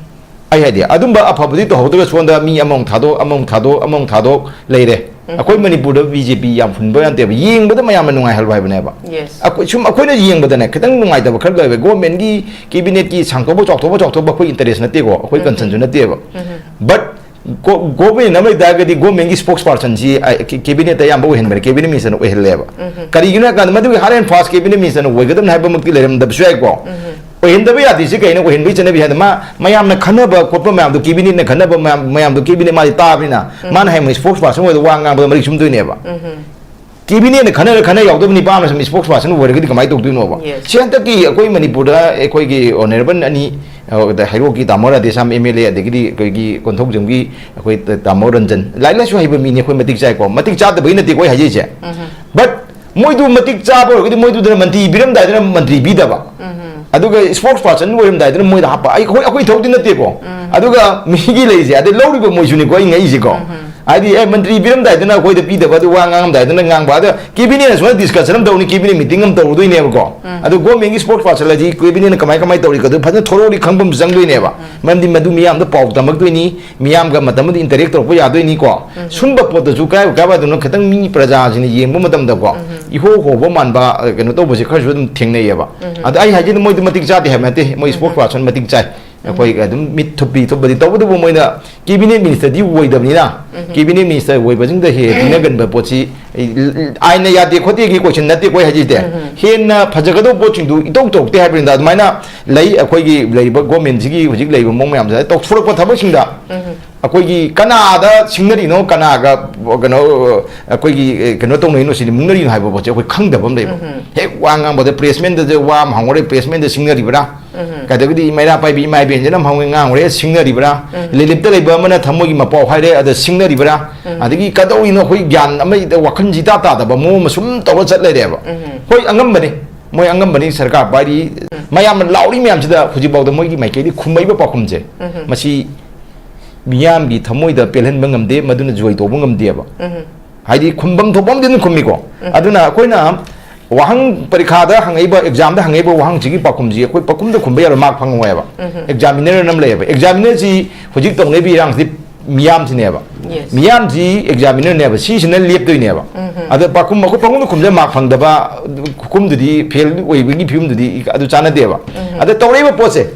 ꯑꯩ ꯍꯥꯏꯗꯤ ꯑꯗꯨꯝꯕ ꯑꯐꯕꯗꯤ ꯇꯧꯍꯧꯗ꯭ꯔꯒ ꯁꯣꯝꯗ ꯃꯤ ꯑꯃꯃꯨꯛ ꯊꯥꯗꯣꯛ, ꯑꯃꯃꯨꯛ ꯊꯥꯗꯣꯛ, ꯑꯃꯃꯨꯛ ꯊꯥꯗꯣꯛ ꯂꯩꯔꯦ꯫ ꯑꯩꯈꯣꯏ ꯃꯅꯤꯄꯨꯔꯗ BJP ꯌꯥꯝ ꯍꯨꯟꯕ ꯌꯥꯗꯦꯕ, ꯌꯦꯡꯕꯗ ꯃꯌꯥꯝꯅ ꯅꯨꯡꯉꯥꯏꯍꯜꯂꯣ ꯍꯥꯏꯕꯅꯦꯕ꯫ ꯑꯩꯈꯣꯏ ꯁꯨꯝ ꯑꯩꯈꯣꯏꯅ ꯌꯦꯡꯕꯗꯅꯦ ꯈꯤꯇꯪ ꯅꯨꯡꯉꯥꯏꯇꯕ ꯈꯔ ꯂꯩꯕ, governmentꯀꯤ cabinetꯀꯤ ꯁꯥꯡꯇꯣꯛꯄ, ꯆꯥꯎꯊꯣꯛꯄ, ꯆꯥꯎꯊꯣꯛꯄ ꯑꯩꯈꯣꯏ interest ꯅꯠꯇꯦꯀꯣ, ꯑꯩꯈꯣꯏ concernꯁꯨ ꯅꯠꯇꯦꯕ꯫ But ꯒꯣ-, government ꯑꯃ ꯂꯩꯇꯥꯔꯒꯗꯤ governmentꯀꯤ spokespersonꯁꯤ, ꯑ, ꯀꯦ-, cabinetꯇ ꯑꯌꯥꯝꯕ ꯑꯣꯏꯍꯟꯕꯅꯦ, cabinet ministerꯅ ꯑꯣꯏꯍꯜꯂꯦꯕ꯫ ꯀꯔꯤꯒꯤꯅꯣ ꯍꯥꯏ ꯀꯥꯟꯗ ꯃꯗꯨꯒꯤ hard and fast cabinet ministerꯅ ꯑꯣꯏꯒꯗꯕꯅꯤ ꯍꯥꯏꯕꯃꯛꯇꯤ ꯂꯩꯔꯝꯗꯕꯁꯨ ꯌꯥꯏꯀꯣ꯫ ꯑꯣꯏꯍꯟꯗꯕ ꯌꯥꯗ꯭ꯔꯤꯁꯤ ꯀꯩꯅꯣ? ꯑꯣꯏꯍꯟꯕꯒꯤ ꯆꯠꯅꯕꯤ ꯍꯥꯏꯗ ꯃꯥ ꯃꯌꯥꯝꯅ ꯈꯟꯅꯕ ꯈꯣꯠꯄ ꯃꯌꯥꯝꯗꯣ, cabinetꯅ ꯈꯟꯅꯕ ꯃꯌꯥꯝ, ꯃꯌꯥꯝꯗꯣ cabinet ꯃꯥꯗꯤ ꯇꯥꯕꯅꯤꯅ, ꯃꯥꯅ ꯍꯌꯦꯡ spokespersonꯋꯥꯏꯗ ꯋꯥ ꯉꯥꯡꯕꯗ ꯃꯔꯤꯛ ꯆꯨꯝꯗꯣꯏꯅꯦꯕ꯫ Cabinetꯅ ꯈꯟꯅꯔ ꯈꯟꯅ ꯌꯥꯎꯗꯕ ꯅꯤꯄꯥ ꯑꯃꯅ ꯁꯨꯝ spokesperson ꯑꯣꯏꯔꯒꯗꯤ ꯀꯃꯥꯏꯅ ꯇꯧꯗꯣꯏꯅꯣꯕ? ꯁꯤ ꯍꯟꯗꯛꯀꯤ ꯑꯩꯈꯣꯏ ꯃꯅꯤꯄꯨꯔꯗ ꯑꯩꯈꯣꯏꯒꯤ honourable ꯑꯅꯤ, ꯑ, ꯍꯩꯔꯣꯛꯀꯤ ꯇꯥꯃꯣ ꯔꯥꯙꯦꯁ꯭ꯌꯥꯝ MLA, ꯑꯗꯒꯤꯗꯤ ꯑꯩꯈꯣꯏꯒꯤ ꯀꯣꯟꯊꯧꯖꯝꯒꯤ ꯑꯩꯈꯣꯏ ꯇꯥꯃꯣ ꯔꯟꯖꯟ, ꯂꯥꯏꯔꯤꯛ ꯂꯥꯏꯁꯨ ꯍꯩꯕ ꯃꯤꯅꯤ, ꯑꯩꯈꯣꯏ ꯃꯇꯤꯛ ꯆꯥꯏꯀꯣ꯫ ꯃꯇꯤꯛ ꯆꯥꯗꯕꯒꯤ ꯅꯠꯇꯦꯀꯣ ꯑꯩ ꯍꯥꯏꯖꯩꯁꯦ꯫ But ꯃꯣꯏꯗꯨ ꯃꯇꯤꯛ ꯆꯥꯕ ꯑꯣꯏꯔꯒꯗꯤ ꯃꯣꯏꯗꯨꯗꯅ ꯃꯟꯇ꯭ꯔꯤ ꯄꯤꯔꯝꯗꯥꯏꯗꯅ ꯃꯟꯇ꯭ꯔꯤ ꯄꯤꯗꯕ, ꯑꯗꯨꯒ spokesperson ꯑꯣꯏꯔꯝꯗꯥꯏꯗꯅ ꯃꯣꯏꯗ ꯍꯥꯞꯄ, ꯑꯩ, ꯑꯩꯈꯣꯏ, ꯑꯩꯈꯣꯏ ꯊꯕꯛꯇꯤ ꯅꯠꯇꯦꯀꯣ꯫ ꯑꯗꯨꯒ ꯃꯤꯒꯤ ꯂꯩꯔꯤꯁꯦ, ꯑꯗꯩ ꯂꯧꯔꯤꯕ ꯃꯣꯏꯁꯨꯅꯤꯀꯣ ꯑꯩ ꯉꯛꯏꯁꯦꯀꯣ꯫ ꯍꯥꯏꯗꯤ ꯑꯦ ꯃꯟꯇ꯭ꯔꯤ ꯄꯤꯔꯝꯗꯥꯏꯗꯅ ꯑꯩꯈꯣꯏꯗ ꯄꯤꯗꯕ, ꯑꯗꯨ ꯋꯥ ꯉꯥꯡꯉꯝꯗꯥꯏꯗꯅ ꯉꯥꯡꯕ, ꯑꯗ cabinetꯅ ꯁꯨꯃꯥꯏꯅ discussion ꯑꯃ ꯇꯧꯅꯤ, cabinet meeting ꯑꯃ ꯇꯧꯔꯨꯗꯣꯏꯅꯦꯕꯀꯣ꯫ ꯑꯗꯣ governmentꯀꯤ spokesperson ꯍꯥꯏꯗꯤ cabinetꯅ ꯀꯃꯥꯏ ꯀꯃꯥꯏ ꯇꯧꯔꯤ, ꯑꯗꯨ ꯐꯖꯅ thoroughly ꯈꯪꯕ ꯑꯃ ꯆꯪꯗꯣꯏꯅꯦꯕ꯫ ꯃꯔꯝꯗꯤ ꯃꯗꯨ ꯃꯤꯌꯥꯝꯗ ꯄꯥꯎ ꯇꯝꯃꯛꯇꯣꯏꯅꯤ, ꯃꯤꯌꯥꯝꯒ ꯃꯇꯝ ꯑꯃꯗ interact ꯇꯧꯔꯛꯄ ꯌꯥꯗꯣꯏꯅꯤꯀꯣ꯫ ꯁꯨꯝꯕ ꯄꯣꯠꯇꯁꯨ ꯀꯥꯏ ꯀꯥꯏꯋꯥꯏꯗꯅꯣ ꯈꯤꯇꯪ ꯃꯤ ꯄ꯭ꯔꯖꯥꯁꯤꯡꯅ ꯌꯦꯡꯕ ꯃꯇꯝꯗꯀꯣ, ꯏꯍꯣ ꯍꯣꯕ ꯃꯥꯟꯕ, ꯑ, ꯀꯩꯅꯣ ꯇꯧꯕꯁꯦ ꯈꯔꯁꯨ ꯑꯗꯨꯝ ꯊꯦꯡꯅꯩꯌꯦꯕ꯫ ꯑꯗ ꯑꯩ ꯍꯥꯏꯁꯤꯅ ꯃꯣꯏꯗꯤ ꯃꯇꯤꯛ ꯆꯥꯗꯦ ꯍꯥꯏꯕ ꯅꯠꯇꯦ, ꯃꯣꯏ spokesperson ꯃꯇꯤꯛ ꯆꯥꯏ꯫ ꯑꯩꯈꯣꯏ ꯑꯗꯨꯝ ꯃꯤꯠ ꯊꯨꯞꯄꯤ ꯊꯨꯞꯄꯗꯤ, ꯇꯧꯕꯇꯕꯨ ꯃꯣꯏꯅ ꯀꯦꯕꯤꯅꯦꯠ ꯃꯤꯅꯤꯁꯇꯔꯗꯤ ꯑꯣꯏꯗꯕꯅꯤꯅ, ꯀꯦꯕꯤꯅꯦꯠ ꯃꯤꯅꯤꯁꯇꯔ ꯑꯣꯏꯕꯁꯤꯡꯗ ꯍꯦꯛ ꯍꯦꯛ ꯊꯤꯅꯒꯟꯕ ꯄꯣꯠꯁꯤ, ꯑꯩ, ꯑꯥꯏꯟꯅ ꯌꯥꯗꯦ ꯈꯣꯠꯇꯦꯒꯤ ꯀꯣꯏꯁꯟ ꯅꯠꯇꯦꯀꯣ ꯑꯩ ꯍꯥꯏꯖꯩꯁꯦ꯫ ꯍꯦꯟꯅ ꯐꯖꯒꯗꯧꯕ ꯄꯣꯠꯁꯤꯡꯗꯨ ꯏꯇꯧ ꯇꯧꯔꯛꯇꯦ ꯍꯥꯏꯕꯅꯤꯗ꯫ ꯑꯗꯨꯃꯥꯏꯅ ꯂꯩ, ꯑꯩꯈꯣꯏꯒꯤ ꯂꯩꯔꯤꯕ ꯒꯣꯔꯃꯦꯟꯁꯤꯒꯤ ꯍꯧꯖꯤꯛ ꯂꯩꯔꯤꯕ ꯃꯑꯣꯡ ꯃꯌꯥꯝꯁꯦ ꯇꯧꯊꯣꯔꯛꯄ ꯊꯕꯛꯁꯤꯡꯗ ꯑꯩꯈꯣꯏꯒꯤ ꯀꯅꯥꯗ ꯁꯤꯡꯅꯔꯤꯅꯣ, ꯀꯅꯥꯒ ꯀꯩꯅꯣ, ꯑꯩꯈꯣꯏꯒꯤ, ꯑꯦ, ꯀꯩꯅꯣ ꯇꯧꯅꯔꯤꯅꯣ, ꯁꯤꯗꯤ ꯃꯨꯛꯅꯔꯤꯅꯣ ꯍꯥꯏꯕ ꯄꯣꯠꯁꯦ ꯑꯩꯈꯣꯏ ꯈꯪꯗꯕ ꯑꯃ ꯂꯩꯕ꯫ ꯍꯦꯛ ꯋꯥ ꯉꯥꯡꯕꯗ ꯄ꯭ꯔꯦꯁꯃꯦꯟꯗꯁꯨ ꯋꯥ ꯑꯃ ꯍꯪꯉꯨꯔꯦ, ꯄ꯭ꯔꯦꯁꯃꯦꯟꯗ ꯁꯤꯡꯅꯔꯤꯕ꯭ꯔꯥ? ꯀꯗꯒꯤꯗꯤ ꯃꯩꯔꯥ ꯄꯥꯏꯕꯤ ꯏꯃꯥ ꯏꯕꯦꯟꯁꯤꯅ ꯑꯃ ꯍꯪꯉꯦ, ꯉꯥꯡꯉꯨꯔꯦ, ꯁꯤꯡꯅꯔꯤꯕ꯭ꯔꯥ? ꯂꯤꯂꯤꯞꯇ ꯂꯩꯕ ꯑꯃꯅ ꯊꯃꯣꯏꯒꯤ ꯃꯄꯥꯎ ꯍꯥꯏꯔꯦ, ꯑꯗ ꯁꯤꯡꯅꯔꯤꯕ꯭ꯔꯥ? ꯑꯗꯒꯤ ꯀꯗꯧꯔꯤꯅꯣ ꯑꯩꯈꯣꯏ ꯒ꯭ꯌꯥꯟ ꯑꯃ ꯋꯥꯈꯜꯁꯤ ꯏꯇꯥ ꯇꯥꯗꯕ ꯃꯑꯣꯡ ꯑꯃ ꯁꯨꯝ ꯇꯧꯔ ꯆꯠ ꯂꯩꯔꯦꯕ꯫ ꯍꯣꯏ, ꯑꯉꯝꯕꯅꯤ, ꯃꯣꯏ ꯑꯉꯝꯕꯅꯤ, ꯁꯔꯀꯥꯔ ꯄꯥꯏꯔꯤ, ꯃꯌꯥꯝꯅ ꯂꯥꯎꯔꯤ ꯃꯌꯥꯝꯁꯤꯗ ꯍꯧꯖꯤꯛꯐꯥꯎꯗ ꯃꯣꯏꯒꯤ ꯃꯥꯏꯀꯩꯗꯒꯤ ꯈꯨꯝꯃꯛꯏꯕ ꯄꯥꯎꯈꯨꯝꯁꯦ, ꯃꯁꯤ ꯃꯤꯌꯥꯝꯒꯤ ꯊꯃꯣꯏꯗ ꯄꯦꯜꯍꯟꯕ ꯉꯝꯗꯦ, ꯃꯗꯨꯅ ꯖꯣꯏ ꯇꯧꯕ ꯉꯝꯗꯦꯕ꯫ ꯍꯥꯏꯗꯤ ꯈꯨꯝꯐꯝ ꯊꯣꯛꯄ ꯑꯃꯗꯤ ꯑꯗꯨꯝ ꯈꯨꯝꯃꯤꯀꯣ꯫ ꯑꯗꯨꯅ ꯑꯩꯈꯣꯏꯅ ꯋꯥꯍꯪ, ꯄꯔꯤꯈꯥꯗ ꯍꯪꯉꯛꯏꯕ, ꯑꯦꯛꯖꯥꯝꯗ ꯍꯪꯉꯛꯏꯕ ꯋꯥꯍꯪꯁꯤꯒꯤ ꯄꯥꯎꯈꯨꯝꯁꯤ ꯑꯩꯈꯣꯏ ꯄꯪꯈꯨꯝꯗ ꯈꯨꯝꯕ ꯌꯥꯔꯣꯏ, ꯃꯥꯔꯛ ꯐꯪꯉꯣꯏꯕ꯫ ꯑꯦꯛꯖꯥꯃꯤꯅꯔ ꯑꯃ ꯂꯩꯌꯦꯕ꯫ ꯑꯦꯛꯖꯥꯃꯤꯅꯔꯁꯤ ꯍꯧꯖꯤꯛ ꯇꯧꯅꯔꯤꯕ ꯏꯔꯥꯡꯁꯤꯗꯤ ꯃꯤꯌꯥꯝꯁꯤꯅꯦꯕ꯫ ꯃꯤꯌꯥꯝꯁꯤ ꯑꯦꯛꯖꯥꯃꯤꯅꯔꯅꯦꯕ, ꯁꯤꯁꯤꯅ ꯂꯦꯞꯇꯣꯏꯅꯦꯕ꯫ ꯑꯗ ꯄꯥꯎꯈꯨꯝ, ꯑꯩꯈꯣꯏ ꯄꯪꯈꯨꯝꯗ ꯈꯨꯝꯖ ꯃꯥꯔꯛ ꯐꯪꯗꯕ ꯈꯨꯈꯨꯝꯗꯨꯗꯤ, ꯐꯦꯜ ꯑꯣꯏꯕꯒꯤ ꯐꯤꯕꯝꯗꯨꯗꯤ ꯑꯗꯨ ꯆꯥꯟꯅꯗꯦꯕ꯫ ꯑꯗ ꯇꯧꯔꯛꯏꯕ ꯄꯣꯠꯁꯦ,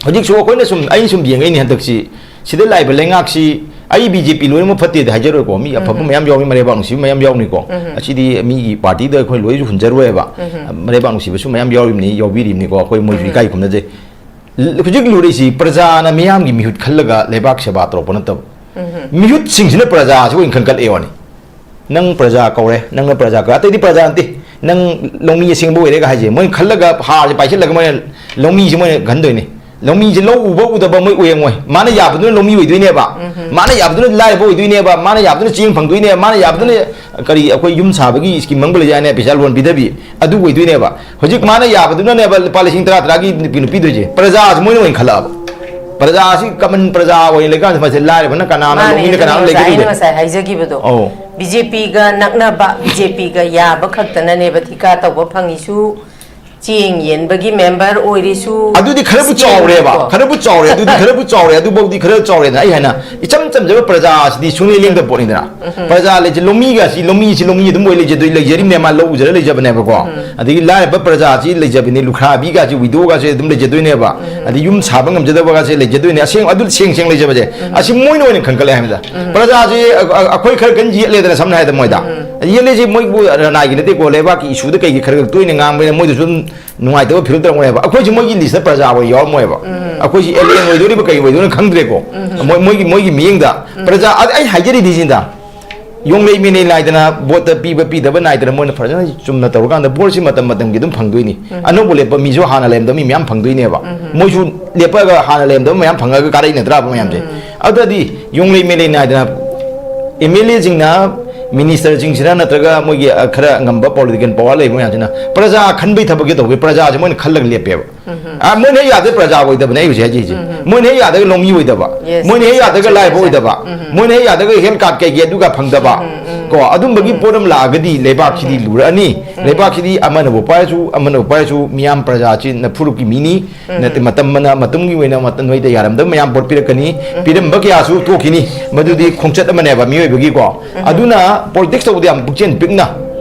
ꯍꯧꯖꯤꯛꯁꯨ ꯑꯩꯈꯣꯏꯅ ꯁꯨꯝ, ꯑꯩ ꯁꯨꯝ ꯌꯦꯡꯉꯛꯏꯅꯤ ꯍꯟꯗꯛꯁꯤ, ꯁꯤꯗ ꯂꯥꯛꯏꯕ ꯂꯩꯉꯥꯛꯁꯤ, ꯑꯩ ꯕꯤ ꯖꯦ ꯄꯤ ꯂꯣꯏꯅꯃꯛ ꯐꯠꯇꯦꯗꯤ ꯍꯥꯏꯖꯔꯣꯏꯀꯣ, ꯃꯤ ꯑꯐꯕ ꯃꯌꯥꯝ ꯌꯥꯎꯏ, ꯃꯔꯩꯕꯥꯛ ꯅꯨꯡꯁꯤꯕ ꯃꯌꯥꯝ ꯌꯥꯎꯅꯤꯀꯣ꯫ ꯑꯁꯤꯗꯤ ꯃꯤꯒꯤ ꯄꯥꯔꯇꯤꯗ ꯑꯩꯈꯣꯏ ꯂꯣꯏꯁꯨ ꯍꯨꯟꯖꯔꯣꯏꯕ꯫ ꯃꯔꯩꯕꯥꯛ ꯅꯨꯡꯁꯤꯕꯁꯨ ꯃꯌꯥꯝ ꯌꯥꯎꯔꯤꯕꯅꯤ, ꯌꯥꯎꯕꯤꯔꯤꯕꯅꯤꯀꯣ, ꯑꯩꯈꯣꯏ ꯃꯣꯏꯁꯨ ꯏꯀꯥꯏ ꯈꯨꯝꯅꯖꯩ꯫ ꯂ-, ꯍꯧꯖꯤꯛ ꯂꯨꯔꯛꯏꯁꯤ ꯄ꯭ꯔꯖꯥꯅ ꯃꯤꯌꯥꯝꯒꯤ ꯃꯤꯍꯨꯠ ꯈꯜꯂꯒ ꯂꯩꯕꯥꯛ ꯁꯦꯕꯥ ꯇꯧꯔꯛꯄ ꯅꯠꯇꯕ, ꯃꯤꯍꯨꯠꯁꯤꯡꯁꯤꯅ ꯄ꯭ꯔꯖꯥꯁꯤ ꯑꯣꯏꯅ ꯈꯟꯒꯠꯂꯛꯑꯦ ꯋꯥꯅꯤ꯫ ꯅꯪ ꯄ꯭ꯔꯖꯥ ꯀꯧꯔꯦ, ꯅꯪꯅ ꯄ꯭ꯔꯖꯥ ꯀꯧꯔꯦ, ꯑꯇꯩꯗꯤ ꯄ꯭ꯔꯖꯥ ꯅꯠꯇꯦ꯫ ꯅꯪ ꯂꯧꯃꯤ ꯑꯁꯦꯡꯕ ꯑꯣꯏꯔꯦꯒ ꯍꯥꯏꯁꯦ, ꯃꯣꯏꯅ ꯈꯜꯂꯒ ꯍꯥꯔꯁꯦ ꯄꯥꯏꯁꯤꯜꯂꯒ ꯃꯣꯏꯅ ꯂꯧꯃꯤꯁꯦ ꯃꯣꯏꯅ ꯈꯟꯗꯣꯏꯅꯦ꯫ ꯂꯧꯃꯤꯁꯦ ꯂꯧ ꯎꯕ ꯎꯗꯕ ꯃꯣꯏ ꯑꯣꯏꯔꯝꯃꯣꯏ꯫ ꯃꯥꯅ ꯌꯥꯕꯗꯨꯅ ꯂꯧꯃꯤ ꯑꯣꯏꯗꯣꯏꯅꯦꯕ, ꯃꯥꯅ ꯌꯥꯕꯗꯨꯅ ꯂꯥꯏꯔꯕ ꯑꯣꯏꯗꯣꯏꯅꯦꯕ, ꯃꯥꯅ ꯌꯥꯕꯗꯨꯅ ꯆꯦꯡ ꯐꯪꯗꯣꯏꯅꯦꯕ, ꯃꯥꯅ ꯌꯥꯕꯗꯨꯅ ꯀꯔꯤ, ꯑꯩꯈꯣꯏ ꯌꯨꯝ ꯁꯥꯕꯒꯤ ꯁ꯭ꯀꯤꯝ ꯑꯃꯒ ꯂꯩꯖꯥꯠꯅꯦ, ꯄꯩꯁꯥ ꯂꯣꯟ ꯄꯤꯗꯕꯤ, ꯑꯗꯨ ꯑꯣꯏꯗꯣꯏꯅꯦꯕ꯫ ꯍꯧꯖꯤꯛ ꯃꯥꯅ ꯌꯥꯕꯗꯨꯅꯅꯦꯕ ꯂꯨꯄꯥ ꯂꯤꯁꯤꯡ ꯇꯔꯥ ꯇꯔꯥꯒꯤ ꯅꯨꯄꯤ ꯅꯨꯄꯤꯗꯣꯏꯁꯦ, ꯄ꯭ꯔꯖꯥꯁꯦ ꯃꯣꯏꯅ ꯑꯣꯏꯅ ꯈꯜꯂꯛꯑꯕ꯫ ꯄ꯭ꯔꯖꯥꯁꯤ ꯀꯃꯟ ꯄ꯭ꯔꯖꯥ ꯑꯣꯏꯅ ꯂꯩꯀꯥꯟꯁꯤꯗ ꯃꯁꯤ ꯂꯥꯏꯔꯕꯅ ꯀꯅꯥꯅ ꯃꯥꯅꯦ, ꯂꯧꯃꯤꯅ ꯑꯗꯨꯅꯦ ꯀꯅꯥꯅ ꯉꯁꯥꯏ ꯑꯩꯅ ꯂꯩꯒꯗꯧꯔꯤꯒꯦ? ꯉꯁꯥꯏ ꯍꯥꯏꯖꯈꯤꯕꯗꯣ꯫ ꯑꯧ꯫ ꯕꯤ ꯖꯦ ꯄꯤꯒ ꯅꯛꯅꯕ, ꯕꯤ ꯖꯦ ꯄꯤꯒ ꯌꯥꯕ ꯈꯛꯇꯅꯅꯦꯕ ꯊꯤꯀꯥ ꯇꯧꯕ ꯐꯪꯉꯤꯁꯨ꯫ ꯆꯦꯡ ꯌꯦꯟꯕꯒꯤ ꯃꯦꯝꯕꯔ ꯑꯣꯏꯔꯤꯁꯨ ꯑꯗꯨꯗꯤ ꯈꯔꯕꯨ ꯆꯥꯎꯔꯦꯕ, ꯈꯔꯕꯨ ꯆꯥꯎꯔꯦ, ꯑꯗꯨꯗꯤ ꯈꯔꯕꯨ ꯆꯥꯎꯔꯦ, ꯑꯗꯨꯐꯥꯎꯗꯤ ꯈꯔ ꯆꯥꯎꯔꯦꯗꯅ꯫ ꯑꯩ ꯍꯥꯏꯅ, ꯏꯆꯝ ꯆꯝꯖꯕ ꯄ꯭ꯔꯖꯥꯁꯤꯗꯤ ꯁꯨꯡꯂꯦꯡ ꯂꯦꯡꯗꯕ ꯄꯣꯠꯅꯤꯗꯅ꯫ ꯄ꯭ꯔꯖꯥ ꯂꯩꯖ ꯂꯧꯃꯤꯒꯁꯤ, ꯂꯧꯃꯤꯁꯤ ꯂꯧꯃꯤ ꯑꯗꯨꯝ ꯑꯣꯏ ꯂꯩꯖꯗꯣꯏ, ꯂꯩꯖꯔꯤꯕꯅꯦ, ꯃꯥ ꯂꯧ ꯎꯖꯔ ꯂꯩꯖꯕꯅꯦꯕꯀꯣ꯫ ꯑꯗꯒꯤ ꯂꯥꯏꯔꯕ ꯄ꯭ꯔꯖꯥꯁꯤ ꯂꯩꯖꯕꯅꯤ, ꯂꯨꯈ꯭ꯔꯥꯕꯤꯒꯁꯤ, ꯋꯤꯗꯣꯒꯁꯤ ꯑꯗꯨꯝ ꯂꯩꯖꯗꯣꯏꯅꯦꯕ꯫ ꯑꯗꯩ ꯌꯨꯝ ꯁꯥꯕ ꯉꯝꯖꯗꯕꯒꯁꯦ ꯂꯩꯖꯗꯣꯏꯅꯦ꯫ ꯑꯁꯦꯡ ꯑꯗꯨ ꯁꯦꯡ ꯁꯦꯡ ꯂꯩꯖꯕꯁꯦ ꯑꯁꯤ ꯃꯣꯏꯅ ꯑꯣꯏꯅ ꯈꯟꯒꯠꯂꯦ ꯍꯥꯏꯕꯗ, ꯄ꯭ꯔꯖꯥꯁꯤ ꯑ-, ꯑ-, ꯑꯩꯈꯣꯏ ꯈꯔ ꯀꯟ ꯌꯦꯠꯂꯦꯗꯅ, ꯁꯝꯅ ꯍꯥꯏꯔꯕꯗ ꯃꯣꯏꯗ꯫ ꯌꯦꯠꯂꯤꯁꯤ ꯃꯣꯏꯕꯨ ꯂꯅꯥꯏꯒꯤ ꯅꯠꯇꯦꯀꯣ, ꯂꯩꯕꯥꯛꯀꯤ ꯏꯁꯨꯗ ꯀꯩꯒꯤ ꯈꯔ ꯈꯔ ꯇꯣꯏꯅ ꯉꯥꯡꯕꯅꯤꯅ ꯃꯣꯏꯗꯁꯨ ꯑꯗꯨꯝ ꯅꯨꯡꯉꯥꯏꯇꯕ ꯐꯤꯜ ꯇꯧꯔꯝꯒꯅꯦꯕ꯫ ꯑꯩꯈꯣꯏꯁꯤ ꯃꯣꯏꯒꯤ ꯂꯤꯁꯇ ꯄ꯭ꯔꯖꯥ ꯑꯣꯏ ꯌꯥꯎꯔꯝꯃꯣꯏꯕ꯫ ꯑꯩꯈꯣꯏꯁꯤ ꯑꯦꯂꯤꯌꯟ ꯑꯣꯏꯗꯣꯔꯤꯕ ꯀꯩ ꯑꯣꯏꯗꯣꯏꯅꯣ ꯈꯪꯗ꯭ꯔꯦꯀꯣ꯫ ꯃꯣꯏ, ꯃꯣꯏꯒꯤ, ꯃꯣꯏꯒꯤ ꯃꯤꯠꯌꯦꯡꯗ ꯄ꯭ꯔꯖꯥ, ꯑꯗ ꯑꯩ ꯍꯥꯏꯖꯔꯤꯗꯤꯁꯤꯗ ꯌꯣꯡꯂꯩ ꯃꯦꯂꯩ ꯅꯥꯏꯗꯅ ꯚꯣꯠꯇ ꯄꯤꯕ ꯄꯤꯗꯕ ꯅꯥꯏꯗꯅ ꯃꯣꯏꯅ ꯐꯖꯅ ꯆꯨꯝꯅ ꯇꯧꯔꯀꯥꯟꯗ ꯚꯣꯠꯁꯤ ꯃꯇꯝ ꯃꯇꯝꯒꯤ ꯑꯗꯨꯝ ꯐꯪꯗꯣꯏꯅꯤ꯫ ꯑꯅꯧꯕ ꯂꯦꯞꯄ ꯃꯤꯁꯨ ꯍꯥꯟꯅ ꯂꯩꯔꯝꯗꯕ ꯃꯤ ꯃꯌꯥꯝ ꯐꯪꯗꯣꯏꯅꯦꯕ꯫ ꯃꯣꯏꯁꯨ ꯂꯦꯞꯄꯒ ꯍꯥꯟꯅ ꯂꯩꯔꯝꯗꯕ ꯃꯌꯥꯝ ꯐꯪꯉꯒ ꯀꯥꯔꯛꯏ ꯅꯠꯇ꯭ꯔꯥꯕ ꯃꯌꯥꯝꯁꯦ? ꯑꯗꯨꯗꯤ ꯌꯣꯡꯂꯩ ꯃꯦꯂꯩ ꯅꯥꯏꯗꯅ ꯑꯦꯝ ꯑꯦꯜ ꯑꯦꯁꯤꯡꯅ, ꯃꯤꯅꯤꯁꯇꯔꯁꯤꯡꯁꯤꯅ ꯅꯠꯇ꯭ꯔꯒ ꯃꯣꯏꯒꯤ, ꯑ, ꯈꯔ ꯉꯝꯕ ꯄꯣꯂꯤꯇꯤꯀꯦꯜ ꯄꯋꯥꯔ ꯂꯩꯕ ꯃꯌꯥꯝꯁꯤꯅ ꯄ꯭ꯔꯖꯥ ꯈꯟꯕꯩ ꯊꯕꯛꯁꯦ ꯇꯧꯕꯤ, ꯄ꯭ꯔꯖꯥꯁꯦ ꯃꯣꯏꯅ ꯈꯜꯂꯒ ꯂꯦꯞꯄꯦꯕ꯫ ꯑ, ꯃꯣꯏꯅ ꯍꯦꯛ ꯌꯥꯗ꯭ꯔꯒ ꯄ꯭ꯔꯖꯥ ꯑꯣꯏꯗꯕꯅꯦ ꯑꯩ ꯍꯧꯖꯤꯛ ꯍꯥꯏꯖꯔꯤꯁꯦ꯫ ꯃꯣꯏꯅ ꯍꯦꯛ ꯌꯥꯗ꯭ꯔꯒ ꯂꯧꯃꯤ ꯑꯣꯏꯗꯕ, Yes, ꯃꯣꯏꯅ ꯍꯦꯛ yes, ꯌꯥꯗ꯭ꯔꯒ yes, ꯂꯥꯏꯔꯕ yes. ꯑꯣꯏꯗꯕ, ꯃꯣꯏꯅ ꯍꯦꯛ ꯌꯥꯗ꯭ꯔꯒ ꯍꯦꯜꯊ ꯀꯥꯔꯗ ꯀꯩꯒꯤ ꯑꯗꯨꯒ ꯐꯪꯗꯕ꯫ ꯀꯣ, ꯑꯗꯨꯝꯕꯒꯤ ꯄꯣꯠ ꯑꯃ ꯂꯥꯛꯑꯒꯗꯤ ꯂꯩꯕꯥꯛꯁꯤꯗꯤ ꯂꯨꯔꯛꯑꯅꯤ꯫ ꯂꯩꯕꯥꯛꯁꯤꯗꯤ ꯑꯃꯅꯕꯨ ꯄꯥꯏꯔꯁꯨ, ꯑꯃꯅꯕꯨ ꯄꯥꯏꯔꯁꯨ, ꯃꯤꯌꯥꯝ ꯄ꯭ꯔꯖꯥꯁꯤ ꯅꯐꯨꯔꯨꯞꯀꯤ ꯃꯤꯅꯤ꯫ ꯅꯠꯇꯦ, ꯃꯇꯝ ꯑꯃꯅ, ꯃꯇꯝꯒꯤ ꯑꯣꯏꯅ ꯃꯇꯝ ꯅꯣꯏꯗ ꯌꯥꯔꯝꯗꯕ ꯃꯌꯥꯝ ꯄꯣꯠ ꯄꯤꯔꯛꯀꯅꯤ꯫ ꯄꯤꯔꯝꯕ ꯀꯌꯥꯁꯨ ꯇꯣꯛꯈꯤꯅꯤ꯫ ꯃꯗꯨꯗꯤ ꯈꯣꯡꯆꯠ ꯑꯃꯅꯦꯕ ꯃꯤꯑꯣꯏꯕꯒꯤꯀꯣ꯫ ꯑꯗꯨꯅ ꯄꯣꯂꯤꯇꯤꯛꯁ ꯇꯧꯕꯗ ꯌꯥꯝ ꯄꯨꯛꯆꯦꯜ ꯄꯤꯛꯅ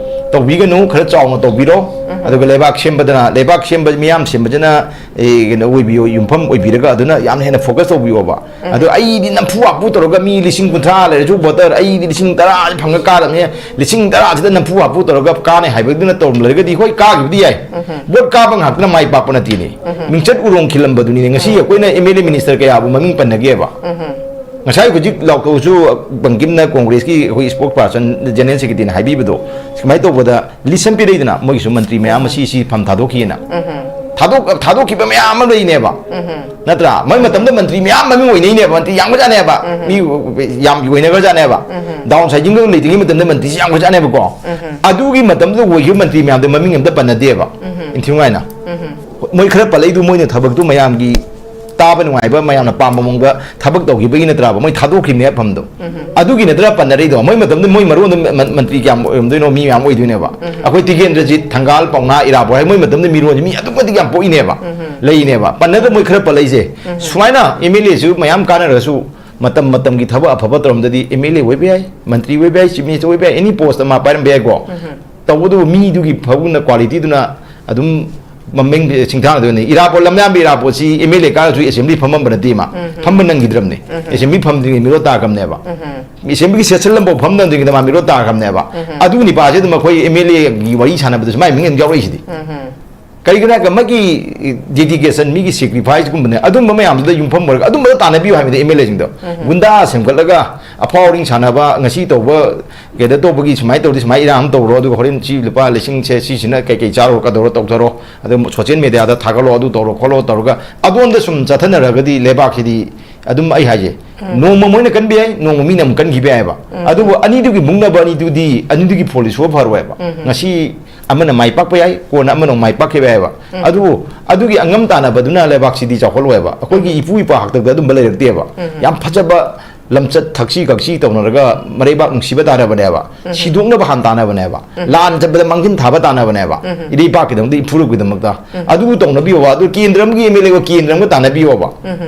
ꯇꯧꯕꯤꯒꯅꯨ, ꯈꯔ ꯆꯥꯎꯅ ꯇꯧꯕꯤꯔꯣ꯫ ꯑꯗꯨꯒ ꯂꯩꯕꯥꯛ ꯁꯦꯝꯕꯗꯅ, ꯂꯩꯕꯥꯛ ꯁꯦꯝꯕ, ꯃꯤꯌꯥꯝ ꯁꯦꯝꯕꯁꯤꯅ, ꯑꯦ, ꯀꯩꯅꯣ ꯑꯣꯏꯕꯤꯌꯣ, ꯌꯨꯝꯐꯝ ꯑꯣꯏꯕꯤꯔꯒ ꯑꯗꯨꯅ ꯌꯥꯝꯅ ꯍꯦꯟꯅ ꯐꯣꯀꯁ ꯇꯧꯕꯤꯌꯣꯕ꯫ ꯑꯗꯣ ꯑꯩꯗꯤ ꯅꯝꯐꯨ ꯍꯥꯐꯨ ꯇꯧꯔꯒ ꯃꯤ ꯂꯤꯁꯤꯡ ꯀꯨꯟꯊ꯭ꯔꯥ ꯂꯩꯔꯁꯨ ꯚꯣꯇꯔ, ꯑꯩꯗꯤ ꯂꯤꯁꯤꯡ ꯇꯔꯥ ꯐꯪꯉ ꯀꯥꯔꯕꯅꯦ, ꯂꯤꯁꯤꯡ ꯇꯔꯥꯁꯤꯗ ꯅꯝꯐꯨ ꯍꯥꯐꯨ ꯇꯧꯔꯒ ꯀꯥꯅꯤ ꯍꯥꯏꯕꯗꯨꯅ ꯇꯧꯔꯝꯂꯒꯗꯤ ꯍꯣꯏ ꯀꯥꯈꯤꯕꯗꯤ ꯌꯥꯏ꯫ ꯚꯣꯠ ꯀꯥꯕ ꯉꯥꯛꯇꯅ ꯃꯥꯏ ꯄꯥꯛꯄ ꯅꯠꯇꯦꯅꯦ꯫ ꯃꯤꯡꯆꯠ ꯎꯔꯣꯡ ꯈꯤꯜꯂꯝꯕꯗꯨꯅꯤꯅꯦ꯫ ꯉꯁꯤ ꯑꯩꯈꯣꯏꯅ ꯑꯦꯝ ꯑꯦꯜ ꯑꯦ ꯃꯤꯅꯤꯁꯇꯔ ꯀꯌꯥꯕꯨ ꯃꯃꯤꯡ ꯄꯟꯅꯒꯦꯕ? ꯉꯁꯥꯏ ꯍꯧꯖꯤꯛ ꯂꯥꯎꯊꯣꯛꯑꯁꯨ ꯕꯪꯀꯤꯝꯅ ꯀꯣꯡꯒ꯭ꯔꯦꯁꯀꯤ ꯑꯩꯈꯣꯏ ꯁ꯭ꯄꯣꯛꯁ ꯄꯥꯔꯁꯟ ꯖꯦꯅꯔꯦꯜ ꯁꯦꯀ꯭ꯔꯦꯇꯔꯤꯅ ꯍꯥꯏꯕꯤꯕꯗꯣ ꯁꯨꯃꯥꯏꯅ ꯇꯧꯕꯗ ꯂꯤꯁ ꯑꯃ ꯄꯤꯔꯛꯏꯗꯅ, ꯃꯣꯏꯒꯤꯁꯨ ꯃꯟꯇ꯭ꯔꯤ ꯃꯌꯥꯝ ꯑꯃ ꯁꯤ ꯁꯤ ꯐꯝ ꯊꯥꯗꯣꯛꯈꯤꯑꯅ꯫ ꯊꯥꯗꯣꯛ-, ꯊꯥꯗꯣꯛꯈꯤꯕ ꯃꯌꯥꯝ ꯑꯃ ꯂꯩꯅꯦꯕ꯫ ꯅꯠꯇ꯭ꯔꯥ? ꯃꯣꯏ ꯃꯇꯝꯗ ꯃꯟꯇ꯭ꯔꯤ ꯃꯌꯥꯝ ꯃꯃꯤꯡ ꯑꯣꯏꯅꯩꯅꯦꯕ, ꯃꯟꯇ꯭ꯔꯤ ꯌꯥꯝꯈ꯭ꯔꯖꯥꯠꯅꯦꯕ, ꯃꯤ ꯌꯥꯝ ꯑꯣꯏꯅꯈ꯭ꯔꯖꯥꯠꯅꯦꯕ꯫ ꯗꯥꯎꯟ ꯁꯥꯏꯖꯤꯡꯒ ꯂꯩꯇ꯭ꯔꯤꯉꯩ ꯃꯇꯝꯗ ꯃꯟꯇ꯭ꯔꯤꯁꯤ ꯌꯥꯝꯈ꯭ꯔꯖꯥꯠꯅꯦꯕꯀꯣ꯫ ꯑꯗꯨꯒꯤ ꯃꯇꯝꯗꯨꯗ ꯑꯣꯏꯈꯤꯕ ꯃꯟꯇ꯭ꯔꯤ ꯃꯌꯥꯝꯗꯣ ꯃꯃꯤꯡ ꯑꯝꯇ ꯄꯟꯅꯗꯦꯕ ꯏꯟꯊꯤ ꯅꯨꯡꯉꯥꯏꯅ꯫ ꯃꯣꯏ ꯈꯔ ꯄꯜꯂꯛꯏꯗꯨ ꯃꯣꯏꯅ ꯊꯕꯛꯇꯨ ꯃꯌꯥꯝꯒꯤ ꯇꯥꯕ ꯅꯨꯡꯉꯥꯏꯕ, ꯃꯌꯥꯝꯅ ꯄꯥꯝꯕ ꯃꯑꯣꯡꯗ ꯊꯕꯛ ꯇꯧꯈꯤꯕꯒꯤ ꯅꯠꯇ꯭ꯔꯕ ꯃꯣꯏ ꯊꯥꯗꯣꯛꯈꯤꯕꯅꯦ ꯐꯝꯗꯣ? ꯑꯗꯨꯒꯤ ꯅꯠꯇ꯭ꯔꯥ ꯄꯟꯅꯔꯤꯗꯣ? ꯃꯣꯏ ꯃꯇꯝꯗ ꯃꯣꯏ ꯃꯔꯣꯟꯗ ꯃ-, ꯃꯟꯇ꯭ꯔꯤ ꯀꯌꯥꯝ ꯑꯣꯏꯔꯝꯗꯣꯏꯅꯣ? ꯃꯤ ꯃꯌꯥꯝ ꯑꯣꯏꯗꯣꯏꯅꯦꯕ꯫ ꯑꯩꯈꯣꯏ ꯇꯤꯀꯦꯟꯗ꯭ꯔꯖꯤꯠ, ꯊꯪꯒꯥꯜ, ꯄꯥꯎꯅꯥ, ꯏꯔꯥꯕꯣꯠ ꯍꯥꯏ, ꯃꯣꯏ ꯃꯇꯝꯗ ꯃꯤꯔꯣꯟꯁꯦ ꯃꯤ ꯑꯗꯨꯛ ꯃꯇꯤꯛ ꯌꯥꯝ ꯄꯣꯛꯏꯅꯦꯕ, ꯂꯩꯅꯦꯕ꯫ ꯄꯟꯅꯗ ꯃꯣꯏ ꯈꯔ ꯄꯜꯂꯛꯏꯁꯦ꯫ ꯁꯨꯃꯥꯏꯅ ꯑꯦꯝ ꯑꯦꯜ ꯑꯦꯁꯨ ꯃꯌꯥꯝ ꯀꯥꯟꯅꯔꯒꯁꯨ ꯃꯇꯝ ꯃꯇꯝꯒꯤ ꯊꯕꯛ ꯑꯐꯕ ꯇꯧꯔꯝꯗꯗꯤ ꯑꯦꯝ ꯑꯦꯜ ꯑꯦ ꯑꯣꯏꯕ ꯌꯥꯏ, ꯃꯟꯇ꯭ꯔꯤ ꯑꯣꯏꯕ ꯌꯥꯏ, ꯆꯤꯐ ꯃꯤꯅꯤꯁꯇꯔ ꯑꯣꯏꯕ ꯌꯥꯏ, ꯑꯦꯅꯤ ꯄꯣꯁ ꯑꯃ ꯄꯥꯏꯔꯝꯕ ꯌꯥꯏꯀꯣ꯫ ꯇꯧꯕꯇꯕꯨ ꯃꯤꯗꯨꯒꯤ ꯐꯕꯨꯡꯅ ꯀ꯭ꯋꯥꯂꯤꯇꯤꯗꯨꯅ ꯑꯗꯨꯝ ꯃꯃꯤꯡ ꯁꯤꯡꯊꯥꯅꯗꯣꯏꯅꯤ꯫ ꯏꯔꯥꯕꯣꯠ, ꯂꯝꯌꯥꯟꯕ ꯏꯔꯥꯕꯣꯠꯁꯤ ꯑꯦꯝ ꯑꯦꯜ ꯑꯦ ꯀꯥꯔꯁꯨ ꯑꯦꯁꯦꯝꯕ꯭ꯂꯤ ꯐꯝꯃꯝꯕ ꯅꯠꯇꯦ ꯃꯥ꯫ ꯐꯝꯕ ꯅꯪꯈꯤꯗ꯭ꯔꯕꯅꯤ꯫ ꯑꯦꯁꯦꯝꯕ꯭ꯂꯤ ꯐꯝꯗ꯭ꯔꯤꯉꯩ ꯃꯤꯔꯣ ꯇꯥꯈ꯭ꯔꯕꯅꯦꯕ꯫ ꯑꯦꯁꯦꯝꯕ꯭ꯂꯤꯒꯤ ꯁꯦꯁꯟ ꯑꯃꯐꯥꯎ ꯐꯝꯗ꯭ꯔꯤꯉꯩꯗ ꯃꯥ ꯃꯤꯔꯣ ꯇꯥꯈ꯭ꯔꯕꯅꯦꯕ꯫ ꯑꯗꯨ ꯅꯤꯄꯥꯁꯦ ꯑꯗꯨꯝ ꯑꯩꯈꯣꯏ ꯑꯦꯝ ꯑꯦꯜ ꯑꯦꯒꯤ ꯋꯥꯔꯤ ꯁꯥꯟꯅꯕꯗꯁꯨ ꯃꯥꯏ ꯃꯤꯡ ꯑꯗꯨꯝ ꯌꯥꯎꯔꯛꯏꯁꯤꯗꯤ꯫ ꯀꯩꯒꯤꯅꯣ ꯍꯥꯏꯔꯒ ꯃꯥꯒꯤ dedication, ꯃꯤꯒꯤ sacrificeꯒꯨꯝꯕꯅꯦ, ꯑꯗꯨꯝꯕ ꯃꯌꯥꯝꯗꯨꯗ ꯌꯨꯝꯐꯝ ꯑꯣꯏꯔꯒ ꯑꯗꯨꯝꯕꯗ ꯇꯥꯟꯅꯕꯤꯌꯨ ꯍꯥꯏꯕꯗꯤ ꯑꯦꯝ ꯑꯦꯜ ꯑꯦꯁꯤꯡꯗꯣ꯫ ꯒꯨꯟꯗꯥ ꯁꯦꯝꯒꯠꯂꯒ ꯑꯐꯥꯎ ꯑꯔꯤꯡ ꯁꯥꯟꯅꯕ, ꯉꯁꯤ ꯇꯧꯕ, ꯀꯩꯗ ꯇꯧꯕꯒꯤ ꯁꯨꯃꯥꯏꯅ ꯇꯧꯔꯗꯤ ꯁꯨꯃꯥꯏꯅ ꯏꯔꯥꯡ ꯑꯃ ꯇꯧꯔꯣ, ꯑꯗꯨꯒ ꯍꯣꯔꯦꯟ ꯁꯤ ꯂꯨꯄꯥ ꯂꯤꯁꯤꯡꯁꯦ ꯁꯤꯁꯤꯅ ꯀꯩ ꯀꯩ ꯆꯥꯔꯣ, ꯀꯗꯧꯔꯣ, ꯇꯧꯊꯔꯣ, ꯑꯗꯨꯝ social mediaꯗ ꯊꯥꯒꯠꯂꯣ, ꯑꯗꯨ ꯇꯧꯔꯣ ꯈꯣꯠꯂꯣ ꯇꯧꯔꯒ ꯑꯗꯣꯝꯗ ꯁꯨꯝ ꯆꯠꯊꯅꯔꯒꯗꯤ ꯂꯩꯕꯥꯛꯁꯤꯗꯤ ꯑꯗꯨꯝ, ꯑꯩ ꯍꯥꯏꯁꯦ, ꯅꯣꯡꯃ ꯃꯣꯏꯅ ꯀꯟꯕ ꯌꯥꯏ, ꯅꯣꯡꯃ ꯃꯤꯅ ꯑꯃꯨꯛ ꯀꯟꯈꯤꯕ ꯌꯥꯏꯑꯕ꯫ ꯑꯗꯨꯕꯨ ꯑꯅꯤꯗꯨꯒꯤ ꯃꯨꯛꯅꯕ ꯑꯅꯤꯗꯨꯗꯤ, ꯑꯅꯤꯗꯨꯒꯤ ꯐꯣꯜꯗꯤ ꯁꯨꯡꯐ ꯐꯔꯣꯏꯕ꯫ ꯉꯁꯤ ꯑꯃꯅ ꯃꯥꯏ ꯄꯥꯛꯄ ꯌꯥꯏ, ꯀꯣꯟꯅ ꯑꯃꯅ ꯑꯃꯨꯛ ꯃꯥꯏ ꯄꯥꯛꯈꯤꯕ ꯌꯥꯏꯑꯕ꯫ ꯑꯗꯨꯕꯨ ꯑꯗꯨꯒꯤ ꯑꯉꯝ ꯇꯥꯟꯅꯕꯗꯨꯅ ꯂꯩꯕꯥꯛꯁꯤꯗꯤ ꯆꯥꯎꯈꯠꯂꯣꯏꯕ꯫ ꯑꯩꯈꯣꯏꯒꯤ ꯏꯄꯨ ꯏꯄꯥ ꯍꯥꯛꯇꯛꯇ ꯑꯗꯨꯝꯕ ꯂꯩꯔꯛꯇꯦꯕ꯫ ꯌꯥꯝ ꯐꯖꯕ ꯂꯝꯆꯠ ꯊꯛꯁꯤ ꯈꯛꯁꯤ ꯇꯧꯅꯔꯒ ꯃꯔꯩꯕꯥꯛ ꯅꯨꯡꯁꯤꯕ ꯇꯥꯟꯅꯕꯅꯦꯕ꯫ ꯁꯤꯗꯣꯛꯅꯕ ꯍꯥꯟ ꯇꯥꯟꯅꯕꯅꯦꯕ꯫ ꯂꯥꯟ ꯆꯠꯄꯗ ꯃꯥꯡꯖꯤꯟ ꯊꯥꯕ ꯇꯥꯟꯅꯕꯅꯦꯕ꯫ ꯏꯔꯩꯄꯥꯛꯀꯤꯗꯃꯛꯇ, ꯏꯐꯨꯔꯨꯞꯀꯤꯗꯃꯛꯇ꯫ ꯑꯗꯨ ꯇꯧꯅꯕꯤꯌꯣꯕ꯫ ꯑꯗꯨ ꯀꯦꯟꯗ꯭ꯔ ꯑꯃꯒꯤ ꯑꯦꯝ ꯑꯦꯜ ꯑꯦꯒ ꯀꯦꯟꯗ꯭ꯔ ꯑꯃꯒ ꯇꯥꯟꯅꯕꯤꯌꯣꯕ꯫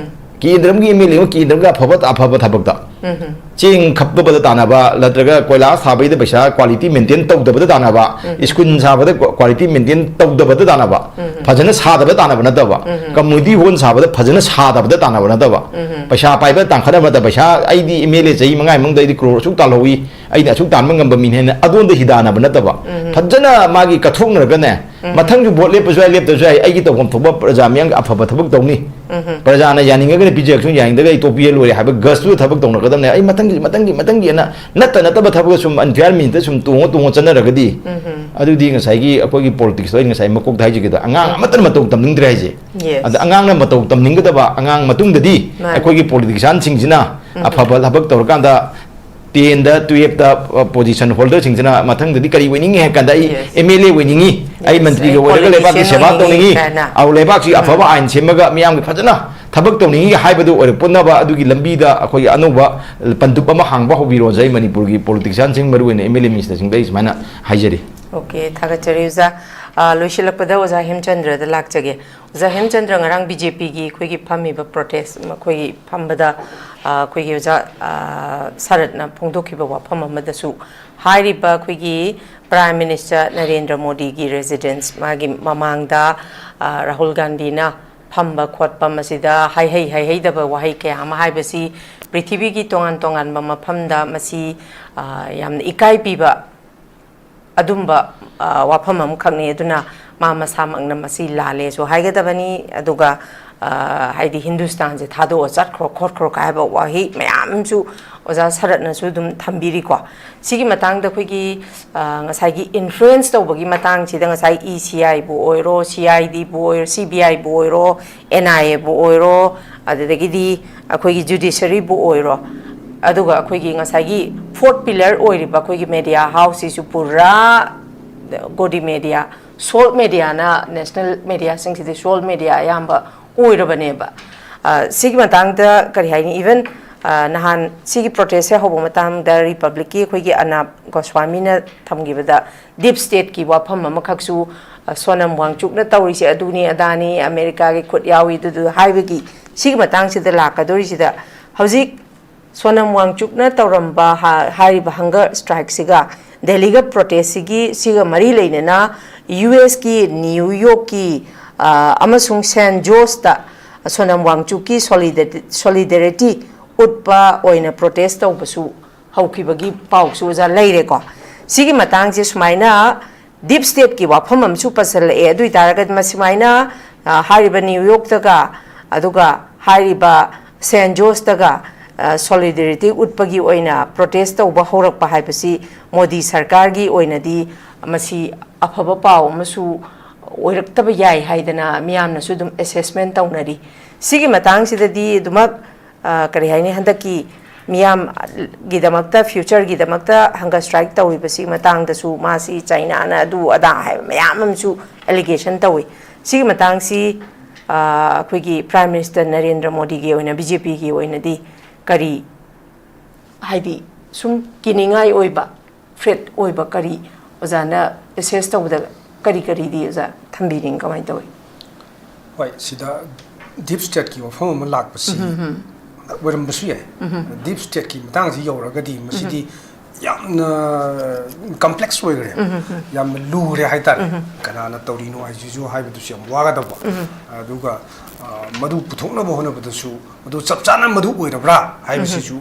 ꯀꯦꯟꯗ꯭ꯔ ꯑꯃꯒꯤ ꯑꯦꯝ ꯑꯦꯜ ꯑꯦ ꯑꯃ ꯀꯦꯟꯗ꯭ꯔ ꯑꯃꯒ ꯑꯐꯕ, ꯑꯐꯕ ꯊꯕꯛꯇ꯫ ꯆꯦꯡ ꯈꯞꯇꯕꯗ ꯇꯥꯟꯅꯕ, ꯅꯠꯇ꯭ꯔꯒ ꯀꯣꯏꯂꯥꯁ ꯊꯥꯕꯩꯗ ꯄꯩꯁꯥ quality maintain ꯇꯧꯗꯕꯗ ꯇꯥꯟꯅꯕ, ꯁ꯭ꯀꯨꯜ ꯁꯥꯕꯗ quality maintain ꯇꯧꯗꯕꯗ ꯇꯥꯟꯅꯕ, ꯐꯖꯅ ꯁꯥꯗꯕꯗ ꯇꯥꯟꯅꯕ ꯅꯠꯇꯕ, community hall ꯁꯥꯕꯗ ꯐꯖꯅ ꯁꯥꯗꯕꯗ ꯇꯥꯟꯅꯕ ꯅꯠꯇꯕ, ꯄꯩꯁꯥ ꯄꯥꯏꯕ ꯇꯥꯡꯈꯠꯅꯕ ꯅꯠꯇꯕ, ꯄꯩꯁꯥ, ꯑꯩꯗꯤ ꯑꯦꯝ ꯑꯦꯜ ꯑꯦ ꯆꯍꯤ ꯃꯉꯥꯒꯤ ꯃꯅꯨꯡꯗ ꯑꯩꯗꯤ ꯀ꯭ꯔꯣꯔ ꯑꯁꯨꯛ ꯇꯥꯜꯍꯧꯏ, ꯑꯩꯅ ꯑꯁꯨꯛ ꯇꯥꯟꯕ ꯉꯝꯕ ꯃꯤꯅꯦꯅ ꯑꯗꯣꯝꯗ ꯍꯤꯗꯥꯟꯅꯕ ꯅꯠꯇꯕ, ꯐꯖꯅ ꯃꯥꯒꯤ ꯀꯠꯊꯣꯛꯅꯔꯒꯅꯦ, ꯃꯊꯪꯁꯨ ꯚꯣꯠ ꯂꯦꯞꯄꯁꯨ ꯌꯥꯏ, ꯂꯦꯞꯇꯕꯁꯨ ꯌꯥꯏ, ꯑꯩꯒꯤ ꯇꯧꯐꯝ ꯊꯣꯛꯄ ꯄ꯭ꯔꯖꯥ ꯃꯤꯌꯥꯝꯒꯤ ꯑꯐꯕ ꯊꯕꯛ ꯇꯧꯅꯤ꯫ ꯄ꯭ꯔꯖꯥꯅ ꯌꯥꯅꯤꯡꯉꯒꯅ ꯄꯤꯖꯔꯛꯁꯅꯨ, ꯌꯥꯅꯤꯡꯗ꯭ꯔꯒ ꯑꯩ ꯇꯣꯛꯄꯤꯔ ꯂꯣꯏꯔꯦ ꯍꯥꯏꯕ ꯒꯁꯇꯨꯗ ꯊꯕꯛ ꯇꯧꯅꯒꯗꯕꯅꯦ꯫ ꯑꯩ ꯃꯊꯪꯒꯤ, ꯃꯊꯪꯒꯤ, ꯃꯊꯪꯒꯤ ꯑꯅ ꯅꯠꯇ ꯅꯠꯇꯕ ꯊꯕꯛ ꯁꯨꯝ unfair meansꯇ ꯁꯨꯝ ꯇꯣꯡꯉ ꯇꯣꯡꯉ ꯆꯠꯅꯔꯒꯗꯤ, ꯑꯗꯨꯗꯤ ꯉꯁꯥꯏꯒꯤ ꯑꯩꯈꯣꯏꯒꯤ politicsꯇ ꯑꯩꯅ ꯉꯁꯥꯏ ꯃꯀꯣꯛꯇ ꯍꯥꯏꯖꯈꯤꯗꯣ, ꯑꯉꯥꯡ ꯑꯃꯠꯇꯅ ꯃꯇꯧ ꯇꯝꯅꯤꯡꯗ꯭ꯔꯦ ꯍꯥꯏꯁꯦ꯫ Yes. ꯑꯗ ꯑꯉꯥꯡꯅ ꯃꯇꯧ ꯇꯝꯅꯤꯡꯒꯗꯕ, ꯑꯉꯥꯡ ꯃꯇꯨꯡꯗꯗꯤ ꯃꯥꯅꯤ꯫ ꯑꯩꯈꯣꯏꯒꯤ politicianꯁꯤꯡꯁꯤꯅ ꯑꯐꯕ ꯊꯕꯛ ꯇꯧꯔꯀꯥꯟꯗ tenꯗ, twelveꯇ position holderꯁꯤꯡꯁꯤꯅ ꯃꯊꯪꯗꯗꯤ ꯀꯔꯤ ꯑꯣꯏꯅꯤꯡꯉꯤ ꯍꯥꯏ ꯀꯥꯟꯗ, "ꯑꯩ Yes. ꯑꯦꯝ ꯑꯦꯜ ꯑꯦ ꯑꯣꯏꯅꯤꯡꯉꯤ, ꯑꯩ Yes, ꯃꯟꯇ꯭ꯔꯤꯒ ꯑꯩ ꯑꯣꯏꯔꯒ ꯂꯩꯕꯥꯛꯀꯤ politician ꯁꯦꯕꯥ ꯑꯣꯏꯅꯤꯡꯉꯤ" ꯇꯧꯅꯤꯡꯉꯤ, ꯀꯥꯏꯅ꯫ ꯑꯧ, ꯂꯩꯕꯥꯛꯁꯤ ꯑꯐꯕ ꯑꯥꯏꯟ ꯁꯦꯝꯃꯒ ꯃꯤꯌꯥꯝꯒꯤ ꯐꯖꯅ ꯊꯕꯛ ꯇꯧꯅꯤꯡꯉꯤ ꯍꯥꯏꯕꯗꯨ ꯑꯣꯏꯔꯛꯄꯅꯕ ꯑꯗꯨꯒꯤ ꯂꯝꯕꯤꯗ ꯑꯩꯈꯣꯏꯒꯤ ꯑꯅꯧꯕ ꯄꯟꯗꯨꯞ ꯑꯃ ꯍꯥꯡꯕ ꯍꯧꯕꯤꯔꯣ ꯍꯥꯏꯖꯩ꯫ ꯃꯅꯤꯄꯨꯔꯒꯤ ꯄꯣꯂꯤꯇꯤꯁꯤꯌꯥꯟꯁꯤꯡ, ꯃꯔꯨꯑꯣꯏꯅ ꯑꯦꯝ ꯑꯦꯜ ꯑꯦ ꯃꯤꯅꯤꯁꯇꯔꯁꯤꯡꯗ ꯑꯩ ꯁꯨꯃꯥꯏꯅ ꯍꯥꯏꯖꯔꯤ꯫ ꯑꯣꯀꯦ, ꯊꯥꯒꯠꯆꯔꯤ ꯑꯣꯖꯥ꯫ ꯑ, ꯂꯣꯏꯁꯤꯜꯂꯛꯄꯗ ꯑꯣꯖꯥ ꯍꯦꯝꯆꯟꯗ꯭ꯔꯗ ꯂꯥꯛꯆꯒꯦ꯫ ꯑꯣꯖꯥ ꯍꯦꯝꯆꯟꯗ꯭ꯔ, ꯉꯔꯥꯡ ꯕꯤ ꯖꯦ ꯄꯤꯒꯤ ꯑꯩꯈꯣꯏꯒꯤ ꯐꯝꯃꯤꯕ ꯄ꯭ꯔꯣꯇꯦꯁ, ꯃꯈꯣꯏꯒꯤ ꯐꯝꯕꯗ, ꯑ, ꯑꯩꯈꯣꯏꯒꯤ ꯑꯣꯖꯥ, ꯑ, ꯁꯔꯠꯅ ꯐꯣꯡꯗꯣꯛꯈꯤꯕ ꯋꯥꯐꯝ ꯑꯃꯗꯁꯨ ꯍꯥꯏꯔꯤꯕ ꯑꯩꯈꯣꯏꯒꯤ ꯄ꯭ꯔꯥꯏꯝ ꯃꯤꯅꯤꯁꯇꯔ ꯅꯔꯦꯟꯗ꯭ꯔ ꯃꯣꯗꯤꯒꯤ ꯔꯦꯁꯤꯗꯦꯟꯁ, ꯃꯥꯒꯤ ꯃꯃꯥꯡꯗ, ꯑ, ꯔꯥꯍꯨꯜ ꯒꯥꯟꯙꯤꯅ ꯐꯝꯕ ꯈꯣꯠꯄ, ꯃꯁꯤꯗ ꯍꯥꯏꯍꯩ ꯍꯥꯏꯍꯩꯗꯕ ꯋꯥꯍꯩ ꯀꯌꯥ ꯑꯃ ꯍꯥꯏꯕꯁꯤ ꯄ꯭ꯔꯤꯊꯤꯕꯤꯒꯤ ꯇꯣꯉꯥꯟ ꯇꯣꯉꯥꯟꯕ ꯃꯐꯝꯗ ꯃꯁꯤ, ꯑ, ꯌꯥꯝꯅ ꯏꯀꯥꯏ ꯄꯤꯕ ꯑꯗꯨꯝꯕ, ꯑ, ꯋꯥꯐꯝ ꯑꯃꯈꯛꯅꯤ꯫ ꯑꯗꯨꯅ ꯃꯥ ꯃꯁꯥꯃꯛꯅ ꯃꯁꯤ ꯂꯥꯜꯂꯦꯁꯨ ꯍꯥꯏꯒꯗꯕꯅꯤ꯫ ꯑꯗꯨꯒ, ꯑ, ꯍꯥꯏꯗꯤ ꯍꯤꯟꯗꯨꯁꯇꯥꯟꯁꯦ ꯊꯥꯗꯣꯛꯑ ꯆꯠꯈ꯭ꯔꯣ ꯈꯣꯠꯈ꯭ꯔꯣ ꯍꯥꯏꯕ ꯋꯥꯍꯩ ꯃꯌꯥꯝ ꯑꯃꯁꯨ ꯑꯣꯖꯥ ꯁꯔꯠꯅꯁꯨ ꯑꯗꯨꯝ ꯊꯝꯕꯤꯔꯤꯀꯣ꯫ ꯁꯤꯒꯤ ꯃꯇꯥꯡꯗ ꯑꯩꯈꯣꯏꯒꯤ, ꯑ, ꯉꯁꯥꯏꯒꯤ ꯏꯟꯐ꯭ꯂꯨꯌꯦꯟꯁ ꯇꯧꯕꯒꯤ ꯃꯇꯥꯡꯁꯤꯗ ꯉꯁꯥꯏ ꯏ ꯁꯤ ꯑꯥꯏꯕꯨ ꯑꯣꯏꯔꯣ, ꯁꯤ ꯑꯥꯏ ꯗꯤꯕꯨ ꯑꯣꯏꯔꯣ, ꯁꯤ ꯕꯤ ꯑꯥꯏꯕꯨ ꯑꯣꯏꯔꯣ, ꯑꯦꯟ ꯑꯥꯏ ꯑꯦꯕꯨ ꯑꯣꯏꯔꯣ, ꯑꯗꯨꯗꯒꯤꯗꯤ ꯑꯩꯈꯣꯏꯒꯤ ꯖꯨꯗꯤꯁꯔꯤꯕꯨ ꯑꯣꯏꯔꯣ, ꯑꯗꯨꯒ ꯑꯩꯈꯣꯏꯒꯤ ꯉꯁꯥꯏꯒꯤ ꯐꯣꯔꯠ ꯄꯤꯂꯔ ꯑꯣꯏꯔꯤꯕ ꯑꯩꯈꯣꯏꯒꯤ ꯃꯦꯗꯤꯌꯥ ꯍꯥꯎꯁꯁꯤꯁꯨ ꯄꯨꯔꯥ ꯒꯣꯗꯤ ꯃꯦꯗꯤꯌꯥ, ꯁꯣꯜꯠ ꯃꯦꯗꯤꯌꯥꯅ, ꯅꯦꯁꯅꯦꯜ ꯃꯦꯗꯤꯌꯥꯁꯤꯡꯁꯤꯗꯤ ꯁꯣꯜꯠ ꯃꯦꯗꯤꯌꯥ ꯑꯌꯥꯝꯕ ꯑꯣꯏꯔꯕꯅꯦꯕ꯫ ꯑ, ꯁꯤꯒꯤ ꯃꯇꯥꯡꯗ ꯀꯔꯤ ꯍꯥꯏꯅꯤ, ꯏꯚꯟ, ꯑ, ꯅꯍꯥꯟ ꯁꯤꯒꯤ ꯄ꯭ꯔꯣꯇꯦꯁꯁꯦ ꯍꯧꯕ ꯃꯇꯥꯡꯗ ꯔꯤꯄꯕ꯭ꯂꯤꯛꯀꯤ ꯑꯩꯈꯣꯏꯒꯤ ꯑꯔꯅꯥꯕ ꯒꯣꯁ꯭ꯋꯥꯃꯤꯅ ꯊꯝꯈꯤꯕꯗ ꯗꯤꯞ ꯁ꯭ꯇꯦꯠꯀꯤ ꯋꯥꯐꯝ ꯑꯃꯈꯛꯁꯨ, ꯑ, ꯁꯣꯅꯝ ꯋꯥꯡꯆꯨꯛꯅ ꯇꯧꯔꯤꯁꯦ ꯑꯗꯨꯅꯤ ꯑꯗꯥꯅꯤ, ꯑꯃꯦꯔꯤꯀꯥꯒꯤ ꯈꯨꯠ ꯌꯥꯎꯏ ꯑꯗꯨꯗꯨ ꯍꯥꯏꯕꯒꯤ, ꯁꯤꯒꯤ ꯃꯇꯥꯡꯁꯤꯗ ꯂꯥꯛꯀꯗꯣꯔꯤꯁꯤꯗ, ꯍꯧꯖꯤꯛ ꯁꯣꯅꯝ ꯋꯥꯡꯆꯨꯛꯅ ꯇꯧꯔꯝꯕ ꯍꯥ-, ꯍꯥꯏꯔꯤꯕ ꯍꯪꯒꯔ ꯁ꯭ꯇ꯭ꯔꯥꯏꯛꯁꯤꯒ, ꯗꯦꯜꯂꯤꯒ ꯄ꯭ꯔꯣꯇꯦꯁꯁꯤꯒꯤ, ꯁꯤꯒ ꯃꯔꯤ ꯂꯩꯅꯅ ꯌꯨ ꯑꯦꯁꯀꯤ ꯅ꯭ꯌꯨ ꯌꯣꯔꯛꯀꯤ, ꯑ, ꯑꯃꯁꯨꯡ ꯁꯦꯟ ꯖꯣꯁꯇ ꯁꯣꯅꯝ ꯋꯥꯡꯆꯨꯛꯀꯤ ꯁꯣꯂꯤꯗ-, ꯁꯣꯂꯤꯗꯦꯔꯤꯇꯤ ꯎꯠꯄ ꯑꯣꯏꯅ ꯄ꯭ꯔꯣꯇꯦꯁ ꯇꯧꯕꯁꯨ ꯍꯧꯈꯤꯕꯒꯤ ꯄꯥꯎꯁꯨ ꯑꯣꯖꯥ ꯂꯩꯔꯦꯀꯣ꯫ ꯁꯤꯒꯤ ꯃꯇꯥꯡꯁꯦ ꯁꯨꯃꯥꯏꯅ ꯗꯤꯞ ꯁ꯭ꯇꯦꯠꯀꯤ ꯋꯥꯐꯝ ꯑꯃꯁꯨ ꯄꯁꯜꯂꯛꯑꯦ꯫ ꯑꯗꯨ ꯑꯣꯏꯇꯥꯔꯒꯗꯤ ꯃꯁꯨꯃꯥꯏꯅ, ꯑ, ꯍꯥꯏꯔꯤꯕ ꯅ꯭ꯌꯨ ꯌꯣꯔꯛꯇꯒ, ꯑꯗꯨꯒ ꯍꯥꯏꯔꯤꯕ ꯁꯦꯟ ꯖꯣꯁꯇꯒ, ꯑ, ꯁꯣꯂꯤꯗꯦꯔꯤꯇꯤ ꯎꯠꯄꯒꯤ ꯑꯣꯏꯅ ꯄ꯭ꯔꯣꯇꯦꯁ ꯇꯧꯕ ꯍꯧꯔꯛꯄ ꯍꯥꯏꯕꯁꯤ ꯃꯣꯗꯤ ꯁꯔꯀꯥꯔꯒꯤ ꯑꯣꯏꯅꯗꯤ ꯃꯁꯤ ꯑꯐꯕ ꯄꯥꯎ ꯑꯃꯁꯨ ꯑꯣꯏꯔꯛꯇꯕ ꯌꯥꯏ ꯍꯥꯏꯗꯅ ꯃꯤꯌꯥꯝꯅꯁꯨ ꯑꯗꯨꯝ ꯑꯦꯁꯦꯁꯃꯦꯟ ꯇꯧꯅꯔꯤ꯫ ꯁꯤꯒꯤ ꯃꯇꯥꯡꯁꯤꯗꯗꯤ ꯑꯗꯨꯃꯛ, ꯑ, ꯀꯔꯤ ꯍꯥꯏꯅꯤ, ꯍꯟꯗꯛꯀꯤ ꯃꯤꯌꯥꯝꯒꯤꯗꯃꯛꯇ, ꯐ꯭ꯌꯨꯆꯔꯒꯤꯗꯃꯛꯇ ꯍꯪꯒꯔ ꯁ꯭ꯇ꯭ꯔꯥꯏꯛ ꯇꯧꯔꯤꯕꯁꯤꯒꯤ ꯃꯇꯥꯡꯗꯁꯨ ꯃꯥꯁꯤ ꯆꯥꯏꯅꯥꯅ ꯑꯗꯨ ꯑꯗꯥ ꯍꯥꯏꯕ ꯃꯌꯥꯝ ꯑꯃꯁꯨ ꯑꯦꯂꯤꯒꯦꯁꯟ ꯇꯧꯏ꯫ ꯁꯤꯒꯤ ꯃꯇꯥꯡꯁꯤ, ꯑꯩꯈꯣꯏꯒꯤ ꯄ꯭ꯔꯥꯏꯝ ꯃꯤꯅꯤꯁꯇꯔ ꯅꯔꯦꯟꯗ꯭ꯔ ꯃꯣꯗꯤꯒꯤ ꯑꯣꯏꯅ, ꯕꯤ ꯖꯦ ꯄꯤꯒꯤ ꯑꯣꯏꯅꯗꯤ ꯀꯔꯤ, ꯍꯥꯏꯗꯤ, ꯁꯨꯝ ꯀꯤꯅꯤꯡꯉꯥꯏ ꯑꯣꯏꯕ, ꯊ꯭ꯔꯦꯠ ꯑꯣꯏꯕ ꯀꯔꯤ ꯑꯣꯖꯥꯅ ꯑꯦꯁꯦꯁ ꯇꯧꯕꯗ ꯀꯔꯤ ꯀꯔꯤꯗꯤ ꯑꯣꯖꯥ ꯊꯝꯕꯤꯅꯤꯡ, ꯀꯃꯥꯏꯅ ꯇꯧꯏ? ꯍꯣꯏ, ꯁꯤꯗ ꯗꯤꯞ ꯁ꯭ꯇꯦꯠꯀꯤ ꯋꯥꯐꯝ ꯑꯃ ꯂꯥꯛꯄꯁꯤ ꯑꯣꯏꯔꯝꯕꯁꯨ ꯌꯥꯏ꯫ ꯗꯤꯞ ꯁ꯭ꯇꯦꯠꯀꯤ ꯃꯇꯥꯡꯁꯤ ꯌꯧꯔꯒꯗꯤ ꯃꯁꯤꯗꯤ ꯌꯥꯝꯅ ꯀꯝꯄ꯭ꯂꯦꯛꯁ ꯑꯣꯏꯈ꯭ꯔꯦ, ꯌꯥꯝꯅ ꯂꯨꯔꯦ ꯍꯥꯏꯇꯥꯔꯦ꯫ ꯀꯅꯥꯅ ꯇꯧꯔꯤꯅꯣ ꯍꯥꯏꯁꯤꯁꯨ ꯍꯥꯏꯕꯗꯨꯁꯨ ꯌꯥꯝ ꯋꯥꯒꯗꯕ꯫ ꯑꯗꯨꯒ ꯑ, ꯃꯗꯨ ꯄꯨꯊꯣꯛꯅꯕ ꯍꯣꯠꯅꯕꯗꯁꯨ ꯃꯗꯨ ꯆꯞ ꯆꯥꯅ ꯃꯗꯨ ꯑꯣꯏꯔꯕ꯭ꯔꯥ ꯍꯥꯏꯕꯁꯤꯁꯨ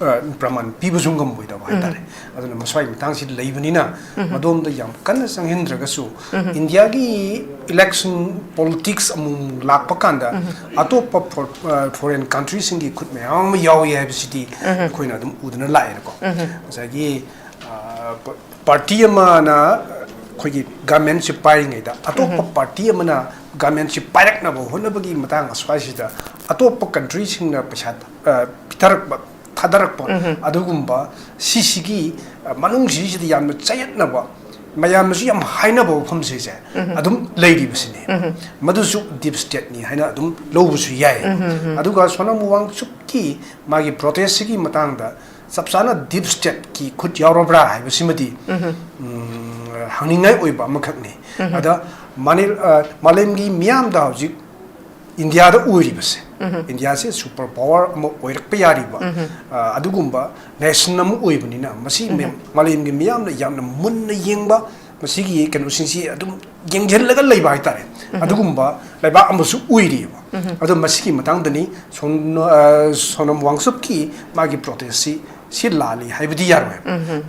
ꯑ, ꯄ꯭ꯔꯃꯥꯟ ꯄꯤꯕꯁꯨ ꯉꯝꯃꯣꯏꯗꯕ ꯍꯥꯏꯇꯥꯔꯦ꯫ ꯑꯗꯨꯅ ꯃꯁ꯭ꯋꯥꯏ ꯃꯇꯥꯡꯁꯤ ꯂꯩꯕꯅꯤꯅ ꯃꯗꯣꯝꯗ ꯌꯥꯝ ꯀꯟꯅ ꯆꯪꯍꯟꯗ꯭ꯔꯒꯁꯨ, ꯏꯟꯗꯤꯌꯥꯒꯤ ꯏꯂꯦꯛꯁꯟ ꯄꯣꯂꯤꯇꯤꯛꯁ ꯑꯃꯨꯛ ꯂꯥꯛꯄ ꯀꯥꯟꯗ ꯑꯇꯣꯞꯄ ꯐꯣꯔ-, ꯑ, ꯐꯣꯔꯦꯟ ꯀꯟꯇ꯭ꯔꯤꯁꯤꯡꯒꯤ ꯈꯨꯠ ꯃꯌꯥꯝ ꯑꯃ ꯌꯥꯎꯏ ꯍꯥꯏꯕꯁꯤꯗꯤ ꯑꯩꯈꯣꯏꯅ ꯑꯗꯨꯝ ꯎꯗꯨꯅ ꯂꯥꯛꯑꯦꯅꯀꯣ꯫ ꯉꯁꯥꯏꯒꯤ, ꯑ, ꯄ-, ꯄꯥꯔꯇꯤ ꯑꯃꯅ ꯑꯩꯈꯣꯏꯒꯤ ꯒꯃꯦꯟꯁꯤ ꯄꯥꯏꯔꯤꯉꯩꯗ ꯑꯇꯣꯞꯄ ꯄꯥꯔꯇꯤ ꯑꯃꯅ ꯒꯃꯦꯟꯁꯤ ꯄꯥꯏꯔꯛꯅꯕ ꯍꯣꯠꯅꯕꯒꯤ ꯃꯇꯥꯡ ꯑꯁ꯭ꯋꯥꯏꯁꯤꯗ ꯑꯇꯣꯞꯄ ꯀꯟꯇ꯭ꯔꯤꯁꯤꯡꯅ ꯄꯩꯁꯥ, ꯑ, ꯄꯤꯊꯔꯛꯄ, ꯊꯥꯗꯔꯛꯄ, ꯑꯗꯨꯒꯨꯝꯕ ꯁꯤꯁꯤꯒꯤ, ꯑ, ꯃꯅꯨꯡꯁꯤꯁꯤꯗ ꯌꯥꯝꯅ ꯆꯌꯦꯠꯅꯕ, ꯃꯌꯥꯝꯅꯁꯨ ꯌꯥꯝ ꯍꯥꯏꯅꯕ ꯋꯥꯐꯝꯁꯤꯡꯁꯦ ꯑꯗꯨꯝ ꯂꯩꯔꯤꯕꯁꯤꯅꯤ꯫ ꯃꯗꯨꯁꯨ ꯗꯤꯞ ꯁ꯭ꯇꯦꯠꯅꯤ ꯍꯥꯏꯅ ꯑꯗꯨꯝ ꯂꯧꯕꯁꯨ ꯌꯥꯏ꯫ ꯑꯗꯨꯒ ꯁꯣꯅꯝ ꯋꯥꯡꯆꯨꯞꯀꯤ ꯃꯥꯒꯤ ꯄ꯭ꯔꯣꯇꯦꯁꯁꯤꯒꯤ ꯃꯇꯥꯡꯗ ꯆꯞ ꯆꯥꯅ ꯗꯤꯞ ꯁ꯭ꯇꯦꯠꯀꯤ ꯈꯨꯠ ꯌꯥꯎꯔꯕ꯭ꯔꯥ ꯍꯥꯏꯕꯁꯤꯃꯗꯤ, ꯎꯝ, ꯍꯪꯅꯤꯡꯉꯥꯏ ꯑꯣꯏꯕ ꯑꯃꯈꯛꯅꯤ꯫ ꯑꯗ ꯃꯥꯂꯦꯝ-, ꯑ, ꯃꯥꯂꯦꯝꯒꯤ ꯃꯤꯌꯥꯝꯗ ꯍꯧꯖꯤꯛ ꯏꯟꯗꯤꯌꯥꯗ ꯑꯣꯏꯔꯤꯕꯁꯦ, ꯏꯟꯗꯤꯌꯥꯁꯦ ꯁꯨꯄꯔ ꯄꯥꯋꯔ ꯑꯃ ꯑꯣꯏꯔꯛꯄ ꯌꯥꯔꯤꯕ, ꯑ, ꯑꯗꯨꯒꯨꯝꯕ ꯅꯦꯁꯟ ꯑꯃ ꯑꯣꯏꯕꯅꯤꯅ ꯃꯁꯤ ꯃꯌꯥꯝ-, ꯃꯥꯂꯦꯝꯒꯤ ꯃꯤꯌꯥꯝꯅ ꯌꯥꯝꯅ ꯃꯨꯟꯅ ꯌꯦꯡꯕ, ꯃꯁꯤꯒꯤ ꯀꯩꯅꯣꯁꯤꯡꯁꯤ ꯑꯗꯨꯝ ꯌꯦꯡꯁꯤꯜꯂꯒ ꯂꯩꯕ ꯍꯥꯏꯇꯥꯔꯦ꯫ ꯑꯗꯨꯒꯨꯝꯕ ꯂꯩꯕꯥꯛ ꯑꯃꯁꯨ ꯑꯣꯏꯔꯤꯑꯕ꯫ ꯑꯗꯣ ꯃꯁꯤꯒꯤ ꯃꯇꯥꯡꯗꯅꯤ ꯁꯣꯝ-, ꯑ, ꯁꯣꯅꯝ ꯋꯥꯡꯆꯨꯞꯀꯤ ꯃꯥꯒꯤ ꯄ꯭ꯔꯣꯇꯦꯁꯁꯤ, ꯁꯤ ꯂꯥꯜꯂꯤ ꯍꯥꯏꯕꯗꯤ ꯌꯥꯔꯣꯏ꯫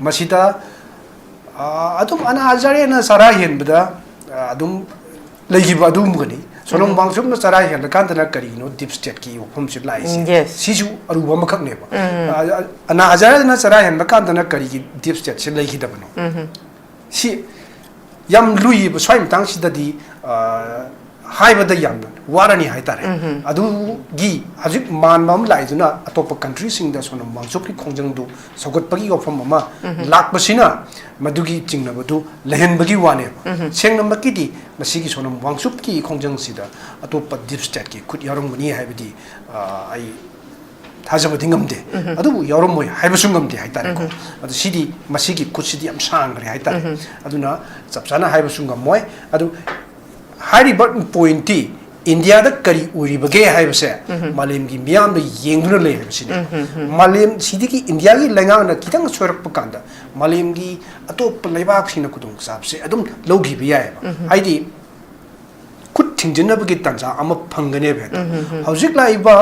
ꯃꯁꯤꯗ, ꯑ, ꯑꯗꯨꯝ ꯑꯅꯥ ꯍꯖꯥꯔꯦꯅ ꯆꯔꯥ ꯍꯦꯟꯕꯗ, ꯑ, ꯑꯗꯨꯝ ꯂꯩꯈꯤꯕ ꯑꯗꯨꯒꯨꯝꯕꯅꯤ꯫ ꯁꯣꯅꯝ ꯋꯥꯡꯆꯨꯞꯅ ꯆꯔꯥ ꯍꯦꯜꯂꯀꯥꯟꯗꯅ ꯀꯔꯤꯒꯤꯅꯣ ꯗꯤꯞ ꯁ꯭ꯇꯦꯠꯀꯤ ꯋꯥꯐꯝꯁꯤ ꯂꯥꯛꯏꯁꯦ? ꯎꯝ, yes. ꯁꯤꯁꯨ ꯑꯔꯨꯕ ꯑꯃꯈꯛꯅꯦꯕ꯫ ꯑ, ꯑ, ꯑꯅꯥ ꯍꯖꯥꯔꯦꯅ ꯆꯔꯥ ꯍꯦꯟꯕ ꯀꯥꯟꯗꯅ ꯀꯔꯤꯒꯤ ꯗꯤꯞ ꯁ꯭ꯇꯦꯠꯁꯤ ꯂꯩꯈꯤꯗꯕꯅꯣ? ꯁꯤ ꯌꯥꯝ ꯂꯨꯏꯌꯦꯕ꯫ ꯁ꯭ꯋꯥꯏ ꯃꯇꯥꯡꯁꯤꯗꯗꯤ, ꯑ, ꯍꯥꯏꯕꯗ ꯌꯥꯝꯅ ꯋꯥꯔꯅꯤ ꯍꯥꯏꯇꯥꯔꯦ꯫ ꯑꯗꯨꯒꯤ ꯍꯧꯖꯤꯛ ꯃꯥꯟꯕ ꯑꯃ ꯂꯥꯛꯏꯗꯨꯅ ꯑꯇꯣꯞꯄ ꯀꯟꯇ꯭ꯔꯤꯁꯤꯡꯗ ꯁꯣꯅꯝ ꯋꯥꯡꯆꯨꯞꯀꯤ ꯈꯣꯡꯖꯪꯗꯨ ꯁꯧꯒꯠꯄꯒꯤ ꯋꯥꯐꯝ ꯑꯃ ꯂꯥꯛꯄꯁꯤꯅ ꯃꯗꯨꯒꯤ ꯆꯤꯡꯅꯕꯗꯨ ꯂꯩꯍꯟꯕꯒꯤ ꯋꯥꯅꯦꯕ꯫ ꯁꯦꯡꯅꯃꯛꯀꯤꯗꯤ ꯃꯁꯤꯒꯤ ꯁꯣꯅꯝ ꯋꯥꯡꯆꯨꯞꯀꯤ ꯈꯣꯡꯖꯪꯁꯤꯗ ꯑꯇꯣꯞꯄ ꯗꯤꯞ ꯁ꯭ꯇꯦꯠꯀꯤ ꯈꯨꯠ ꯌꯥꯎꯔꯝꯒꯅꯤ ꯍꯥꯏꯕꯗꯤ, ꯑ, ꯑꯩ ꯊꯥꯖꯕꯗꯤ ꯉꯝꯗꯦ꯫ ꯑꯗꯨꯕꯨ ꯌꯥꯎꯔꯝꯃꯣꯏ ꯍꯥꯏꯕꯁꯨ ꯉꯝꯗꯦ ꯍꯥꯏꯇꯥꯔꯦꯀꯣ꯫ ꯑꯗꯨ ꯁꯤꯗꯤ, ꯃꯁꯤꯒꯤ ꯈꯨꯠꯁꯤꯗꯤ ꯌꯥꯝ ꯁꯥꯡꯈ꯭ꯔꯦ ꯍꯥꯏꯇꯥꯔꯦ꯫ ꯑꯗꯨꯅ ꯆꯞ ꯆꯥꯅ ꯍꯥꯏꯕꯁꯨ ꯉꯝꯃꯣꯏ꯫ ꯑꯗꯨ ꯍꯥꯏꯔꯤꯕ ꯄꯣꯏꯟꯠꯇꯤ ꯏꯟꯗꯤꯌꯥꯗ ꯀꯔꯤ ꯑꯣꯏꯔꯤꯕꯒꯦ ꯍꯥꯏꯕꯁꯦ ꯃꯥꯂꯦꯝꯒꯤ ꯃꯤꯌꯥꯝꯅ ꯌꯦꯡꯗꯨꯅ ꯂꯩ ꯍꯥꯏꯕꯁꯤꯅꯦ꯫ ꯃꯥꯂꯦꯝ ꯁꯤꯗꯒꯤ ꯏꯟꯗꯤꯌꯥꯒꯤ ꯂꯩꯉꯥꯛꯅ ꯈꯤꯇꯪ ꯁꯣꯏꯔꯛꯄ ꯀꯥꯟꯗ ꯃꯥꯂꯦꯝꯒꯤ ꯑꯇꯣꯞꯄ ꯂꯩꯕꯥꯛꯁꯤꯡꯅ ꯈꯨꯗꯣꯡꯆꯥꯕꯁꯦ ꯑꯗꯨꯝ ꯂꯧꯈꯤꯕ ꯌꯥꯏꯑꯕ꯫ ꯍꯥꯏꯗꯤ ꯈꯨꯠ ꯊꯤꯡꯖꯤꯟꯅꯕꯒꯤ ꯇꯥꯟꯖꯥ ꯑꯃ ꯐꯪꯒꯅꯦꯕ ꯍꯦꯛꯇ꯫ ꯍꯧꯖꯤꯛ ꯂꯥꯛꯏꯕ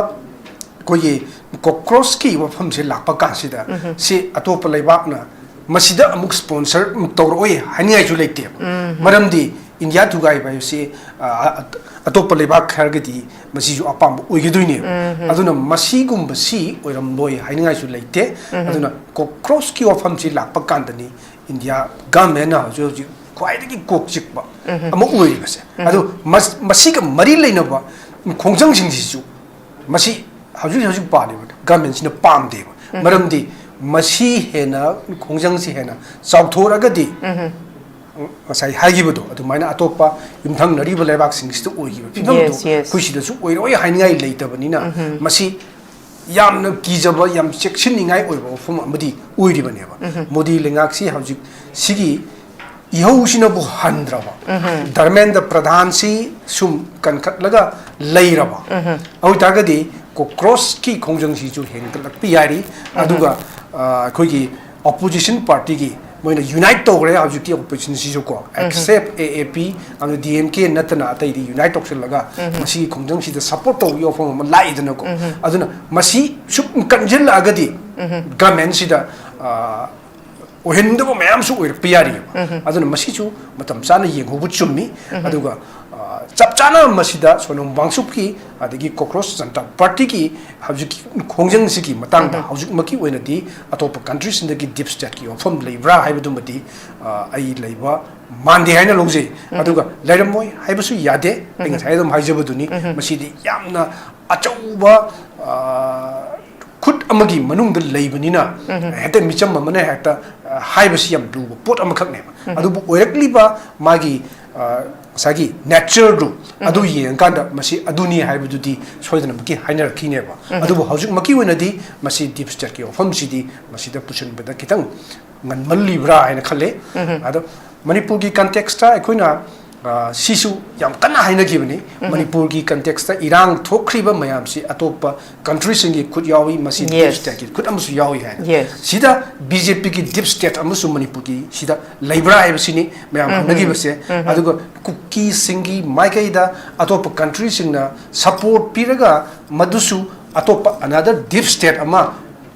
ꯑꯩꯈꯣꯏꯒꯤ ꯀꯣꯀ꯭ꯔꯣꯁꯀꯤ ꯋꯥꯐꯝꯁꯦ ꯂꯥꯛꯄ ꯀꯥꯟꯁꯤꯗ ꯁꯤ ꯑꯇꯣꯞꯄ ꯂꯩꯕꯥꯛꯅ ꯃꯁꯤꯗ ꯑꯃꯨꯛ ꯁ꯭ꯄꯣꯟꯁꯔ ꯇꯧꯔꯛꯑꯣꯏ ꯍꯥꯏꯅꯤꯡꯉꯥꯏꯁꯨ ꯂꯩꯇꯦꯕ꯫ ꯃꯔꯝꯗꯤ ꯏꯟꯗꯤꯌꯥ ꯊꯨꯒꯥꯏꯕ ꯍꯥꯏꯕꯁꯤ, ꯑ, ꯑ, ꯑꯇꯣꯞꯄ ꯂꯩꯕꯥꯛ ꯈꯔꯒꯗꯤ ꯃꯁꯤꯁꯨ ꯑꯄꯥꯝꯕ ꯑꯣꯏꯒꯗꯣꯏꯅꯦꯕ꯫ ꯑꯗꯨꯅ ꯃꯁꯤꯒꯨꯝꯕꯁꯤ ꯑꯣꯏꯔꯝꯂꯣꯏ ꯍꯥꯏꯅꯤꯡꯉꯥꯏꯁꯨ ꯂꯩꯇꯦ꯫ ꯑꯗꯨꯅ ꯀꯣꯀ꯭ꯔꯣꯁꯀꯤ ꯋꯥꯐꯝꯁꯤ ꯂꯥꯛꯄ ꯀꯥꯟꯗꯅꯤ ꯏꯟꯗꯤꯌꯥ ꯒꯃꯦꯟꯅ ꯍꯧꯖꯤꯛ ꯍꯧꯖꯤꯛ ꯈ꯭ꯋꯥꯏꯗꯒꯤ ꯀꯣꯛ ꯆꯤꯛꯄ ꯑꯃ ꯑꯣꯏꯔꯤꯕꯁꯦ꯫ ꯑꯗꯣ ꯃꯁ-, ꯃꯁꯤꯒ ꯃꯔꯤ ꯂꯩꯅꯕ ꯈꯣꯡꯖꯪꯁꯤꯡꯁꯤꯁꯨ ꯃꯁꯤ ꯍꯧꯖꯤꯛ ꯍꯧꯖꯤꯛ ꯄꯥꯜꯂꯤꯕ ꯒꯃꯦꯟꯁꯤꯅ ꯄꯥꯝꯗꯦꯕ꯫ ꯃꯔꯝꯗꯤ ꯃꯁꯤ ꯍꯦꯟꯅ, ꯈꯣꯡꯖꯪꯁꯤ ꯍꯦꯟꯅ ꯆꯥꯎꯊꯣꯔꯛꯑꯒꯗꯤ, ꯉꯁꯥꯏ ꯍꯥꯏꯈꯤꯕꯗꯣ ꯑꯗꯨꯃꯥꯏꯅ ꯑꯇꯣꯞꯄ ꯌꯨꯝꯊꯪꯅꯔꯤꯕ ꯂꯩꯕꯥꯛꯁꯤꯡꯁꯤꯗ ꯑꯣꯏꯈꯤꯕ ꯐꯤꯕꯝꯗꯣ, yes, yes, ꯑꯩꯈꯣꯏ ꯁꯤꯗꯁꯨ ꯑꯣꯏꯔꯛꯑꯣꯏ ꯍꯥꯏꯅꯤꯡꯉꯥꯏ ꯂꯩꯇꯕꯅꯤꯅ, ꯃꯁꯤ ꯌꯥꯝꯅ ꯀꯤꯖꯕ, ꯌꯥꯝ ꯆꯦꯛꯁꯤꯟꯅꯤꯡꯉꯥꯏ ꯑꯣꯏꯕ ꯋꯥꯐꯝ ꯑꯃꯗꯤ ꯑꯣꯏꯔꯤꯕꯅꯦꯕ꯫ ꯃꯣꯗꯤ ꯂꯩꯉꯥꯛꯁꯤ ꯍꯧꯖꯤꯛ ꯁꯤꯒꯤ ꯏꯍꯧꯁꯤꯅꯕꯨ ꯍꯟꯗ꯭ꯔꯕ, ꯙꯔꯃꯦꯟꯗ꯭ꯔ ꯄ꯭ꯔꯙꯥꯟꯁꯤ ꯁꯨꯝ ꯀꯟꯈꯠꯂꯒ ꯂꯩꯔꯕ, ꯑꯗꯨ ꯑꯣꯏꯇꯥꯔꯒꯗꯤ ꯀꯣꯀ꯭ꯔꯣꯁꯀꯤ ꯈꯣꯡꯖꯪꯁꯤꯁꯨ ꯍꯦꯟꯒꯠꯂꯛꯄ ꯌꯥꯔꯤ꯫ ꯑꯗꯨꯒ, ꯑ, ꯑꯩꯈꯣꯏꯒꯤ ꯑꯣꯄꯣꯖꯤꯁꯟ ꯄꯥꯔꯇꯤꯒꯤ ꯃꯣꯏꯅ ꯌꯨꯅꯥꯏꯠ ꯇꯧꯈ꯭ꯔꯦ ꯍꯧꯖꯤꯛꯇꯤ ꯑꯣꯄꯣꯖꯤꯁꯟꯁꯤꯁꯨꯀꯣ, ꯑꯦꯛꯁꯦꯞ ꯑꯦ ꯑꯦ ꯄꯤ, ꯑꯗꯨ ꯗꯤ ꯑꯦꯝ ꯀꯦ ꯅꯠꯇꯅ ꯑꯇꯩꯗꯤ ꯌꯨꯅꯥꯏꯠ ꯇꯧꯁꯤꯜꯂꯒ ꯃꯁꯤꯒꯤ ꯈꯣꯡꯖꯪꯁꯤꯗ ꯁꯄꯣꯔꯠ ꯇꯧꯕꯒꯤ ꯋꯥꯐꯝ ꯑꯃ ꯂꯥꯛꯏꯗꯅꯀꯣ꯫ ꯑꯗꯨꯅ ꯃꯁꯤ ꯁꯨꯝ ꯀꯟꯁꯤꯜꯂꯛꯑꯒꯗꯤ ꯒꯃꯦꯟꯁꯤꯗ, ꯑ, ꯑꯣꯏꯍꯟꯗꯕ ꯃꯌꯥꯝꯁꯨ ꯑꯣꯏꯔꯛꯄ ꯌꯥꯔꯤꯑꯕ꯫ ꯑꯗꯨꯅ ꯃꯁꯤꯁꯨ ꯃꯇꯝ ꯆꯥꯅ ꯌꯦꯡꯍꯧꯕ ꯆꯨꯝꯃꯤ꯫ ꯑꯗꯨꯒ, ꯑ, ꯆꯞ ꯆꯥꯅ ꯃꯁꯤꯗ ꯁꯣꯅꯝ ꯋꯥꯡꯆꯨꯞꯀꯤ ꯑꯗꯒꯤ ꯀꯣꯀ꯭ꯔꯣꯁ ꯖꯅꯇꯥ ꯄꯥꯔꯇꯤꯒꯤ ꯍꯧꯖꯤꯛꯀꯤ ꯈꯣꯡꯖꯪꯁꯤꯒꯤ ꯃꯇꯥꯡꯗ ꯍꯧꯖꯤꯛꯃꯛꯀꯤ ꯑꯣꯏꯅꯗꯤ ꯑꯇꯣꯞꯄ ꯀꯟꯇ꯭ꯔꯤꯁꯤꯡꯗꯒꯤ ꯗꯤꯞ ꯁ꯭ꯇꯦꯠꯀꯤ ꯋꯥꯐꯝ ꯂꯩꯕ꯭ꯔꯥ ꯍꯥꯏꯕꯗꯨꯃꯗꯤ, ꯑ, ꯑꯩ ꯂꯩꯕ ꯃꯥꯟꯗꯦ ꯍꯥꯏꯅ ꯂꯧꯖꯩ꯫ ꯑꯗꯨꯒ ꯂꯩꯔꯝꯃꯣꯏ ꯍꯥꯏꯕꯁꯨ ꯌꯥꯗꯦ꯫ ꯑꯩ ꯉꯁꯥꯏ ꯑꯗꯨꯝ ꯍꯥꯏꯖꯕꯗꯨꯅꯤ, ꯃꯁꯤꯗꯤ ꯌꯥꯝꯅ ꯑꯆꯧꯕ, ꯑ, ꯈꯨꯠ ꯑꯃꯒꯤ ꯃꯅꯨꯡꯗ ꯂꯩꯕꯅꯤꯅ ꯍꯦꯛꯇ ꯃꯤꯆꯝ ꯑꯃꯅ ꯍꯦꯛꯇ, ꯑ, ꯍꯥꯏꯕꯁꯤ ꯌꯥꯝ ꯂꯨꯕ ꯄꯣꯠ ꯑꯃꯈꯛꯅꯦꯕ꯫ ꯑꯗꯨꯕꯨ ꯑꯣꯏꯔꯛꯂꯤꯕ ꯃꯥꯒꯤ, ꯑ, ꯉꯁꯥꯏꯒꯤ ꯅꯦꯆꯔꯗꯨ ꯑꯗꯨ ꯌꯦꯡꯉꯀꯥꯟꯗ ꯃꯁꯤ ꯑꯗꯨꯅꯤ ꯍꯥꯏꯕꯗꯨꯗꯤ ꯁꯣꯏꯗꯅꯃꯛꯀꯤ ꯍꯥꯏꯅꯔꯛꯈꯤꯅꯦꯕ꯫ ꯑꯗꯨꯕꯨ ꯍꯧꯖꯤꯛꯃꯛꯀꯤ ꯑꯣꯏꯅꯗꯤ ꯃꯁꯤ ꯗꯤꯞ ꯁ꯭ꯇꯦꯠꯀꯤ ꯋꯥꯐꯝꯁꯤꯗꯤ ꯃꯁꯤꯗ ꯄꯨꯁꯤꯟꯕꯗ ꯈꯤꯇꯪ ꯉꯟꯃꯜꯂꯤꯕ꯭ꯔꯥ ꯍꯥꯏꯅ ꯈꯜꯂꯦ꯫ ꯑꯗꯣ ꯃꯅꯤꯄꯨꯔꯒꯤ ꯀꯟꯇꯦꯛꯁꯇ ꯑꯩꯈꯣꯏꯅ, ꯑ, ꯁꯤꯁꯨ ꯌꯥꯝ ꯀꯟꯅ ꯍꯥꯏꯅꯈꯤꯕꯅꯤ꯫ ꯃꯅꯤꯄꯨꯔꯒꯤ ꯀꯟꯇꯦꯛꯁꯇ ꯏꯔꯥꯡ ꯊꯣꯛꯈ꯭ꯔꯤꯕ ꯃꯌꯥꯝꯁꯤ ꯑꯇꯣꯞꯄ ꯀꯟꯇ꯭ꯔꯤꯁꯤꯡꯒꯤ ꯈꯨꯠ ꯌꯥꯎꯏ, ꯃꯁꯤ ꯗꯤꯞ ꯁ꯭ꯇꯦꯠꯀꯤ ꯈꯨꯠ ꯑꯃꯁꯨ ꯌꯥꯎꯏ ꯍꯥꯏꯅ꯫ ꯁꯤꯗ ꯕꯤ ꯖꯦ ꯄꯤꯒꯤ ꯗꯤꯞ ꯁ꯭ꯇꯦꯠ ꯑꯃꯁꯨ ꯃꯅꯤꯄꯨꯔꯒꯤ ꯁꯤꯗ ꯂꯩꯕ꯭ꯔꯥ ꯍꯥꯏꯕꯁꯤꯅꯤ ꯃꯌꯥꯝ ꯍꯪꯅꯈꯤꯕꯁꯦ꯫ ꯑꯗꯨꯒ ꯀꯨꯀꯤꯁꯤꯡꯒꯤ ꯃꯥꯏꯀꯩꯗ ꯑꯇꯣꯞꯄ ꯀꯟꯇ꯭ꯔꯤꯁꯤꯡꯅ ꯁꯄꯣꯔꯠ ꯄꯤꯔꯒ ꯃꯗꯨꯁꯨ ꯑꯇꯣꯞꯄ another deep state ꯑꯃ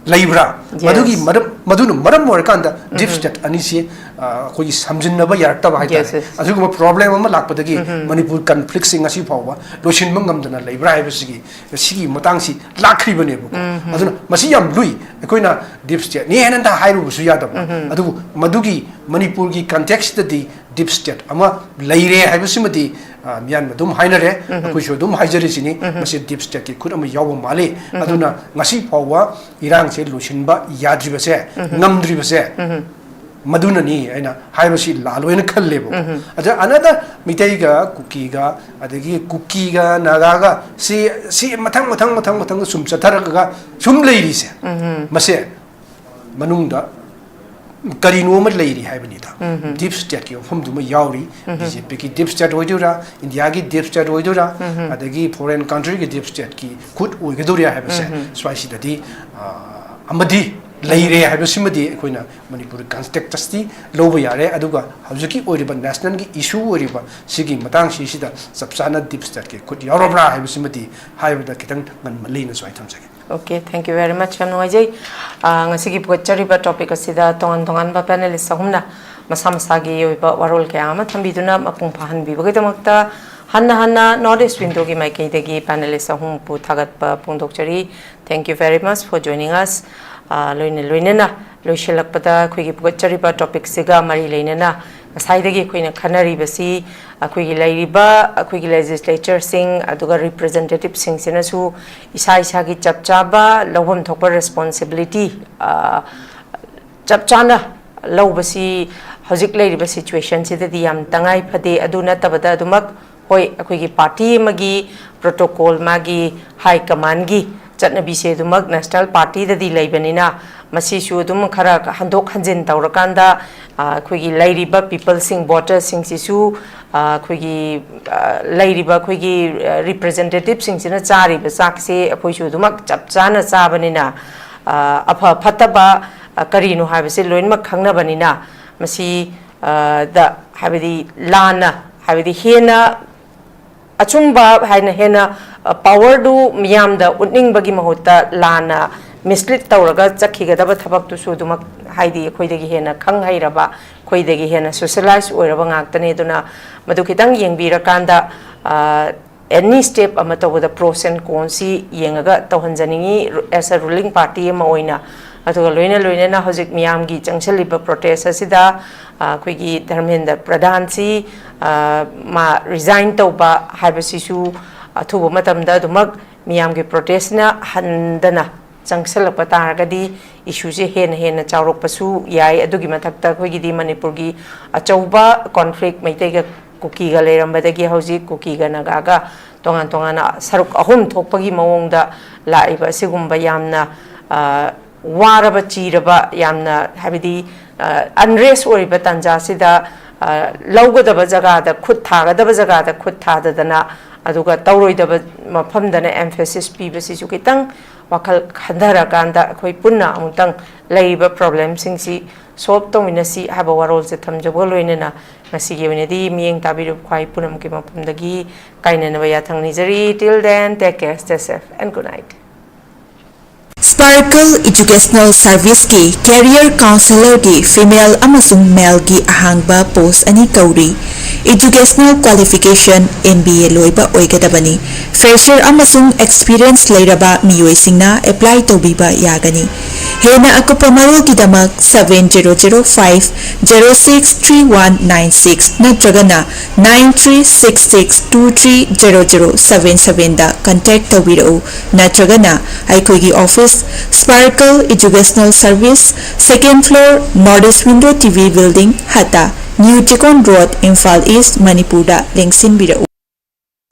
ꯂꯩꯕ꯭ꯔꯥ? ꯃꯗꯨꯒꯤ ꯃꯔꯝ, ꯃꯗꯨꯅ ꯃꯔꯝ ꯑꯣꯏꯔꯀꯥꯟꯗ ꯗꯤꯞ ꯁ꯭ꯇꯦꯠ ꯑꯅꯤꯁꯤ, ꯑ, ꯑꯩꯈꯣꯏꯒꯤ ꯁꯝꯖꯤꯟꯅꯕ ꯌꯥꯔꯛꯇꯕ ꯍꯥꯏꯇꯥꯔꯦ꯫ ꯑꯁꯤꯒꯨꯝꯕ ꯄ꯭ꯔꯣꯕ꯭ꯂꯦꯝ ꯑꯃ ꯂꯥꯛꯄꯗꯒꯤ ꯃꯅꯤꯄꯨꯔ ꯀꯟꯐ꯭ꯂꯤꯛꯁꯤ ꯉꯁꯤ ꯐꯥꯎꯕ ꯂꯣꯏꯁꯤꯟꯕ ꯉꯝꯗꯅ ꯂꯩꯕ꯭ꯔꯥ ꯍꯥꯏꯕꯁꯤꯒꯤ, ꯁꯤꯒꯤ ꯃꯇꯥꯡꯁꯤ ꯂꯥꯛꯈ꯭ꯔꯤꯕꯅꯦꯕꯀꯣ꯫ ꯑꯗꯨꯅ ꯃꯁꯤ ꯌꯥꯝ ꯂꯨꯏ꯫ ꯑꯩꯈꯣꯏꯅ ꯗꯤꯞ ꯁ꯭ꯇꯦꯠꯅꯤ ꯍꯥꯏꯅ ꯑꯝꯇ ꯍꯥꯏꯔꯨꯕꯁꯨ ꯌꯥꯗꯕ꯫ ꯑꯗꯨꯕꯨ ꯃꯗꯨꯒꯤ ꯃꯅꯤꯄꯨꯔꯒꯤ ꯀꯟꯇꯦꯛꯁꯇꯗꯤ ꯗꯤꯞ ꯁ꯭ꯇꯦꯠ ꯑꯃ ꯂꯩꯔꯦ ꯍꯥꯏꯕꯁꯤꯃꯗꯤ, ꯑ, ꯃꯤꯌꯥꯝꯅ ꯑꯗꯨꯝ ꯍꯥꯏꯅꯔꯦ꯫ ꯑꯩꯈꯣꯏꯁꯨ ꯑꯗꯨꯝ ꯍꯥꯏꯖꯔꯤꯁꯤꯅꯤ, ꯃꯁꯤ ꯗꯤꯞ ꯁ꯭ꯇꯦꯠꯀꯤ ꯈꯨꯠ ꯑꯃ ꯌꯥꯎꯕ ꯃꯥꯜꯂꯤ꯫ ꯑꯗꯨꯅ ꯉꯁꯤ ꯐꯥꯎꯕ ꯏꯔꯥꯡꯁꯦ ꯂꯣꯏꯁꯤꯟꯕ ꯌꯥꯗ꯭ꯔꯤꯕꯁꯦ, ꯉꯝꯗ꯭ꯔꯤꯕꯁꯦ, ꯃꯗꯨꯅꯅꯤ ꯑꯩꯅ ꯍꯥꯏꯕꯁꯤ ꯂꯥꯜꯂꯣꯏꯅ ꯈꯜꯂꯦꯕꯀꯣ꯫ ꯑꯗ another ꯃꯤꯇꯩꯒ ꯀꯨꯀꯤꯒ, ꯑꯗꯒꯤ ꯀꯨꯀꯤꯒ ꯅꯥꯒꯥꯒ ꯁꯤ, ꯁꯤ ꯃꯊꯪ, ꯃꯊꯪ, ꯃꯊꯪ, ꯃꯊꯪ ꯁꯨꯝ ꯆꯠꯊꯔꯛꯑꯒ ꯁꯨꯝ ꯂꯩꯔꯤꯁꯦ, ꯃꯁꯦ ꯃꯅꯨꯡꯗ ꯀꯔꯤꯅꯣ ꯑꯃ ꯂꯩꯔꯤ ꯍꯥꯏꯕꯅꯤꯗ꯫ ꯗꯤꯞ ꯁ꯭ꯇꯦꯠꯀꯤ ꯋꯥꯐꯝꯗꯨꯃ ꯌꯥꯎꯔꯤ꯫ ꯕꯤ ꯖꯦ ꯄꯤꯒꯤ ꯗꯤꯞ ꯁ꯭ꯇꯦꯠ ꯑꯣꯏꯗꯣꯏꯔꯥ, ꯏꯟꯗꯤꯌꯥꯒꯤ ꯗꯤꯞ ꯁ꯭ꯇꯦꯠ ꯑꯣꯏꯗꯣꯏꯔꯥ, ꯑꯗꯒꯤ ꯐꯣꯔꯦꯟ ꯀꯟꯇ꯭ꯔꯤꯒꯤ ꯗꯤꯞ ꯁ꯭ꯇꯦꯠꯀꯤ ꯈꯨꯠ ꯑꯣꯏꯒꯗꯧꯔꯤꯔꯥ ꯍꯥꯏꯕꯁꯦ ꯁ꯭ꯋꯥꯏꯁꯤꯗꯗꯤ, ꯑ, ꯑꯃꯗꯤ ꯂꯩꯔꯦ ꯍꯥꯏꯕꯁꯤꯃꯗꯤ ꯑꯩꯈꯣꯏꯅ ꯃꯅꯤꯄꯨꯔ ꯀꯟꯇꯦꯛꯁꯇꯤ ꯂꯧꯕ ꯌꯥꯔꯦ꯫ ꯑꯗꯨꯒ ꯍꯧꯖꯤꯛꯀꯤ ꯑꯣꯏꯔꯤꯕ ꯅꯦꯁꯅꯦꯜꯒꯤ ꯏꯁꯨ ꯑꯣꯏꯔꯤꯕ ꯁꯤꯒꯤ ꯃꯇꯥꯡꯁꯤꯁꯤꯗ ꯆꯞ ꯆꯥꯅ ꯗꯤꯞ ꯁ꯭ꯇꯦꯠꯀꯤ ꯈꯨꯠ ꯌꯥꯎꯔꯕ꯭ꯔꯥ ꯍꯥꯏꯕꯁꯤꯃꯗꯤ ꯍꯥꯏꯕꯗ ꯈꯤꯇꯪ ꯉꯟꯃꯜꯂꯤꯅ ꯁ꯭ꯋꯥꯏ ꯊꯝꯖꯒꯦ꯫ Okay, thank you very much. ꯌꯥꯝ ꯅꯨꯡꯉꯥꯏꯖꯩ꯫ ꯑ, ꯉꯁꯤꯒꯤ ꯄꯨꯒꯠꯆꯔꯤꯕ topic ꯑꯁꯤꯗ ꯇꯣꯉꯥꯟ ꯇꯣꯉꯥꯟꯕ panelist ꯑꯍꯨꯝꯅ ꯃꯁꯥ ꯃꯁꯥꯒꯤ ꯑꯣꯏꯕ ꯋꯥꯔꯣꯜ ꯀꯌꯥ ꯑꯃ ꯊꯝꯕꯤꯗꯨꯅ ꯃꯄꯨꯡ ꯐꯥꯍꯟꯕꯤꯕꯒꯤꯗꯃꯛꯇ ꯍꯟꯅ ꯍꯟꯅ North East Window ꯒꯤ ꯃꯥꯏꯀꯩꯗꯒꯤ panelist ꯑꯍꯨꯝꯕꯨ ꯊꯥꯒꯠꯄ ꯐꯣꯡꯗꯣꯛꯆꯔꯤ꯫ Thank you very much for joining us. ꯑ, ꯂꯣꯏꯅ ꯂꯣꯏꯅꯅ ꯂꯣꯏꯁꯤꯜꯂꯛꯄꯗ ꯑꯩꯈꯣꯏꯒꯤ ꯄꯨꯒꯠꯆꯔꯤꯕ topic ꯁꯤꯒ ꯃꯔꯤ ꯂꯩꯅꯅ ꯉꯁꯥꯏꯗꯒꯤ ꯑꯩꯈꯣꯏꯅ ꯈꯟꯅꯔꯤꯕꯁꯤ ꯑꯩꯈꯣꯏꯒꯤ ꯂꯩꯔꯤꯕ ꯑꯩꯈꯣꯏꯒꯤ legislature ꯁꯤꯡ ꯑꯗꯨꯒ representative ꯁꯤꯡꯁꯤꯅꯁꯨ ꯏꯁꯥ ꯏꯁꯥꯒꯤ ꯆꯞ ꯆꯥꯕ ꯂꯧꯐꯝ ꯊꯣꯛꯄ responsibility, ꯑ, ꯆꯞ ꯆꯥꯅ ꯂꯧꯕꯁꯤ ꯍꯧꯖꯤꯛ ꯂꯩꯔꯤꯕ situation ꯁꯤꯗꯗꯤ ꯌꯥꯝ ꯇꯉꯥꯏ ꯐꯗꯦ꯫ ꯑꯗꯨ ꯅꯠꯇꯕꯗ ꯑꯗꯨꯃꯛ, ꯍꯣꯏ, ꯑꯩꯈꯣꯏꯒꯤ party ꯑꯃꯒꯤ protocol, ꯃꯥꯒꯤ high command ꯒꯤ ꯆꯠꯅꯕꯤꯁꯦ ꯑꯗꯨꯃꯛ national party ꯗꯗꯤ ꯂꯩꯕꯅꯤꯅ, ꯃꯁꯤꯁꯨ ꯑꯗꯨꯝ ꯈꯔ ꯍꯟꯗꯣꯛ ꯍꯟꯖꯤꯟ ꯇꯧꯔꯀꯥꯟꯗ, ꯑ, ꯑꯩꯈꯣꯏꯒꯤ ꯂꯩꯔꯤꯕ people ꯁꯤꯡ, voter ꯁꯤꯡꯁꯤꯁꯨ, ꯑ, ꯑꯩꯈꯣꯏꯒꯤ, ꯑ, ꯂꯩꯔꯤꯕ ꯑꯩꯈꯣꯏꯒꯤ, ꯑ, representative ꯁꯤꯡꯁꯤꯅ ꯆꯥꯔꯤꯕ ꯆꯥꯛꯁꯦ ꯑꯩꯈꯣꯏꯁꯨ ꯑꯗꯨꯃꯛ ꯆꯞ ꯆꯥꯅ ꯆꯥꯕꯅꯤꯅ, ꯑ, ꯑꯐ ꯐꯠꯇꯕ, ꯑ, ꯀꯔꯤꯅꯣ ꯍꯥꯏꯕꯁꯦ ꯂꯣꯏꯅꯃꯛ ꯈꯪꯅꯕꯅꯤꯅ, ꯃꯁꯤ, ꯑ, ꯗ, ꯍꯥꯏꯕꯗꯤ ꯂꯥꯟꯅ, ꯍꯥꯏꯕꯗꯤ ꯍꯦꯟꯅ ꯑꯆꯨꯝꯕ ꯍꯥꯏꯅ ꯍꯦꯟꯅ, ꯑ, power ꯗꯨ ꯃꯤꯌꯥꯝꯗ ꯎꯠꯅꯤꯡꯕꯒꯤ ꯃꯍꯨꯠꯇ ꯂꯥꯟꯅ mislead ꯇꯧꯔꯒ ꯆꯠꯈꯤꯒꯗꯕ ꯊꯕꯛꯇꯨꯁꯨ ꯑꯗꯨꯃꯛ, ꯍꯥꯏꯗꯤ, ꯑꯩꯈꯣꯏꯗꯒꯤ ꯍꯦꯟꯅ ꯈꯪ ꯍꯩꯔꯕ, ꯑꯩꯈꯣꯏꯗꯒꯤ ꯍꯦꯟꯅ socialize ꯑꯣꯏꯔꯕ ꯉꯥꯛꯇꯅꯤ꯫ ꯑꯗꯨꯅ ꯃꯗꯨ ꯈꯤꯇꯪ ꯌꯦꯡꯕꯤꯔꯀꯥꯟꯗ, ꯑ, any step ꯑꯃ ꯇꯧꯕꯗ pros and cons ꯁꯤ ꯌꯦꯡꯉꯒ ꯇꯧꯍꯟꯖꯅꯤꯡꯉꯤ, as a ruling party ꯑꯃ ꯑꯣꯏꯅ꯫ ꯑꯗꯨꯒ ꯂꯣꯏꯅ ꯂꯣꯏꯅꯅ ꯍꯧꯖꯤꯛ ꯃꯤꯌꯥꯝꯒꯤ ꯆꯪꯁꯤꯜꯂꯤꯕ protest ꯑꯁꯤꯗ, ꯑ, ꯑꯩꯈꯣꯏꯒꯤ ꯙꯔꯃꯦꯟꯗ꯭ꯔ ꯄ꯭ꯔꯙꯥꯟꯁꯤ, ꯑ, ꯃꯥ resign ꯇꯧꯕ ꯍꯥꯏꯕꯁꯤꯁꯨ ꯑꯊꯨꯕ ꯃꯇꯝꯗ ꯑꯗꯨꯃꯛ ꯃꯤꯌꯥꯝꯒꯤ protest ꯅ ꯍꯟꯗꯅ ꯆꯪꯁꯤꯜꯂꯛꯄ ꯇꯥꯔꯒꯗꯤ issue ꯁꯦ ꯍꯦꯟꯅ ꯍꯦꯟꯅ ꯆꯥꯎꯔꯛꯄꯁꯨ ꯌꯥꯏ꯫ ꯑꯗꯨꯒꯤ ꯃꯊꯛꯇ ꯑꯩꯈꯣꯏꯒꯤꯗꯤ ꯃꯅꯤꯄꯨꯔꯒꯤ ꯑꯆꯧꯕ conflict, ꯃꯩꯇꯩꯒ ꯀꯨꯀꯤꯒ ꯂꯩꯔꯝꯕꯗꯒꯤ ꯍꯧꯖꯤꯛ ꯀꯨꯀꯤꯒ ꯅꯥꯒꯥꯒ ꯇꯣꯉꯥꯟ ꯇꯣꯉꯥꯟꯅ ꯁꯔꯨꯛ ꯑꯍꯨꯝ ꯊꯣꯛꯄꯒꯤ ꯃꯑꯣꯡꯗ ꯂꯥꯛꯏꯕ ꯑꯁꯤꯒꯨꯝꯕ ꯌꯥꯝꯅ, ꯑ, ꯋꯥꯔꯕ, ꯆꯤꯔꯕ, ꯌꯥꯝꯅ, ꯍꯥꯏꯕꯗꯤ, ꯑ, unrest ꯑꯣꯏꯔꯤꯕ ꯇꯥꯟꯖꯥꯁꯤꯗ, ꯑ, ꯂꯧꯒꯗꯕ ꯖꯒꯥꯗ ꯈꯨꯠ ꯊꯥꯒꯗꯕ ꯖꯒꯥꯗ ꯈꯨꯠ ꯊꯥꯗꯗꯅ, ꯑꯗꯨꯒ ꯇꯧꯔꯣꯏꯗꯕ ꯃꯐꯝꯗꯅ emphasis ꯄꯤꯕꯁꯤꯁꯨ ꯈꯤꯇꯪ ꯋꯥꯈꯜ ꯈꯟꯊꯔꯀꯥꯟꯗ ꯑꯩꯈꯣꯏ ꯄꯨꯟꯅ ꯑꯃꯨꯛꯇꯪ ꯂꯩꯔꯤꯕ problem ꯁꯤꯡꯁꯤ solve ꯇꯧꯃꯤꯟꯅꯁꯤ ꯍꯥꯏꯕ ꯋꯥꯔꯣꯜꯁꯦ ꯊꯝꯖꯕꯒ ꯂꯣꯏꯅꯅ ꯉꯁꯤꯒꯤ ꯑꯣꯏꯅꯗꯤ ꯃꯤꯠꯌꯦꯡ ꯇꯥꯕꯤꯔꯤꯕ ꯈ꯭ꯋꯥꯏ ꯄꯨꯝꯅꯃꯛꯀꯤ ꯃꯐꯝꯗꯒꯤ ꯀꯥꯏꯅꯅꯕ ꯌꯥꯊꯪ ꯅꯤꯖꯔꯤ꯫ Till then, take care, stay safe and good night. Circle Educational Serviceꯀꯤ Career Counselorꯒꯤ female ꯑꯃꯁꯨꯡ maleꯒꯤ ꯑꯍꯥꯡꯕ post ꯑꯅꯤ ꯀꯧꯔꯤ꯫ Educational qualification M B A ꯂꯣꯏꯕ ꯑꯣꯏꯒꯗꯕꯅꯤ꯫ Fresher ꯑꯃꯁꯨꯡ experience ꯂꯩꯔꯕ ꯃꯤꯑꯣꯏꯁꯤꯡꯅ apply ꯇꯧꯕꯤꯕ ꯌꯥꯒꯅꯤ꯫ ꯍꯦꯟꯅ ꯑꯀꯨꯞꯄ ꯃꯔꯣꯜꯒꯤꯗꯃꯛ seven zero zero five zero six three one nine six ꯅꯠꯇ꯭ꯔꯒꯅ nine three six six two three zero zero seven sevenꯗ contact ꯇꯧꯕꯤꯔꯛꯎ, ꯅꯠꯇ꯭ꯔꯒꯅ ꯑꯩꯈꯣꯏꯒꯤ office, Circle Educational Service, second floor, North East Window T V Building, ꯍꯠꯇ, New Chikon Road, Imphal East, ꯃꯅꯤꯄꯨꯔꯗ ꯂꯦꯡꯁꯤꯟꯕꯤꯔꯛꯎ꯫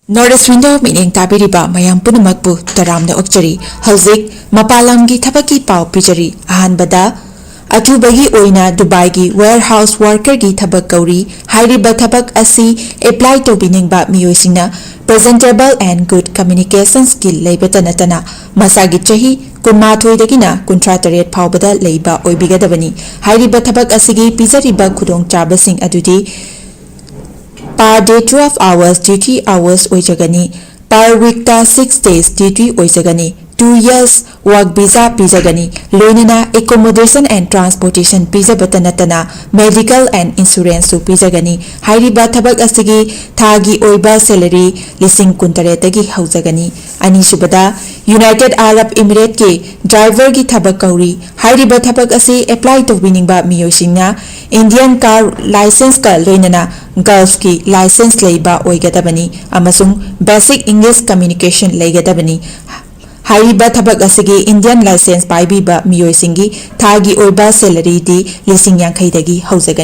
North East Window ꯃꯤꯠꯌꯦꯡ ꯇꯥꯕꯤꯔꯤꯕ ꯃꯌꯥꯝ ꯄꯨꯝꯅꯃꯛꯄꯨ ꯇꯔꯥꯝꯅ ꯑꯣꯛꯆꯔꯤ꯫ ꯍꯧꯖꯤꯛ ꯃꯄꯥꯟ ꯂꯝꯒꯤ ꯊꯕꯛꯀꯤ ꯄꯥꯎ ꯄꯤꯖꯔꯤ꯫ ꯑꯍꯥꯟꯕꯗ, ꯑꯊꯨꯕꯒꯤ ꯑꯣꯏꯅ ꯗꯨꯕꯥꯏꯒꯤ warehouse workerꯒꯤ ꯊꯕꯛ ꯀꯧꯔꯤ꯫ ꯍꯥꯏꯔꯤꯕ ꯊꯕꯛ ꯑꯁꯤ apply ꯇꯧꯕꯤꯅꯤꯡꯕ ꯃꯤꯑꯣꯏꯁꯤꯡꯅ presentable and good communication skill ꯂꯩꯕꯇ ꯅꯠꯇꯅ ꯃꯁꯥꯒꯤ ꯆꯍꯤ ꯀꯨꯟꯃꯥꯊꯣꯏꯗꯒꯤꯅ ꯀꯨꯟꯊ꯭ꯔꯥ ꯇꯔꯦꯠ ꯐꯥꯎꯕꯗ ꯂꯩꯕ ꯑꯣꯏꯕꯤꯒꯗꯕꯅꯤ꯫ ꯍꯥꯏꯔꯤꯕ ꯊꯕꯛ ꯑꯁꯤꯒꯤ ꯄꯤꯖꯔꯤꯕ ꯈꯨꯗꯣꯡꯆꯥꯕꯁꯤꯡ ꯑꯗꯨꯗꯤ per day twelve hours duty hours ꯑꯣꯏꯖꯒꯅꯤ꯫ Per weekꯇ six days duty ꯑꯣꯏꯖꯒꯅꯤ꯫ Two years work visa ꯄꯤꯖꯒꯅꯤ꯫ ꯂꯣꯏꯅꯅ accommodation and transportation ꯄꯤꯖꯕꯇ ꯅꯠꯇꯅ medical and insuranceꯁꯨ ꯄꯤꯖꯒꯅꯤ꯫ ꯍꯥꯏꯔꯤꯕ ꯊꯕꯛ ꯑꯁꯤꯒꯤ ꯊꯥꯒꯤ ꯑꯣꯏꯕ salary ꯂꯤꯁꯤꯡ ꯀꯨꯟꯇꯔꯦꯠꯇꯒꯤ ꯍꯧꯖꯒꯅꯤ꯫ ꯑꯅꯤꯁꯨꯕꯗ, United Arab Emirateꯀꯤ driverꯒꯤ ꯊꯕꯛ ꯀꯧꯔꯤ꯫ ꯍꯥꯏꯔꯤꯕ ꯊꯕꯛ ꯑꯁꯤ apply ꯇꯧꯕꯤꯅꯤꯡꯕ ꯃꯤꯑꯣꯏꯁꯤꯡꯅ Indian car licenceꯀ ꯂꯣꯏꯅꯅ Gulfꯀꯤ license ꯂꯩꯕ ꯑꯣꯏꯒꯗꯕꯅꯤ ꯑꯃꯁꯨꯡ basic English communication ꯂꯩꯒꯗꯕꯅꯤ꯫ ꯍꯥꯏꯔꯤꯕ ꯊꯕꯛ ꯑꯁꯤꯒꯤ Indian license ꯄꯥꯏꯕꯤꯕ ꯃꯤꯑꯣꯏꯁꯤꯡꯒꯤ ꯊꯥꯒꯤ ꯑꯣꯏꯕ salaryꯗꯤ ꯂꯤꯁꯤꯡ ꯌꯥꯡꯈꯩꯗꯒꯤ ꯍꯧꯖꯒꯅꯤ꯫